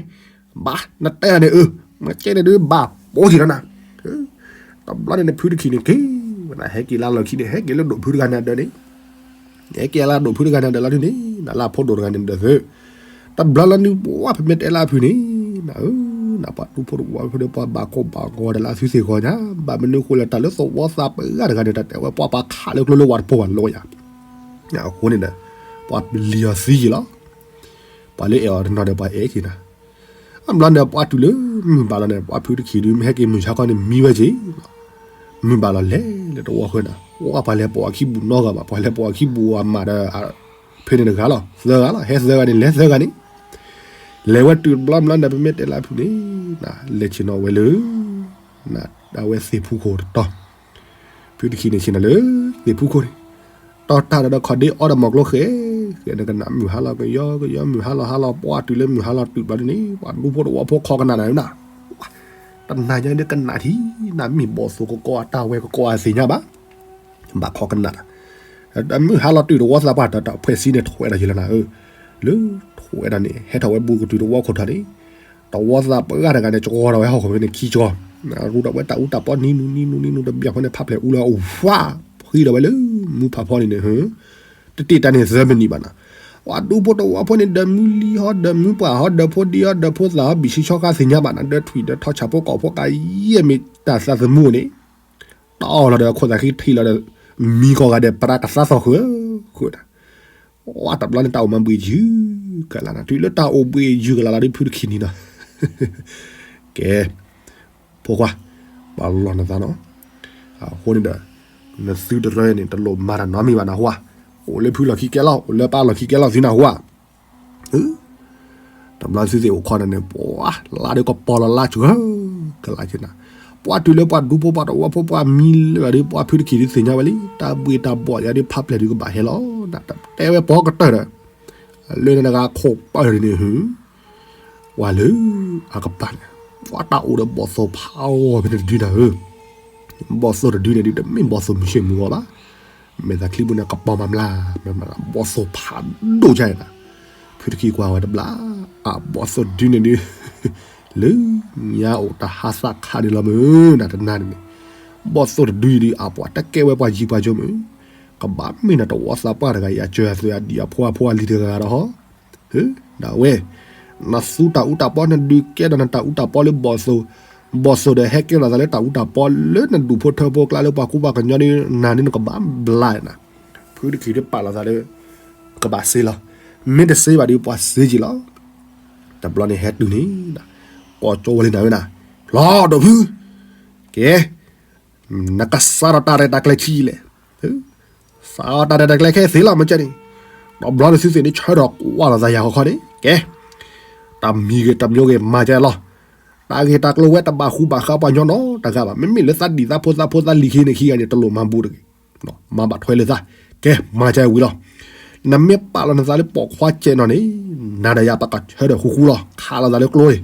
ဘၣ် နတဲဒၣ်န့ၣ်အၢ, မ့ၢ်ကဲန့ၣ်ဒုးဘၣ်ပိာ်ထံၣ်လီၤနၤ, တဘျီန့ၣ်န့ၣ် ဖုတခံန့ၣ်က့ၤဝဲနၤ ဟဲက့ၤလၢလီၢ်ခံန့ၣ် ဟဲက့ၤလၢဒိၣ်ဖုတဂၤန့ၣ်ဒၢးန့ၣ်, ဟဲက့ၤလၢဒိၣ်ဖုတဂၤန့ၣ်ဒၢးလီၤဒုးန့ၣ် နလၢဖိဒိၣ်တဂၤန့ၣ်ဒၢးသု, တဘျီလၢနုၤပှၢ် ဖဲမ့ၢ်တဲလၢအဖုန့ၣ်, နပှၤဒူဖိတဝီဖိဒီး ပှၤဘၣ်ကိးဘၣ်ဂီၤဒီးလၢအသုသ့ၣ်ဂီၤညါ, ဘၣ်မနုၤဃိလဲၣ် တၢ်လၢသဝီသးပှၢ်တဂၤန့ၣ် တၢ်တဲဝဲပှၤပာ်ခးလၢကျိလၢဝၤတဖိဘၣ်လီၤယၤ, အဃိန့ၣ်ဒီး ပှၤပျံၤအီၤသံယံာ်လီၤ, ပှၤလၢအဲၣ်အီၤတနီၤဒီးပှၤအဲၣ်က့ၤနၤ, အဘျီန့ၣ် ပှၤတုၤလၢမုၢ်ဘၣ်လီၤန့ၣ် ပှၤဖုတခံဒုး မ့ၢ်ဟဲက့ၤမုၢ်ဆါခီန့ၣ် မံဝဲက့ၤ, မုၢ်ဘၣ်လီၤလဲၤလၢတဝီဃၢၤနၤ, ပှၤပှၤလဲၤပိာ်အခံဘူးနီတဂၤဘၣ်, ပှၤလဲၤပိာ်အခံဘူးအမးဒီး ဖဲန့ၣ်တဂၤလီၤ သၢဂၤလီၤ ဟဲသၢဂၤန့ၣ် လဲၤသၢဂၤန့ၣ်, လဲၤဝဲတုၤတဘျီဘျီန့ၣ် ပမ့ၢ်တဲလၢအဖုန့ၣ်, လဲၤဆ့ၣ်နီၤဝဲလၢ အဝဲသ့ၣ်ဖူခိၣ်တတီၤ, ဖုတခံန့ၣ်ဆ့ၣ်နီၤလၢ သ့ၣ်ဖူခိၣ်န့ၣ်, တီၢ်တၢ်ဒီးခီၣ်ဒ့အီဒီးမီၢ်ကျိဃဲ, ဃဲနကနၣ်မုၢ်ဟါလီၤကယီကယီ မုၢ်ဟါလီၤဟါလီၤ ပှၤတုၤလၢမုၢ်ဟါလီၤတုၤဘျီဒ်န့ၣ် ပှၤဒူဖိတဝီဖိခီကနၣ်နၤနၤ, တနၤညါဒ်ကနၣ်ထံနၤ မ့ၢ်ဘီၣ်သိၣ်ကကိးအတၢ်ဝဲကကိးအသ့ၣ်ညါဘၣ် ဘၣ်ခီကနၣ်, မုၢ်ဟါလီၤတုၤတဝီသးပှၢ်တၢ်တၢ်ဖှဲးစံးန့ၣ် ထွဲဒီးယလီၤနၤဧၢ, လၢထွဲဒီးန့ၣ် ဟဲထီၣ်ဝဲဘူးကတုၤတဝီခိၣ်ထီၣ်န့ၣ်, တဝီသးပှၢ်တဂၤန့ၣ် ကဝီၤထီၣ်ဝဲဟီၣ်ခိၣ်ဖဲန့ၣ်ခံကဝီၤ, ရူဒီးဝဲတၢ်အူတၢ်ပီနံၤနူနံၤနူနံၤနူ တဘျီဃီန့ၣ် ဖးဖျဲးအူလၢအဝါ, ဖှံဒီးဝဲလၢ မူဖးဖီန့ၣ်န့ၣ် တတ့ၢ်တၢ်န့ၣ်သၢမံးနံးဘၣ်နၤ, ပှၤဒူဖိတဝီဖိန့ၣ် ဒီးမုၢ်လံဟီ ဒီးမုၢ်ပှၢ်ဟီ ဒီးဖိဒံဟီ ဒီးဖိသၣ်ဟီ ဘံၣ်ဆံဆီခါသ့ၣ်ညါဘၣ်နၤ, ဒီးထွံၣ်ဒီးထီၣ်ဆၣ်ဖိကီၢ်ဖိကါယဲၢ်မ့ၢ်တၢ်သးသမူန့ၣ်, တီၢ်လီၤဒီးခိၣ်သးဃံထံးလီၤဒီး မံကီၢ်ဂၤဒဲး ပရၢကသါသီၣ်ဃုာ်ဃုာ်နၤ, ဝါတဘျီန့ၣ် တၢ်အိၣ်မးဘှံးယုၢ်ကလာ်နၤ, တုၤလၢတၢ်အိၣ်ဘှံးယုၢ်ကလာ်လီၤဒ်ဖုတခံနံၤနီၤ, ကဲ ဖိခွါ, ပှၤလီၢ်နသးနီၤ, အဃိန့ၣ်ဒီး နသုတရၢန့ၣ် တလိၣ်မၤတၢ်နီတမံၤဘၣ်နဟူဧါ, အိၣ်လၢဖုလီၢ်ခံကဲလီၤ အိၣ်လၢပၢ်လီၢ်ခံကဲလီၤသုနဟူဧါ, တဘျီသုသ့ၣ်အိၣ်ခီနၤန့ၣ် ပှၤလါဒ်ကပီၤလီၤလါစှၤ ကလါက့နၤ, ပှၤတုၤလၢပှၤဒူဖိပှၤတဝီဖိပှၤမံလၢာ်ဒီး ပှၤဖုတခံဒုးသ့ၣ်ညါဝဲလံ တၢ်ဘှံးတၢ်ဘှီၣ်ယၤဒ်ဖးဖျဲးဒုးကဘၣ်ဟဲလီၤ, နတတဲဝဲပှၤကတၢၢ်ဒီး လၢနတဂၤခိၣ်ပၢၢ်ဒ်န့ၣ် ပှၤလၢအကပၤန့ၣ် ပှၤတၢ်အိၣ်ဒီးဘီၣ်သိၣ်ဖးအီၤဖဲန့ၣ်တဒုနၤဧၢ, ဘီၣ်သိၣ်တဒုန့ၣ်ဒုး တမ့ၢ်ဘီၣ်သိၣ်မုၢ်ဆ့ၣ်မုၢ်ဂီၤဘၣ်, မဲာ်သးချံပူၤန့ၣ် ကပီၤမၤမျါ, ဘီၣ်သိၣ်ဖးဒိၣ်ဒ်နၤ, ဖုတခံကွၢ်ဝဲတဘျီ, အဘီၣ်သိၣ်တဒုန့ၣ်ဒုး လၢညါအိၣ်တၢ်ဟးသးခးန့ၣ်လီၤမုၢ် နတနၤန့ၣ်န့ၣ်, ဘီၣ်သိၣ်တဒုအံၤဒုး အပှၤတကဲဝဲပှၤယံၤပှၤကၠိမုၢ်, ကဘၣ်မ့ၢ်နတဝီသးပှၢ်တဂၤအံၤ အစၢၤအသွဲၣ်အဒံၣ်အဖိအဖိအလံၤတဂၤဒီးဟီ, ဒၣ်ဝဲ, နသူတၢ်အူတၢ်ပီ နဒုးကဲဒီးနတၢ်အူတၢ်ပီလၢဘီၣ်သိၣ်, ဘီၣ်သိၣ်ဒီးဟဲကဲလိာ်သးလၢတၢ်အူတၢ်ပီလၢနဒူၣ်ဖိထၢဖိအကျါလၢပှၤကူပှၤကညီဒီး နၤန့ၣ်နကဘၣ်ဘျါနၤ, ဖုတခီဒီးပာ်လီၤသးလၢ ကဘၣ်စ့လီၤ, မ့ၢ်တစ့ဘၣ်ဒီးပှၤစ့က့ၤလီၤ, တဘျီန့ၣ်ဟဲတုၤန့ၣ်, ကိးကၠိဝဲလံနၤဝဲနၤ, လီၤဒီးဖု, ကဲ နကစးထီၣ်တၢ်ရဲၣ်တၢ်ကျဲၤခံလဲၣ်, စးထီၣ်တၢ်ရဲၣ်တၢ်ကျဲၤခဲသ့လီၤမ့ၢ်ကဲန့ၣ်, တဘျီန့ၣ်သုသ့ၣ်န့ၣ်ဆၢထၢၣ်ကွၢ်လီၤသးယၤခီခီန့ၣ်, ကဲ, တၢ်မံၤဂ့ၤတမံၤဂ့ၤမၤကဲလီၤ, တၢ်ဂ့ၢ်တၢ်ကျိၤဝဲတဘၣ်ဃူဘၣ်ဃးပှၤကညီနီတဂၤဘၣ်, မ့မ့ၢ်လၢသးဒံၣ်သးဖိသးဖိသးလံၤခံန့ၣ်ခံဂၤန့ၣ် တလိၣ်မၤဘူးတဂ့ၤ, မၤဘၣ်ထွဲလၢသး, ကဲမၤကဲဝံၤလီၤ, နမ့ၢ်ပာ်လီၤနသးလၢပိာ်ခွါကဲနီၤန့ၣ်, နၤဒီးယၤပကဆၢထၢၣ်ဃူဃူလီၤ, ခးလီၤသးလၢကျိန့ၣ်,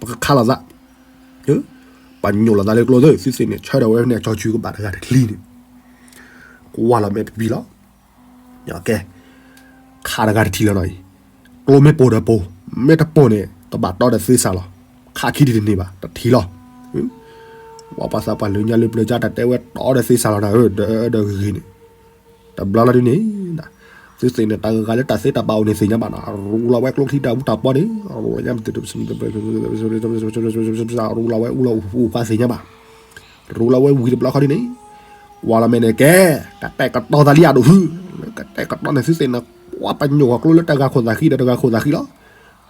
ပကခးလီၤသး ပညိၣ်လီၤသးလၢကျိသ့ၣ်, သုသ့ၣ်န့ၣ် ဆၢထၢၣ်ဝဲန့ၣ် ကၠီၤကူကဘၣ်တဂၤတချံန့ၣ်, ကွၢ်လီၤမဲာ်တပံၤလီၤ, ကဲ, ခးတဂၤတထံၣ်လီၤနီၤအံၤ, ကျိမ့ၢ်ပိာ်ဒီးပိာ်, မ့ၢ်တပိာ်န့ၣ် ကဘၣ်တီဒီးသ့စးလီၤ, ခးခံဒံးတန့ၢ်ဘၣ် တထံၣ်လီၤ, ဝဲပှၤသးပှၢ်လၢညါလၢပျၢၤကၢ်တၢ်တဲဝဲတီဒီးသ့စးလီၤနၤဧၢ, ဒီးဂ့ၤန့ၣ် တဘျီလီၤဒ်န့ၣ်, သုသ့ၣ်န့ၣ် တၢ်ဂၤလၢတၢ်သ့တၢ်ဘၣ်အိၣ်န့ၣ်သ့ၣ်ညါဘၣ်နီၤ, ရူလီၤဝဲကျိချံတၢ်အူတၢ်ပီန့ၣ်, ရူလီၤညါ, ရူလီၤဝဲအူလီၤအူဖးသ့ၣ်ညါဘၣ်, ရူလီၤဝဲဝံၤတဘျီခီဒ်န့ၣ်, ကွၢ်လီၤမဲာ်န့ၣ်ကဲ, ကတဲာ်ကတီၤသးလံယၤဒိၣ်ဖု, လၢကတဲာ်ကတီၤန့ၣ်သုသ့ၣ်န့ၣ်, ကွၢ်ပညိၣ်ဂီၤကျိလၢတဂၤခိၣ်သးဃံဒီးတဂၤခိၣ်သးဃံလီၤ,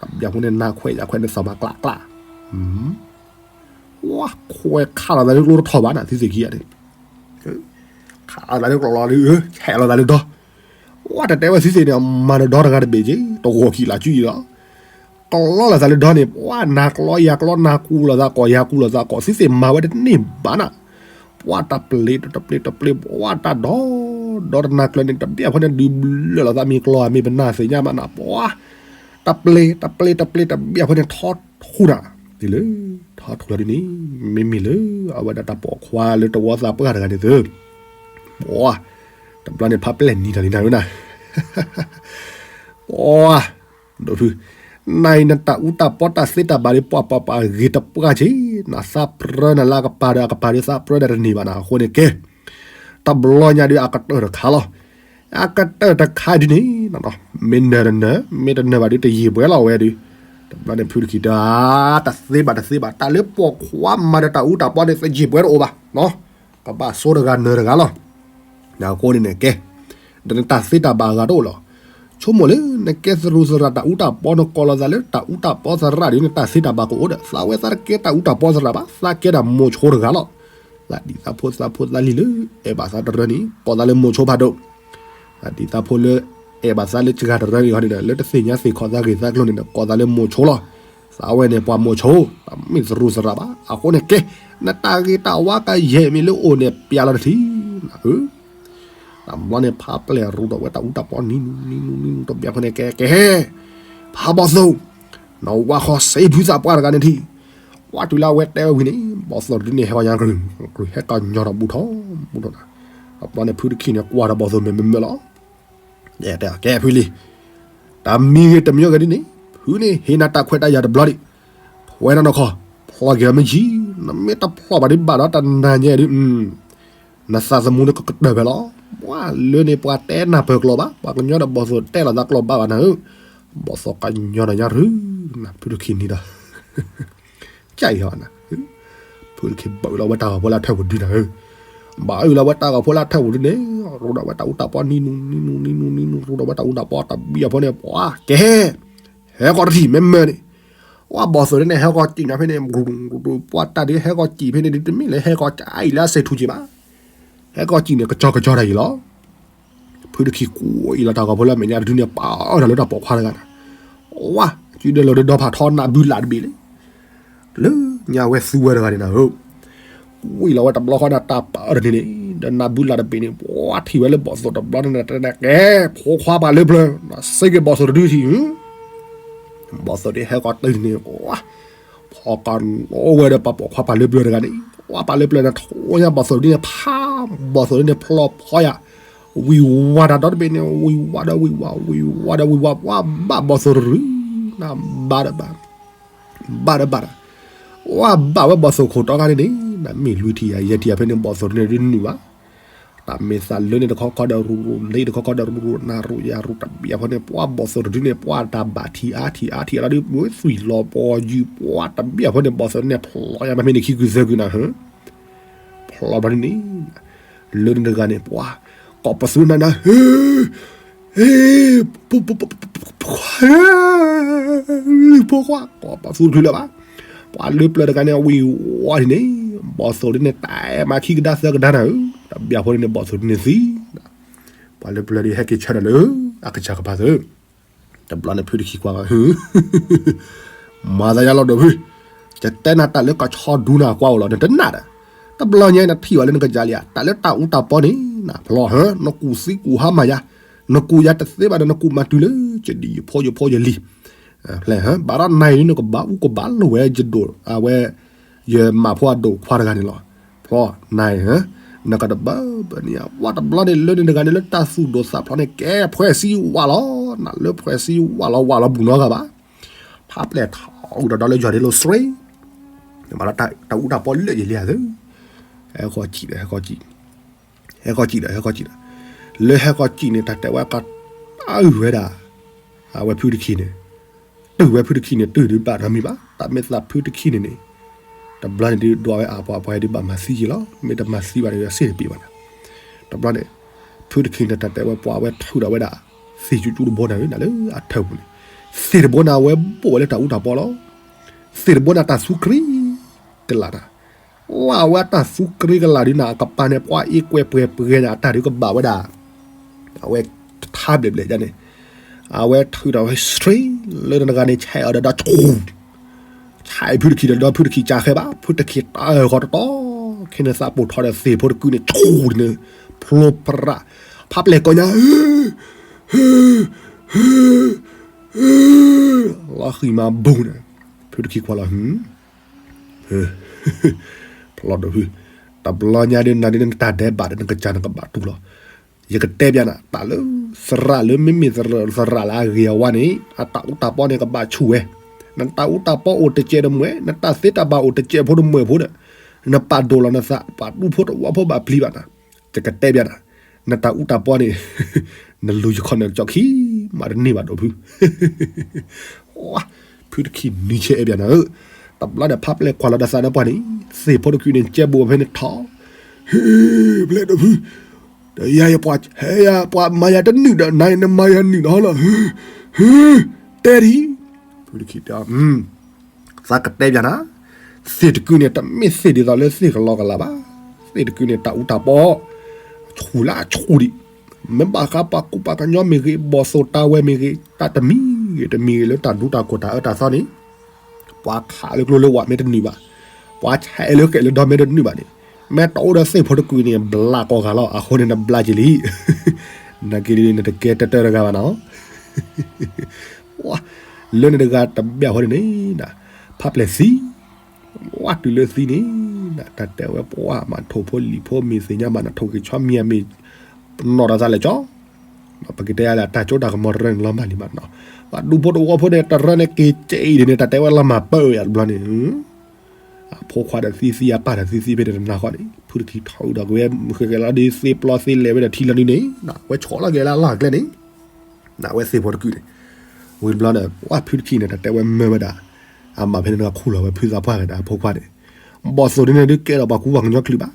တဘျီဖိန့ၣ်နၤခွဲးယၤခွဲးန့ၣ်သးမၤကျးကျး ဝဲခွဲးခးလီၤသးလၢကျိတထီၣ်ဘၣ်နၤ သုသ့ၣ်ခံဂၤန့ၣ်, ခးလီၤသးလၢကျိလီၤလံ, ဆဲးလီၤသးလၢဒီ, ဝဲတတဲဝဲသုသ့ၣ်န့ၣ် မၤနဒီတဂၤတဘ့ၣ်က့ၤ တဂီၤခံလၢ်ကုအံၤလီၤ, ကျီလီၤသးလၢဒီန့ၣ် ပှၤနၤကျီယၤကျီ နၤကူလီၤသးကိးယၤကူလီၤသးကိး သုသ့ၣ်မၤဝဲတန့ၢ်ဘၣ်နၤ, ပှၤတပျ့ၤတပျ့ၤတပျ့ၤ ပှၤတၢ်ဒီ ဒီတနၤကျၢၤန့ၣ် တဘျီဖိန့ၣ် ဒုးဘျၢလီၤသးမ့ၢ်ကျီမ့ၢ်ပနၢ်သ့ၣ်ညါဘၣ်နၤ ပှၤ တပျ့ၤတပျ့ၤတပျ့ၤ တဘျီဖိန့ၣ် ထီထူနၤ, ဒ်လၢ ထီထူလီၤဒ်န့ၣ်, မ့မ့ၢ်လၢ အဝဲဒၣ်တၢ်ပိာ်ခွါလၢတဝီသးပှၢ်တဂၤန့ၣ်သု, ပှၤ တဘျီန့ၣ်ဖးပျဲၢ်နံၤတၢ်လံနၤဝဲနၤ, ပှၤ ဒိၣ်ဖု, နအံၤနတၢ်အူတၢ်ပီတၢ်သ့တၢ်ဘၣ်ဒီး ပှၤပှၤပှၤဂ့ၤတပှၢ်က့ၤ, နသးပြၢနၤလၢအကပၤဒီးအကပၤဒီးသးပြၢဒီးတန့ၢ်ဘၣ်နၤ အဃိန့ၣ်ကဲ, တဘျီညါဒီးအကတၢၢ်တခါလီၤ, အကတၢၢ်တခါဒ်န့ၣ်, မ့ၢ်နၢၤတနၢၤ, မ့ၢ်တနၢၤဘၣ်ဒီးတယံာ်ပှဲၤလီၤဝဲဒီး, တဘျီန့ၣ်ဖုတခီဒီး, တသ့ဘၣ်တသ့ဘၣ် တၢ်လၢပိာ်ခွါမၤဒီးတၢ်အူတၢ်ပီန့ၣ် တယံာ်ပှဲၤတအိၣ်ဘၣ်, ကဘၣ်ဆိတဂၤနၢၤတဂၤလီၤ. အဃိန့ၣ်န့ၣ်ကဲ, ဒီးနတၢ်သ့တၢ်ဘၣ်အဂၤတအိၣ်လီၤ. ဆိကမိၣ်လၢ နကဲသရူးသရၣ်တၢ်အူတၢ်ပီ နကိးလီၤသးလၢတၢ်အူတၢ်ပီသရၣ်ဒီး နတၢ်သ့တၢ်ဘၣ်ကအိၣ်ဒီး သးဝဲသးတကဲတၢ်အူတၢ်ပီသရၣ်ဘၣ်, သးကဲဒၣ်မိၤဆိတဂၤလီၤ. သးဒ်သးဖိသးဖိသးလံၤလၢ အဲၣ်ဘၣ်သးတရၢန့ၣ် ကိးသးလၢမိၤဆိဖးဒိၣ် သးဒ်သးဖိလၢ အဲၣ်ဘၣ်သးလၢစှၤတရၢန့ၣ်ဟီန့ၣ်ဒီး လၢတသ့ၣ်ညါသ့ၣ်ခီၣ်သးဂ့ၢ်သးကျိၤန့ၣ်ဒီး ကိးသးလၢမိၤဆိလီၤ. သးဝဲန့ၣ်ပှၤမိၤဆိ, တမ့ၢ်သရူးသရၣ်ဘၣ်. အဃိန့ၣ်ကဲ, နတၢ်ဂ့ၤတၢ်ဝါကယဲၢ်မ့ၢ်လၢအိၣ်န့ၣ် ပျဲလီၤတထံၣ်နၤဧၢ. တဘျီန့ၣ်ဖးပျဲၢ်ရူဒီးဝဲတၢ်အူတၢ်ပီနံၤနံၤနံၤနံၤနံၤတဘျီဖဲန့ၣ်ကဲကဲ, ဖးဘီၣ်သိၣ်, နဝါဃီစ့ဖုသးပှၢ်တဂၤန့ၣ်ထံၣ်, ကွၢ်တုၤလၢအဝဲတဲဝဲဝံၤန့ၣ် ဘီၣ်သိၣ်တဒုန့ၣ် ဟဲဝဲညါကရုၢ်ကရုၢ် ဟဲကညီထီၣ်ဘူးထီၣ်ဘူးထီၣ်နၤ. တဘျီန့ၣ်ဖုတခီန့ၣ် ကွၢ်ဒီးဘီၣ်သိၣ်မဲာ်မ့ၢ်မ့ၢ်လီၤ. တဲကဲဖုလံ, တၢ်မံၤဂ့ၤတမံၤဂ့ၤဒ်န့ၣ် ဖုန့ၣ် ဟ့ၣ်နၤတၢ်ခွဲးတၢ်ယာ်တဘျီဒံး, ထွဲနၤနီၢ်ခီ, ဖျီက့ၤမ့ၢ်ဆံ, နမ့ၢ်တဖျီဘၣ်ဒံးဘၣ်ဒီးတနၤညါဒုး နသးသမူန့ၣ်ကကတၢၢ်ဖဲလီၤ. ပှၤလၢန့ၣ်ပှၤတဲနၢ်ပၢၢ်ကျိာ်ဘၣ်, ပှၤကညီဒီးဘီၣ်သိၣ်တဲလီၤသးကျိာ်ဘၣ်ဘၣ်နၤဧၢ. ဘီၣ်သိၣ်ကညီဒီးညါရုၢ်, နဖုတခီန့ၣ်ဒီး ကၢ်အံၤဟီနၤ, ဖုတခီဘၣ်အုၣ်လီၤဝဲတၢ်ဂီၤဖိလၢအထၢၣ်ပူၤဒုနၤဧၢ. ဘၣ်အုၣ်လီၤဝဲတၢ်ဂီၤဖိလၢအထၢၣ်ပူၤဒုန့ၣ်, ရူဒီးဝဲတၢ်အူတၢ်ပီနံၤနံၤနံၤနံၤနံၤနံၤနံၤ ရူဒီးဝဲတၢ်အူတၢ်ပီတဘျီအဖီန့ၣ် ပှၤကဲ ဟဲကီးတထံၣ်မ့ၢ်မ့ၢ်န့ၣ်, ပှၤဘီၣ်သိၣ်ဒ်န့ၣ် ဟဲကီးစံၣ်ညါဖဲန့ၣ် ပှၤတၢ်ဒုးဟဲကီးစံၣ်ဖဲန့ၣ်ဒုး တမ့ၢ်လၢဟဲကီးကအံၤလၢအစဲးထူၣ်က့ၤဘၣ်. ဟဲကီးစံၣ်န့ၣ် ကစီၤကစီၤတၢ်အံၤလီၤ. ဖုတခီကွၢ်အံၤလီၤတၢ်ဂီၤဖိလၢအမဲာ်ညါတဒုန့ၣ် ပာ်အၢတၢ်လၢတၢ်ပိာ်ခွါတဂၤန့ၣ်, ဝါ, စုဒၢလီၤဒီးဒီဖးထီနးဘုလးတဘ့ၣ်လံ လၢညါဝဲသူဝဲတဂၤန့ၣ်နၤဧၢ. ကွၢ်လီၤဝဲတဘျီဃီန့ၣ် တၢ်ပာ်အၢတန့ၣ်န့ၣ် ဒီးနးဘုလးတဘ့ၣ်န့ၣ် ပှၤထံၣ်ဝဲလၢဘီၣ်သိၣ်တဘျီန့ၣ် တဲကဲ ဖိခွါပာ်လၢပျၢၤ စ့ၢ်ကီးဘီၣ်သိၣ်တဒုထံၣ်, ဘီၣ်သိၣ်ဒ်ဟဲကီးတန့ၣ် ပှၤ ဖီကီၢ်နီၣ်ဝဲဒီးပှၤပိာ်ခွါပာ်လၢပျၢၤတဂၤန့ၣ် ပှၤပာ်လၢပျၢၤန့ၣ် ထိယၤဘီၣ်သိၣ်ဒ်န့ၣ် ဖးဘီၣ်သိၣ်ဒ်န့ၣ် ဖျီဖီယၤ, ဝံၤဝါတၢ်ဒီတဘ့ၣ်န့ၣ် ဝံၤဝါဒီးဝံၤဝါ ဝံၤဝါဒီးဝံၤဝါ ပှၤဘၣ်ဘီၣ်သိၣ်တရူၢ်, နဘၣ်ဒီးဘၣ် ဘၣ်ဒီးဘၣ်ဒီး, ဝါဘၣ်ဝဲဘီၣ်သိၣ်ခိၣ်တီခါန့ၣ်န့ၣ် နမ့ၢ်လွံၢ်ထံၣ်ယၤ ယဲၢ်ထံၣ်ယၤဖဲန့ၣ် ဘီၣ်သိၣ်ဒ်န့ၣ်ဒ်နုာ်ဘၣ်, တၢ်မ့ၢ်သးလၢန့ၣ်တခီခီဒီးရူၤရူၤ လ့တခီခီဒီးရူၤရူၤ နၢ်ရူၤယၤရူၤ တဘျီဖိန့ၣ် ပှၤဘီၣ်သိၣ်တဒုန့ၣ် ပှၤတၢ်ဘၣ်ထံၣ်အါထံၣ်အါထံၣ်အါလီၤဒီး သွံၣ်လီၤပီၤယုၢ် ပှၤတဘျီဖိန့ၣ် ဘီၣ်သိၣ်န့ၣ်ဖျီညါ မ့မ့ၢ်န့ၣ်ခံကုသၢကုနၤ ဖျီဘျီန့ၣ် လၢန့ၣ်တဂၤန့ၣ် ပှၤ ကိးပသူနၤနၤ ဟ့ ဖိခွါ ကိးပသူတချုးလၢၤဘၣ်. ပှၤလၢပျၢၤတဂၤန့ၣ် ဝံၤဝါဒ်န့ၣ် ဘီၣ်သိၣ်ဒ်န့ၣ် တၢ်အဲၣ်မးခံကဒါသၢကဒါနၤဧၢ, တဘျီဖိန့ၣ် ဘီၣ်သိၣ်ဒ်န့ၣ်သံ, ပှၤလၢပျၢၤဒ်ဟဲက့ၤဆၢထၢၣ်လၢ အကစၢ်ကပၤသၢ တဘျီန့ၣ်ဖုတခီကွၢ် မၤသးယါလီၤဒီးဖု, ယတဲနၤတၢ်လၢကဆီဒူနၤကွၢ်အိၣ်လီၤ နတနာ်ဒီး, တဘျီညါနထံၣ်ဘၣ်လၢနကစၢ်လံဧါ တၢ်လၢတၢ်အူတၢ်ပီန့ၣ် နဖျီဟၢ နကူၣ်သံကူၣ်ဟါမၤယၤ, နကူၣ်ယၤတသ့ဘၣ်ဒီး နကူၣ်မၤတုၤလၢ ယဒံၣ်ယဖိယဖိယလံၤ ဖျဲၣ်ဟၢ ဘၣ်ဒီးနၤအံၤနကဘၣ်အူကဘၣ်လိာ်ဝဲယဒိၣ် အဝဲ ယမၤဖိအဒိၣ်ခွါတဂၤန့ၣ်လီၤ. ဖျီနၤအံၤဟၢ နကတဘၣ်ဘၣ်န့ၣ် ဝဲတဘျီန့ၣ် လၢန့ၣ်တဂၤန့ၣ် လၢတၢ်သူၣ်ဒိၣ်သးဖျိးန့ၣ် ကဲဖှဲးစံဝးလီၤ, နလၢဖှဲးစံဝးလီၤ ဝးလီၤဘူးနီတဂၤဘၣ်. ဖးပျဲၢ်ထီၣ်အူဒီးဒီးလၢယွၤဒ့လိာ်သရ့ မၤဒီးတၢ်အူတၢ်ပီလၢယလံဧါသၢ, ဟဲဃီၤစံၣ်ဒီး ဟဲဃီၤစံၣ်, ဟဲဃီၤစံၣ်ဒီး ဟဲဃီၤစံၣ်ဒီး, လၢဟဲဃီၤစံၣ်န့ၣ် တၢ်တဲဝဲကတၢၢ်ဝဲဒၣ် အဝဲဖုတခီန့ၣ် တုၤဝဲဖုတခီန့ၣ် တုၤဒုးဘၣ်နီတမံၤဘၣ်. တၢ်မ့ၢ်သးဖုတခီန့ၣ်န့ၣ် တဘျီန့ၣ်ဒုးဒွးဝဲအပှၤ အပှၤဒုးဘၣ်မၤသံယ့လီၤ. မ့ၢ်တမၤသံဘၣ်ဒီး စ့ၢ်တပ့ၤဘၣ်န့ၣ်, တဘျီန့ၣ် ဖုတခီန့ၣ် တၢ်တဲဝဲပှၤဝဲထုးဒီးဝဲဒၣ် သ့ၣ်ကၠူကၠူတဘိန့ၣ် နလၢအထၢၣ်ပူၤန့ၣ်, သ့ၣ်တဘိန့ၣ် အဝဲဘိၣ်ဝဲလၢတၢ်အူတၢ်ပီလီၤ. သ့ၣ်တဘိန့ၣ်တၢ်သူကြ့ကလာ်နၤ, ဝဲအဝဲတၢ်သူကြ့ကလာ်ဒုးနၤ အကပၤန့ၣ် ပှၤအ့ကွဲးပှဲၤပှဲၤန့ၣ် အတၢ်ဒုးကဘၣ်ဝဲဒၣ် အဝဲထါဘျဲၣ်ဘျဲၣ်ဒ်န့ၣ်, အဝဲထုးဒီးဝဲ straight လၢနတဂၤန့ၣ် ဆဲးအီၤဒီးဒီး ဆူ ဆဲးဖုတခီဒီးဒီးဖုတခီကၢ်ဃဲဘၣ် ဖုတခီတၢ်ဃီတတီ ခဲန့ၣ်သးပိာ်ထီၣ်ဒီးသ့ၣ်ဖိတကုန့ၣ် ဆူန့ၣ် ဖျိပြး ဖးပျဲၢ်ကီညါ လီၤဃံၤမၤဘူၣ်န့ၣ် ဖုတခီကွၢ်လီၤ ဖျီဒီးဖု, တဘျီညါဒ်နၤဒ်နတၢ်ဒဲးဘးဒီးနကစၢ်နကဘၣ်တူၢ်လီၤ. ယကတဲပျးနၤ တၢ်လၢ သရၣ်လၢမ့မ့ၢ်သရၣ်လၢအဂ့ၤအဝါန့ၣ် အတၢ်အူတၢ်ပီန့ၣ် ကဘၣ်ဆူၣ်ဝဲ, နတၢ်အူတၢ်ပီအိၣ်တစဲးတမှဲၤ နတၢ်သ့တၢ်ဘၣ်အိၣ်တစဲးဖိတမှဲၤဖိဒီး နပာ်ဒိၣ်လီၤနသး ပှၤဒူဖိတဝီဖိဘၣ်ပျံၤဘၣ်နၤ, ယကတဲပျးနၤ နတၢ်အူတၢ်ပီန့ၣ် နလူၤယခီၣ်နကၠီခံ မၤတန့ၢ်ဘၣ်ဒီးဖု ဖုတခီနံၤဆဲးအဲၣ်ပျးနၤဧၢ, တဘျီဒီးဖးပျဲၢ်ကွၢ်လီၤဒီးသးန့ၣ်ပှၢ်န့ၣ် သ့ၣ်ဖိတကုန့ၣ် ကဲဘူးဖဲန့ၣ်ထီၣ်, ဟ့ၣ် ဖျဲၣ်ဒီးဖု, ဒီးယၤယပှၤဟဲယၤပှၤမၤယၤတနုာ်ဒီး နၤနမၤယၤနုာ်ဒီးလီၤ, ဟ့ၣ် တဲဒံး, ဖုတခီတဲ သးကတဲပျးနၤ, သ့ၣ်တကုန့ၣ် တမ့ၢ်သ့ၣ်ဒ်သိးလၢသ့ၣ်ကလီကလးဘၣ်, သ့ၣ်တကုန့ၣ် တၢ်အူတၢ်ပီ ဆူၣ်လၢအဆူၣ်ဒံး, မ့ၢ်ဘၣ်ဃးပှၤကူပှၤကညီမ့ၢ်ဂ့ၤ ဘီၣ်သိၣ်တၢ်ဝဲမ့ၢ်ဂ့ၤ တၢ်တမံၤဂ့ၤတမံၤဂ့ၤလၢတၢ်ဒူတၢ်ကိၢ်တၢ်အၢတၢ်သီန့ၣ် ပှၤခးလၢကျိလၢဝးမ့ၢ်တနုာ်ဘၣ်, ပှၤဆဲးလၢဃဲးလၢဒီမ့ၢ်တနုာ်ဘၣ်န့ၣ်, မ့ၢ်တအိၣ်ဒီးသ့ၣ်ဖိတကုန့ၣ် ဘျးကိးဂၤလီၤ, အဃိန့ၣ်နဘျါက့ၤလံ, နာ်က့ၤဒ်န့ၣ် နတကဲတၢၢ်တၢၢ်တဂၤဘၣ်နီၤ လၢန့ၣ်တဂၤတဘျီဃီန့ၣ်န့ၣ် ဖးပျဲၢ်သံ, ဝဲတုၤလၢသံန့ၣ် တၢ်တဲဝဲပှၤမၤထိၣ်ဖိလံၤဖိမ့ၢ်သ့ၣ်ညါမး နထိၣ်က့ၤဆီမံၤအမ့ၢ် ပနီၣ်ဒီးသးလဲၣ်ကၠီ, ပကတဲယၤလၢတၢ်ကၠိတၢ်ကမီၤတရၢန့ၣ်လီၤမၢ်လံမးနီၤ, ပှၤဒူဖိတဝီဖိန့ၣ် တရၢန့ၣ်က့ၤကဲအံၤဒ်န့ၣ် တၢ်တဲဝဲလီၤမၢ်ပၢၢ်ယၤတဘျီန့ၣ် အဖိခွါဒီးသံသံ အပၢ်ဒီးသံသံဖဲန့ၣ်တနၤဃီန့ၣ် ဖုတခီထီၣ်အူဒီးကဝဲ ဃဲးဃဲးလီၤဒ်သ့ပျီသ့လဲၤဝဲဒီးထံလီၤဒ်န့ၣ် ဝဲဆီၣ်လီၤက့ၤလၢအလီၢ်အကျဲန့ၣ် နဝဲသ့ၣ်ဖိတကုန့ၣ် ဝံၤတဘျီဒီး ပှၤဖုတခီန့ၣ် တၢ်တဲဝဲမၢဝဲဒၣ် အမၤဖဲန့ၣ်ခူၣ်လီၤဝဲဖုသးပှၢ်က့ၤဒီးအဖိခွါန့ၣ် ဘီၣ်သိၣ်ဒ်န့ၣ်ဒုးကဲဒီးပှၤကူပှၤကညီချုးဘၣ်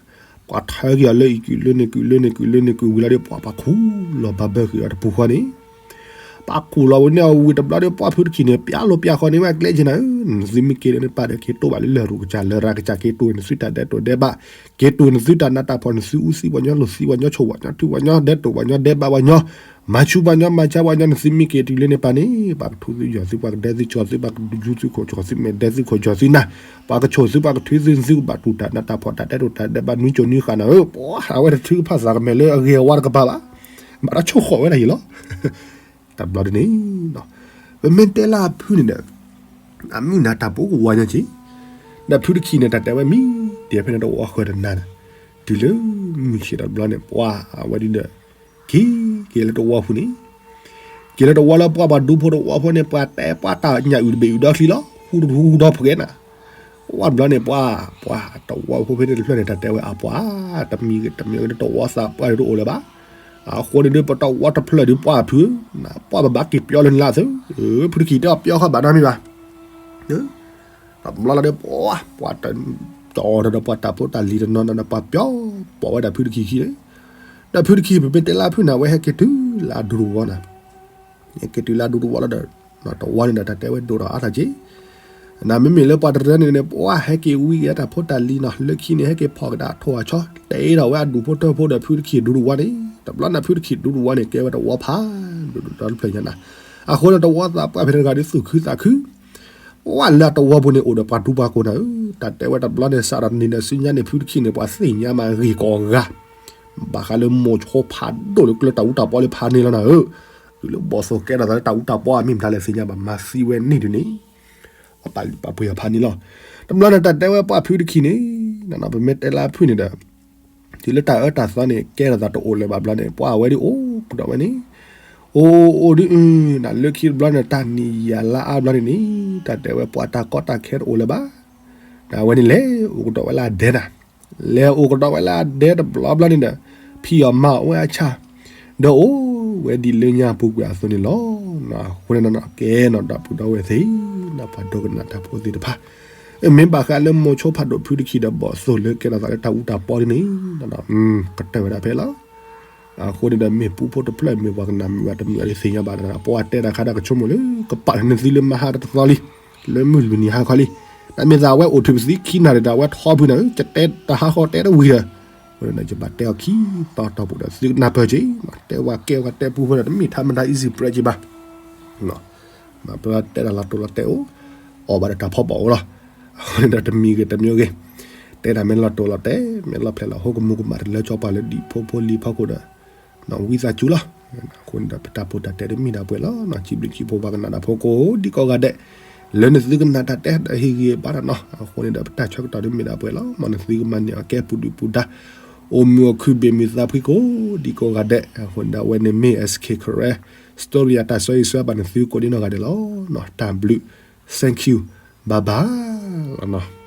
ပှၤထၢက့ၤအီၤလၢအံၤကုၢ်လၢန့ၣ်ကုၢ်လၢန့ၣ်ကုၢ်ဝံၤလီၤဒီး ပှၤပှၤခူၣ်လီၤဘၣ်ဘၢဃုာ်ဒီးတပူၤဃီန့ၣ် ပှၤခူၣ်လီၤဝဲန့ၣ်အဝံၤတဘျီဒီး ပှၤဖုတခီန့ၣ် ပျဲလိာ်ပျဲဃီန့ၣ် ဝဲအကျဲက့ၤနၤဧၢ, နသုမ့ၢ်က့ၤလၢနပၢ်ဒီး က့ၤတိၢ်ဘၣ်လၢလရာ်ကစၢ် လရာ်ကစၢ် က့ၤတိၢ်နသုတၢ်ဒဲးတိာ်ဒဲးဘး, က့ၤတိၢ်နသုတၢ်နးတၢ်ဖှီၣ် နသုအူသံပှၤညီ လိာ်သံပှၤညီ ဆိၣ်ပှၤညီ ထုပှၤညီ ဒဲးတိာ်ပှၤညီ ဒဲးဘးပှၤညီ, မၤဆူပှၤညီ မၤဆါပှၤညီ နသုမ့ၢ်က့ၤတုၤလၢန့ၣ်ပၢ်န့ၣ် ပှၤကထူသုယီၤသု ပှၤကဒဲသုကၠီသု ပှၤကယူသုခိၣ်ကၠီသု မဲာ်ဒဲသုခိၣ်ကၠီသုနၤ, ပှၤကဆိၣ်သု ပှၤကထုသု နသုကဘၣ်တူၢ်တၢ်နးတၢ်ဖှီၣ် တၢ်ဒဲးတိာ်တၢ်ဒဲးဘး နွံကၠိနွံဃာ်နၤဧၢ, ပှၤအဝဲတထုကဖၣ်သးကမဲာ်လၢအဂ့ၤအဝါတကပၤဘၣ်, မၤတၢ်ဆိၣ်ဃီၣ်ဝဲဒၣ်ယံၤလီၤ တဘျီဒ်န့ၣ်, ပမ့ၢ်တဲလၢအဖုန့ၣ်ဒီး အမုၢ်နၤတၢ်ပူၤကဝါညီက့ၤ, ဒီးဖုတခီန့ၣ် တၢ်တဲဝဲမံၤ တဲဖဲန့ၣ်တဝီဃၢၤတနၤန့ၣ်, တုၤလၢမုၢ်ဆ့ၣ်တဘျီန့ၣ် ပှၤအဝဲဒ်ဒီး က့ၤက့ၤလၢတဝီပူၤန့ၣ်, က့ၤလၢတဝီလၢပှၤပှၤဒူဖိတဝီဖိန့ၣ် ပှၤတဲပှၤတၢ်ညၣ်အုၣ်တဘ့ၣ်အုၣ်ဒီချံလီၤ ဟူတဟူဒီဖှဲးနၤ, ပှၢ်တဘျီန့ၣ် ပှၢ် ပှၢ်တဝီဖိဖဲန့ၣ်တဖျၢၣ်န့ၣ် တၢ်တဲဝဲအပှၢ် တမံၤဂ့ၤတမံၤဂ့ၤ တဝီသးပှၢ်ဒုးတအိၣ်လၢၤဘၣ်. အဃိန့ၣ်ဒုး ပတဝီတဖျၢၣ်ဒုးပှၢ်ဖုး, ပှၢ်ပဘၣ်က့ၤပျီလၢနလါသု, ဖုတခီတဲအီၤပျီဃီဘၣ်နီတမံၤဘၣ်. တဘျီလီၤဒီး ပှၢ် ပှၢ်တတီၤဒီးပှၤတၢ်ဖိတၢ်လံၤတနီၤနီၤဒီး ပှၢ်ပျီပိာ်ဝဲဒၣ်ဖုတခီခံန့ၣ်, ဒီးဖုတခီ ပမ့ၢ်တဲလၢဖုန့ၣ် အဝဲဟဲက့ၤတုၤလၢအဒူတဝီန့ၣ် ဟဲက့ၤတုၤလၢအဒူတဝီလီၤဒီး တဝီန့ၣ်ဒီး တၢ်တဲဝဲဒိၣ်ဒီးအါထီၣ်က့ၤ, နမ့မ့ၢ်လၢပှၤတရၢန့ၣ်န့ၣ် ပှၢ်ဟဲက့ၤဝံက့ၤတၢ်ဖိတၢ်လံၤနီၤ, လၢခံန့ၣ် ဟဲက့ၤဖီၣ်ကဒါထိၣ်အဆီ တဲဒီးဝဲအဒူၣ်ဖိထၢဖိဒီးဖုတခီဒူတဝီန့ၣ်, တဘျီန့ၣ်ဖုတခီဒူတဝီန့ၣ် ကဲဝဲတဝီဖးဒိၣ်ဒိၣ်ဒီတဖျၢၣ်ညါနၤ, အဃိန့ၣ်တဝီသးပှၢ်ဖဲတဂၤဒုးသူၣ်ခုသးခု ပှၢ်လၢအတဝီပူၤန့ၣ် အိၣ်ဒီးပှၤတူပှၤကိးနၤဧၢ, တၢ်တဲဝဲတဘျီန့ၣ် စးဒီးနံၤဒီးစုညါန့ၣ် ဖုတခီန့ၣ် ပှၤသ့ၣ်ညါမးဂ့ၤကိးဂၤ, ဘၣ်ဃးလၢမိၤဆိဖးဒိၣ်လၢကျဲတၢ်အူတၢ်ပီလၢဖးန့ၣ်လီၤနၤဧၢ, တုၤလၢဘီၣ်သိၣ်ကဲထီၣ်သးလၢတၢ်အူတၢ်ပီအမ့ၢ်မတၤလဲၣ်သ့ၣ်ညါဘၣ် မၤသံဝဲန့ၣ်ဒုးန့ၣ် အပာ်လုၢ်ပာ်ပှ့ၤအဖးန့ၣ်လီၤ. တဘျီန့ၣ်တၢ်တဲဝဲပှၢ်ဖုတခီန့ၣ် ပမ့ၢ်တဲလၢဖုန့ၣ်ဒီး တုၤလၢတၢ်အၢတၢ်သီန့ၣ် ကဲထီၣ်သးတအိၣ်လၢၤဘၣ်ဘျီန့ၣ် ပှၢ်ဝဲဒုးအိၣ်ကဒီးဝဲန့ၣ်, အိၣ်အိၣ်ဒုး နလၢခံတဘျီန့ၣ် တၢ်နံၣ်ယၤလါအါဘျီန့ၣ်န့ၣ် တၢ်တဲဝဲပှၢ်တၢ်ကီတၢ်ခဲတအိၣ်လၢၤဘၣ်, အဝဲန့ၣ်လဲၤအိၣ်ကဒီးဝဲလၢအဒဲနၤ, လဲၤအိၣ်ကဒီးဝဲလၢအဒဲတဘျီဘျီန့ၣ်ဒီး ဖံးအီၣ်မၤအီၣ်ဝဲအဆၣ်, ဒီးအိၣ်ဝဲဒ်လၢညါပူၤကွံာ်အသိးန့ၣ်လီၤ. အဃိန့ၣ်ကဲနီၤ ဒီပုၢ်ဒီဝဲၢ်သ့ၣ် ပှၤဒိကနၣ်တၢ်ဖိသ့ၣ်တဖၣ်, မ့ၢ်ဘၣ်ဃးလၢမိၤဆိဖးဒိၣ်ဖုတခီဒီးဘီၣ်သိၣ်လၢကဲထီၣ်သးလၢတၢ်အူတၢ်ပီဒ်န့ၣ် ကတၢၢ်ဝဲဒၣ်ဖဲလီၤ. အဃိန့ၣ်ဒီးမ့ၢ်ပူဖိတဖျၢၣ် မ့ၢ်ပှၤကနၣ်မုာ်အတမုာ်အတသ့ၣ်ညါဘၣ်, ပှၤတဲတၢ်ခါဒီးကဆိကမိၣ်လၢ ကပာ်နသုလၢမဟါတသီလံ, လၢမုၢ်လွံၢ်နံၤဟါခီလံ, တၢ်မ့ၢ်သးဝဲအိၣ်ထုးပသံခံနၣ်ရံၣ်ဒီး အဝဲထီဖုနၤဧၢ, ယတဲတၢ်ဟးဃီတဲတဝံၤဒီး အဃိန့ၣ်ဒီးယဘၣ်တဲအီၤခံသီတီၢ်ပူၤဒီး သုကနၢ်ပၢၢ်က့ၤ, တဲဝဲကဲဝဲတဲပူဖိဒီး တမ့ၢ်ထါမတၤ easy break က့ၤဘၣ် မၤပျီတဲတၢ်လီၤတိၤလီၤတဲာ်အိၣ်, အီၣ်ဘၣ်ဒီးတၢ်ဖီဘီၣ်အိၣ်လီၤ. အဃိန့ၣ်ဒီးတမံၤဂ့ၤတမံၤဂ့ၤ, တဲတၢ်မ့ၢ်လီၤတိၤလီၤတဲာ် မ့ၢ်လီၤဖျဲၣ်လီၤဟိ ကမူၤကမၣ်တလၢကၠီပှၤလၢဒံၣ်ဖိဖိလံၤဖီခိၣ်ဒီး ဝံသးစူၤလီၤ. အဃိန့ၣ်ဒီးပတၢ်ဖိတၢ်တဲတမ့ၢ်ဒၣ်ပှဲၤလီၤ, စံးဘျုးစံးဖှိၣ်ပှၤကနၣ်တၢ်ဖိကိးဒံကိးဂၤဒဲး, လၢနသုကနၣ်တၢ်တဲဒီးဟ့ၣ်ဂံၢ်ဘါတၢ်နီၤ, အဃိန့ၣ်ဒီးပတၢ်ဆၢကတီၢ်တမ့ၢ်ဒၣ်ပှဲၤလီၤ, မ်နသုကမၤန့ၢ်အီၤကဲပူၤဒုၣ်ပူၤဒါ, အိၣ်မုာ်အိၣ်ခုၣ်ဘ့ၣ်မုာ်သးဖှံကိးဒံကိးဂၤဒဲး, အဃိန့ၣ်ဒီးအဝဲန့ၣ်မ့ၢ် SK Karen Story အတၢ်ဆၢဂ့ၤဆၢဝါဘၣ်နသုကိးဒံနီၢ်ဂၤဒဲးလီၤ. တၢ်ဘျုး, thank you, bye bye လီၤနီၤ.